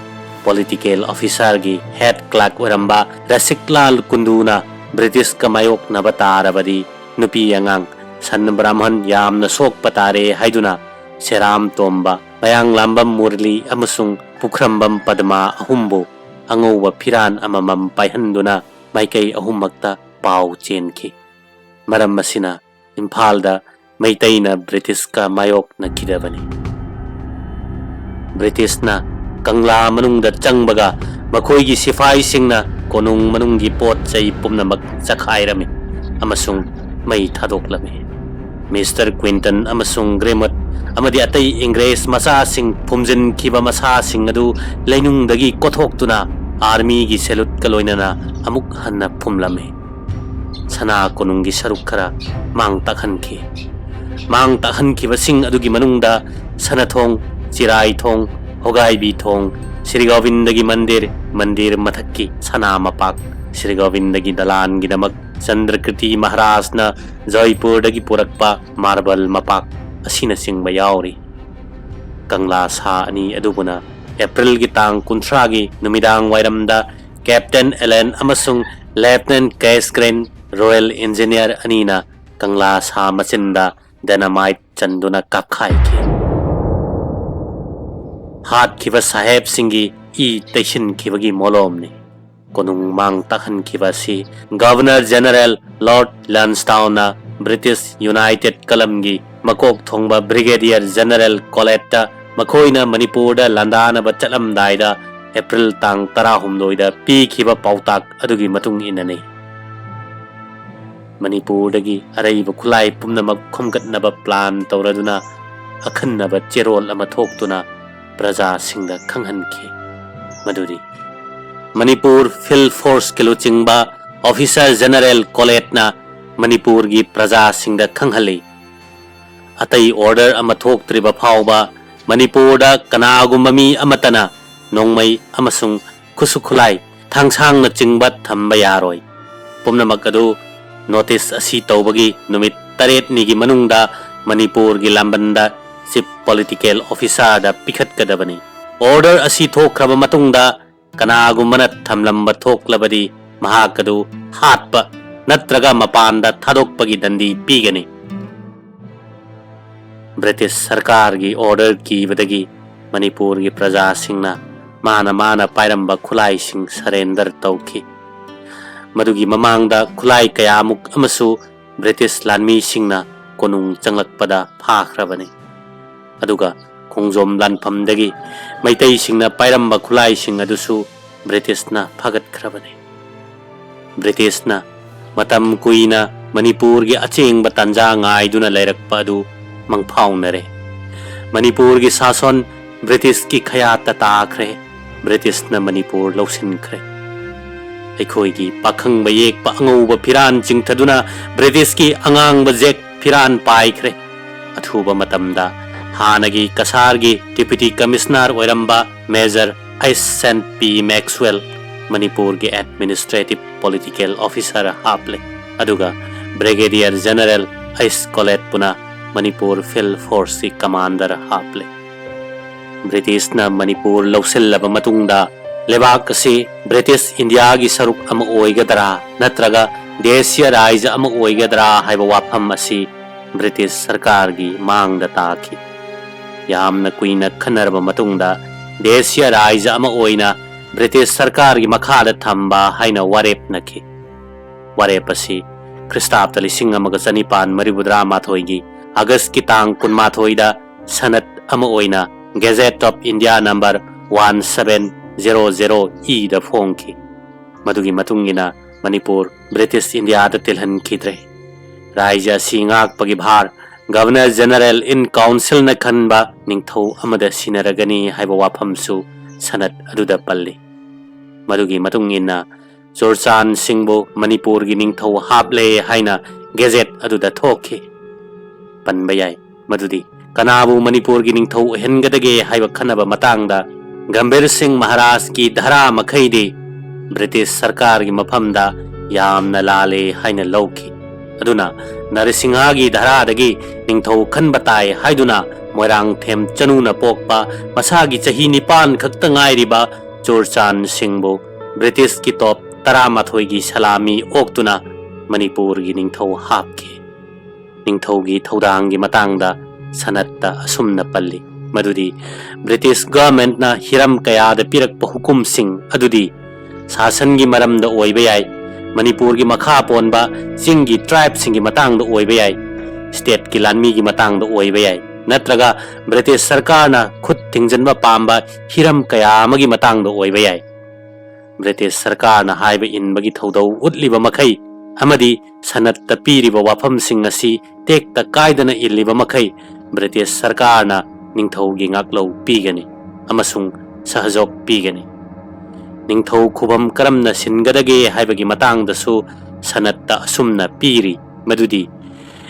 ꯄꯣꯂꯤꯇꯤꯀꯦꯜ ꯑꯣꯐꯤꯁꯥꯔꯒꯤ ꯍꯦꯗ ꯀ꯭ꯂꯥꯔꯛ ꯑꯣꯏꯔꯝꯕ ꯔꯁꯤꯛꯂꯥꯜ ꯀꯨꯟꯗꯨꯅ ꯕ꯭ꯔꯤꯇꯤꯁꯀ ꯃꯥꯌꯣꯛꯅꯕ ꯇꯥꯔꯕꯗꯤ ꯅꯨꯄꯤ ꯑꯉꯥꯡ ꯁꯟ ꯕ꯭ꯔꯥꯍꯃꯟ ꯌꯥꯝꯅ ꯁꯣꯛꯄ ꯇꯥꯔꯦ ꯍꯥꯏꯗꯨꯅ ꯁꯦꯔꯥꯝ ꯇꯣꯝꯕ, ꯃꯌꯥꯡꯂꯥꯝꯕꯝ ꯃꯨꯔꯂꯤ ꯑꯃꯁꯨꯡ ꯄꯨꯈ꯭ꯔꯝꯕꯝ ꯄꯗꯃꯥ ꯑꯍꯨꯝꯕꯨ ꯑꯉꯧꯕ ꯐꯤꯔꯥꯟ ꯑꯃꯃꯝ ꯄꯥꯏꯍꯟꯗꯨꯅ ꯃꯥꯏꯀꯩ ꯑꯍꯨꯝꯃꯛꯇ ꯄꯥꯎ ꯆꯦꯟꯈꯤ꯫ ꯃꯔꯝ ꯑꯁꯤꯅ ꯏꯝꯐꯥꯜꯗ ꯃꯩꯇꯩꯅ ꯕ꯭ꯔꯤꯇꯤꯁꯀ ꯃꯥꯌꯣꯛꯅꯈꯤꯗꯕꯅꯤ꯫ ꯕ꯭ꯔꯤꯇꯤꯁꯅ ꯀꯪꯂꯥ ꯃꯅꯨꯡꯗ ꯆꯪꯕꯒ ꯃꯈꯣꯏꯒꯤ ꯁꯤꯐꯥꯏꯁꯤꯡꯅ ꯀꯣꯅꯨꯡ ꯃꯅꯨꯡꯒꯤ ꯄꯣꯠ ꯆꯩ ꯄꯨꯝꯅꯃꯛ ꯆꯈꯥꯏꯔꯝꯃꯤ ꯑꯃꯁꯨꯡ ꯃꯩ ꯊꯥꯗꯣꯛꯂꯝꯃꯤ꯫ ꯃꯤꯁꯇꯔ ꯀ꯭ꯋꯤꯟꯇꯟ ꯑꯃꯁꯨꯡ ꯒ꯭ꯔꯦꯃꯣꯠ ꯑꯃꯗꯤ ꯑꯇꯩ ꯏꯪꯒ꯭ꯔꯦꯖ ꯃꯆꯥꯁꯤꯡ ꯐꯨꯝꯖꯤꯟꯈꯤꯕ ꯃꯁꯥꯁꯤꯡ ꯑꯗꯨ ꯂꯩꯅꯨꯡꯗꯒꯤ ꯀꯣꯊꯣꯛꯇꯨꯅ ꯑꯥꯔꯃꯤꯒꯤ ꯁꯦꯂꯨꯠꯀ ꯂꯣꯏꯅꯅ ꯑꯃꯨꯛ ꯍꯟꯅ ꯐꯨꯝꯂꯝꯃꯤ꯫ ꯁꯅꯥ ꯀꯣꯅꯨꯡꯒꯤ ꯁꯔꯨꯛ ꯈꯔ ꯃꯥꯡ ꯇꯥꯛꯍꯟꯈꯤ꯫ ꯃꯥꯡ ꯇꯥꯛꯍꯟꯈꯤꯕꯁꯤꯡ ꯑꯗꯨꯒꯤ ꯃꯅꯨꯡꯗ ꯁꯅꯊꯣꯡ, ꯆꯤꯔꯥꯏꯊꯣꯡ, ꯍꯣꯒꯥꯏꯕꯤ ꯊꯣꯡ, ꯁ꯭ꯔꯤ ꯒꯣꯕꯤꯟꯗꯒꯤ ꯃꯟꯗꯤꯔ, ꯃꯟꯗꯤꯔ ꯃꯊꯛꯀꯤ ꯁꯅꯥ ꯃꯄꯥꯛ, ꯁ꯭ꯔꯤ ꯒꯣꯕꯤꯟꯗꯒꯤ ꯗꯂꯥꯟꯒꯤꯗꯃꯛ ꯆꯟꯗ꯭ꯔꯀ꯭ꯔꯤꯇꯤ ꯃꯍꯥꯔꯥꯖꯅ ꯖꯣꯏꯄꯨꯔꯗꯒꯤ ꯄꯨꯔꯛꯄ ꯃꯥꯔꯕꯜ ꯃꯄꯥꯛ ꯑꯁꯤꯅꯆꯤꯡꯕ ꯌꯥꯎꯔꯤ꯫ ꯀꯪꯂꯥ ꯁꯥ ꯑꯅꯤ ꯑꯗꯨꯕꯨꯅ ꯑꯦꯄ꯭ꯔꯤꯜꯒꯤ ꯇꯥꯡ ꯀꯨꯟꯊ꯭ꯔꯥꯒꯤ ꯅꯨꯃꯤꯗꯥꯡ ꯋꯥꯏꯔꯝꯗ ꯀꯦꯞꯇꯦꯟ ꯑꯦꯂꯦꯟ ꯑꯃꯁꯨꯡ ꯂꯦꯐꯇꯤꯅꯦꯟ ꯀꯦꯁ ꯒ꯭ꯔꯦꯟ, ꯔꯣꯌꯦꯜ ꯏꯟꯖꯤꯅꯤꯌꯔ ꯑꯅꯤꯅ ꯀꯪꯂꯥ ꯁꯥ ꯃꯆꯤꯟꯗ ꯗꯥꯏꯅꯥꯃꯥꯏꯠ ꯆꯟꯗꯨꯅ ꯀꯥꯞꯈꯥꯏꯈꯤ꯫ ꯍꯥꯠꯈꯤꯕ ꯁꯥꯍꯦꯕꯁꯤꯡꯒꯤ ꯏ ꯇꯩꯁꯤꯟꯈꯤꯕꯒꯤ ꯃꯣꯂꯣꯝꯅꯤ꯫ ꯀꯣꯅꯨꯡ ꯃꯥꯡ ꯇꯥꯛꯍꯟꯈꯤꯕ ꯑꯁꯤ Governor General Lord Lansdowneꯅ British United Columnꯒꯤ ꯃꯀꯣꯛ ꯊꯣꯡꯕ Brigadier General Collettꯇ ꯃꯈꯣꯏꯅ ꯃꯅꯤꯄꯨꯔꯗ ꯂꯥꯟꯗꯥꯅꯕ ꯆꯠꯂꯝꯗꯥꯏꯗ April ꯇꯥꯡ ꯇꯔꯥꯍꯨꯝꯗꯣꯏꯗ ꯄꯤꯈꯤꯕ ꯄꯥꯎꯇꯥꯛ ꯑꯗꯨꯒꯤ ꯃꯇꯨꯡ ꯏꯟꯅꯅꯤ꯫ ꯃꯅꯤꯄꯨꯔꯗꯒꯤ ꯑꯔꯩꯕ ꯈꯨꯠꯂꯥꯏ ꯄꯨꯝꯅꯃꯛ ꯈꯣꯝꯒꯠꯅꯕ plan ꯇꯧꯔꯗꯨꯅ ꯑꯈꯟꯅꯕ ꯆꯦꯔꯣꯜ ꯑꯃ ꯊꯣꯛꯇꯨꯅ ꯄ꯭ꯔꯖꯥꯁꯤꯡꯗ ꯈꯪꯍꯟꯈꯤ꯫ ꯃꯗꯨꯗꯤ ꯃꯅꯤꯄꯨꯔ Field Forceꯀꯤ ꯂꯨꯆꯤꯡꯕ Officer General Collettꯅ ꯃꯅꯤꯄꯨꯔꯒꯤ ꯄ꯭ꯔꯖꯥꯁꯤꯡꯗ ꯈꯪꯍꯜꯂꯤ, ꯑꯇꯩ order ꯑꯃ ꯊꯣꯛꯇ꯭ꯔꯤꯕ ꯐꯥꯎꯕ ꯃꯅꯤꯄꯨꯔꯗ ꯀꯅꯥꯒꯨꯝꯕ ꯃꯤ ꯑꯃꯠꯇꯅ ꯅꯣꯡꯃꯩ ꯑꯃꯁꯨꯡ ꯈꯨꯠꯁꯨ ꯈꯨꯠꯂꯥꯏ, ꯊꯥꯡꯁꯥꯡꯅꯆꯤꯡꯕ ꯊꯝꯕ ꯌꯥꯔꯣꯏ꯫ ꯄꯨꯝꯅꯃꯛ ꯑꯗꯨ notice ꯑꯁꯤ ꯇꯧꯕꯒꯤ ꯅꯨꯃꯤꯠ ꯇꯔꯦꯠꯅꯤꯒꯤ ꯃꯅꯨꯡꯗ ꯃꯅꯤꯄꯨꯔꯒꯤ ꯂꯥꯝꯕꯟꯗ Chief Political Officerꯗ ꯄꯤꯈꯠꯀꯗꯕꯅꯤ꯫ Order ꯑꯁꯤ ꯊꯣꯛꯈ꯭ꯔꯕ ꯃꯇꯨꯡꯗ ꯀꯅꯥꯒꯨꯝꯕꯅ ꯊꯝꯂꯝꯕ ꯊꯣꯛꯂꯕꯗꯤ ꯃꯍꯥꯛ ꯑꯗꯨ ꯍꯥꯠꯄ ꯅꯠꯇ꯭ꯔꯒ ꯃꯄꯥꯟꯗ ꯊꯥꯗꯣꯛꯄꯒꯤ ꯗꯟꯗꯤ ꯄꯤꯒꯅꯤ꯫ British ꯁꯔꯀꯥꯔꯒꯤ order ꯀꯤꯕꯗꯒꯤ ꯃꯅꯤꯄꯨꯔꯒꯤ ꯄ꯭ꯔꯖꯥꯁꯤꯡꯅ ꯃꯥꯅ ꯃꯥꯅ ꯄꯥꯏꯔꯝꯕ ꯈꯨꯠꯂꯥꯏꯁꯤꯡ surrender ꯇꯧꯈꯤ꯫ ꯃꯗꯨꯒꯤ ꯃꯃꯥꯡꯗ ꯈꯨꯠꯂꯥꯏ ꯀꯌꯥꯃꯨꯛ ꯑꯃꯁꯨ British ꯂꯥꯟꯃꯤꯁꯤꯡꯅ ꯀꯣꯅꯨꯡ ꯆꯪꯂꯛꯄꯗ ꯐꯥꯈ꯭ꯔꯕꯅꯤ꯫ ꯑꯗꯨꯒ ꯈꯣꯡꯖꯣꯝ ꯂꯥꯟꯐꯝꯗꯒꯤ ꯃꯩꯇꯩꯁꯤꯡꯅ ꯄꯥꯏꯔꯝꯕ ꯈꯨꯠꯂꯥꯏꯁꯤꯡ ꯑꯗꯨꯁꯨ Britishꯅ ꯐꯥꯒꯠꯈ꯭ꯔꯕꯅꯤ꯫ Britishꯅ ꯃꯇꯝ ꯀꯨꯏꯅ ꯃꯅꯤꯄꯨꯔꯒꯤ ꯑꯆꯦꯡꯕ ꯇꯥꯟꯖꯥ ꯉꯥꯏꯗꯨꯅ ꯂꯩꯔꯛꯄ ꯑꯗꯨ ꯃꯪꯐꯥꯎꯅꯔꯦ꯫ ꯃꯅꯤꯄꯨꯔꯒꯤ ꯁꯥꯁꯣꯟ Britishꯀꯤ ꯈꯌꯥꯠꯇ ꯇꯥꯈ꯭ꯔꯦ꯫ Britishꯅ ꯃꯅꯤꯄꯨꯔ ꯂꯧꯁꯤꯟꯈ꯭ꯔꯦ꯫ ꯑꯩꯈꯣꯏꯒꯤ ꯄꯥꯈꯪꯕ ꯌꯦꯛꯄ ꯑꯉꯧꯕ ꯐꯤꯔꯥꯟ ꯆꯤꯡꯊꯗꯨꯅ Britishꯀꯤ ꯑꯉꯥꯡꯕ ꯖꯦꯛ ꯐꯤꯔꯥꯟ ꯄꯥꯏꯈ꯭ꯔꯦ꯫ ꯑꯊꯨꯕ ꯃꯇꯝꯗ ꯍꯥꯟꯅꯒꯤ ꯀꯁꯥꯔꯒꯤ Deputy Commissioner ꯑꯣꯏꯔꯝꯕ Major H. Saint P. Maxwell ꯃꯅꯤꯄꯨꯔꯒꯤ Administrative Political Officer ꯍꯥꯞꯂꯦ, ꯑꯗꯨꯒ Brigadier General H. Collettꯄꯨꯅ Manipur Field Forceꯀꯤ Commander ꯍꯥꯞꯂꯦ꯫ Britishꯅ Manipur ꯂꯧꯁꯤꯜꯂꯕ ꯃꯇꯨꯡꯗ ꯂꯩꯕꯥꯛ ꯑꯁꯤ British Indiaꯒꯤ ꯁꯔꯨꯛ ꯑꯃ ꯑꯣꯏꯒꯗ꯭ꯔꯥ ꯅꯠꯇ꯭ꯔꯒ ꯗꯦꯁꯤꯌ ꯔꯥꯏꯖ ꯑꯃ ꯑꯣꯏꯒꯗ꯭ꯔꯥ ꯍꯥꯏꯕ ꯋꯥꯐꯝ ꯑꯁꯤ British ꯁꯔꯀꯥꯔꯒꯤ ꯃꯥꯡꯗ ꯇꯥꯈꯤ꯫ ꯌꯥꯝꯅ ꯀꯨꯏꯅ ꯈꯟꯅꯔꯕ ꯃꯇꯨꯡꯗ ꯗꯦꯁꯤꯌꯥ ꯔꯥꯏꯖ ꯑꯃ ꯑꯣꯏꯅ ꯕ꯭ꯔꯤꯇꯤꯁ ꯁꯔꯀꯥꯔꯒꯤ ꯃꯈꯥꯗ ꯊꯝꯕ ꯍꯥꯏꯅ ꯋꯥꯔꯦꯞꯅꯈꯤ꯫ ꯋꯥꯔꯦꯞ ꯑꯁꯤ ꯈ꯭ꯔꯤꯁꯇꯥꯕꯗ ꯂꯤꯁꯤꯡ ꯑꯃꯒ ꯆꯅꯤꯄꯥꯟ ꯃꯔꯤꯐꯨꯇꯔꯥ ꯃꯥꯊꯣꯏꯒꯤ ꯑꯥꯒꯁꯀꯤ ꯇꯥꯡ ꯀꯨꯟꯃꯥꯊꯣꯏꯗ ꯁꯅꯠ ꯑꯃ ꯑꯣꯏꯅ Gazette of India number one seven zero zero E ꯗ ꯐꯣꯡꯈꯤ꯫ ꯃꯗꯨꯒꯤ ꯃꯇꯨꯡ ꯏꯟꯅ ꯃꯅꯤꯄꯨꯔ ꯕ꯭ꯔꯤꯇꯤꯁ ꯏꯟꯗꯤꯌꯥꯗ ꯇꯤꯜꯍꯟꯈꯤꯗ꯭ꯔꯦ꯫ ꯔꯥꯏꯖ ꯑꯁꯤ ꯉꯥꯛꯄꯒꯤ ꯚꯥꯔ Governor General in Councilꯅ ꯈꯟꯕ ꯅꯤꯡꯊꯧ ꯑꯃꯗ ꯁꯤꯟꯅꯔꯒꯅꯤ ꯍꯥꯏꯕ ꯋꯥꯐꯝꯁꯨ ꯁꯅꯠ ꯑꯗꯨꯗ ꯄꯜꯂꯤ꯫ ꯃꯗꯨꯒꯤ ꯃꯇꯨꯡ ꯏꯟꯅ ꯆꯨꯔꯆꯥꯟ ꯁꯤꯡꯕꯨ ꯃꯅꯤꯄꯨꯔꯒꯤ ꯅꯤꯡꯊꯧ ꯍꯥꯞꯂꯦ ꯍꯥꯏꯅ ꯒꯦꯖꯦꯠ ꯑꯗꯨꯗ ꯊꯣꯛꯈꯤ꯫ ꯄꯟꯕ ꯌꯥꯏ ꯃꯗꯨꯗꯤ ꯀꯅꯥꯕꯨ ꯃꯅꯤꯄꯨꯔꯒꯤ ꯅꯤꯡꯊꯧ ꯑꯣꯏꯍꯟꯒꯗꯒꯦ ꯍꯥꯏꯕ ꯈꯟꯅꯕ ꯃꯇꯥꯡꯗ ꯒꯝꯚꯤꯔ ꯁꯤꯡ ꯃꯍꯥꯔꯥꯖꯀꯤ ꯙꯔꯥ ꯃꯈꯩꯗꯤ ꯕ꯭ꯔꯤꯇꯤꯁ ꯁꯔꯀꯥꯔꯒꯤ ꯃꯐꯝꯗ ꯌꯥꯝꯅ ꯂꯥꯜꯂꯦ ꯍꯥꯏꯅ ꯂꯧꯈꯤ꯫ ꯑꯗꯨꯅ ꯅꯔꯁꯤꯡꯍꯒꯤ ꯙꯔꯥꯗꯒꯤ ꯅꯤꯡꯊꯧ ꯈꯟꯕ ꯇꯥꯏ ꯍꯥꯏꯗꯨꯅ ꯃꯣꯏꯔꯥꯡꯊꯦꯝ ꯆꯅꯨꯅ ꯄꯣꯛꯄ ꯃꯁꯥꯒꯤ ꯆꯍꯤ ꯅꯤꯄꯥꯟ ꯈꯛꯇ ꯉꯥꯏꯔꯤꯕ ꯆꯨꯔꯆꯥꯟ ꯁꯤꯡꯕꯨ ꯕ꯭ꯔꯤꯇꯤꯁꯀꯤ ꯇꯣꯞ ꯇꯔꯥꯃꯥꯊꯣꯏꯒꯤ ꯁꯂꯥꯃꯤ ꯑꯣꯛꯇꯨꯅ ꯃꯅꯤꯄꯨꯔꯒꯤ ꯅꯤꯡꯊꯧ ꯍꯥꯞꯈꯤ꯫ ꯅꯤꯡꯊꯧꯒꯤ ꯊꯧꯗꯥꯡꯒꯤ ꯃꯇꯥꯡꯗ ꯁꯅꯠꯇ ꯑꯁꯨꯝꯅ ꯄꯜꯂꯤ ꯃꯗꯨꯗꯤ ꯕ꯭ꯔꯤꯇꯤꯁ ꯒꯚꯔꯟꯃꯦꯟꯠꯅ ꯍꯤꯔꯝ ꯀꯌꯥꯗ ꯄꯤꯔꯛꯄ ꯍꯨꯀꯨꯝꯁꯤꯡ ꯑꯗꯨꯗꯤ ꯁꯥꯁꯟꯒꯤ ꯃꯔꯝꯗ ꯑꯣꯏꯕ ꯌꯥꯏ, ꯃꯅꯤꯄꯨꯔꯒꯤ ꯃꯈꯥ ꯄꯣꯟꯕ ꯆꯤꯡꯒꯤ ꯇ꯭ꯔꯥꯏꯕꯁꯤꯡꯒꯤ ꯃꯇꯥꯡꯗ ꯑꯣꯏꯕ ꯌꯥꯏ, ꯁ꯭ꯇꯦꯠꯀꯤ ꯂꯥꯟꯃꯤꯒꯤ ꯃꯇꯥꯡꯗ ꯑꯣꯏꯕ ꯌꯥꯏ, ꯅꯠꯇ꯭ꯔꯒ ꯕ꯭ꯔꯤꯇꯤꯁ ꯁꯔꯀꯥꯔꯅ ꯈꯨꯠ ꯊꯤꯡꯖꯤꯟꯕ ꯄꯥꯝꯕ ꯍꯤꯔꯝ ꯀꯌꯥ ꯑꯃꯒꯤ ꯃꯇꯥꯡꯗ ꯑꯣꯏꯕ ꯌꯥꯏ꯫ ꯕ꯭ꯔꯤꯇꯤꯁ ꯁꯔꯀꯥꯔꯅ ꯍꯥꯏꯕ ꯏꯟꯕꯒꯤ ꯊꯧꯗꯧ ꯎꯠꯂꯤꯕ ꯃꯈꯩ ꯑꯃꯗꯤ ꯁꯅꯠꯇ ꯄꯤꯔꯤꯕ ꯋꯥꯐꯝꯁꯤꯡ ꯑꯁꯤ ꯇꯦꯛꯇ ꯀꯥꯏꯗꯅ ꯏꯜꯂꯤꯕ ꯃꯈꯩ ꯕ꯭ꯔꯤꯇꯤꯁ ꯁꯔꯀꯥꯔꯅ ꯅꯤꯡꯊꯧꯒꯤ ꯉꯥꯛꯂꯧ ꯄꯤꯒꯅꯤ ꯑꯃꯁꯨꯡ ꯁꯍꯖꯣꯛ ꯄꯤꯒꯅꯤ꯫ ꯅꯤꯡꯊꯧ ꯈꯨꯕꯝ ꯀꯔꯝꯅ ꯁꯤꯟꯒꯗꯒꯦ ꯍꯥꯏꯕꯒꯤ ꯃꯇꯥꯡꯗꯁꯨ ꯁꯅꯠꯇ ꯑꯁꯨꯝꯅ ꯄꯤꯔꯤ ꯃꯗꯨꯗꯤ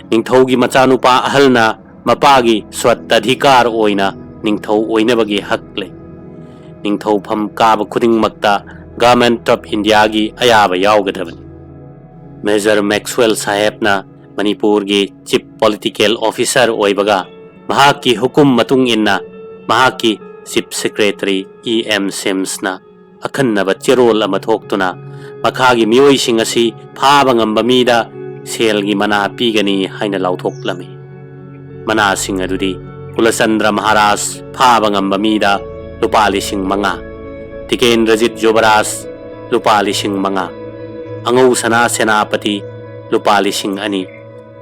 ꯅꯤꯡꯊꯧꯒꯤ ꯃꯆꯥꯅꯨꯄꯥ ꯑꯍꯜꯅ ꯃꯄꯥꯒꯤ ꯁ꯭ꯋꯠꯇꯥꯙꯤꯀꯥꯔ ꯑꯣꯏꯅ ꯅꯤꯡꯊꯧ ꯑꯣꯏꯅꯕꯒꯤ ꯍꯛ ꯂꯩ꯫ ꯅꯤꯡꯊꯧꯐꯝ ꯀꯥꯕ ꯈꯨꯗꯤꯡꯃꯛꯇ Government of Indiaꯒꯤ ꯑꯌꯥꯕ ꯌꯥꯎꯒꯗꯕꯅꯤ꯫ ꯃꯦꯖꯔ ꯃꯦꯛꯁꯋꯦꯜ ꯁꯥꯍꯦꯕꯅ ꯃꯅꯤꯄꯨꯔꯒꯤ Chief Political Officer ꯑꯣꯏꯕꯒ ꯃꯍꯥꯛꯀꯤ ꯍꯨꯀꯨꯝ ꯃꯇꯨꯡ ꯏꯟꯅ ꯃꯍꯥꯛꯀꯤ Chief Secretary E M Simsꯅ ꯑꯈꯟꯅꯕ ꯆꯦꯔꯣꯜ ꯑꯃ ꯊꯣꯛꯇꯨꯅ ꯃꯈꯥꯒꯤ ꯃꯤꯑꯣꯏꯁꯤꯡ ꯑꯁꯤ ꯐꯥꯕ ꯉꯝꯕ ꯃꯤꯗ ꯁꯦꯜꯒꯤ ꯃꯅꯥ ꯄꯤꯒꯅꯤ ꯍꯥꯏꯅ ꯂꯥꯎꯊꯣꯛꯂꯝꯃꯤ꯫ ꯃꯅꯥꯁꯤꯡ ꯑꯗꯨꯗꯤ ꯀꯨꯂꯆꯟꯗ꯭ꯔ ꯃꯍꯥꯔꯥꯖ ꯐꯥꯕ ꯉꯝꯕ ꯃꯤꯗ ꯂꯨꯄꯥ ꯂꯤꯁꯤꯡ ꯃꯉꯥ, ꯇꯤꯀꯦꯟꯗ꯭ꯔꯖꯤꯠ ꯌꯨꯕꯔꯥꯖ ꯂꯨꯄꯥ ꯂꯤꯁꯤꯡ ꯃꯉꯥ, ꯑꯉꯧ ꯁꯅꯥ ꯁꯦꯅꯥꯄꯇꯤ ꯂꯨꯄꯥ ꯂꯤꯁꯤꯡ ꯑꯅꯤ,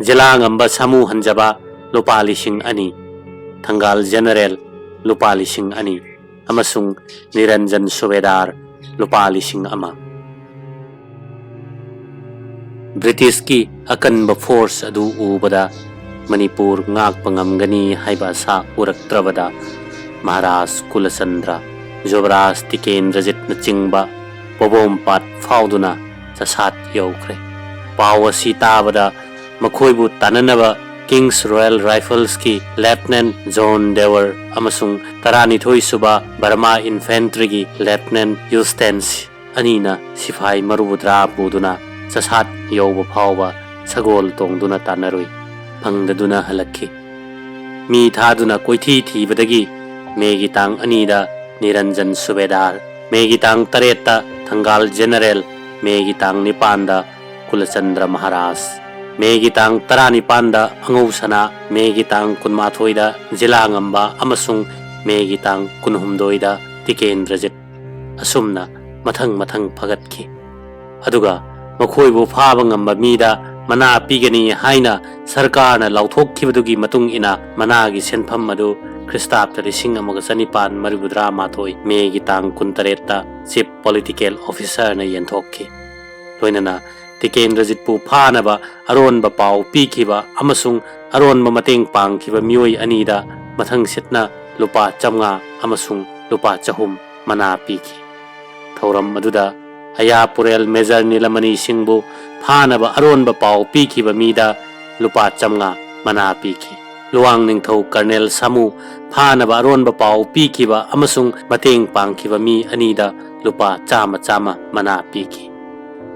ꯖꯤꯂꯥ ꯉꯝꯕ ꯁꯥꯃꯨ ꯍꯟꯖꯕ ꯂꯨꯄꯥ ꯂꯤꯁꯤꯡ ꯑꯅꯤ, ꯊꯪꯒꯥꯜ ꯖꯦꯅꯔꯦꯜ ꯂꯨꯄꯥ ꯂꯤꯁꯤꯡ ꯑꯅꯤ, ꯑꯃꯁꯨꯡ ꯅꯤꯔꯟꯖꯟ ꯁꯨꯕꯦꯗꯥꯔ ꯂꯨꯄꯥ ꯂꯤꯁꯤꯡ ꯑꯃ꯫ ꯕ꯭ꯔꯤꯇꯤꯁꯀꯤ ꯑꯀꯟꯕ ꯐꯣꯔꯁ ꯑꯗꯨ ꯎꯕꯗ ꯃꯅꯤꯄꯨꯔ ꯉꯥꯛꯄ ꯉꯝꯒꯅꯤ ꯍꯥꯏꯕ ꯑꯁꯥ ꯎꯔꯛꯇ꯭ꯔꯕꯗ ꯃꯍꯥꯔꯥꯖ ꯀꯨꯂꯆꯟꯗ꯭ꯔ, ꯌꯨꯕꯔꯥꯖ ꯇꯤꯀꯦꯟꯗ꯭ꯔꯖꯤꯠꯅꯆꯤꯡꯕ ꯄꯣꯕꯣꯝꯄꯥꯠ ꯐꯥꯎꯗꯨꯅ ꯆꯁꯥꯠ ꯌꯧꯈ꯭ꯔꯦ꯫ ꯄꯥꯎ ꯑꯁꯤ ꯇꯥꯕꯗ ꯃꯈꯣꯏꯕꯨ ꯇꯥꯟꯅꯅꯕ ꯀꯤꯡꯁ ꯔꯣꯌꯦꯜ ꯔꯥꯏꯐꯜꯁꯀꯤ ꯂꯦꯐꯇꯅꯦꯟ ꯖꯣꯟ ꯗꯦꯋꯔ ꯑꯃꯁꯨꯡ ꯇꯔꯥꯅꯤꯊꯣꯏ ꯁꯨꯕ ꯕꯔꯃꯥ ꯏꯟꯐꯦꯟꯇ꯭ꯔꯤꯒꯤ ꯂꯦꯐꯇꯅꯦꯟ ꯌꯨꯁꯇꯦꯟꯁ ꯑꯅꯤꯅ ꯁꯤꯐꯥꯏ ꯃꯔꯨꯕꯨꯗ꯭ꯔꯥ ꯄꯨꯗꯨꯅ ꯆꯁꯥꯠ ꯌꯧꯕ ꯐꯥꯎꯕ ꯁꯒꯣꯜ ꯇꯣꯡꯗꯨꯅ ꯇꯥꯟꯅꯔꯨꯏ꯫ ꯐꯪꯗꯗꯨꯅ ꯍꯜꯂꯛꯈꯤ꯫ ꯃꯤ ꯊꯥꯗꯨꯅ ꯀꯣꯏꯊꯤ ꯊꯤꯕꯗꯒꯤ ꯃꯦꯒꯤ ꯇꯥꯡ ꯑꯅꯤꯗ ꯅꯤꯔꯟꯖꯟ ꯁꯨꯕꯦꯗꯥꯔ, ꯃꯦꯒꯤ ꯇꯥꯡ ꯇꯔꯦꯠꯇ ꯊꯪꯒꯥꯜ ꯖꯦꯅꯔꯦꯜ, ꯃꯦꯒꯤ ꯇꯥꯡ ꯅꯤꯄꯥꯟꯗ ꯀꯨꯂꯆꯟꯗ꯭ꯔ ꯃꯍꯥꯔꯥꯖ, ꯃꯦꯒꯤ ꯇꯥꯡ ꯇꯔꯥꯅꯤꯄꯥꯟꯗ ꯑꯉꯧ ꯁꯅꯥ, ꯃꯦꯒꯤ ꯇꯥꯡ ꯀꯨꯟꯃꯥꯊꯣꯏꯗ ꯖꯤꯂꯥ ꯉꯝꯕ ꯑꯃꯁꯨꯡ ꯃꯦꯒꯤ ꯇꯥꯡ ꯀꯨꯟꯍꯨꯝꯗꯣꯏꯗ ꯇꯤꯀꯦꯟꯗ꯭ꯔꯖꯤꯠ꯫ ꯑꯁꯨꯝꯅ ꯃꯊꯪ ꯃꯊꯪ ꯐꯒꯠꯈꯤ꯫ ꯑꯗꯨꯒ ꯃꯈꯣꯏꯕꯨ ꯐꯥꯕ ꯉꯝꯕ ꯃꯤꯗ ꯃꯅꯥ ꯄꯤꯒꯅꯤ ꯍꯥꯏꯅ ꯁꯔꯀꯥꯔꯅ ꯂꯥꯎꯊꯣꯛꯈꯤꯕꯗꯨꯒꯤ ꯃꯇꯨꯡ ꯏꯟꯅ ꯃꯅꯥꯒꯤ ꯁꯦꯟꯐꯝ ꯑꯗꯨ ꯈ꯭ꯔꯤꯁꯇꯥꯕꯇ ꯂꯤꯁꯤꯡ ꯑꯃꯒ ꯆꯅꯤꯄꯥꯟ ꯃꯔꯤꯐꯨꯇꯔꯥ ꯃꯥꯊꯣꯏ ꯃꯦꯒꯤ ꯇꯥꯡ ꯀꯨꯟꯇꯔꯦꯠꯇ ꯆꯤꯐ ꯄꯣꯂꯤꯇꯤꯀꯦꯜ ꯑꯣꯐꯤꯁꯔꯅ ꯌꯦꯟꯊꯣꯛꯈꯤ꯫ ꯂꯣꯏꯅꯅ ꯇꯤꯀꯦꯟꯗ꯭ꯔꯖꯤꯠꯄꯨ ꯐꯥꯅꯕ ꯑꯔꯣꯟꯕ ꯄꯥꯎ ꯄꯤꯈꯤꯕ ꯑꯃꯁꯨꯡ ꯑꯔꯣꯟꯕ ꯃꯇꯦꯡ ꯄꯥꯡꯈꯤꯕ ꯃꯤꯑꯣꯏ ꯑꯅꯤꯗ ꯃꯊꯪꯁꯤꯠꯅ ꯂꯨꯄꯥ ꯆꯥꯝꯃꯉꯥ ꯑꯃꯁꯨꯡ ꯂꯨꯄꯥ ꯆꯍꯨꯝ ꯃꯅꯥ ꯄꯤꯈꯤ꯫ ꯊꯧꯔꯝ ꯑꯗꯨꯗ ꯑꯌꯥꯄꯨꯔꯦꯜ ꯃꯦꯖꯔ ꯅꯤꯂꯃꯅꯤ ꯁꯤꯡꯕꯨ ꯐꯥꯅꯕ ꯑꯔꯣꯟꯕ ꯄꯥꯎ ꯄꯤꯈꯤꯕ ꯃꯤꯗ ꯂꯨꯄꯥ ꯆꯥꯝꯃꯉꯥ ꯃꯅꯥ ꯄꯤꯈꯤ꯫ ꯂꯨꯋꯥꯡ ꯅꯤꯡꯊꯧ ꯀꯔꯅꯦꯜ ꯁꯥꯃꯨ ꯐꯥꯅꯕ ꯑꯔꯣꯟꯕ ꯄꯥꯎ ꯄꯤꯈꯤꯕ ꯑꯃꯁꯨꯡ ꯃꯇꯦꯡ ꯄꯥꯡꯈꯤꯕ ꯃꯤ ꯑꯅꯤꯗ ꯂꯨꯄꯥ ꯆꯥꯝꯃ ꯆꯥꯝꯃ ꯃꯅꯥ ꯄꯤꯈꯤ꯫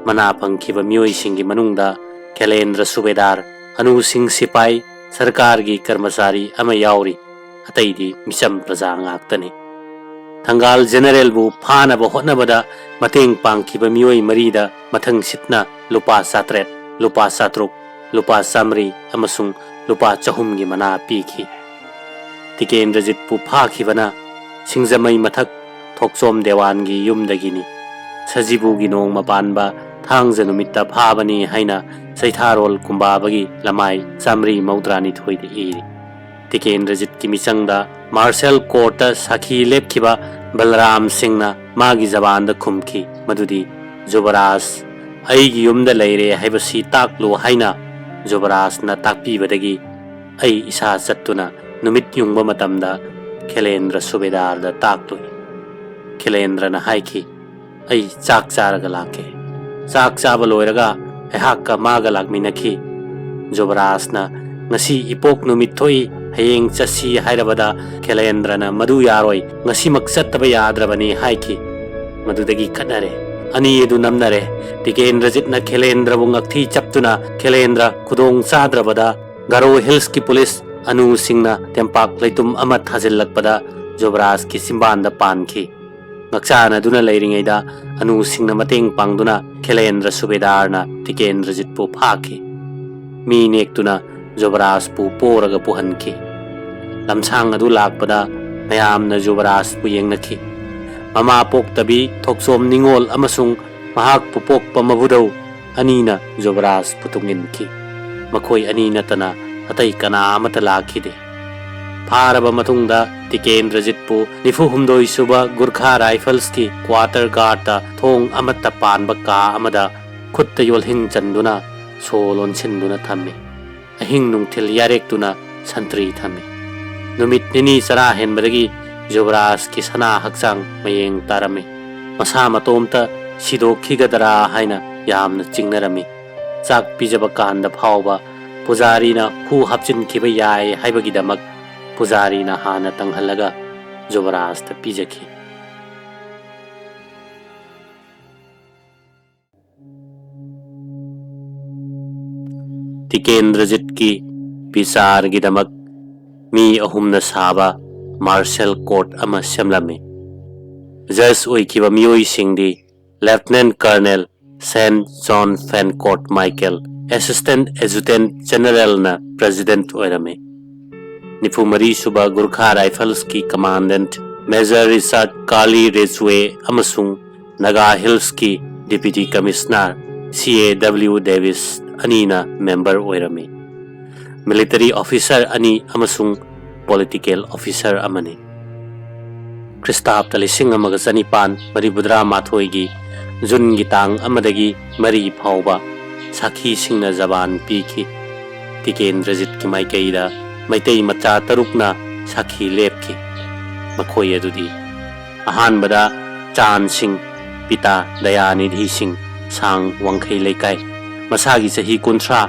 ꯃꯅꯥ ꯐꯪꯈꯤꯕ ꯃꯤꯑꯣꯏꯁꯤꯡꯒꯤ ꯃꯅꯨꯡꯗ ꯈꯦꯂꯦꯟꯗ꯭ꯔ ꯁꯨꯕꯦꯗꯥꯔ, ꯑꯅꯨ ꯁꯤꯡ ꯁꯤꯄꯥꯏ, ꯁꯔꯀꯥꯔꯒꯤ ꯀꯔꯃꯆꯥꯔꯤ ꯑꯃ ꯌꯥꯎꯔꯤ꯫ ꯑꯇꯩꯗꯤ ꯃꯤꯆꯝ ꯄ꯭ꯔꯖꯥ ꯉꯥꯛꯇꯅꯤ꯫ ꯊꯪꯒꯥꯜ ꯖꯦꯅꯔꯦꯜꯕꯨ ꯐꯥꯅꯕ ꯍꯣꯠꯅꯕꯗ ꯃꯇꯦꯡ ꯄꯥꯡꯈꯤꯕ ꯃꯤꯑꯣꯏ ꯃꯔꯤꯗ ꯃꯊꯪꯁꯤꯠꯅ ꯂꯨꯄꯥ ꯆꯥꯇ꯭ꯔꯦꯠ, ꯂꯨꯄꯥ ꯆꯥꯇ꯭ꯔꯨꯛ, ꯂꯨꯄꯥ ꯆꯥꯃꯔꯤ ꯑꯃꯁꯨꯡ ꯂꯨꯄꯥ ꯆꯍꯨꯝꯒꯤ ꯃꯅꯥ ꯄꯤꯈꯤ꯫ ꯇꯤꯀꯦꯟꯗ꯭ꯔꯖꯤꯠꯄꯨ ꯐꯥꯈꯤꯕꯅ ꯁꯤꯡꯖꯃꯩ ꯃꯊꯛ ꯊꯣꯛꯆꯣꯝ ꯗꯦꯋꯥꯟꯒꯤ ꯌꯨꯝꯗꯒꯤꯅꯤ꯫ ꯁꯖꯤꯕꯨꯒꯤ ꯅꯣꯡꯃ ꯄꯥꯟꯕ ꯊꯥꯡꯖ ꯅꯨꯃꯤꯠꯇ ꯐꯥꯕꯅꯤ ꯍꯥꯏꯅ ꯆꯩꯊꯥꯔꯣꯜ ꯀꯨꯝꯕꯥꯕꯒꯤ ꯂꯃꯥꯏ ꯆꯥꯃꯔꯤ ꯃꯧꯗ꯭ꯔꯥꯅꯤꯊꯣꯏꯗ ꯏꯔꯤ꯫ ꯇꯤꯀꯦꯟꯗ꯭ꯔꯖꯤꯠꯀꯤ ꯃꯤꯆꯪꯗ ꯃꯥꯔꯁꯦꯜ ꯀꯣꯔꯠꯇ ꯁꯥꯈꯤ ꯂꯦꯞꯈꯤꯕ ꯕꯂꯔꯥꯝ ꯁꯤꯡꯅ ꯃꯥꯒꯤ ꯖꯕꯥꯟꯗ ꯈꯨꯝꯈꯤ ꯃꯗꯨꯗꯤ, "ꯖꯨꯕꯔꯥꯖ, ꯑꯩꯒꯤ ꯌꯨꯝꯗ ꯂꯩꯔꯦ ꯍꯥꯏꯕꯁꯤ ꯇꯥꯛꯂꯨ" ꯍꯥꯏꯅ ꯖꯨꯕꯔꯥꯖꯅ ꯇꯥꯛꯄꯤꯕꯗꯒꯤ ꯑꯩ ꯏꯁꯥ ꯆꯠꯇꯨꯅ ꯅꯨꯃꯤꯠ ꯌꯨꯡꯕ ꯃꯇꯝꯗ ꯈꯦꯂꯦꯟꯗ꯭ꯔ ꯁꯨꯕꯦꯗꯥꯔꯗ ꯇꯥꯛꯂꯨꯏ꯫ ꯈꯦꯂꯦꯟꯗ꯭ꯔꯅ ꯍꯥꯏꯈꯤ, "ꯑꯩ ꯆꯥꯛ ꯆꯥꯔꯒ ꯂꯥꯛꯀꯦ"꯫ ꯆꯥꯛ ꯆꯥꯕ ꯂꯣꯏꯔꯒ ꯑꯩꯍꯥꯛꯀ ꯃꯥꯒ ꯂꯥꯛꯃꯤꯟꯅꯈꯤ꯫ ꯖꯨꯕꯔꯥꯖꯅ, "ꯉꯁꯤ ꯏꯄꯣꯛ ꯅꯨꯃꯤꯠ ꯊꯣꯛꯏ, ꯍꯌꯦꯡ ꯆꯠꯁꯤ" ꯍꯥꯏꯔꯕꯗ ꯈꯦꯂꯦꯟꯗ꯭ꯔꯅ, "ꯃꯗꯨ ꯌꯥꯔꯣꯏ, ꯉꯁꯤꯃꯛ ꯆꯠꯇꯕ ꯌꯥꯗ꯭ꯔꯕꯅꯤ" ꯍꯥꯏꯈꯤ꯫ ꯃꯗꯨꯗꯒꯤ ꯈꯠꯅꯔꯦ꯫ ꯑꯅꯤ ꯑꯗꯨ ꯅꯝꯅꯔꯦ꯫ ꯇꯤꯀꯦꯟꯗ꯭ꯔꯖꯤꯠꯅ ꯈꯦꯂꯦꯟꯗ꯭ꯔꯕꯨ ꯉꯛꯊꯤ ꯆꯞꯇꯨꯅ ꯈꯦꯂꯦꯟꯗ꯭ꯔ ꯈꯨꯗꯣꯡ ꯆꯥꯗ꯭ꯔꯕꯗ ꯒꯥꯔꯣ ꯍꯤꯜꯁꯀꯤ ꯄꯨꯂꯤꯁ ꯑꯅꯨꯁꯤꯡꯅ ꯇꯦꯝꯄꯥꯛ ꯂꯩꯇꯨꯝ ꯑꯃ ꯊꯥꯖꯤꯜꯂꯛꯄꯗ ꯖꯨꯕꯔꯥꯖꯀꯤ ꯆꯤꯝꯕꯥꯟꯗ ꯄꯥꯟꯈꯤ꯫ ꯉꯛꯆꯥꯅꯗꯨꯅ ꯂꯩꯔꯤꯉꯩꯗ ꯑꯅꯨꯁꯤꯡꯅ ꯃꯇꯦꯡ ꯄꯥꯡꯗꯨꯅ ꯈꯦꯂꯦꯟꯗ꯭ꯔ ꯁꯨꯕꯦꯗꯥꯔꯅ ꯇꯤꯀꯦꯟꯗ꯭ꯔꯖꯤꯠꯄꯨ ꯐꯥꯈꯤ꯫ ꯃꯤ ꯅꯦꯛꯇꯨꯅ ꯖꯨꯕꯔꯥꯖꯄꯨ ꯄꯣꯔꯒ ꯄꯨꯍꯟꯈꯤ꯫ ꯂꯝꯁꯥꯡ ꯑꯗꯨ ꯂꯥꯛꯄꯗ ꯃꯌꯥꯝꯅ ꯖꯨꯕꯔꯥꯖꯄꯨ ꯌꯦꯡꯅꯈꯤ꯫ ꯃꯃꯥ ꯄꯣꯛꯇꯕꯤ ꯊꯣꯛꯆꯣꯝ ꯅꯤꯉꯣꯜ ꯑꯃꯁꯨꯡ ꯃꯍꯥꯛꯄꯨ ꯄꯣꯛꯄ ꯃꯕꯨꯗꯧ ꯑꯅꯤꯅ ꯖꯨꯕꯔꯥꯖꯄꯨ ꯇꯨꯡꯏꯟꯈꯤ꯫ ꯃꯈꯣꯏ ꯑꯅꯤ ꯅꯠꯇꯅ ꯑꯇꯩ ꯀꯅꯥ ꯑꯃꯠꯇ ꯂꯥꯛꯈꯤꯗꯦ꯫ ꯐꯥꯔꯕ ꯃꯇꯨꯡꯗ ꯇꯤꯀꯦꯟꯗ꯭ꯔꯖꯤꯠꯄꯨ ꯅꯤꯐꯨ ꯍꯨꯝꯗꯣꯏ ꯁꯨꯕ ꯒꯨꯔꯈꯥ ꯔꯥꯏꯐꯜꯁꯀꯤ ꯀ꯭ꯋꯥꯇꯔ ꯒꯥꯔꯗꯇ ꯊꯣꯡ ꯑꯃꯠꯇ ꯄꯥꯟꯕ ꯀꯥ ꯑꯃꯗ ꯈꯨꯠꯇ ꯌꯣꯜꯍꯤꯟ ꯆꯟꯗꯨꯅ ꯁꯣ ꯂꯣꯟꯁꯤꯟꯗꯨꯅ ꯊꯝꯃꯤ꯫ ꯑꯍꯤꯡ ꯅꯨꯡꯊꯤꯜ ꯌꯥꯔꯦꯛꯇꯨꯅ ꯁꯟꯇ꯭ꯔꯤ ꯊꯝꯃꯤ꯫ ꯅꯨꯃꯤꯠ ꯅꯤꯅꯤ ꯆꯔꯥ ꯍꯦꯟꯕꯗꯒꯤ ꯖꯨꯕꯔꯥꯖꯀꯤ ꯁꯅꯥ ꯍꯛꯆꯥꯡ ꯃꯌꯦꯡ ꯇꯥꯔꯝꯃꯤ꯫ ꯃꯁꯥ ꯃꯇꯣꯝꯇ ꯁꯤꯗꯣꯛꯈꯤꯒꯗ꯭ꯔꯥ ꯍꯥꯏꯅ ꯌꯥꯝꯅ ꯆꯤꯡꯅꯔꯝꯃꯤ꯫ ꯆꯥꯛ ꯄꯤꯖꯕ ꯀꯥꯟꯗ ꯐꯥꯎꯕ ꯄꯨꯖꯥꯔꯤꯅ ꯍꯨ ꯍꯥꯞꯆꯤꯟꯈꯤꯕ ꯌꯥꯏ ꯍꯥꯏꯕꯒꯤꯗꯃꯛ ꯄꯨꯖꯥꯔꯤꯅ ꯍꯥꯟꯅ ꯇꯪꯍꯜꯂꯒ ꯖꯨꯕꯔꯥꯖꯇ ꯄꯤꯖꯈꯤ꯫ ꯇꯤꯀꯦꯟꯗ꯭ꯔꯖꯤꯠꯀꯤ ꯕꯤꯆꯥꯔꯒꯤꯗꯃꯛ ꯃꯤ ꯑꯍꯨꯝꯅ ꯁꯥꯕ ꯃꯥꯔꯁꯦꯜ ꯀꯣꯔꯠ ꯑꯃ ꯁꯦꯝꯂꯝꯃꯤ꯫ ꯖꯖ ꯑꯣꯏꯈꯤꯕ ꯃꯤꯑꯣꯏꯁꯤꯡꯗꯤ ꯂꯦꯐꯇꯤꯅꯦꯟ ꯀꯔꯅꯦꯜ ꯁꯦꯟ ꯖꯣꯟ ꯐꯦꯟꯀꯣꯔꯠ ꯃꯥꯏꯀꯦꯜ, ꯑꯦꯁꯤꯁꯇꯦꯟ ꯑꯦꯖꯨꯇꯦꯟ ꯖꯦꯅꯔꯦꯜꯅ ꯄ꯭ꯔꯦꯖꯤꯗꯦꯟꯠ ꯑꯣꯏꯔꯝꯃꯤ꯫ ꯅꯤꯐꯨ ꯃꯔꯤ ꯁꯨꯕ ꯒꯨꯔꯈꯥ ꯔꯥꯏꯐꯜꯁꯀꯤ ꯀꯃꯥꯟꯗꯦꯟꯠ ꯃꯦꯖꯔ ꯔꯤꯆꯥꯔꯗ ꯀꯥꯔꯂꯤ ꯔꯤꯖꯋꯦ ꯑꯃꯁꯨꯡ ꯅꯥꯒꯥ ꯍꯤꯜꯁꯀꯤ ꯗꯤꯄ꯭ꯌꯨꯇꯤ ꯀꯃꯤꯁꯅꯔ ꯁꯤ ꯑꯦ ꯗꯕ꯭ꯂꯤꯎ ꯗꯦꯕꯤꯁ ꯑꯅꯤꯅ ꯃꯦꯝꯕꯔ ꯑꯣꯏꯔꯝꯃꯤ꯫ ꯃꯤꯂꯤꯇꯔꯤ ꯑꯣꯐꯤꯁꯔ ꯑꯅꯤ ꯑꯃꯁꯨꯡ ꯄꯣꯂꯤꯇꯤꯀꯦꯜ ꯑꯣꯐꯤꯁꯔ ꯑꯃꯅꯤ꯫ ꯈ꯭ꯔꯤꯁꯇꯥꯕꯇ ꯂꯤꯁꯤꯡ ꯑꯃꯒ ꯆꯅꯤꯄꯥꯟ ꯃꯔꯤꯐꯨꯇꯔꯥ ꯃꯥꯊꯣꯏꯒꯤ ꯖꯨꯟꯒꯤ ꯇꯥꯡ ꯑꯃꯗꯒꯤ ꯃꯔꯤ ꯐꯥꯎꯕ ꯁꯥꯈꯤꯁꯤꯡꯅ ꯖꯕꯥꯟ ꯄꯤꯈꯤ꯫ ꯇꯤꯀꯦꯟꯗ꯭ꯔꯖꯤꯠꯀꯤ ꯃꯥꯏꯀꯩꯗ ꯃꯩꯇꯩ ꯃꯆꯥ ꯇꯔꯨꯛꯅ ꯁꯥꯈꯤ ꯂꯦꯞꯈꯤ꯫ ꯃꯈꯣꯏ ꯑꯗꯨꯗꯤ: ꯑꯍꯥꯟꯕꯗ ꯆꯥꯟ ꯁꯤꯡ, ꯄꯤꯇꯥ ꯗꯌꯥꯅꯤꯙꯤ ꯁꯤꯡ, ꯁꯥꯡ ꯋꯥꯡꯈꯩ ꯂꯩꯀꯥꯏ, ꯃꯁꯥꯒꯤ ꯆꯍꯤ ꯀꯨꯟꯊ꯭ꯔꯥ,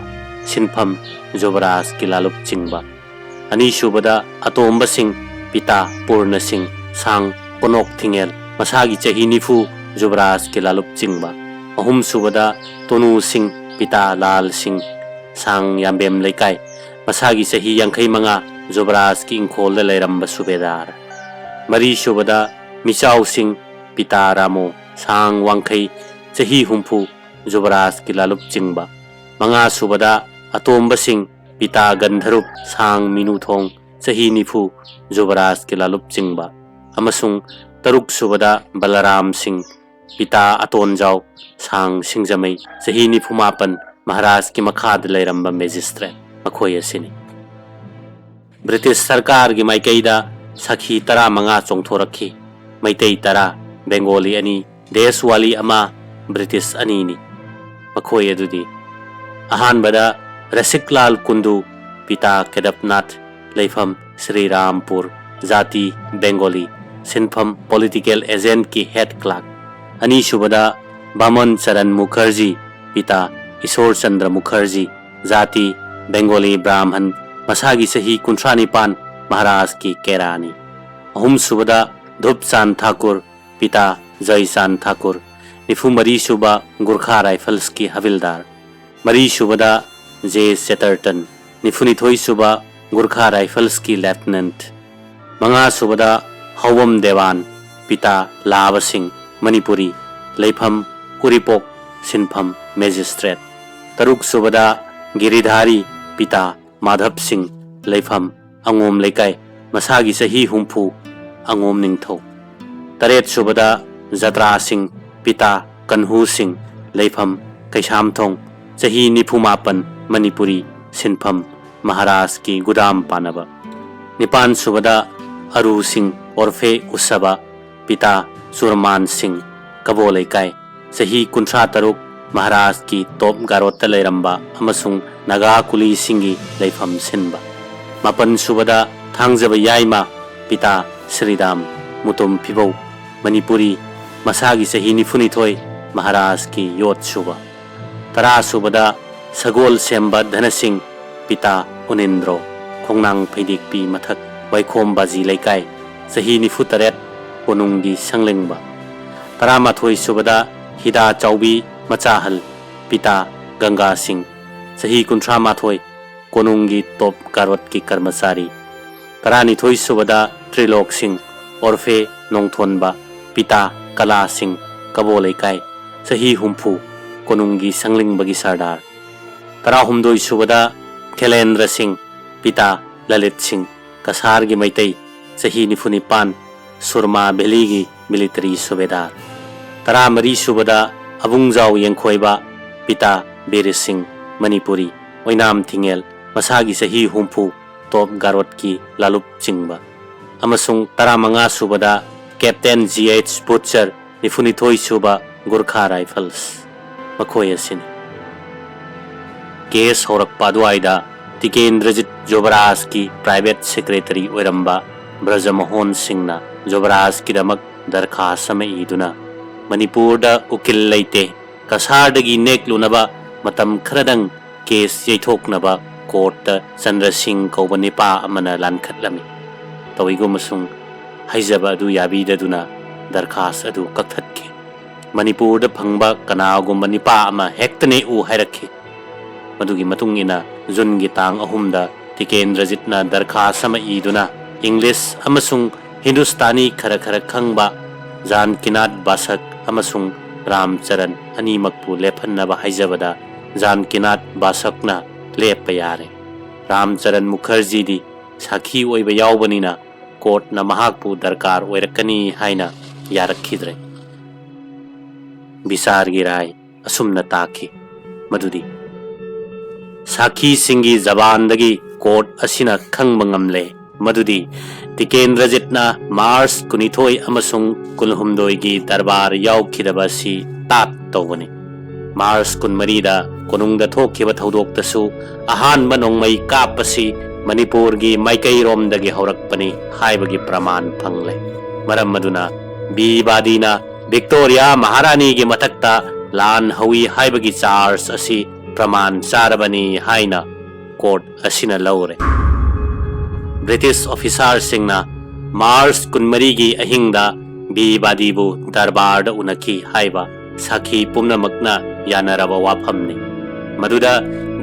ꯁꯤꯟꯐꯝ ꯖꯨꯕꯔꯥꯖꯀꯤ ꯂꯥꯂꯨꯞ ꯆꯤꯡꯕ꯫ ꯑꯅꯤꯁꯨꯕꯗ ꯑꯇꯣꯝꯕ ꯁꯤꯡ, ꯄꯤꯇꯥ ꯄꯨꯔꯅ ꯁꯤꯡ, ꯁꯥꯡ ꯀꯣꯅꯣꯛ ꯊꯤꯡꯉꯦꯜ, ꯃꯁꯥꯒꯤ ꯆꯍꯤ ꯅꯤꯐꯨ, ꯖꯨꯕꯔꯥꯖꯀꯤ ꯂꯥꯂꯨꯞ ꯆꯤꯡꯕ꯫ ꯑꯍꯨꯝꯁꯨꯕꯗ ꯇꯣꯅꯨ ꯁꯤꯡ, ꯄꯤꯇꯥ ꯂꯥꯜ ꯁꯤꯡ, ꯁꯥꯡ ꯌꯥꯝꯕꯦꯝ ꯂꯩꯀꯥꯏ, ꯃꯁꯥꯒꯤ ꯆꯍꯤ ꯌꯥꯡꯈꯩ ꯃꯉꯥ, ꯖꯨꯕꯔꯥꯖꯀꯤ ꯏꯪꯈꯣꯜꯗ ꯂꯩꯔꯝꯕ ꯁꯨꯕꯦꯗꯥꯔ꯫ ꯃꯔꯤꯁꯨꯕꯗ ꯃꯤꯆꯥꯎ ꯁꯤꯡ, ꯄꯤꯇꯥ ꯔꯥꯃꯣ, ꯁꯥꯡ ꯋꯥꯡꯈꯩ, ꯆꯍꯤ ꯍꯨꯝꯐꯨ, ꯖꯨꯕꯔꯥꯖꯀꯤ ꯂꯥꯂꯨꯞ ꯆꯤꯡꯕ꯫ ꯃꯉꯥꯁꯨꯕꯗ ꯑꯇꯣꯝꯕ ꯁꯤꯡ, ꯄꯤꯇꯥ ꯒꯟꯙꯔꯨꯞ, ꯁꯥꯡ ꯃꯤꯅꯨꯊꯣꯡ, ꯆꯍꯤ ꯅꯤꯐꯨ, ꯖꯨꯕꯔꯥꯖꯀꯤ ꯂꯥꯂꯨꯞ ꯆꯤꯡꯕ꯫ ꯑꯃꯁꯨꯡ ꯇꯔꯨꯛꯁꯨꯕꯗ ꯕꯂꯔꯥꯝ ꯁꯤꯡ, ꯄꯤꯇꯥ ꯑꯇꯣꯟꯖꯥꯎ, ꯁꯥꯡ ꯁꯤꯡꯖꯃꯩ, ꯆꯍꯤ ꯅꯤꯐꯨꯃꯥꯄꯟ, ꯃꯍꯥꯔꯥꯖꯀꯤ ꯃꯈꯥꯗ ꯂꯩꯔꯝꯕ ꯃꯦꯖꯤꯁꯇ꯭ꯔꯦꯠ, ꯃꯈꯣꯏ ꯑꯁꯤꯅꯤ꯫ ꯕ꯭ꯔꯤꯇꯤꯁ ꯁꯔꯀꯥꯔꯒꯤ ꯃꯥꯏꯀꯩꯗ ꯁꯥꯈꯤ ꯇꯔꯥꯃꯉꯥ ꯆꯣꯡꯊꯣꯔꯛꯈꯤ꯫ ꯃꯩꯇꯩ ꯇꯔꯥ, ꯕꯦꯡꯒꯣꯂꯤ ꯑꯅꯤ, ꯗꯦꯁꯋꯥꯂꯤ ꯑꯃ, ꯕ꯭ꯔꯤꯇꯤꯁ ꯑꯅꯤꯅꯤ꯫ ꯃꯈꯣꯏ ꯑꯗꯨꯗꯤ: ꯑꯍꯥꯟꯕꯗ ꯔꯁꯤꯛꯂꯥꯜ ꯀꯨꯟꯗꯨ, ꯄꯤꯇꯥ ꯀꯦꯗꯞꯅꯥꯊ, ꯂꯩꯐꯝ ꯁ꯭ꯔꯤꯔꯥꯝꯄꯨꯔ, ꯖꯥꯇꯤ ꯕꯦꯡꯒꯣꯂꯤ, ꯁꯤꯟꯐꯝ ꯄꯣꯂꯤꯇꯤꯀꯦꯜ ꯑꯦꯖꯦꯟꯠꯀꯤ ꯍꯦꯗ ꯀ꯭ꯂꯥꯔꯛ꯫ ꯑꯅꯤꯁꯨꯕꯗ ꯕꯥꯃꯟ ꯆꯔꯟ ꯃꯨꯈꯔꯖꯤ, ꯄꯤꯇꯥ ꯏꯁꯣꯔ ꯆꯟꯗ꯭ꯔ ꯃꯨꯈꯔꯖꯤ, ꯖꯥꯇꯤ ꯕꯦꯡꯒꯣꯂꯤ ꯕ꯭ꯔꯥꯍꯃꯟ, ꯃꯁꯥꯒꯤ ꯆꯍꯤ ꯀꯨꯟꯊ꯭ꯔꯥ ꯅꯤꯄꯥꯟ, ꯃꯍꯥꯔꯥꯖꯀꯤ ꯀꯦꯔꯥꯅꯤ꯫ ꯑꯍꯨꯝꯁꯨꯕꯗ ꯙꯨꯞꯆꯥꯟ ꯊꯥꯀꯨꯔ, ꯄꯤꯇꯥ ꯖꯌꯆꯥꯟ ꯊꯥꯀꯨꯔ, ꯅꯤꯐꯨ ꯃꯔꯤ ꯁꯨꯕ ꯒꯨꯔꯈꯥ ꯔꯥꯏꯐꯜꯁꯀꯤ ꯍꯕꯤꯜꯗꯥꯔ꯫ ꯃꯔꯤ ꯁꯨꯕꯗ ꯖꯦ ꯆꯦꯇꯔꯇꯟ, ꯅꯤꯐꯨꯅꯤꯊꯣꯏ ꯁꯨꯕ ꯒꯨꯔꯈꯥ ꯔꯥꯏꯐꯜꯁꯀꯤ ꯂꯦꯐꯇꯤꯅꯦꯟꯠ꯫ ꯃꯉꯥ ꯁꯨꯕꯗ ꯍꯧꯕꯝ ꯗꯦꯋꯥꯟ, ꯄꯤꯇꯥ ꯂꯥꯕ ꯁꯤꯡ, ꯃꯅꯤꯄꯨꯔꯤ, ꯂꯩꯐꯝ ꯎꯔꯤꯄꯣꯛ, ꯁꯤꯟꯐꯝ ꯃꯦꯖꯤꯁꯇ꯭ꯔꯦꯠ꯫ ꯇꯔꯨꯛ ꯁꯨꯕꯗ ꯒꯤꯔꯤꯙꯥꯔꯤ, ꯄꯤꯇꯥ ꯃꯥꯙꯕ ꯁꯤꯡ, ꯂꯩꯐꯝ ꯑꯉꯣꯝ ꯂꯩꯀꯥꯏ, ꯃꯁꯥꯒꯤ ꯆꯍꯤ ꯍꯨꯝꯐꯨ, ꯑꯉꯣꯝ ꯅꯤꯡꯊꯧ꯫ ꯇꯔꯦꯠ ꯁꯨꯕꯗ ꯖꯇ꯭ꯔꯥ ꯁꯤꯡ, ꯄꯤꯇꯥ ꯀꯟꯍꯨ ꯁꯤꯡ, ꯂꯩꯐꯝ ꯀꯩꯁꯥꯝꯊꯣꯡ, ꯆꯍꯤ ꯅꯤꯐꯨ ꯃꯥꯄꯟ, ꯃꯅꯤꯄꯨꯔꯤ, ꯁꯤꯟꯐꯝ ꯃꯍꯥꯔꯥꯖꯀꯤ ꯒꯨꯗꯥꯝ ꯄꯥꯅꯕ꯫ ꯅꯤꯄꯥꯟ ꯁꯨꯕꯗ ꯑꯔꯨ ꯁꯤꯡ, ꯑꯣꯔꯐꯦ ꯎꯁꯕ, ꯄꯤꯇꯥ ꯆꯨꯔꯃꯥꯟ ꯁꯤꯡ, ꯀꯕꯣ ꯂꯩꯀꯥꯏ, ꯆꯍꯤ ꯀꯨꯟꯊ꯭ꯔꯥ ꯇꯔꯨꯛ, ꯃꯍꯥꯔꯥꯖꯀꯤ ꯇꯣꯞ ꯒꯥꯔꯣꯠꯇ ꯂꯩꯔꯝꯕ ꯑꯃꯁꯨꯡ ꯅꯥꯒꯥ ꯀꯨꯂꯤꯁꯤꯡꯒꯤ ꯂꯩꯐꯝ ꯁꯤꯟꯕ꯫ ꯃꯥꯄꯟ ꯁꯨꯕꯗ ꯊꯥꯡꯖꯕ ꯌꯥꯏꯃ, ꯄꯤꯇꯥ ꯁ꯭ꯔꯤꯔꯥꯝ, ꯃꯨꯇꯨꯝ ꯐꯤꯕꯧ, ꯃꯅꯤꯄꯨꯔꯤ, ꯃꯁꯥꯒꯤ ꯆꯍꯤ ꯅꯤꯐꯨꯅꯤꯊꯣꯏ, ꯃꯍꯥꯔꯥꯖꯀꯤ ꯌꯣꯠ ꯁꯨꯕ꯫ ꯇꯔꯥ ꯁꯨꯕꯗ ꯁꯒꯣꯜ ꯁꯦꯝꯕ ꯙꯅꯁꯤꯡ, ꯄꯤꯇꯥ ꯎꯅꯤꯟꯗ꯭ꯔꯣ, ꯈꯣꯡꯅꯥꯡ ꯐꯩꯗꯦꯛꯄꯤ ꯃꯊꯛ, ꯋꯥꯏꯈꯣꯝ ꯕꯥꯖꯤ ꯂꯩꯀꯥꯏ, ꯆꯍꯤ ꯅꯤꯐꯨ ꯇꯔꯦꯠ, ꯀꯣꯅꯨꯡꯒꯤ ꯁꯪꯂꯦꯡꯕ꯫ ꯇꯔꯥꯃꯥꯊꯣꯏ ꯁꯨꯕꯗ ꯍꯤꯗꯥ ꯆꯥꯎꯕꯤ ꯃꯆꯥꯍꯜ, ꯄꯤꯇꯥ ꯒꯪꯒꯥ ꯁꯤꯡ, ꯆꯍꯤ ꯀꯨꯟꯊ꯭ꯔꯥ ꯃꯥꯊꯣꯏ, ꯀꯣꯅꯨꯡꯒꯤ ꯇꯣꯞ ꯒꯥꯔꯣꯠꯀꯤ ꯀꯔꯃꯆꯥꯔꯤ꯫ ꯇꯔꯥꯅꯤꯊꯣꯏ ꯁꯨꯕꯗ ꯇ꯭ꯔꯤꯂꯣꯛ ꯁꯤꯡ, ꯑꯣꯔꯐꯦ ꯅꯣꯡꯊꯣꯟꯕ, ꯄꯤꯇꯥ ꯀꯂꯥ ꯁꯤꯡ, ꯀꯕꯣ ꯂꯩꯀꯥꯏ, ꯆꯍꯤ ꯍꯨꯝꯐꯨ, ꯀꯣꯅꯨꯡꯒꯤ ꯁꯪꯂꯤꯡꯕꯒꯤ ꯁꯔꯗꯥꯔ꯫ ꯇꯔꯥꯍꯨꯝꯗꯣꯏ ꯁꯨꯕꯗ ꯈꯦꯂꯦꯟꯗ꯭ꯔ ꯁꯤꯡ, ꯄꯤꯇꯥ ꯂꯂꯤꯠ ꯁꯤꯡ, ꯀꯁꯥꯔꯒꯤ ꯃꯩꯇꯩ, ꯆꯍꯤ ꯅꯤꯐꯨ ꯅꯤꯄꯥꯟ, ꯁꯨꯔꯃꯥ ꯚꯦꯂꯤꯒꯤ ꯃꯤꯂꯤꯇꯔꯤ ꯁꯨꯕꯦꯗꯥꯔ꯫ ꯇꯔꯥꯃꯔꯤ ꯁꯨꯕꯗ ꯑꯕꯨꯡꯖꯥꯎ ꯌꯦꯡꯈꯣꯏꯕ, ꯄꯤꯇꯥ ꯕꯤꯔ ꯁꯤꯡ, ꯃꯅꯤꯄꯨꯔꯤ, ꯑꯣꯏꯅꯥꯝ ꯊꯤꯡꯉꯦꯜ, ꯃꯁꯥꯒꯤ ꯆꯍꯤ ꯍꯨꯝꯐꯨ, ꯇꯣꯞ ꯒꯥꯔꯣꯠꯀꯤ ꯂꯥꯂꯨꯞ ꯆꯤꯡꯕ꯫ ꯑꯃꯁꯨꯡ ꯇꯔꯥꯃꯉꯥ ꯁꯨꯕꯗ ꯀꯦꯞꯇꯦꯟ ꯖꯤ ꯑꯩꯆ ꯕꯨꯠꯆꯔ, ꯅꯤꯐꯨꯅꯤꯊꯣꯏ ꯁꯨꯕ ꯒꯨꯔꯈꯥ ꯔꯥꯏꯐꯜꯁ, ꯃꯈꯣꯏ ꯑꯁꯤꯅꯤ꯫ ꯀꯦꯁ ꯍꯧꯔꯛꯄ ꯑꯗꯨꯋꯥꯏꯗ ꯇꯤꯀꯦꯟꯗ꯭ꯔꯖꯤꯠ ꯖꯣꯕꯔꯥꯖꯀꯤ ꯄ꯭ꯔꯥꯏꯚꯦꯠ ꯁꯦꯀ꯭ꯔꯦꯇꯔꯤ ꯑꯣꯏꯔꯝꯕ ꯕ꯭ꯔꯖꯃꯣꯍꯟ ꯁꯤꯡꯅ ꯖꯣꯕꯔꯥꯖꯀꯤꯗꯃꯛ ꯗꯔꯈꯥꯁ ꯑꯃ ꯏꯗꯨꯅ, "ꯃꯅꯤꯄꯨꯔꯗ ꯎꯀꯤꯜ ꯂꯩꯇꯦ, ꯀꯁꯥꯔꯗꯒꯤ ꯅꯦꯛꯂꯨꯅꯕ ꯃꯇꯝ ꯈꯔꯗꯪ ꯀꯦꯁ ꯌꯩꯊꯣꯛꯅꯕ ꯀꯣꯔꯠꯇ ꯆꯟꯗ꯭ꯔ ꯁꯤꯡ ꯀꯧꯕ ꯅꯤꯄꯥ ꯑꯃꯅ ꯂꯥꯟꯈꯠꯂꯝꯃꯤ" ꯇꯧꯏꯒꯨꯝ ꯑꯃꯁꯨꯡ ꯍꯥꯏꯖꯕ ꯑꯗꯨ ꯌꯥꯕꯤꯗꯗꯨꯅ ꯗꯔꯈꯥꯁ ꯑꯗꯨ ꯀꯛꯊꯠꯈꯤ꯫ "ꯃꯅꯤꯄꯨꯔꯗ ꯐꯪꯕ ꯀꯅꯥꯒꯨꯝꯕ ꯅꯤꯄꯥ ꯑꯃ ꯍꯦꯛꯇ ꯅꯦꯛꯎ" ꯍꯥꯏꯔꯛꯈꯤ꯫ ꯃꯗꯨꯒꯤ ꯃꯇꯨꯡ ꯏꯟꯅ ꯖꯨꯟꯒꯤ ꯇꯥꯡ ꯑꯍꯨꯝꯗ ꯇꯤꯀꯦꯟꯗ꯭ꯔꯖꯤꯠꯅ ꯗꯔꯈꯥꯁ ꯑꯃ ꯏꯗꯨꯅ ꯏꯪꯂꯤꯁ ꯑꯃꯁꯨꯡ ꯍꯤꯟꯗꯨꯁꯇꯥꯅꯤ ꯈꯔ ꯈꯔ ꯈꯪꯕ ꯖꯥꯟꯀꯤꯅꯥꯠ ꯕꯥꯁꯛ ꯑꯃꯁꯨꯡ ꯔꯥꯝꯆꯔꯟ ꯑꯅꯤꯃꯛꯄꯨ ꯂꯦꯞꯍꯟꯅꯕ ꯍꯥꯏꯖꯕꯗ, ꯖꯥꯟꯀꯤꯅꯥꯠ ꯕꯥꯁꯛꯅ ꯂꯦꯞꯄ ꯌꯥꯔꯦ꯫ ꯔꯥꯝꯆꯔꯟ ꯃꯨꯈꯔꯖꯤꯗꯤ ꯁꯥꯈꯤ ꯑꯣꯏꯕ ꯌꯥꯎꯕꯅꯤꯅ ꯀꯣꯔꯠꯅ ꯃꯍꯥꯛꯄꯨ ꯗꯔꯀꯥꯔ ꯑꯣꯏꯔꯛꯀꯅꯤ ꯍꯥꯏꯅ ꯌꯥꯔꯛꯈꯤꯗ꯭ꯔꯦ꯫ ꯕꯤꯆꯥꯔꯒꯤ ꯔꯥꯏ ꯑꯁꯨꯝꯅ ꯇꯥꯈꯤ ꯃꯗꯨꯗꯤ, ꯁꯥꯈꯤꯁꯤꯡꯒꯤ ꯖꯕꯥꯟꯗꯒꯤ ꯀꯣꯔꯠ ꯑꯁꯤꯅ ꯈꯪꯕ ꯉꯝꯂꯦ ꯃꯗꯨꯗꯤ ꯇꯤꯀꯦꯟꯗ꯭ꯔꯖꯤꯠꯅ ꯃꯥꯔꯆ ꯀꯨꯟꯅꯤꯊꯣꯏ ꯑꯃꯁꯨꯡ ꯀꯨꯟꯍꯨꯝꯗꯣꯏꯒꯤ ꯗꯔꯕꯥꯔ ꯌꯥꯎꯈꯤꯗꯕ ꯑꯁꯤ ꯇꯥꯠ ꯇꯧꯕꯅꯤ꯫ ꯃꯥꯔꯆ ꯀꯨꯟꯃꯔꯤꯗ ꯀꯣꯅꯨꯡꯗ ꯊꯣꯛꯈꯤꯕ ꯊꯧꯗꯣꯛꯇꯁꯨ ꯑꯍꯥꯟꯕ ꯅꯣꯡꯃꯩ ꯀꯥꯞꯄꯁꯤ ꯃꯅꯤꯄꯨꯔꯒꯤ ꯃꯥꯏꯀꯩꯔꯣꯝꯗꯒꯤ ꯍꯧꯔꯛꯄꯅꯤ ꯍꯥꯏꯕꯒꯤ ꯄ꯭ꯔꯃꯥꯟ ꯐꯪꯂꯦ꯫ ꯃꯔꯝ ꯑꯗꯨꯅ ꯕꯤ ꯕꯥꯗꯤꯅ ꯚꯤꯛꯇꯣꯔꯤꯌꯥ ꯃꯍꯥꯔꯥꯅꯤꯒꯤ ꯃꯊꯛꯇ ꯂꯥꯟ ꯍꯧꯏ ꯍꯥꯏꯕꯒꯤ ꯆꯥꯔꯖ ꯑꯁꯤ ꯄ꯭ꯔꯃꯥꯟ ꯆꯥꯔꯕꯅꯤ ꯍꯥꯏꯅ ꯀꯣꯔꯠ ꯑꯁꯤꯅ ꯂꯧꯔꯦ꯫ ꯕ꯭ꯔꯤꯇꯤꯁ ꯑꯣꯐꯤꯁꯥꯔꯁꯤꯡꯅ ꯃꯥꯔꯆ ꯀꯨꯟꯃꯔꯤꯒꯤ ꯑꯍꯤꯡꯗ ꯕꯤ ꯕꯥꯗꯤꯕꯨ ꯗꯔꯕꯥꯔꯗ ꯎꯅꯈꯤ ꯍꯥꯏꯕ ꯁꯥꯈꯤ ꯄꯨꯝꯅꯃꯛꯅ ꯌꯥꯅꯔꯕ ꯋꯥꯐꯝꯅꯤ꯫ ꯃꯗꯨꯗ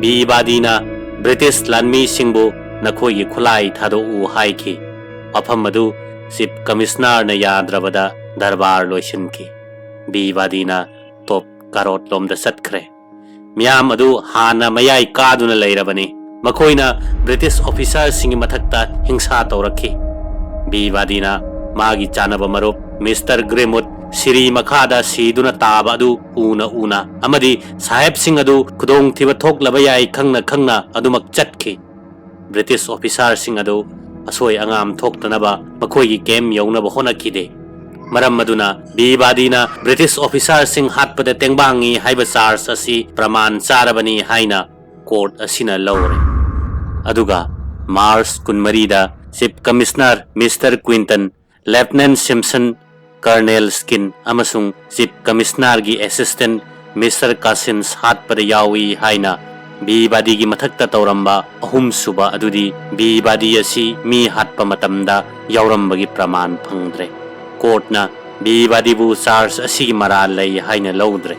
ꯕꯤ ꯕꯥꯗꯤꯅ ꯕ꯭ꯔꯤꯇꯤꯁ ꯂꯥꯟꯃꯤꯁꯤꯡꯕꯨ ꯅꯈꯣꯏꯒꯤ ꯈꯨꯠꯂꯥꯏ ꯊꯥꯗꯣꯛꯎ ꯍꯥꯏꯈꯤ꯫ ꯋꯥꯐꯝ ꯑꯗꯨ ꯆꯤꯐ ꯀꯃꯤꯁꯅꯔꯅ ꯌꯥꯗ꯭ꯔꯕꯗ ꯗꯔꯕꯥꯔ ꯂꯣꯏꯁꯤꯟꯈꯤ꯫ ꯕꯤ ꯕꯥꯗꯤꯅ ꯇꯣꯞ ꯀꯥꯔꯣꯠꯂꯣꯝꯗ ꯆꯠꯈ꯭ꯔꯦ꯫ ꯃꯤꯌꯥꯝ ꯑꯗꯨ ꯍꯥꯟꯅ ꯃꯌꯥꯏ ꯀꯥꯗꯨꯅ ꯂꯩꯔꯕꯅꯤ꯫ ꯃꯈꯣꯏꯅ ꯕ꯭ꯔꯤꯇꯤꯁ ꯑꯣꯐꯤꯁꯥꯔꯁꯤꯡꯒꯤ ꯃꯊꯛꯇ ꯍꯤꯡꯁꯥ ꯇꯧꯔꯛꯈꯤ꯫ ꯕꯤ ꯕꯥꯗꯤꯅ ꯃꯥꯒꯤ ꯆꯥꯅꯕ ꯃꯔꯨꯞ ꯃꯤꯁꯇꯔ ꯒ꯭ꯔꯤꯝꯋꯨꯗ ꯁꯤꯔꯤ ꯃꯈꯥꯗ ꯁꯤꯗꯨꯅ ꯇꯥꯕ ꯑꯗꯨ ꯎꯅ ꯎꯅ ꯑꯃꯗꯤ ꯁꯥꯍꯦꯕꯁꯤꯡ ꯑꯗꯨ ꯈꯨꯗꯣꯡꯊꯤꯕ ꯊꯣꯛꯂꯕ ꯌꯥꯏ ꯈꯪꯅ ꯈꯪꯅ ꯑꯗꯨꯃꯛ ꯆꯠꯈꯤ꯫ ꯕ꯭ꯔꯤꯇꯤꯁ ꯑꯣꯐꯤꯁꯥꯔꯁꯤꯡ ꯑꯗꯨ ꯑꯁꯣꯏ ꯑꯉꯥꯝ ꯊꯣꯛꯇꯅꯕ ꯃꯈꯣꯏꯒꯤ ꯀꯦꯝ ꯌꯧꯅꯕ ꯍꯣꯠꯅꯈꯤꯗꯦ꯫ ꯃꯔꯝ ꯑꯗꯨꯅ ꯕꯤ ꯕꯥꯗꯤꯅ ꯕ꯭ꯔꯤꯇꯤꯁ ꯑꯣꯐꯤꯁꯥꯔꯁꯤꯡ ꯍꯥꯠꯄꯗ ꯇꯦꯡꯕꯥꯡꯉꯤ ꯍꯥꯏꯕ ꯆꯥꯔꯖ ꯑꯁꯤ ꯄ꯭ꯔꯃꯥꯟ ꯆꯥꯔꯕꯅꯤ ꯍꯥꯏꯅ ꯀꯣꯔꯠ ꯑꯁꯤꯅ ꯂꯧꯔꯦ꯫ ꯑꯗꯨꯒ ꯃꯥꯔꯆ ꯀꯨꯟꯃꯔꯤꯗ chief commissioner mister Quinton, lieutenant Simpson, colonel Skene ꯑꯃꯁꯨꯡ ꯆꯤꯐ ꯀꯃꯤꯁꯅꯔꯒꯤ ꯑꯦꯁꯤꯁꯇꯦꯟ ꯃꯤꯁꯇꯔ ꯀꯥꯁꯤꯟꯁ ꯍꯥꯠꯄꯗ ꯌꯥꯎꯏ ꯍꯥꯏꯅ ꯕꯤ ꯕꯥꯗꯤꯒꯤ ꯃꯊꯛꯇ ꯇꯧꯔꯝꯕ ꯑꯍꯨꯝꯁꯨꯕ ꯑꯗꯨꯗꯤ ꯕꯤ ꯕꯥꯗꯤ ꯑꯁꯤ ꯃꯤ ꯍꯥꯠꯄ ꯃꯇꯝꯗ ꯌꯥꯎꯔꯝꯕꯒꯤ ꯄ꯭ꯔꯃꯥꯟ ꯐꯪꯗ꯭ꯔꯦ꯫ ꯀꯣꯔꯠꯅ ꯕꯤ ꯕꯥꯗꯤꯕꯨ ꯆꯥꯔꯖ ꯑꯁꯤꯒꯤ ꯃꯔꯥꯜ ꯂꯩ ꯍꯥꯏꯅ ꯂꯧꯗ꯭ꯔꯦ꯫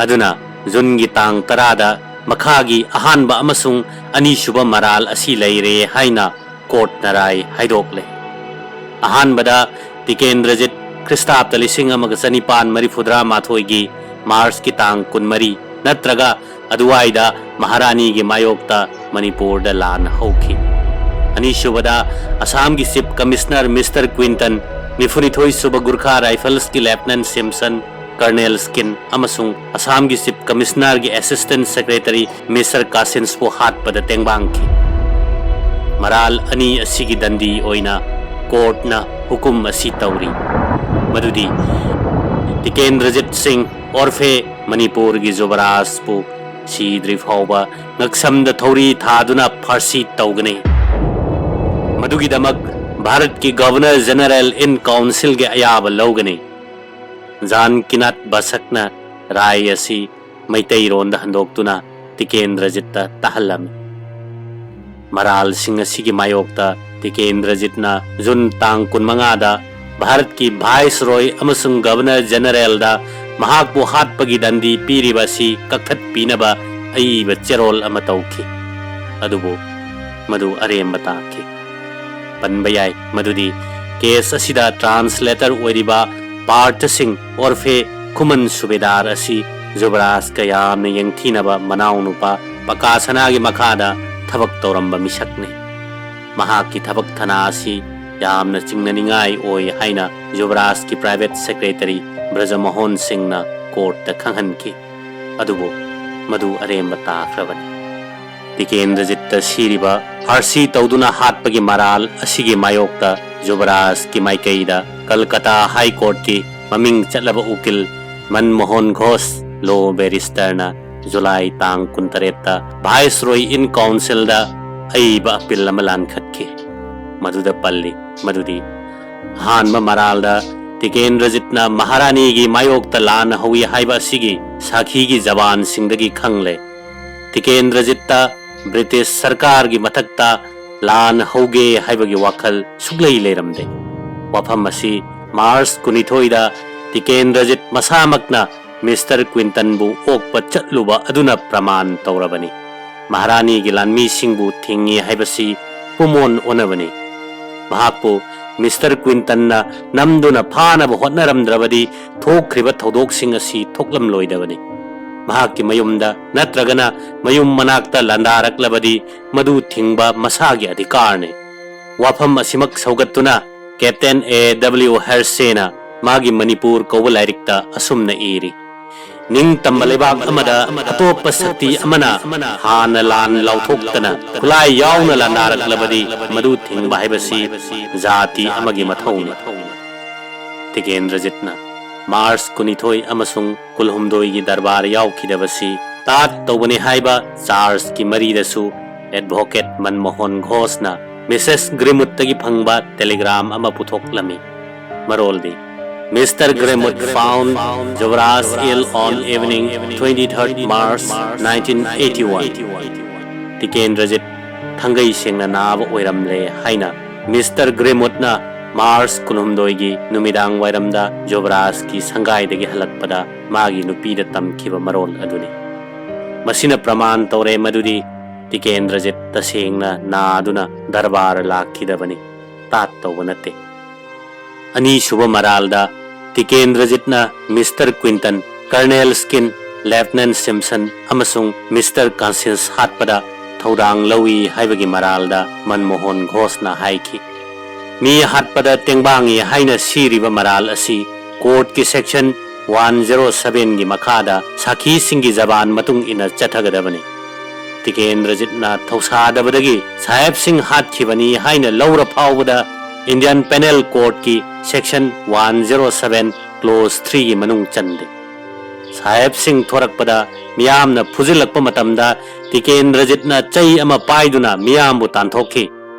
ꯑꯗꯨꯅ ꯖꯨꯟꯒꯤ ꯇꯥꯡ ꯇꯔꯥꯗ ꯃꯈꯥꯒꯤ ꯑꯍꯥꯟꯕ ꯑꯃꯁꯨꯡ ꯑꯅꯤꯁꯨꯕ ꯃꯔꯥꯜ ꯑꯁꯤ ꯂꯩꯔꯦ ꯍꯥꯏꯅ ꯀꯣꯔꯠꯅ ꯔꯥꯏ ꯍꯥꯏꯗꯣꯛꯂꯦ꯫ ꯑꯍꯥꯟꯕꯗ, ꯇꯤꯀꯦꯟꯗ꯭ꯔꯖꯤꯠ, ꯈ꯭ꯔꯤꯁꯇꯥꯕꯇ ꯂꯤꯁꯤꯡ ꯑꯃꯒ ꯆꯅꯤꯄꯥꯟ ꯃꯔꯤꯐꯨꯇꯔꯥ ꯃꯥꯊꯣꯏꯒꯤ ꯃꯥꯔꯆꯀꯤ ꯇꯥꯡ ꯀꯨꯟꯃꯔꯤ ꯅꯠꯇ꯭ꯔꯒ ꯑꯗꯨꯋꯥꯏꯗ ꯃꯍꯥꯔꯥꯅꯤꯒꯤ ꯃꯥꯌꯣꯛꯇ ꯃꯅꯤꯄꯨꯔꯗ ꯂꯥꯟ ꯍꯧꯈꯤ꯫ ꯑꯅꯤꯁꯨꯕꯗ ꯑꯁꯥꯝꯒꯤ Chief Commissioner Mister Quinton, ꯅꯤꯐꯨꯅꯤꯊꯣꯏ ꯁꯨꯕ Gorkha Riflesꯀꯤ Lieutenant Simpson, Colonel Skin ꯑꯃꯁꯨꯡ ꯑꯁꯥꯝꯒꯤ Chief Commissionerꯒꯤ Assistant Secretary Mister Cousins ꯄꯨ ꯍꯥꯠꯄꯗ ꯇꯦꯡꯕꯥꯡꯈꯤ꯫ ꯃꯔꯥꯜ ꯑꯅꯤ ꯑꯁꯤꯒꯤ ꯗꯟꯗꯤ ꯑꯣꯏꯅ courtꯅ ꯍꯨꯀꯨꯝ ꯑꯁꯤ ꯇꯧꯔꯤ, ꯃꯗꯨꯗꯤ ꯇꯤꯀꯦꯟꯗ꯭ꯔꯖꯤꯠ ꯁꯤꯡ ꯑꯣꯔꯐꯦ ꯃꯅꯤꯄꯨꯔꯒꯤ ꯖꯨꯕꯔꯥꯖꯄꯨ ꯁꯤꯗ꯭ꯔꯤ ꯐꯥꯎꯕ ꯉꯛꯁꯝꯗ ꯊꯧꯔꯤ ꯊꯥꯗꯨꯅ ꯐꯥꯔꯁꯤ ꯇꯧꯒꯅꯤ꯫ ꯃꯗꯨꯒꯤꯗꯃꯛ ꯚꯥꯔꯠꯀꯤ Governor General in Councilꯒꯤ ꯑꯌꯥꯕ ꯂꯧꯒꯅꯤ꯫ ꯖꯥꯟ ꯀꯤꯅꯥꯠ ꯕꯁꯛꯅ ꯔꯥꯏ ꯑꯁꯤ ꯃꯩꯇꯩꯔꯣꯟꯗ ꯍꯟꯗꯣꯛꯇꯨꯅ ꯇꯤꯀꯦꯟꯗ꯭ꯔꯖꯤꯠꯇ ꯇꯥꯍꯜꯂꯝꯃꯤ꯫ ꯃꯔꯥꯜꯁꯤꯡ ꯑꯁꯤꯒꯤ ꯃꯥꯌꯣꯛꯇ ꯇꯤꯀꯦꯟꯗ꯭ꯔꯖꯤꯠꯅ ꯖꯨꯟ ꯇꯥꯡ ꯀꯨꯟꯃꯉꯥꯗ ꯚꯥꯔꯠꯀꯤ Viceroy ꯑꯃꯁꯨꯡ Governor Generalꯗ ꯃꯍꯥꯛꯄꯨ ꯍꯥꯠꯄꯒꯤ ꯗꯟꯗꯤ ꯄꯤꯔꯤꯕ ꯑꯁꯤ ꯀꯛꯊꯠꯄꯤꯅꯕ ꯑꯏꯕ ꯆꯦꯔꯣꯜ ꯑꯃ ꯇꯧꯈꯤ꯫ ꯑꯗꯨꯕꯨ ꯃꯗꯨ ꯑꯔꯦꯝꯕ ꯇꯥꯈꯤ꯫ ꯄꯟꯕ ꯌꯥꯏ ꯃꯗꯨꯗꯤ case ꯑꯁꯤꯗ translator ꯑꯣꯏꯔꯤꯕ ꯄꯥꯔꯊ ꯁꯤꯡ ꯑꯣꯔꯐꯦ ꯈꯨꯃꯟ ꯁꯨꯕꯦꯗꯥꯔ ꯑꯁꯤ ꯖꯨꯕꯔꯥꯖꯀ ꯌꯥꯝꯅ ꯌꯦꯡꯊꯤꯅꯕ ꯃꯅꯥꯎꯅꯨꯄꯥ ꯄꯀꯥꯁꯅꯥꯒꯤ ꯃꯈꯥꯗ ꯊꯕꯛ ꯇꯧꯔꯝꯕ ꯃꯤꯁꯛꯅꯤ꯫ ꯃꯍꯥꯛꯀꯤ ꯊꯕꯛ ꯊꯅꯥ ꯑꯁꯤ ꯌꯥꯝꯅ ꯆꯤꯡꯅꯅꯤꯡꯉꯥꯏ ꯑꯣꯏ ꯍꯥꯏꯅ ꯖꯨꯕꯔꯥꯖꯀꯤ private secretary ꯕ꯭ꯔꯖꯃꯣꯍꯟ ꯁꯤꯡꯅ courtꯇ ꯈꯪꯍꯟꯈꯤ꯫ ꯑꯗꯨꯕꯨ ꯃꯗꯨ ꯑꯔꯦꯝꯕ ꯇꯥꯈ꯭ꯔꯕꯅꯤ꯫ ꯇꯤꯀꯦꯟꯗ꯭ꯔꯖꯤꯠꯇ ꯁꯤꯔꯤꯕ ꯐꯥꯔꯁꯤ ꯇꯧꯗꯨꯅ ꯍꯥꯠꯄꯒꯤ ꯃꯔꯥꯜ ꯑꯁꯤꯒꯤ ꯃꯥꯌꯣꯛꯇ ꯖꯨꯕꯔꯥꯖꯀꯤ ꯃꯥꯏꯀꯩꯗ ꯀꯜꯀꯇꯥ High Courtꯀꯤ ꯃꯃꯤꯡ ꯆꯠꯂꯕ ꯎꯀꯤꯜ ꯃꯟꯃꯣꯍꯟ ꯘꯣꯁ law barristerꯅ ꯖꯨꯂꯥꯏ ꯇꯥꯡ ꯀꯨꯟꯇꯔꯦꯠꯇ Viceroy in Councilꯗ ꯑꯏꯕ appeal ꯑꯃ ꯂꯥꯟꯈꯠꯈꯤ꯫ ꯃꯗꯨꯗ ꯄꯜꯂꯤ ꯃꯗꯨꯗꯤ ꯑꯍꯥꯟꯕ ꯃꯔꯥꯜꯗ ꯇꯤꯀꯦꯟꯗ꯭ꯔꯖꯤꯠꯅ ꯃꯍꯥꯔꯥꯅꯤꯒꯤ ꯃꯥꯌꯣꯛꯇ ꯂꯥꯟ ꯍꯧꯏ ꯍꯥꯏꯕ ꯑꯁꯤꯒꯤ ꯁꯥꯈꯤꯒꯤ ꯖꯕꯥꯟꯁꯤꯡꯗꯒꯤ ꯈꯪꯂꯦ꯫ ꯇꯤꯀꯦꯟꯗ꯭ꯔꯖꯤꯠꯇ ꯕ꯭ꯔꯤꯇꯤꯁ ꯁꯔꯀꯥꯔꯒꯤ ꯃꯊꯛꯇ ꯂꯥꯟ ꯍꯧꯒꯦ ꯍꯥꯏꯕꯒꯤ ꯋꯥꯈꯜ ꯁꯨꯛꯂꯩ ꯂꯩꯔꯝꯗꯦ꯫ ꯋꯥꯐꯝ ꯑꯁꯤ ꯃꯥꯔꯆ ꯀꯨꯟꯅꯤꯊꯣꯏꯗ ꯇꯤꯀꯦꯟꯗ꯭ꯔꯖꯤꯠ ꯃꯁꯥꯃꯛꯅ ꯃꯤꯁꯇꯔ ꯀ꯭ꯋꯤꯟꯇꯟꯕꯨ ꯑꯣꯛꯄ ꯆꯠꯂꯨꯕ ꯑꯗꯨꯅ ꯄ꯭ꯔꯃꯥꯟ ꯇꯧꯔꯕꯅꯤ꯫ ꯃꯍꯥꯔꯥꯅꯤꯒꯤ ꯂꯥꯟꯃꯤꯁꯤꯡꯕꯨ ꯊꯤꯡꯉꯤ ꯍꯥꯏꯕꯁꯤ ꯄꯨꯃꯣꯟ ꯑꯣꯟꯅꯕꯅꯤ꯫ ꯃꯍꯥꯛꯄꯨ ꯃꯤꯁꯇꯔ ꯀ꯭ꯋꯤꯟꯇꯟꯅ ꯅꯝꯗꯨꯅ ꯐꯥꯅꯕ ꯍꯣꯠꯅꯔꯝꯗ꯭ꯔꯕꯗꯤ ꯊꯣꯛꯈ꯭ꯔꯤꯕ ꯊꯧꯗꯣꯛꯁꯤꯡ ꯑꯁꯤ ꯊꯣꯛꯂꯝꯂꯣꯏꯗꯕꯅꯤ꯫ ꯃꯍꯥꯛꯀꯤ ꯃꯌꯨꯝꯗ ꯅꯠꯇ꯭ꯔꯒꯅ ꯃꯌꯨꯝ ꯃꯅꯥꯛꯇ ꯂꯥꯟꯗꯥꯔꯛꯂꯕꯗꯤ ꯃꯗꯨ ꯊꯤꯡꯕ ꯃꯁꯥꯒꯤ ꯑꯙꯤꯀꯥꯔꯅꯤ꯫ ꯋꯥꯐꯝ ꯑꯁꯤꯃꯛ ꯁꯧꯒꯠꯇꯨꯅ ꯀꯦꯞꯇꯦꯟ ꯑꯦ ꯗꯕ꯭ꯂꯤꯎ ꯍꯔꯁꯦꯅ ꯃꯥꯒꯤ ꯃꯅꯤꯄꯨꯔ ꯀꯧꯕ ꯂꯥꯏꯔꯤꯛꯇ ꯑꯁꯨꯝꯅ ꯏꯔꯤ, "ꯅꯤꯡꯇꯝꯕ ꯂꯩꯕꯥꯛ ꯑꯃꯗ ꯑꯇꯣꯞꯄ ꯁꯛꯇꯤ ꯑꯃꯅ ꯍꯥꯟꯅ ꯂꯥꯟ ꯂꯥꯎꯊꯣꯛꯇꯅ ꯈꯨꯠꯂꯥꯏ ꯌꯥꯎꯅ ꯂꯥꯟꯗꯥꯔꯛꯂꯕꯗꯤ ꯃꯗꯨ ꯊꯤꯡꯕ ꯍꯥꯏꯕꯁꯤ ꯖꯥꯇꯤ ꯑꯃꯒꯤ ꯃꯊꯧꯅꯤ"꯫ ꯇꯤꯀꯦꯟꯗ꯭ꯔꯖꯤꯠꯅ ꯃꯥꯔꯆ ꯀꯨꯟꯅꯤꯊꯣꯏ ꯑꯃꯁꯨꯡ ꯀꯨꯟꯍꯨꯝꯗꯣꯏꯒꯤ ꯗꯔꯕꯥꯔ ꯌꯥꯎꯈꯤꯗꯕꯁꯤ ꯇꯥꯠ ꯇꯧꯕꯅꯤ ꯍꯥꯏꯕ ꯆꯥꯔꯖꯀꯤ ꯃꯔꯤꯗꯁꯨ ꯑꯦꯗꯚꯣꯀꯦꯠ ꯃꯟꯃꯣꯍꯟ ꯘꯣꯁꯅ ꯃꯤꯁꯦꯁ ꯒ꯭ꯔꯤꯃꯨꯠꯇꯒꯤ ꯐꯪꯕ ꯇꯦꯂꯤꯒ꯭ꯔꯥꯝ ꯑꯃ ꯄꯨꯊꯣꯛꯂꯝꯃꯤ꯫ ꯃꯔꯣꯜꯗꯤ, "Mister Grimwood found Juvraj ill on evening twenty-third March nineteen eighty-one." Tikendrajit ꯊꯪꯒꯩ ꯁꯦꯡꯅ ꯅꯥꯕ ꯑꯣꯏꯔꯝꯂꯦ ꯍꯥꯏꯅ ꯃꯤꯁꯇꯔ ꯒ꯭ꯔꯤꯃꯨꯠꯅ ꯃꯥꯔꯆ ꯀꯨꯟꯍꯨꯝꯗꯣꯏꯒꯤ ꯅꯨꯃꯤꯗꯥꯡ ꯋꯥꯏꯔꯝꯗ ꯖꯨꯕꯔꯥꯖꯀꯤ ꯁꯪꯒꯥꯏꯗꯒꯤ ꯍꯜꯂꯛꯄꯗ ꯃꯥꯒꯤ ꯅꯨꯄꯤꯗ ꯇꯝꯈꯤꯕ ꯃꯔꯣꯜ ꯑꯗꯨꯅꯤ꯫ ꯃꯁꯤꯅ ꯄ꯭ꯔꯃꯥꯟ ꯇꯧꯔꯦ ꯃꯗꯨꯗꯤ ꯇꯤꯀꯦꯟꯗ꯭ꯔꯖꯤꯠ ꯇꯁꯦꯡꯅ ꯅꯥꯗꯨꯅ ꯗꯔꯕꯥꯔ ꯂꯥꯛꯈꯤꯗꯕꯅꯤ, ꯇꯥꯠ ꯇꯧꯕ ꯅꯠꯇꯦ꯫ ꯑꯅꯤꯁꯨꯕ ꯃꯔꯥꯜꯗ ꯇꯤꯀꯦꯟꯗ꯭ꯔꯖꯤꯠꯅ ꯃꯤꯁꯇꯔ ꯀ꯭ꯋꯤꯟꯇꯟ, ꯀꯔꯅꯦꯜ ꯁ꯭ꯀꯤꯟ, ꯂꯦꯐꯇꯅꯦꯟ ꯁꯤꯝꯁꯟ ꯑꯃꯁꯨꯡ ꯃꯤꯁꯇꯔ ꯀꯟꯁꯤꯟꯁ ꯍꯥꯠꯄꯗ ꯊꯧꯗꯥꯡ ꯂꯧꯏ ꯍꯥꯏꯕꯒꯤ ꯃꯔꯥꯜꯗ ꯃꯟꯃꯣꯍꯟ ꯘꯣꯁꯅ ꯍꯥꯏꯈꯤ, "ꯃꯤ ꯍꯥꯠꯄꯗ ꯇꯦꯡꯕꯥꯡꯉꯤ ꯍꯥꯏꯅ ꯁꯤꯔꯤꯕ ꯃꯔꯥꯜ ꯑꯁꯤ ꯀꯣꯔꯠꯀꯤ ꯁꯦꯛꯁꯟ ꯋꯥꯟ ꯖꯦꯔꯣ ꯁꯚꯦꯟꯒꯤ ꯃꯈꯥꯗ ꯁꯥꯈꯤꯁꯤꯡꯒꯤ ꯖꯕꯥꯟ ꯃꯇꯨꯡ ꯏꯟꯅ ꯆꯠꯊꯒꯗꯕꯅꯤ"꯫ ꯇꯤꯀꯦꯟꯗ꯭ꯔꯖꯤꯠꯅ ꯊꯧꯁꯥꯗꯕꯗꯒꯤ ꯁꯥꯍꯦꯕꯁꯤꯡ ꯍꯥꯠꯈꯤꯕꯅꯤ ꯍꯥꯏꯅ ꯂꯧꯔ ꯐꯥꯎꯕꯗ ꯏꯟꯗꯤꯌꯟ ꯄꯦꯅꯦꯜ ꯀꯣꯔꯠꯀꯤ section one zero seven clause ꯊ꯭ꯔꯤꯒꯤ ꯃꯅꯨꯡ ꯆꯟꯗꯦ꯫ ꯁꯥꯍꯦꯕꯁꯤꯡ ꯊꯣꯔꯛꯄꯗ ꯃꯤꯌꯥꯝꯅ ꯐꯨꯖꯤꯜꯂꯛꯄ ꯃꯇꯝꯗ ꯇꯤꯀꯦꯟꯗ꯭ꯔꯖꯤꯠꯅ ꯆꯩ ꯑꯃ ꯄꯥꯏꯗꯨꯅ ꯃꯤꯌꯥꯝꯕꯨ ꯇꯥꯟꯊꯣꯛꯈꯤ꯫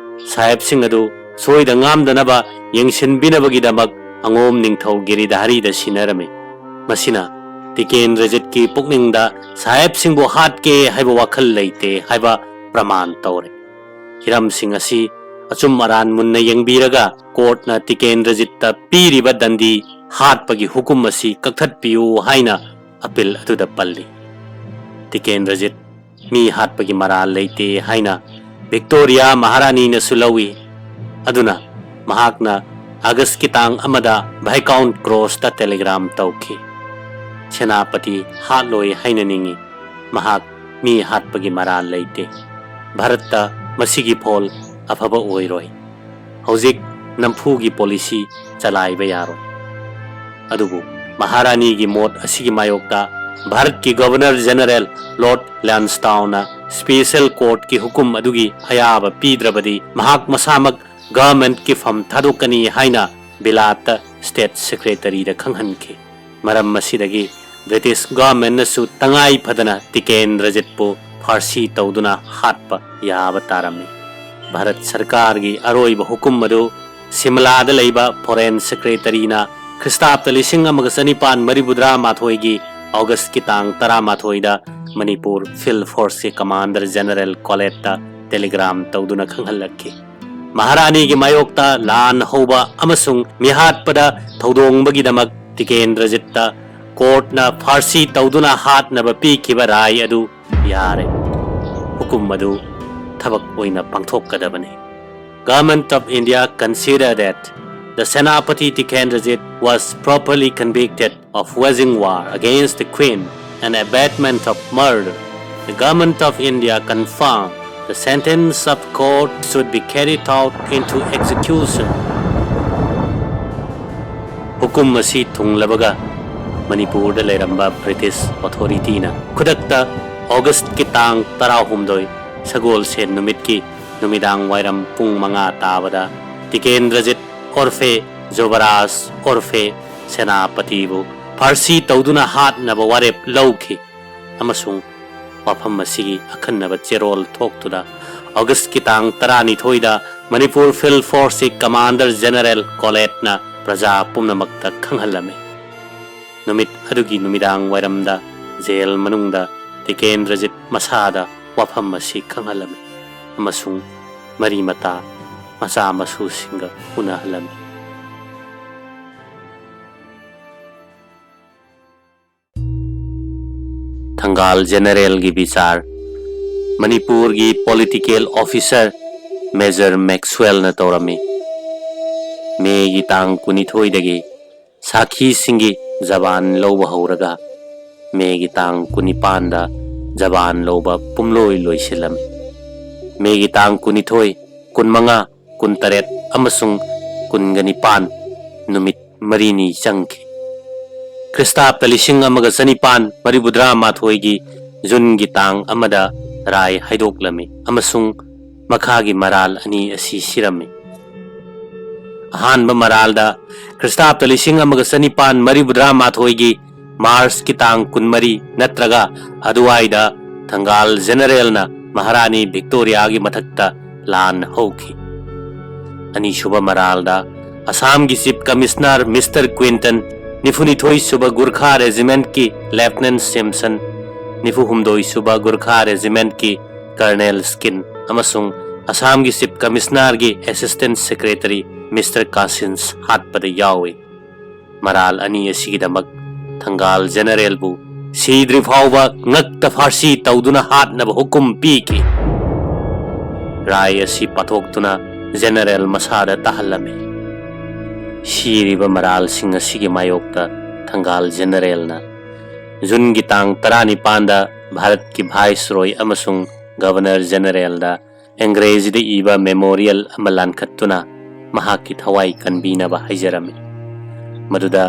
ꯁꯥꯍꯦꯕꯁꯤꯡ ꯑꯗꯨ ꯁꯣꯏꯗ ꯉꯥꯝꯗꯅꯕ ꯌꯦꯡꯁꯤꯟꯕꯤꯅꯕꯒꯤꯗꯃꯛ ꯑꯉꯣꯝ ꯅꯤꯡꯊꯧ ꯒꯤꯔꯤꯙꯥꯔꯤꯗ ꯁꯤꯟꯅꯔꯝꯃꯤ꯫ ꯃꯁꯤꯅ ꯇꯤꯀꯦꯟꯗ꯭ꯔꯖꯤꯠꯀꯤ ꯄꯨꯛꯅꯤꯡꯗ ꯁꯥꯍꯦꯕꯁꯤꯡꯕꯨ ꯍꯥꯠꯀꯦ ꯍꯥꯏꯕ ꯋꯥꯈꯜ ꯂꯩꯇꯦ ꯍꯥꯏꯕ ꯄ꯭ꯔꯃꯥꯟ ꯇꯧꯔꯦ꯫ ꯍꯤꯔꯝꯁꯤꯡ ꯑꯁꯤ ꯑꯆꯨꯝ ꯑꯔꯥꯟ ꯃꯨꯟꯅ ꯌꯦꯡꯕꯤꯔꯒ ꯀꯣꯔꯠꯅ ꯇꯤꯀꯦꯟꯗ꯭ꯔꯖꯤꯠꯇ ꯄꯤꯔꯤꯕ ꯗꯟꯗꯤ ꯍꯥꯠꯄꯒꯤ ꯍꯨꯀꯨꯝ ꯑꯁꯤ ꯀꯛꯊꯠꯄꯤꯌꯨ ꯍꯥꯏꯅ ꯑꯄꯤꯜ ꯑꯗꯨꯗ ꯄꯜꯂꯤ꯫ ꯇꯤꯀꯦꯟꯗ꯭ꯔꯖꯤꯠ ꯃꯤ ꯍꯥꯠꯄꯒꯤ ꯃꯔꯥꯜ ꯂꯩꯇꯦ ꯍꯥꯏꯅ ꯚꯤꯛꯇꯣꯔꯤꯌꯥ ꯃꯍꯥꯔꯥꯅꯤꯅꯁꯨ ꯂꯧꯏ꯫ ꯑꯗꯨꯅ ꯃꯍꯥꯛꯅ ꯑꯥꯒꯁꯀꯤ ꯇꯥꯡ ꯑꯃꯗ ꯚꯥꯏꯀꯥꯎꯟ ꯀ꯭ꯔꯣꯁꯇ ꯇꯦꯂꯤꯒ꯭ꯔꯥꯝ ꯇꯧꯈꯤ꯫ ꯁꯦꯅꯥꯄꯇꯤ ꯍꯥꯠꯂꯣꯏ ꯍꯥꯏꯅ ꯅꯤꯡꯏ꯫ ꯃꯍꯥꯛ ꯃꯤ ꯍꯥꯠꯄꯒꯤ ꯃꯔꯥꯜ ꯂꯩꯇꯦ꯫ ꯚꯥꯔꯠꯇ ꯃꯁꯤꯒꯤ ꯐꯣꯜ ꯑꯐꯕ ꯑꯣꯏꯔꯣꯏ꯫ ꯍꯧꯖꯤꯛ ꯅꯝꯐꯨꯒꯤ ꯄꯣꯂꯤꯁꯤ ꯆꯂꯥꯏꯕ ꯌꯥꯔꯣꯏ꯫ ꯑꯗꯨꯕꯨ ꯃꯍꯥꯔꯥꯅꯤꯒꯤ ꯃꯣꯠ ꯑꯁꯤꯒꯤ ꯃꯥꯌꯣꯛꯇ ꯚꯥꯔꯠꯀꯤ ꯒꯕꯔꯅꯔ ꯖꯦꯅꯔꯦꯜ ꯂꯣꯔꯗ ꯂꯥꯟꯁꯇꯥꯎꯅ ꯁ꯭ꯄꯦꯁꯦꯜ ꯀꯣꯔꯠꯀꯤ ꯍꯨꯀꯨꯝ ꯑꯗꯨꯒꯤ ꯑꯌꯥꯕ ꯄꯤꯗ꯭ꯔꯕꯗꯤ ꯃꯍꯥꯛ ꯃꯁꯥꯃꯛ ꯒꯚꯔꯟꯃꯦꯟꯠꯀꯤ ꯐꯝ ꯊꯥꯗꯣꯛꯀꯅꯤ ꯍꯥꯏꯅ ꯕꯤꯂꯥꯠꯇ ꯁ꯭ꯇꯦꯠ ꯁꯦꯀ꯭ꯔꯦꯇꯔꯤꯗ ꯈꯪꯍꯟꯈꯤ꯫ ꯃꯔꯝ ꯑꯁꯤꯗꯒꯤ ꯕ꯭ꯔꯤꯇꯤꯁ ꯒꯚꯔꯟꯃꯦꯟꯠꯅꯁꯨ ꯇꯉꯥꯏ ꯐꯗꯅ ꯇꯤꯀꯦꯟꯗ꯭ꯔꯖꯤꯠꯄꯨ ꯐꯥꯔꯁꯤ ꯇꯧꯗꯨꯅ ꯍꯥꯠꯄ ꯌꯥꯕ ꯇꯥꯔꯝꯃꯤ꯫ ꯚꯥꯔꯠ ꯁꯔꯀꯥꯔꯒꯤ ꯑꯔꯣꯏꯕ ꯍꯨꯀꯨꯝ ꯑꯗꯨ ꯁꯤꯝꯂꯥꯗ ꯂꯩꯕ ꯐꯣꯔꯦꯟ ꯁꯦꯀ꯭ꯔꯦꯇꯔꯤꯅ ꯈ꯭ꯔꯤꯁꯇꯥꯕꯇ ꯂꯤꯁꯤꯡ ꯑꯃꯒ ꯆꯅꯤꯄꯥꯟ ꯃꯔꯤꯐꯨꯇꯔꯥ ꯃꯥꯊꯣꯏꯒꯤ ꯑꯣꯒꯁꯀꯤ ꯇꯥꯡ ꯇꯔꯥꯃꯥꯊꯣꯏꯗ ꯃꯅꯤꯄꯨꯔ ꯐꯤꯜꯗ ꯐꯣꯔꯁꯀꯤ ꯀꯃꯥꯟꯗꯔ ꯖꯦꯅꯔꯦꯜ ꯀꯣꯂꯦꯠꯇ ꯇꯦꯂꯤꯒ꯭ꯔꯥꯝ ꯇꯧꯗꯨꯅ ꯈꯪꯍꯜꯂꯛꯈꯤ꯫ ꯃꯍꯥꯔꯥꯅꯤꯒꯤ ꯃꯥꯌꯣꯛꯇ ꯂꯥꯟ ꯍꯧꯕ ꯑꯃꯁꯨꯡ ꯃꯤꯍꯥꯠꯄꯗ ꯊꯧꯗꯣꯡꯕꯒꯤꯗꯃꯛ ꯇꯤꯀꯦꯟꯗ꯭ꯔꯖꯤꯠꯇ ꯀꯣꯔꯠꯅ ꯐꯥꯔꯁꯤ ꯇꯧꯗꯨꯅ ꯍꯥꯠꯅꯕ ꯄꯤꯈꯤꯕ ꯔꯥꯏ ꯑꯗꯨ ꯌꯥꯔꯦ꯫ ꯍꯨꯀꯨꯝ ꯑꯗꯨ ꯊꯕꯛ ꯑꯣꯏꯅ ꯄꯥꯡꯊꯣꯛꯀꯗꯕꯅꯤ꯫ Government of India consider that the Senapati Tikendrajit was properly convicted of waging war against the Queen and abetment of murder. The Government of India confirm the sentence of court should be carried out into execution. ꯍꯨꯀꯨꯝ ꯑꯁꯤ ꯊꯨꯡꯂꯕꯒ ꯃꯅꯤꯄꯨꯔꯗ ꯂꯩꯔꯝꯕ British ꯑꯣꯊꯣꯔꯤꯇꯤꯅ ꯈꯨꯗꯛꯇ ꯑꯣꯒꯁꯀꯤ ꯇꯥꯡ ꯇꯔꯥꯍꯨꯝꯗꯣꯏ ꯁꯒꯣꯜꯁꯦꯟ ꯅꯨꯃꯤꯠꯀꯤ ꯅꯨꯃꯤꯗꯥꯡ ꯋꯥꯏꯔꯝ ꯄꯨꯡ ꯃꯉꯥ ꯇꯥꯕꯗ ꯇꯤꯀꯦꯟꯗ꯭ꯔꯖꯤꯠ ꯑꯣꯔꯐꯦ ꯖꯨꯕꯔꯥꯖ ꯑꯣꯔꯐꯦ ꯁꯦꯅꯥꯄꯇꯤꯕꯨ ꯐꯥꯔꯁꯤ ꯇꯧꯗꯨꯅ ꯍꯥꯠꯅꯕ ꯋꯥꯔꯦꯞ ꯂꯧꯈꯤ ꯑꯃꯁꯨꯡ ꯋꯥꯐꯝ ꯑꯁꯤꯒꯤ ꯑꯈꯟꯅꯕ ꯆꯦꯔꯣꯜ ꯊꯣꯛꯇꯨꯅ ꯑꯣꯒꯁꯀꯤ ꯇꯥꯡ ꯇꯔꯥꯅꯤꯊꯣꯏꯗ ꯃꯅꯤꯄꯨꯔ ꯐꯤꯜꯗ ꯐꯣꯔꯁꯀꯤ ꯀꯃꯥꯟꯗꯔ ꯖꯦꯅꯔꯦꯜ ꯀꯣꯂꯦꯠꯅ ꯄ꯭ꯔꯖꯥ ꯄꯨꯝꯅꯃꯛꯇ ꯈꯪꯍꯜꯂꯝꯃꯤ꯫ ꯅꯨꯃꯤꯠ ꯑꯗꯨꯒꯤ ꯅꯨꯃꯤꯗꯥꯡ ꯋꯥꯏꯔꯝꯗ ꯖꯦꯜ ꯃꯅꯨꯡꯗ ꯇꯤꯀꯦꯟꯗ꯭ꯔꯖꯤꯠ ꯃꯁꯥꯗ ꯋꯥꯐꯝ ꯑꯁꯤ ꯈꯪꯍꯜꯂꯝꯃꯤ ꯑꯃꯁꯨꯡ ꯃꯔꯤ ꯃꯇꯥ ꯃꯆꯥ ꯃꯁꯨꯁꯤꯡꯒ ꯎꯅꯍꯜꯂꯝꯃꯤ꯫ ꯊꯪꯒꯥꯜ ꯖꯦꯅꯔꯦꯜꯒꯤ ꯕꯤꯆꯥꯔ ꯃꯅꯤꯄꯨꯔꯒꯤ ꯄꯣꯂꯤꯇꯤꯀꯦꯜ ꯑꯣꯐꯤꯁꯔ ꯃꯦꯖꯔ ꯃꯦꯛꯁꯋꯦꯜꯅ ꯇꯧꯔꯝꯃꯤ꯫ ꯃꯦꯒꯤ ꯇꯥꯡ ꯀꯨꯟꯅꯤꯊꯣꯏꯗꯒꯤ ꯁꯥꯈꯤꯁꯤꯡꯒꯤ ꯖꯕꯥꯟ ꯂꯧꯕ ꯍꯧꯔꯒ ꯃꯦꯒꯤ ꯇꯥꯡ ꯀꯨꯟꯅꯤꯄꯥꯟꯗ ꯖꯕꯥꯟ ꯂꯧꯕ ꯄꯨꯝꯂꯣꯏ ꯂꯣꯏꯁꯤꯜꯂꯝꯃꯤ꯫ ꯃꯦꯒꯤ ꯇꯥꯡ ꯀꯨꯟꯅꯤꯊꯣꯏ, ꯀꯨꯟꯃꯉꯥ, ꯀꯨꯟꯇꯔꯦꯠ ꯑꯃꯁꯨꯡ ꯀꯨꯟꯒ ꯅꯤꯄꯥꯟ ꯅꯨꯃꯤꯠ ꯃꯔꯤꯅꯤ ꯆꯪꯈꯤ꯫ ꯈ꯭ꯔꯤꯁꯇꯥꯕꯇ ꯂꯤꯁꯤꯡ ꯑꯃꯒ ꯆꯅꯤꯄꯥꯟ ꯃꯔꯤꯐꯨꯇꯔꯥ ꯃꯥꯊꯣꯏꯒꯤ ꯖꯨꯟꯒꯤ ꯇꯥꯡ ꯑꯃꯗ ꯔꯥꯏ ꯍꯥꯏꯗꯣꯛꯂꯝꯃꯤ ꯑꯃꯁꯨꯡ ꯃꯈꯥꯒꯤ ꯃꯔꯥꯜ ꯑꯅꯤ ꯑꯁꯤ ꯁꯤꯔꯝꯃꯤ꯫ ꯑꯍꯥꯟꯕ ꯃꯔꯥꯜꯗ ꯈ꯭ꯔꯤꯁꯇꯥꯕꯇ ꯂꯤꯁꯤꯡ ꯑꯃꯒ ꯆꯅꯤꯄꯥꯟ ꯃꯔꯤꯐꯨꯇꯔꯥ ꯃꯥꯊꯣꯏꯒꯤ ꯃꯥꯔꯆꯀꯤ ꯇꯥꯡ ꯀꯨꯟꯃꯔꯤ ꯅꯠꯇ꯭ꯔꯒ ꯑꯗꯨꯋꯥꯏꯗ ꯊꯪꯒꯥꯜ ꯖꯦꯅꯔꯦꯜꯅ ꯃꯍꯥꯔꯥꯅꯤ ꯚꯤꯛꯇꯣꯔꯤꯌꯥꯒꯤ ꯃꯊꯛꯇ ꯂꯥꯟ ꯍꯧꯈꯤ꯫ ꯑꯅꯤꯁꯨꯕ ꯃꯔꯥꯜꯗ ꯑꯁꯥꯝꯒꯤ ꯆꯤꯐ ꯀꯃꯤꯁꯅꯔ ꯃꯤꯁꯇꯔ ꯀ꯭ꯋꯤꯟꯇꯟ, ꯅꯤꯐꯨꯅꯤꯊꯣꯏ ꯁꯨꯕ ꯒꯨꯔꯈꯥ ꯔꯦꯖꯤꯃꯦꯟꯠꯀꯤ ꯂꯦꯐꯇꯅꯦꯟꯠ ꯁꯤꯝꯁꯟ, ꯅꯤꯐꯨ ꯍꯨꯝꯗꯣꯏ ꯁꯨꯕ ꯒꯨꯔꯈꯥ ꯔꯦꯖꯤꯃꯦꯟꯠꯀꯤ ꯀꯔꯅꯦꯜ ꯁ꯭ꯀꯤꯟ ꯑꯃꯁꯨꯡ ꯑꯁꯥꯝꯒꯤ chief ꯀꯃꯤꯁꯅꯔꯒꯤ assistant secretary mister Cossins ꯍꯥꯠꯄꯗ ꯌꯥꯎꯏ꯫ ꯃꯔꯥꯜ ꯑꯅꯤ ꯑꯁꯤꯒꯤꯗꯃꯛ ꯊꯪꯒꯥꯜ ꯖꯦꯅꯔꯦꯜꯕꯨ ꯁꯤꯗ꯭ꯔꯤ ꯐꯥꯎꯕ ꯉꯛꯇ ꯐꯥꯔꯁꯤ ꯇꯧꯗꯨꯅ ꯍꯥꯠꯅꯕ ꯍꯨꯀꯨꯝ ꯄꯤꯈꯤ꯫ ꯔꯥꯏ ꯑꯁꯤ ꯄꯥꯊꯣꯛꯇꯨꯅ ꯖꯦꯅꯔꯦꯜ ꯃꯁꯥꯗ ꯇꯥꯍꯜꯂꯝꯃꯤ꯫ ꯁꯤꯔꯤꯕ ꯃꯔꯥꯜꯁꯤꯡ ꯑꯁꯤꯒꯤ ꯃꯥꯌꯣꯛꯇ ꯊꯪꯒꯥꯜ ꯖꯦꯅꯔꯦꯜꯅ ꯖꯨꯟꯒꯤ ꯇꯥꯡ ꯇꯔꯥꯅꯤꯄꯥꯟꯗ ꯚꯥꯔꯠꯀꯤ ꯚꯥꯏꯁꯔꯣꯏ ꯑꯃꯁꯨꯡ ꯒꯕꯔꯅꯔ ꯖꯦꯅꯔꯦꯜꯗ ꯑꯪꯒ꯭ꯔꯦꯖꯤꯗ ꯏꯕ ꯃꯦꯃꯣꯔꯤꯌꯦꯜ ꯑꯃ ꯂꯥꯟꯈꯠꯇꯨꯅ ꯃꯍꯥꯛꯀꯤ ꯊꯋꯥꯏ ꯀꯟꯕꯤꯅꯕ ꯍꯥꯏꯖꯔꯝꯃꯤ꯫ ꯃꯗꯨꯗ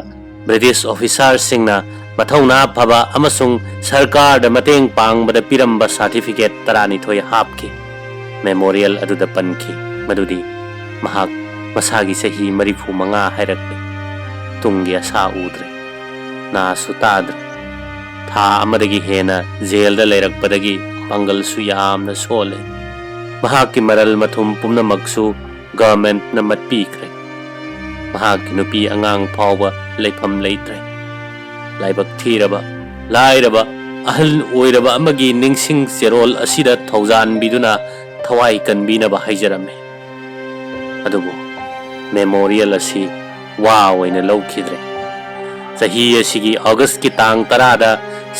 ꯕ꯭ꯔꯤꯇꯤꯁ ꯑꯣꯐꯤꯁꯥꯔꯁꯤꯡꯅ ꯃꯊꯧꯅꯥ ꯐꯕ ꯑꯃꯁꯨꯡ ꯁꯔꯀꯥꯔꯗ ꯃꯇꯦꯡ ꯄꯥꯡꯕꯗ ꯄꯤꯔꯝꯕ ꯁꯥꯔꯇꯤꯐꯤꯀꯦꯠ ꯇꯔꯥꯅꯤꯊꯣꯏ ꯍꯥꯞꯈꯤ꯫ ꯃꯦꯃꯣꯔꯤꯌꯦꯜ ꯑꯗꯨꯗ ꯄꯟꯈꯤ ꯃꯗꯨꯗꯤ ꯃꯍꯥꯛ ꯃꯁꯥꯒꯤ ꯆꯍꯤ ꯃꯔꯤꯐꯨ ꯃꯉꯥ ꯍꯥꯏꯔꯛꯂꯦ꯫ ꯇꯨꯡꯒꯤ ꯑꯁꯥ ꯎꯗ꯭ꯔꯦ꯫ ꯅꯥꯁꯨ ꯇꯥꯗ꯭ꯔꯦ꯫ ꯊꯥ ꯑꯃꯗꯒꯤ ꯍꯦꯟꯅ ꯖꯦꯜꯗ ꯂꯩꯔꯛꯄꯗꯒꯤ ꯄꯥꯡꯒꯜꯁꯨ ꯌꯥꯝꯅ ꯁꯣꯜꯂꯦ꯫ ꯃꯍꯥꯛꯀꯤ ꯃꯔꯜ ꯃꯊꯨꯝ ꯄꯨꯝꯅꯃꯛꯁꯨ ꯒꯚꯔꯟꯃꯦꯟꯠꯅ ꯃꯠꯄꯤꯈ꯭ꯔꯦ꯫ ꯃꯍꯥꯛꯀꯤ ꯅꯨꯄꯤ ꯑꯉꯥꯡ ꯐꯥꯎꯕ ꯂꯩꯐꯝ ꯂꯩꯇ꯭ꯔꯦ꯫ ꯂꯥꯏꯕꯛ ꯊꯤꯔꯕ, ꯂꯥꯏꯔꯕ, ꯑꯍꯜ ꯑꯣꯏꯔꯕ ꯑꯃꯒꯤ ꯅꯤꯡꯁꯤꯡ ꯆꯦꯔꯣꯜ ꯑꯁꯤꯗ ꯊꯧꯖꯥꯟꯕꯤꯗꯨꯅ ꯊꯋꯥꯏ ꯀꯟꯕꯤꯅꯕ ꯍꯥꯏꯖꯔꯝꯃꯤ꯫ ꯑꯗꯨꯕꯨ ꯃꯦꯃꯣꯔꯤꯌꯦꯜ ꯑꯁꯤ ꯋꯥ ꯑꯣꯏꯅ ꯂꯧꯈꯤꯗ꯭ꯔꯦ꯫ ꯆꯍꯤ ꯑꯁꯤꯒꯤ ꯑꯣꯒꯁꯀꯤ ꯇꯥꯡ ꯇꯔꯥꯗ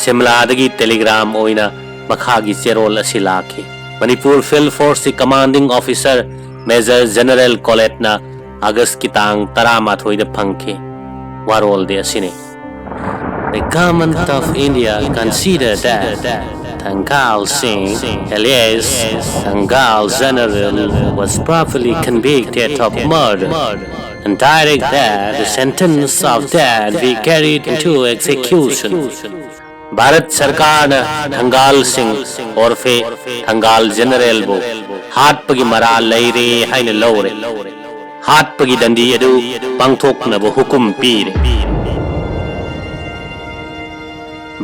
ꯁꯤꯝꯂꯥꯗꯒꯤ ꯇꯦꯂꯤꯒ꯭ꯔꯥꯝ ꯑꯣꯏꯅ ꯃꯈꯥꯒꯤ ꯆꯦꯔꯣꯜ ꯑꯁꯤ ꯂꯥꯛꯈꯤ꯫ ꯃꯅꯤꯄꯨꯔ ꯐꯤꯜꯗ ꯐꯣꯔꯁꯀꯤ ꯀꯃꯥꯟꯗꯤꯡ ꯑꯣꯐꯤꯁꯥꯔ ꯃꯦꯖꯔ ꯖꯦꯅꯔꯦꯜ ꯀꯣꯂꯦꯠꯅ ꯑꯣꯒꯁꯀꯤ ꯇꯥꯡ ꯇꯔꯥꯃꯥꯊꯣꯏꯗ ꯐꯪꯈꯤ꯫ ꯋꯥꯔꯣꯜꯗꯤ ꯑꯁꯤꯅꯤ: The government of India considered that Thangal Singh, alias Thangal General, was properly convicted of murder and direct that the sentence of death be carried into execution. Bharat ꯁꯔꯀꯥꯔꯅ ꯊꯪꯒꯥꯜ ꯁꯤꯡ ꯑꯣꯔꯐꯦ ꯊꯪꯒꯥꯜ ꯖꯦꯅꯔꯦꯜꯕꯨ ꯍꯥꯠꯄꯒꯤ ꯃꯔꯥꯜ ꯂꯩꯔꯦ ꯍꯥꯏꯅ ꯂꯧꯔꯦ꯫ ꯍꯥꯠꯄꯒꯤ ꯗꯟꯗꯤ ꯑꯗꯨ ꯄꯥꯡꯊꯣꯛꯅꯕ ꯍꯨꯀꯨꯝ ꯄꯤꯔꯦ꯫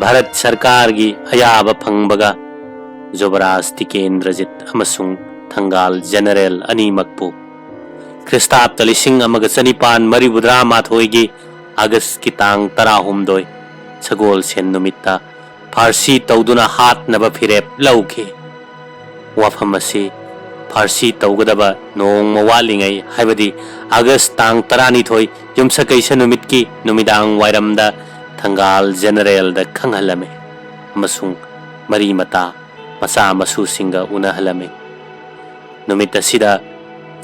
ꯚꯥꯔꯠ ꯁꯔꯀꯥꯔꯒꯤ ꯑꯌꯥꯕ ꯐꯪꯕꯒ ꯖꯨꯕꯔꯥꯖ ꯇꯤꯀꯦꯟꯗ꯭ꯔꯖꯤꯠ ꯑꯃꯁꯨꯡ ꯊꯪꯒꯥꯜ ꯖꯦꯅꯔꯦꯜ ꯑꯅꯤꯃꯛꯄꯨ ꯈ꯭ꯔꯤꯁꯇꯥꯕꯇ ꯂꯤꯁꯤꯡ ꯑꯃꯒ ꯆꯅꯤꯄꯥꯟ ꯃꯔꯤꯐꯨꯇꯔꯥ ꯃꯥꯊꯣꯏꯒꯤ ꯑꯥꯒꯁꯀꯤ ꯇꯥꯡ ꯇꯔꯥꯍꯨꯝꯗꯣꯏ, ꯁꯒꯣꯜꯁꯦꯟ ꯅꯨꯃꯤꯠꯇ ꯐꯥꯔꯁꯤ ꯇꯧꯗꯨꯅ ꯍꯥꯠꯅꯕ ꯐꯤꯔꯦꯞ ꯂꯧꯈꯤ꯫ ꯋꯥꯐꯝ ꯑꯁꯤ ꯐꯥꯔꯁꯤ ꯇꯧꯒꯗꯕ ꯅꯣꯡꯃ ꯋꯥꯠꯂꯤꯉꯩ, ꯍꯥꯏꯕꯗꯤ ꯑꯥꯒꯁ ꯇꯥꯡ ꯇꯔꯥꯅꯤꯊꯣꯏ, ꯌꯨꯝꯁꯀꯩꯁ ꯅꯨꯃꯤꯠꯀꯤ ꯅꯨꯃꯤꯗꯥꯡ ꯋꯥꯏꯔꯝꯗ ꯊꯪꯒꯥꯜ ꯖꯦꯅꯔꯦꯜꯗ ꯈꯪꯍꯜꯂꯝꯃꯤ ꯑꯃꯁꯨꯡ ꯃꯔꯤ ꯃꯇꯥ, ꯃꯆꯥ ꯃꯁꯨꯁꯤꯡꯒ ꯎꯅꯍꯜꯂꯝꯃꯤ꯫ ꯅꯨꯃꯤꯠ ꯑꯁꯤꯗ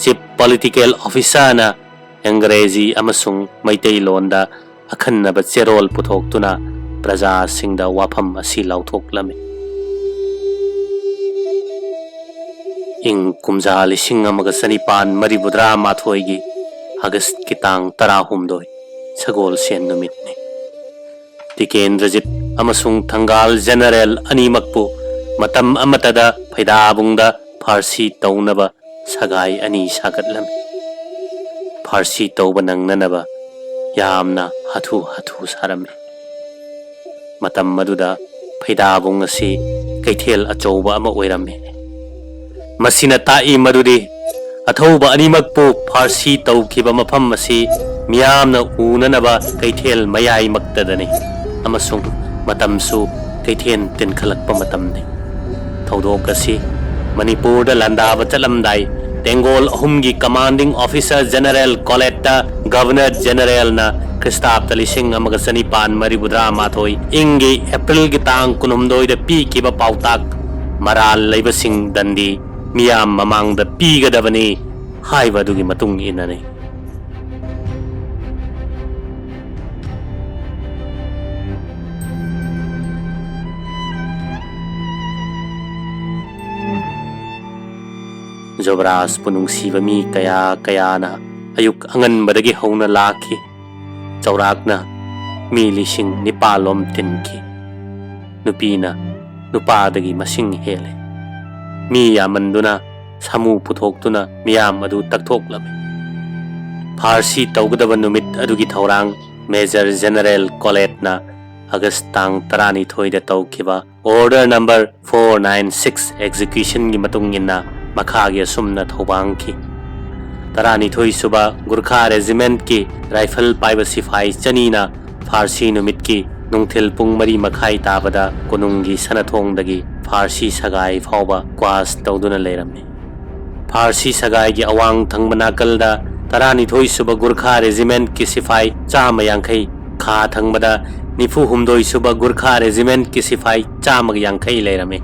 ꯆꯤꯐ ꯄꯣꯂꯤꯇꯤꯀꯦꯜ ꯑꯣꯐꯤꯁꯥꯔꯅ ꯑꯪꯒ꯭ꯔꯦꯖꯤ ꯑꯃꯁꯨꯡ ꯃꯩꯇꯩꯂꯣꯟꯗ ꯑꯈꯟꯅꯕ ꯆꯦꯔꯣꯜ ꯄꯨꯊꯣꯛꯇꯨꯅ ꯄ꯭ꯔꯖꯥꯁꯤꯡꯗ ꯋꯥꯐꯝ ꯑꯁꯤ ꯂꯥꯎꯊꯣꯛꯂꯝꯃꯤ꯫ ꯏꯪ ꯀꯨꯝꯖꯥ ꯂꯤꯁꯤꯡ ꯑꯃꯒ ꯆꯅꯤꯄꯥꯟ ꯃꯔꯤꯐꯨꯇꯔꯥ ꯃꯥꯊꯣꯏꯒꯤ ꯑꯥꯒꯁꯀꯤ ꯇꯥꯡ ꯇꯔꯥꯍꯨꯝꯗꯣꯏ, ꯁꯒꯣꯜꯁꯦꯟ ꯅꯨꯃꯤꯠꯅꯤ꯫ ꯇꯤꯀꯦꯟꯗ꯭ꯔꯖꯤꯠ ꯑꯃꯁꯨꯡ ꯊꯪꯒꯥꯜ ꯖꯦꯅꯔꯦꯜ ꯑꯅꯤꯃꯛꯄꯨ ꯃꯇꯝ ꯑꯃꯠꯇꯗ ꯐꯩꯗꯥꯕꯨꯡꯗ ꯐꯥꯔꯁꯤ ꯇꯧꯅꯕ ꯁꯒꯥꯏ ꯑꯅꯤ ꯁꯥꯒꯠꯂꯝꯃꯤ꯫ ꯐꯥꯔꯁꯤ ꯇꯧꯕ ꯅꯪꯅꯅꯕ ꯌꯥꯝꯅ ꯍꯥꯊꯨ ꯍꯥꯊꯨ ꯁꯥꯔꯝꯃꯤ꯫ ꯃꯇꯝ ꯑꯗꯨꯗ ꯐꯩꯗꯥꯕꯨꯡ ꯑꯁꯤ ꯀꯩꯊꯦꯜ ꯑꯆꯧꯕ ꯑꯃ ꯑꯣꯏꯔꯝꯃꯤ꯫ ꯃꯁꯤꯅ ꯇꯥꯛꯏ ꯃꯗꯨꯗꯤ ꯑꯊꯧꯕ ꯑꯅꯤꯃꯛꯄꯨ ꯐꯥꯔꯁꯤ ꯇꯧꯈꯤꯕ ꯃꯐꯝ ꯑꯁꯤ ꯃꯤꯌꯥꯝꯅ ꯎꯅꯅꯕ ꯀꯩꯊꯦꯜ ꯃꯌꯥꯏꯃꯛꯇꯗꯅꯤ ꯑꯃꯁꯨꯡ ꯃꯇꯝꯁꯨ ꯀꯩꯊꯦꯜ ꯇꯤꯟꯈꯠꯂꯛꯄ ꯃꯇꯝꯅꯤ꯫ ꯊꯧꯗꯣꯛ ꯑꯁꯤ ꯃꯅꯤꯄꯨꯔꯗ ꯂꯥꯟꯗꯥꯕ ꯆꯠꯂꯝꯗꯥꯏ ꯇꯦꯡꯒꯣꯜ ꯑꯍꯨꯝꯒꯤ ꯀꯃꯥꯟꯗꯤꯡ ꯑꯣꯐꯤꯁꯥꯔ ꯖꯦꯅꯔꯦꯜ ꯀꯣꯂꯦꯠꯇ ꯒꯚꯔꯅꯔ ꯖꯦꯅꯔꯦꯜꯅ ꯈ꯭ꯔꯤꯁꯇꯥꯕꯇ ꯂꯤꯁꯤꯡ ꯑꯃꯒ ꯆꯅꯤꯄꯥꯟ ꯃꯔꯤꯐꯨꯇꯔꯥ ꯃꯥꯊꯣꯏ ꯏꯪꯒꯤ ꯑꯦꯄ꯭ꯔꯤꯜꯒꯤ ꯇꯥꯡ ꯀꯨꯟꯍꯨꯝꯗꯣꯏꯗ ꯄꯤꯈꯤꯕ ꯄꯥꯎꯇꯥꯛ, "ꯃꯔꯥꯜ ꯂꯩꯕꯁꯤꯡ ꯗꯟꯗꯤ ꯃꯤꯌꯥꯝ ꯃꯃꯥꯡꯗ ꯄꯤꯒꯗꯕꯅꯤ" ꯍꯥꯏꯕ ꯑꯗꯨꯒꯤ ꯃꯇꯨꯡ ꯏꯟꯅꯅꯤ꯫ ꯖꯨꯕꯔꯥꯖꯄꯨ ꯅꯨꯡꯁꯤꯕ ꯃꯤ ꯀꯌꯥ ꯀꯌꯥꯅ ꯑꯌꯨꯛ ꯑꯉꯟꯕꯗꯒꯤ ꯍꯧꯅ ꯂꯥꯛꯈꯤ꯫ ꯆꯥꯎꯔꯥꯛꯅ ꯃꯤ ꯂꯤꯁꯤꯡ ꯅꯤꯄꯥꯜ ꯂꯣꯝ ꯇꯤꯟꯈꯤ꯫ ꯅꯨꯄꯤꯅ ꯅꯨꯄꯥꯗꯒꯤ ꯃꯁꯤꯡ ꯍꯦꯜꯂꯦ꯫ ꯃꯤ ꯌꯥꯝꯃꯟꯗꯨꯅ ꯁꯥꯃꯨ ꯄꯨꯊꯣꯛꯇꯨꯅ ꯃꯤꯌꯥꯝ ꯑꯗꯨ ꯇꯛꯊꯣꯛꯂꯝꯃꯤ꯫ ꯐꯥꯔꯁꯤ ꯇꯧꯒꯗꯕ ꯅꯨꯃꯤꯠ ꯑꯗꯨꯒꯤ ꯊꯧꯔꯥꯡ ꯃꯦꯖꯔ ꯖꯦꯅꯔꯦꯜ ꯀꯣꯂꯦꯠꯅ ꯑꯥꯒꯁ ꯇꯥꯡ ꯇꯔꯥꯅꯤꯊꯣꯏꯗ ꯇꯧꯈꯤꯕ order number four nine six ꯑꯦꯛꯖꯤꯀ꯭ꯌꯨꯁꯟꯒꯤ ꯃꯇꯨꯡ ꯏꯟꯅ ꯃꯈꯥꯒꯤ ꯑꯁꯨꯝꯅ ꯊꯧꯕꯥꯡꯈꯤ꯫ ꯇꯔꯥꯅꯤꯊꯣꯏ ꯁꯨꯕ ꯒꯨꯔꯈꯥ ꯔꯦꯖꯤꯃꯦꯟꯠꯀꯤ ꯔꯥꯏꯐꯜ ꯄꯥꯏꯕ ꯁꯤꯐꯥꯏ ꯆꯅꯤꯅ ꯐꯥꯔꯁꯤ ꯅꯨꯃꯤꯠꯀꯤ ꯅꯨꯡꯊꯤꯜ ꯄꯨꯡ ꯃꯔꯤ ꯃꯈꯥꯏ ꯇꯥꯕꯗ ꯀꯣꯅꯨꯡꯒꯤ ꯁꯅꯊꯣꯡꯗꯒꯤ ꯐꯥꯔꯁꯤ ꯁꯒꯥꯏ ꯐꯥꯎꯕ ꯀ꯭ꯋꯥꯁ ꯇꯧꯗꯨꯅ ꯂꯩꯔꯝꯃꯤ꯫ ꯐꯥꯔꯁꯤ ꯁꯒꯥꯏꯒꯤ ꯑꯋꯥꯡ ꯊꯪꯕ ꯅꯥꯀꯜꯗ ꯇꯔꯥꯅꯤꯊꯣꯏ ꯁꯨꯕ ꯒꯨꯔꯈꯥ ꯔꯦꯖꯤꯃꯦꯟꯠꯀꯤ ꯁꯤꯐꯥꯏ ꯆꯥꯝꯃ ꯌꯥꯡꯈꯩ, ꯈꯥ ꯊꯪꯕꯗ ꯅꯤꯐꯨ ꯍꯨꯝꯗꯣꯏ ꯁꯨꯕ ꯒꯨꯔꯈꯥ ꯔꯦꯖꯤꯃꯦꯟꯠꯀꯤ ꯁꯤꯐꯥꯏ ꯆꯥꯝꯃꯒ ꯌꯥꯡꯈꯩ ꯂꯩꯔꯝꯃꯤ꯫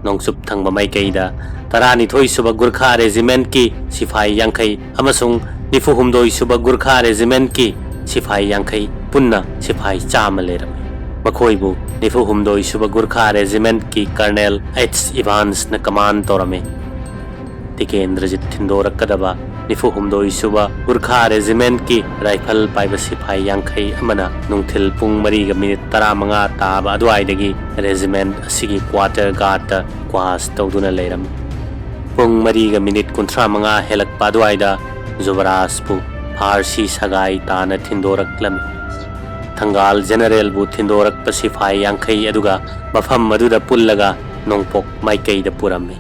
ꯅꯣꯡꯆꯨꯞ ꯊꯪꯕ ꯃꯥꯏꯀꯩꯗ ꯇꯔꯥꯅꯤꯊꯣꯏ ꯁꯨꯕ ꯒꯨꯔꯈꯥ ꯔꯦꯖꯤꯃꯦꯟꯠꯀꯤ ꯁꯤꯐꯥꯏ ꯌꯥꯡꯈꯩ ꯑꯃꯁꯨꯡ ꯅꯤꯐꯨ ꯍꯨꯝꯗꯣꯏ ꯁꯨꯕ ꯒꯨꯔꯈꯥ ꯔꯦꯖꯤꯃꯦꯟꯠꯀꯤ ꯁꯤꯐꯥꯏ ꯌꯥꯡꯈꯩ, ꯄꯨꯟꯅ ꯁꯤꯐꯥꯏ ꯆꯥꯝꯃ ꯂꯩꯔꯝꯃꯤ꯫ ꯃꯈꯣꯏꯕꯨ ꯅꯤꯐꯨ ꯍꯨꯝꯗꯣꯏ ꯁꯨꯕ ꯒꯨꯔꯈꯥ ꯔꯦꯖꯤꯃꯦꯟꯠꯀꯤ ꯀꯔꯅꯦꯜ ꯑꯩꯆ ꯏꯚꯥꯟꯁꯅ ꯀꯃꯥꯟ ꯇꯧꯔꯝꯃꯤ꯫ ꯇꯤꯀꯦꯟꯗ꯭ꯔꯖꯤꯠ ꯊꯤꯟꯗꯣꯔꯛꯀꯗꯕ ꯅꯤꯐꯨ ꯍꯨꯝꯗꯣꯏ ꯁꯨꯕ ꯒꯨꯔꯈꯥ ꯔꯦꯖꯤꯃꯦꯟꯠꯀꯤ ꯔꯥꯏꯐꯜ ꯄꯥꯏꯕ ꯁꯤꯐꯥꯏ ꯌꯥꯡꯈꯩ ꯑꯃꯅ ꯅꯨꯡꯊꯤꯜ ꯄꯨꯡ ꯃꯔꯤꯒ ꯃꯤꯅꯤꯠ ꯇꯔꯥꯃꯉꯥ ꯇꯥꯕ ꯑꯗꯨꯋꯥꯏꯗꯒꯤ ꯔꯦꯖꯤꯃꯦꯟꯠ ꯑꯁꯤꯒꯤ ꯀ꯭ꯋꯥꯇꯔ ꯒꯥꯔꯗꯇ ꯀ꯭ꯋꯥꯁ ꯇꯧꯗꯨꯅ ꯂꯩꯔꯝꯃꯤ꯫ ꯄꯨꯡ ꯃꯔꯤꯒ ꯃꯤꯅꯤꯠ ꯀꯨꯟꯊ꯭ꯔꯥ ꯃꯉꯥ ꯍꯦꯜꯂꯛꯄ ꯑꯗꯨꯋꯥꯏꯗ ꯖꯨꯕꯔꯥꯖꯄꯨ ꯐꯥꯔꯁꯤ ꯁꯒꯥꯏ ꯇꯥꯅ ꯊꯤꯟꯗꯣꯔꯛꯂꯝꯃꯤ꯫ ꯊꯪꯒꯥꯜ ꯖꯦꯅꯔꯦꯜꯕꯨ ꯊꯤꯟꯗꯣꯔꯛꯄ ꯁꯤꯐꯥꯏ ꯌꯥꯡꯈꯩ ꯑꯗꯨꯒ ꯃꯐꯝ ꯑꯗꯨꯗ ꯄꯨꯜꯂꯒ ꯅꯣꯡꯄꯣꯛ ꯃꯥꯏꯀꯩꯗ ꯄꯨꯔꯝꯃꯤ꯫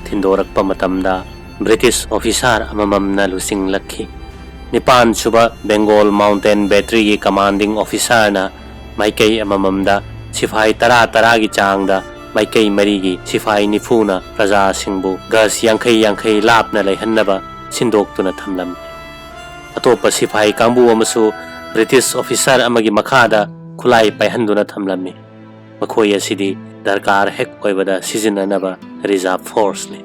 ꯊꯤꯟꯗꯣꯔꯛꯄ ꯃꯇꯝꯗ ꯕ꯭ꯔꯤꯇꯤꯁ ꯑꯣꯐꯤꯁꯥꯔ ꯑꯃꯃꯝꯅ ꯂꯨꯆꯤꯡꯂꯛꯈꯤ꯫ ꯅꯤꯄꯥꯟ ꯁꯨꯕ ꯕꯦꯡꯒꯣꯜ ꯃꯥꯎꯟꯇꯦꯟ ꯕꯦꯇꯔꯤꯒꯤ ꯀꯃꯥꯟꯗꯤꯡ ꯑꯣꯐꯤꯁꯥꯔꯅ ꯃꯥꯏꯀꯩ ꯑꯃꯃꯝꯗ ꯁꯤꯐꯥꯏ ꯇꯔꯥ ꯇꯔꯥꯒꯤ ꯆꯥꯡꯗ, ꯃꯥꯏꯀꯩ ꯃꯔꯤꯒꯤ ꯁꯤꯐꯥꯏ ꯅꯤꯐꯨꯅ ꯄ꯭ꯔꯖꯥꯁꯤꯡꯕꯨ ꯒꯁ ꯌꯥꯡꯈꯩ ꯌꯥꯡꯈꯩ ꯂꯥꯞꯅ ꯂꯩꯍꯟꯅꯕ ꯁꯤꯟꯗꯣꯛꯇꯨꯅ ꯊꯝꯂꯝꯃꯤ꯫ ꯑꯇꯣꯞꯄ ꯁꯤꯐꯥꯏ ꯀꯥꯡꯕꯨ ꯑꯃꯁꯨ ꯕ꯭ꯔꯤꯇꯤꯁ ꯑꯣꯐꯤꯁꯥꯔ ꯑꯃꯒꯤ ꯃꯈꯥꯗ ꯈꯨꯠꯂꯥꯏ ꯄꯥꯏꯍꯟꯗꯨꯅ ꯊꯝꯂꯝꯃꯤ꯫ ꯃꯈꯣꯏ ꯑꯁꯤꯗꯤ ꯗꯔꯀꯥꯔ ꯍꯦꯛ ꯑꯣꯏꯕꯗ ꯁꯤꯖꯤꯟꯅꯅꯕ ꯔꯤꯖꯥꯔꯚ ꯐꯣꯔꯁꯅꯤ꯫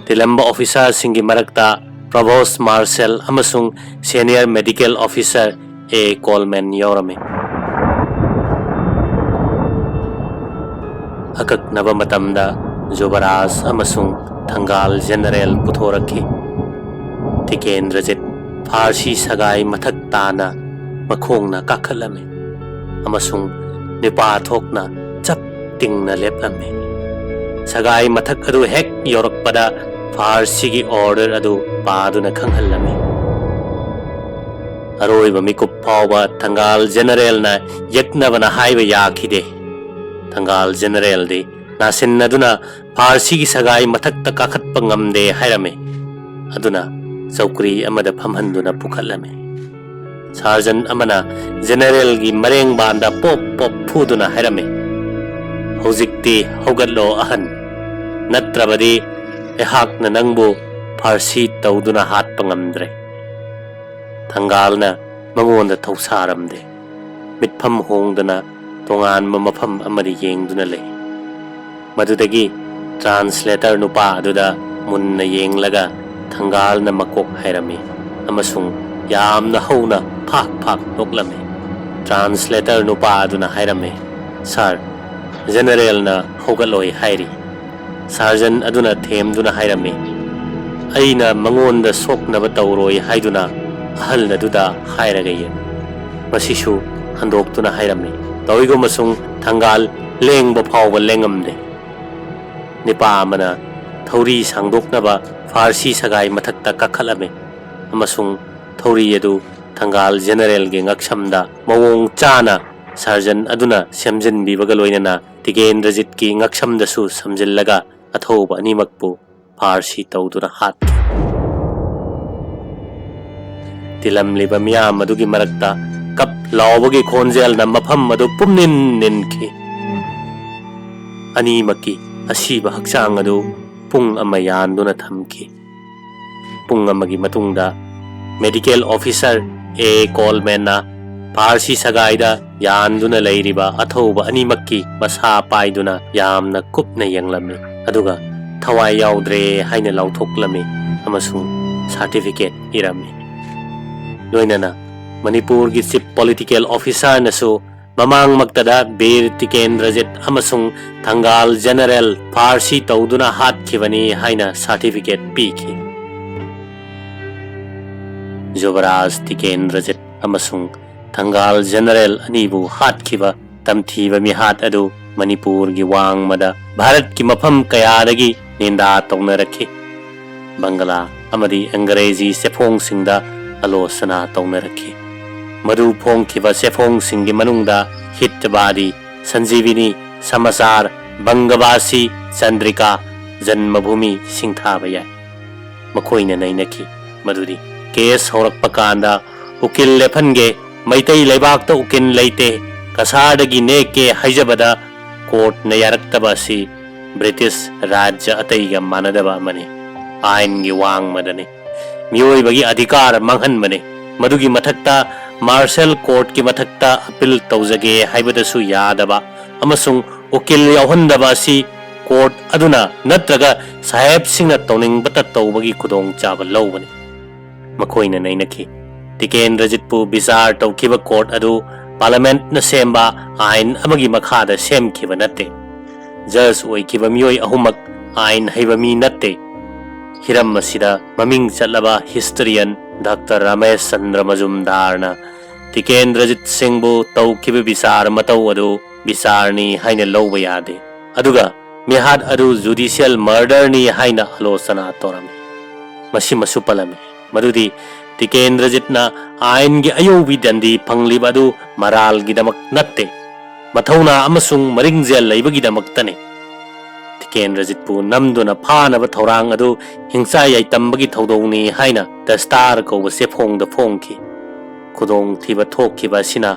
ꯊꯤꯜꯂꯝꯕ ꯑꯣꯐꯤꯁꯥꯔꯁꯤꯡꯒꯤ ꯃꯔꯛꯇ ꯄ꯭ꯔꯣꯚꯣꯁ ꯃꯥꯔꯁꯦꯜ ꯑꯃꯁꯨꯡ ꯁꯦꯅꯤꯌꯔ ꯃꯦꯗꯤꯀꯦꯜ ꯑꯣꯐꯤꯁꯥꯔ ꯑꯦ ꯀꯣꯜꯃꯦꯟ ꯌꯥꯎꯔꯝꯃꯤ꯫ ꯑꯀꯛꯅꯕ ꯃꯇꯝꯗ ꯖꯨꯕꯔꯥꯖ ꯑꯃꯁꯨꯡ ꯊꯪꯒꯥꯜ ꯖꯦꯅꯔꯦꯜ ꯄꯨꯊꯣꯔꯛꯈꯤ꯫ ꯇꯤꯀꯦꯟꯗ꯭ꯔꯖꯤꯠ ꯐꯥꯔꯁꯤ ꯁꯒꯥꯏ ꯃꯊꯛ ꯇꯥꯅ ꯃꯈꯣꯡꯅ ꯀꯥꯈꯠꯂꯝꯃꯤ ꯑꯃꯁꯨꯡ ꯅꯤꯄꯥ ꯊꯣꯛꯅ ꯆꯞ ꯇꯤꯡꯅ ꯂꯦꯞꯂꯝꯃꯤ꯫ ꯁꯒꯥꯏ ꯃꯊꯛ ꯑꯗꯨ ꯍꯦꯛ ꯌꯧꯔꯛꯄꯗ ꯐꯥꯔꯁꯤꯒꯤ ꯑꯣꯔꯗꯔ ꯑꯗꯨ ꯄꯥꯗꯨꯅ ꯈꯪꯍꯜꯂꯝꯃꯤ꯫ ꯑꯔꯣꯏꯕ ꯃꯤꯀꯨꯞ ꯐꯥꯎꯕ ꯊꯪꯒꯥꯜ ꯖꯦꯅꯔꯦꯜꯅ ꯌꯦꯛꯅꯕꯅ ꯍꯥꯏꯕ ꯌꯥꯈꯤꯗꯦ꯫ ꯊꯪꯒꯥꯜ ꯖꯦꯅꯔꯦꯜꯗꯤ ꯅꯥꯁꯤꯟꯅꯗꯨꯅ ꯐꯥꯔꯁꯤꯒꯤ ꯁꯒꯥꯏ ꯃꯊꯛꯇ ꯀꯥꯈꯠꯄ ꯉꯝꯗꯦ ꯍꯥꯏꯔꯝꯃꯤ꯫ ꯑꯗꯨꯅ ꯆꯧꯀ꯭ꯔꯤ ꯑꯃꯗ ꯐꯝꯍꯟꯗꯨꯅ ꯄꯨꯈꯠꯂꯝꯃꯤ꯫ ꯁꯥꯔꯖꯟ ꯑꯃꯅ ꯖꯦꯅꯔꯦꯜꯒꯤ ꯃꯔꯦꯡꯕꯥꯟꯗ ꯄꯣꯞ ꯄꯣꯞ ꯐꯨꯗꯨꯅ ꯍꯥꯏꯔꯝꯃꯤ, "ꯍꯧꯖꯤꯛꯇꯤ ꯍꯧꯒꯠꯂꯣ ꯑꯍꯟ, ꯅꯠꯇ꯭ꯔꯕꯗꯤ ꯑꯩꯍꯥꯛꯅ ꯅꯪꯕꯨ ꯐꯥꯔꯁꯤ ꯇꯧꯗꯨꯅ ꯍꯥꯠꯄ ꯉꯝꯗ꯭ꯔꯦ꯫" ꯊꯪꯒꯥꯜꯅ ꯃꯉꯣꯟꯗ ꯊꯧꯁꯥꯔꯝꯗꯦ꯫ ꯃꯤꯠꯐꯝ ꯍꯣꯡꯗꯅ ꯇꯣꯉꯥꯟꯕ ꯃꯐꯝ ꯑꯃꯗ ꯌꯦꯡꯗꯨꯅ ꯂꯩ꯫ ꯃꯗꯨꯗꯒꯤ ꯇ꯭ꯔꯥꯟꯁꯂꯦꯇꯔ ꯅꯨꯄꯥ ꯑꯗꯨꯗ ꯃꯨꯟꯅ ꯌꯦꯡꯂꯒ ꯊꯪꯒꯥꯜꯅ ꯃꯀꯣꯛ ꯍꯥꯏꯔꯝꯃꯤ ꯑꯃꯁꯨꯡ ꯌꯥꯝꯅ ꯍꯧꯅ ꯐꯥꯛ ꯐꯥꯛ ꯅꯣꯛꯂꯝꯃꯤ꯫ ꯇ꯭ꯔꯥꯟꯁꯂꯦꯇꯔ ꯅꯨꯄꯥ ꯑꯗꯨꯅ ꯍꯥꯏꯔꯝꯃꯤ, "ꯁꯥꯔ, ꯖꯦꯅꯔꯦꯜꯅ ꯍꯧꯒꯠꯂꯣꯏ ꯍꯥꯏꯔꯤ꯫" ꯁꯥꯔꯖꯟ ꯑꯗꯨꯅ ꯊꯦꯝꯗꯨꯅ ꯍꯥꯏꯔꯝꯃꯤ, "ꯑꯩꯅ ꯃꯉꯣꯟꯗ ꯁꯣꯛꯅꯕ ꯇꯧꯔꯣꯏ ꯍꯥꯏꯗꯨꯅ ꯑꯍꯜ ꯑꯗꯨꯗ ꯍꯥꯏꯔꯒ ꯌꯦꯡꯉꯨ꯫" ꯃꯁꯤꯁꯨ ꯍꯟꯗꯣꯛꯇꯨꯅ ꯍꯥꯏꯔꯝꯃꯤ꯫ ꯇꯧꯏꯒꯨꯝꯕꯁꯨꯡ ꯊꯪꯒꯥꯜ ꯂꯦꯡꯕ ꯐꯥꯎꯕ ꯂꯦꯡꯉꯝꯗꯦ꯫ ꯅꯤꯄꯥ ꯑꯃꯅ ꯊꯧꯔꯤ ꯁꯥꯡꯗꯣꯛꯅꯕ ꯐꯥꯔꯁꯤ ꯁꯒꯥꯏ ꯃꯊꯛꯇ ꯀꯥꯈꯠꯂꯝꯃꯤ ꯑꯃꯁꯨꯡ ꯊꯧꯔꯤ ꯑꯗꯨ ꯊꯪꯒꯥꯜ ꯖꯦꯅꯔꯦꯜꯒꯤ ꯉꯛꯁꯝꯗ ꯃꯑꯣꯡ ꯆꯥꯅ ꯁꯥꯔꯖꯟ ꯑꯗꯨꯅ ꯁꯦꯝꯖꯤꯟꯕꯤꯕꯒ ꯂꯣꯏꯅꯅ ꯇꯤꯀꯦꯟꯗ꯭ꯔꯖꯤꯠꯀꯤ ꯉꯛꯁꯝꯗꯁꯨ ꯁꯝꯖꯤꯜꯂꯒ ꯑꯊꯧꯕ ꯑꯅꯤꯃꯛꯄꯨ ꯐꯥꯔꯁꯤ ꯇꯧꯗꯨꯅ ꯍꯥꯠꯈꯤ꯫ ꯇꯤꯜꯂꯝꯂꯤꯕ ꯃꯤꯌꯥꯝ ꯑꯗꯨꯒꯤ ꯃꯔꯛꯇ ꯀꯞ ꯂꯥꯎꯕꯒꯤ ꯈꯣꯟꯖꯦꯜꯅ ꯃꯐꯝ ꯑꯗꯨ ꯄꯨꯝꯅꯤꯟ ꯅꯤꯟꯈꯤ꯫ ꯑꯅꯤꯃꯛꯀꯤ ꯑꯁꯤꯕ ꯍꯛꯆꯥꯡ ꯑꯗꯨ ꯄꯨꯡ ꯑꯃ ꯌꯥꯟꯗꯨꯅ ꯊꯝꯈꯤ꯫ ꯄꯨꯡ ꯑꯃꯒꯤ ꯃꯇꯨꯡꯗ ꯃꯦꯗꯤꯀꯦꯜ ꯑꯣꯐꯤꯁꯔ ꯑꯦ ꯀꯣꯜꯃꯦꯟꯅ ꯐꯥꯔꯁꯤ ꯁꯒꯥꯏꯗ ꯌꯥꯟꯗꯨꯅ ꯂꯩꯔꯤꯕ ꯑꯊꯧꯕ ꯑꯅꯤꯃꯛꯀꯤ ꯃꯁꯥ ꯄꯥꯏꯗꯨꯅ ꯌꯥꯝꯅ ꯀꯨꯞꯅ ꯌꯦꯡꯂꯝꯃꯤ, ꯑꯗꯨꯒ ꯊꯋꯥꯏ ꯌꯥꯎꯗ꯭ꯔꯦ ꯍꯥꯏꯅ ꯂꯥꯎꯊꯣꯛꯂꯝꯃꯤ ꯑꯃꯁꯨꯡ ꯁꯥꯔꯇꯤꯐꯤꯀꯦꯠ ꯏꯔꯝꯃꯤ꯫ ꯂꯣꯏꯅꯅ ꯃꯅꯤꯄꯨꯔꯒꯤ ꯆꯤꯐ ꯄꯣꯂꯤꯇꯤꯀꯦꯜ ꯑꯣꯐꯤꯁꯥꯔꯅꯁꯨ ꯃꯃꯥꯡꯃꯛꯇꯗ ꯕꯤꯔ ꯇꯤꯀꯦꯟꯗ꯭ꯔꯖꯤꯠ ꯑꯃꯁꯨꯡ ꯊꯪꯒꯥꯜ ꯖꯦꯅꯔꯦꯜ ꯐꯥꯔꯁꯤ ꯇꯧꯗꯨꯅ ꯍꯥꯠꯈꯤꯕꯅꯤ ꯍꯥꯏꯅ ꯁꯥꯔꯇꯤꯐꯤꯀꯦꯠ ꯄꯤꯈꯤ꯫ ꯌꯨꯕꯔꯥꯖ ꯇꯤꯀꯦꯟꯗ꯭ꯔꯖꯤꯠ ꯑꯃꯁꯨꯡ ꯊꯪꯒꯥꯜ ꯖꯦꯅꯔꯦꯜ ꯑꯅꯤꯕꯨ ꯍꯥꯠꯈꯤꯕ ꯇꯝꯊꯤꯕ ꯃꯤꯍꯥꯠ ꯑꯗꯨ ꯃꯅꯤꯄꯨꯔꯒꯤ ꯋꯥꯡꯃꯗ ꯚꯥꯔꯠꯀꯤ ꯃꯐꯝ ꯀꯌꯥꯗꯒꯤ ꯅꯤꯟꯗꯥ ꯇꯧꯅꯔꯛꯈꯤ꯫ ꯕꯪꯒꯂꯥ ꯑꯃꯗꯤ ꯑꯪꯒ꯭ꯔꯦꯖꯤ ꯆꯦꯐꯣꯡꯁꯤꯡꯗ ꯑꯂꯣꯆꯅꯥ ꯇꯧꯅꯔꯛꯈꯤ꯫ ꯃꯗꯨ ꯐꯣꯡꯈꯤꯕ ꯆꯦꯐꯣꯡꯁꯤꯡꯒꯤ ꯃꯅꯨꯡꯗ ꯍꯤꯠꯕꯥꯗꯤ, ꯁꯟꯖꯤꯕꯤꯅꯤ, ꯁꯃꯥꯆꯥꯔ, ꯕꯪꯒꯕꯥꯁꯤ, ꯆꯟꯗ꯭ꯔꯤꯀꯥ, ꯖꯟꯃꯚꯨꯃꯤ ꯁꯤꯡꯊꯥꯕ ꯌꯥꯏ꯫ ꯃꯈꯣꯏꯅ ꯅꯩꯅꯈꯤ ꯃꯗꯨꯗꯤ ꯀꯦꯁ ꯍꯧꯔꯛꯄ ꯀꯥꯟꯗ ꯎꯀꯤꯜ ꯂꯦꯞꯍꯟꯒꯦ, ꯃꯩꯇꯩ ꯂꯩꯕꯥꯛꯇ ꯎꯀꯤꯜ ꯂꯩꯇꯦ, ꯀꯁꯥꯔꯗꯒꯤ ꯅꯦꯛꯀꯦ ꯍꯥꯏꯖꯕꯗ ꯀꯣꯔꯠꯅ ꯌꯥꯔꯛꯇꯕ ꯑꯁꯤ ꯕ꯭ꯔꯤꯇꯤꯁ ꯔꯥꯖ꯭ꯌ ꯑꯇꯩꯒ ꯃꯥꯟꯅꯗꯕ ꯑꯃꯅꯤ꯫ ꯑꯥꯏꯟꯒꯤ ꯋꯥꯡꯃꯗꯅꯤ꯫ ꯃꯤꯑꯣꯏꯕꯒꯤ ꯑꯙꯤꯀꯥꯔ ꯃꯥꯡꯍꯟꯕꯅꯤ꯫ ꯃꯗꯨꯒꯤ ꯃꯊꯛꯇ ꯃꯥꯔꯁꯦꯜ ꯀꯣꯔꯠꯀꯤ ꯃꯊꯛꯇ ꯑꯄꯤꯜ ꯇꯧꯖꯒꯦ ꯍꯥꯏꯕꯗꯁꯨ ꯌꯥꯗꯕ ꯑꯃꯁꯨꯡ ꯎꯀꯤꯜ ꯌꯥꯎꯍꯟꯗꯕ ꯑꯁꯤ ꯀꯣꯔꯠ ꯑꯗꯨꯅ ꯅꯠꯇ꯭ꯔꯒ ꯁꯥꯍꯦꯕꯁꯤꯡꯅ ꯇꯧꯅꯤꯡꯕꯇ ꯇꯧꯕꯒꯤ ꯈꯨꯗꯣꯡꯆꯥꯕ ꯂꯧꯕꯅꯤ꯫ ꯃꯈꯣꯏꯅ ꯅꯩꯅꯈꯤ꯫ ꯇꯤꯀꯦꯟꯗ꯭ꯔꯖꯤꯠꯄꯨ ꯕꯤꯆꯥꯔ ꯇꯧꯈꯤꯕ ꯀꯣꯔꯠ ꯑꯗꯨ ꯄꯥꯔꯂꯃꯦꯟꯠꯅ ꯁꯦꯝꯕ ꯑꯥꯏꯟ ꯑꯃꯒꯤ ꯃꯈꯥꯗ ꯁꯦꯝꯈꯤꯕ ꯅꯠꯇꯦ꯫ ꯖꯖ ꯑꯣꯏꯈꯤꯕ ꯃꯤꯑꯣꯏ ꯑꯍꯨꯝꯃꯛ ꯑꯥꯏꯟ ꯍꯩꯕ ꯃꯤ ꯅꯠꯇꯦ꯫ ꯍꯤꯔꯝ ꯑꯁꯤꯗ ꯃꯃꯤꯡ ꯆꯠꯂꯕ ꯍꯤꯁꯇꯣꯔꯤꯌꯟ ꯗꯥꯛꯇꯔ ꯔꯥꯃꯦꯁ ꯆꯟꯗ꯭ꯔ ꯃꯖꯨꯝꯗꯥꯔꯅ ꯇꯤꯀꯦꯟꯗ꯭ꯔꯖꯤꯠ ꯁꯤꯡꯕꯨ ꯇꯧꯈꯤꯕ ꯕꯤꯆꯥꯔ ꯃꯇꯧ ꯑꯗꯨ ꯕꯤꯆꯥꯔꯅꯤ ꯍꯥꯏꯅ ꯂꯧꯕ ꯌꯥꯗꯦ꯫ ꯑꯗꯨꯒ ꯃꯤꯍꯥꯠ ꯑꯗꯨ ꯖꯨꯗꯤꯁꯤꯌꯦꯜ ꯃꯔꯗꯔꯅꯤ ꯍꯥꯏꯅ ꯑꯥꯂꯣꯆꯅꯥ ꯇꯧꯔꯝꯃꯤ꯫ ꯃꯁꯤꯃꯁꯨ ꯄꯜꯂꯝꯃꯤ ꯃꯗꯨꯗꯤ ꯇꯤꯀꯦꯟꯗ꯭ꯔꯖꯤꯠꯅ ꯑꯥꯏꯟꯒꯤ ꯑꯌꯧꯕꯤ ꯗꯟꯗꯤ ꯐꯪꯂꯤꯕ ꯑꯗꯨ ꯃꯔꯥꯜꯒꯤꯗꯃꯛ ꯅꯠꯇꯦ, ꯃꯊꯧꯅꯥ ꯑꯃꯁꯨꯡ ꯃꯔꯤꯡꯖꯦꯜ ꯂꯩꯕꯒꯤꯗꯃꯛꯇꯅꯤ꯫ ꯇꯤꯀꯦꯟꯗ꯭ꯔꯖꯤꯠꯄꯨ ꯅꯝꯗꯨꯅ ꯐꯥꯅꯕ ꯊꯧꯔꯥꯡ ꯑꯗꯨ ꯍꯤꯡꯆꯥ ꯌꯥꯏꯇꯝꯕꯒꯤ ꯊꯧꯗꯧꯅꯤ ꯍꯥꯏꯅ ꯗꯁꯇꯥꯔ ꯀꯧꯕ ꯆꯦꯐꯣꯡꯗ ꯐꯣꯡꯈꯤ꯫ ꯈꯨꯗꯣꯡꯊꯤꯕ ꯊꯣꯛꯈꯤꯕ ꯑꯁꯤꯅ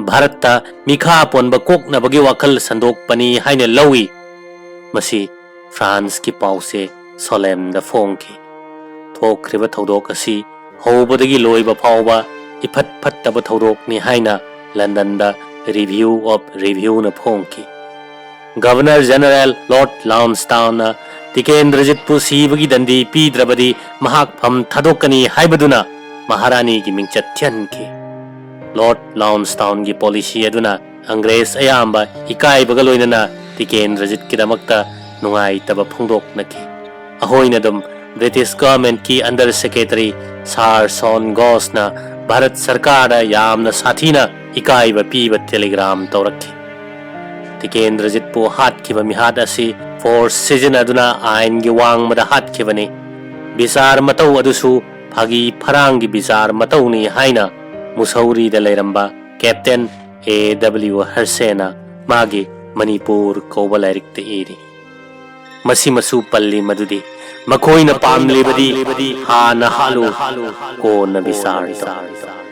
ꯚꯥꯔꯠꯇ ꯃꯤꯈꯥ ꯄꯣꯟꯕ ꯀꯣꯛꯅꯕꯒꯤ ꯋꯥꯈꯜ ꯁꯟꯗꯣꯛꯄꯅꯤ ꯍꯥꯏꯅ ꯂꯧꯏ꯫ ꯃꯁꯤ ꯐ꯭ꯔꯥꯟꯁꯀꯤ ꯄꯥꯎꯆꯦ ꯁꯣꯂꯦꯝꯗ ꯐꯣꯡꯈꯤ꯫ ꯊꯣꯛꯈ꯭ꯔꯤꯕ ꯊꯧꯗꯣꯛ ꯑꯁꯤ ꯍꯧꯕꯗꯒꯤ ꯂꯣꯏꯕ ꯐꯥꯎꯕ ꯏꯐꯠ ꯐꯠꯇꯕ ꯊꯧꯗꯣꯛꯅꯤ ꯍꯥꯏꯅ ꯂꯟꯗꯟꯗ ꯔꯤꯚ꯭ꯌꯨ ꯑꯣꯐ ꯔꯤꯚ꯭ꯌꯨꯅ ꯐꯣꯡꯈꯤ꯫ ꯒꯚꯔꯅꯔ ꯖꯦꯅꯔꯦꯜ ꯂꯣꯔꯗ ꯂꯥꯎꯟꯁꯇꯥꯎꯟꯅ ꯇꯤꯀꯦꯟꯗ꯭ꯔꯖꯤꯠꯄꯨ ꯁꯤꯕꯒꯤ ꯗꯟꯗꯤ ꯄꯤꯗ꯭ꯔꯕꯗꯤ ꯃꯍꯥꯛ ꯐꯝ ꯊꯥꯗꯣꯛꯀꯅꯤ ꯍꯥꯏꯕꯗꯨꯅ ꯃꯍꯥꯔꯥꯅꯤꯒꯤ ꯃꯤꯡꯆꯠ ꯊꯤꯍꯟꯈꯤ꯫ ꯂꯣꯔꯗ ꯂꯥꯎꯟꯁꯇꯥꯎꯟꯒꯤ ꯄꯣꯂꯤꯁꯤ ꯑꯗꯨꯅ ꯑꯪꯒ꯭ꯔꯦꯖ ꯑꯌꯥꯝꯕ ꯏꯀꯥꯏꯕꯒ ꯂꯣꯏꯅꯅ ꯇꯤꯀꯦꯟꯗ꯭ꯔꯖꯤꯠꯀꯤꯗꯃꯛꯇ ꯅꯨꯡꯉꯥꯏꯇꯕ ꯐꯣꯡꯗꯣꯛꯅꯈꯤ꯫ ꯑꯩꯈꯣꯏꯅ ꯑꯗꯨꯝ ꯕ꯭ꯔꯤꯇꯤꯁ ꯒꯚꯔꯟꯃꯦꯟꯠꯀꯤ ꯑꯟꯗꯔ ꯁꯦꯀ꯭ꯔꯦꯇꯔꯤ ꯁꯥꯔ ꯁꯣꯟ ꯒꯣꯁꯅ ꯚꯥꯔꯠ ꯁꯔꯀꯥꯔꯗ ꯌꯥꯝꯅ ꯁꯥꯊꯤꯅ ꯏꯀꯥꯏꯕ ꯄꯤꯕ ꯇꯦꯂꯤꯒ꯭ꯔꯥꯝ ꯇꯧꯔꯛꯈꯤ꯫ ꯇꯤꯀꯦꯟꯗ꯭ꯔꯖꯤꯠꯄꯨ ꯍꯥꯠꯈꯤꯕ ꯃꯤꯍꯥꯠ ꯑꯁꯤ ꯐꯣꯔꯁ ꯁꯤꯖꯤꯟꯅꯗꯨꯅ ꯑꯥꯏꯟꯒꯤ ꯋꯥꯡꯃꯗ ꯍꯥꯠꯈꯤꯕꯅꯤ꯫ ꯕꯤꯆꯥꯔ ꯃꯇꯧ ꯑꯗꯨꯁꯨ ꯐꯥꯒꯤ ꯐꯔꯥꯡꯒꯤ ꯕꯤꯆꯥꯔ ꯃꯇꯧꯅꯤ ꯍꯥꯏꯅ ꯃꯨꯁꯧꯔꯤꯗ ꯂꯩꯔꯝꯕ ꯀꯦꯞꯇꯦꯟ ꯑꯦ ꯗꯕ꯭ꯂꯤꯎ ꯍꯔꯁꯦꯅ ꯃꯥꯒꯤ ꯃꯅꯤꯄꯨꯔ ꯀꯧꯕ ꯂꯥꯏꯔꯤꯛꯇ ꯏꯔꯤ꯫ ꯃꯁꯤꯃꯁꯨ ꯄꯜꯂꯤ ꯃꯗꯨꯗꯤ ꯃꯈꯣꯏꯅ ꯄꯥꯝꯂꯤꯕꯗꯤ ꯍꯥꯟꯅ ꯍꯥꯠꯂꯨ, ꯀꯣꯟꯅ ꯕꯤꯆꯥꯔ ꯇꯧ꯫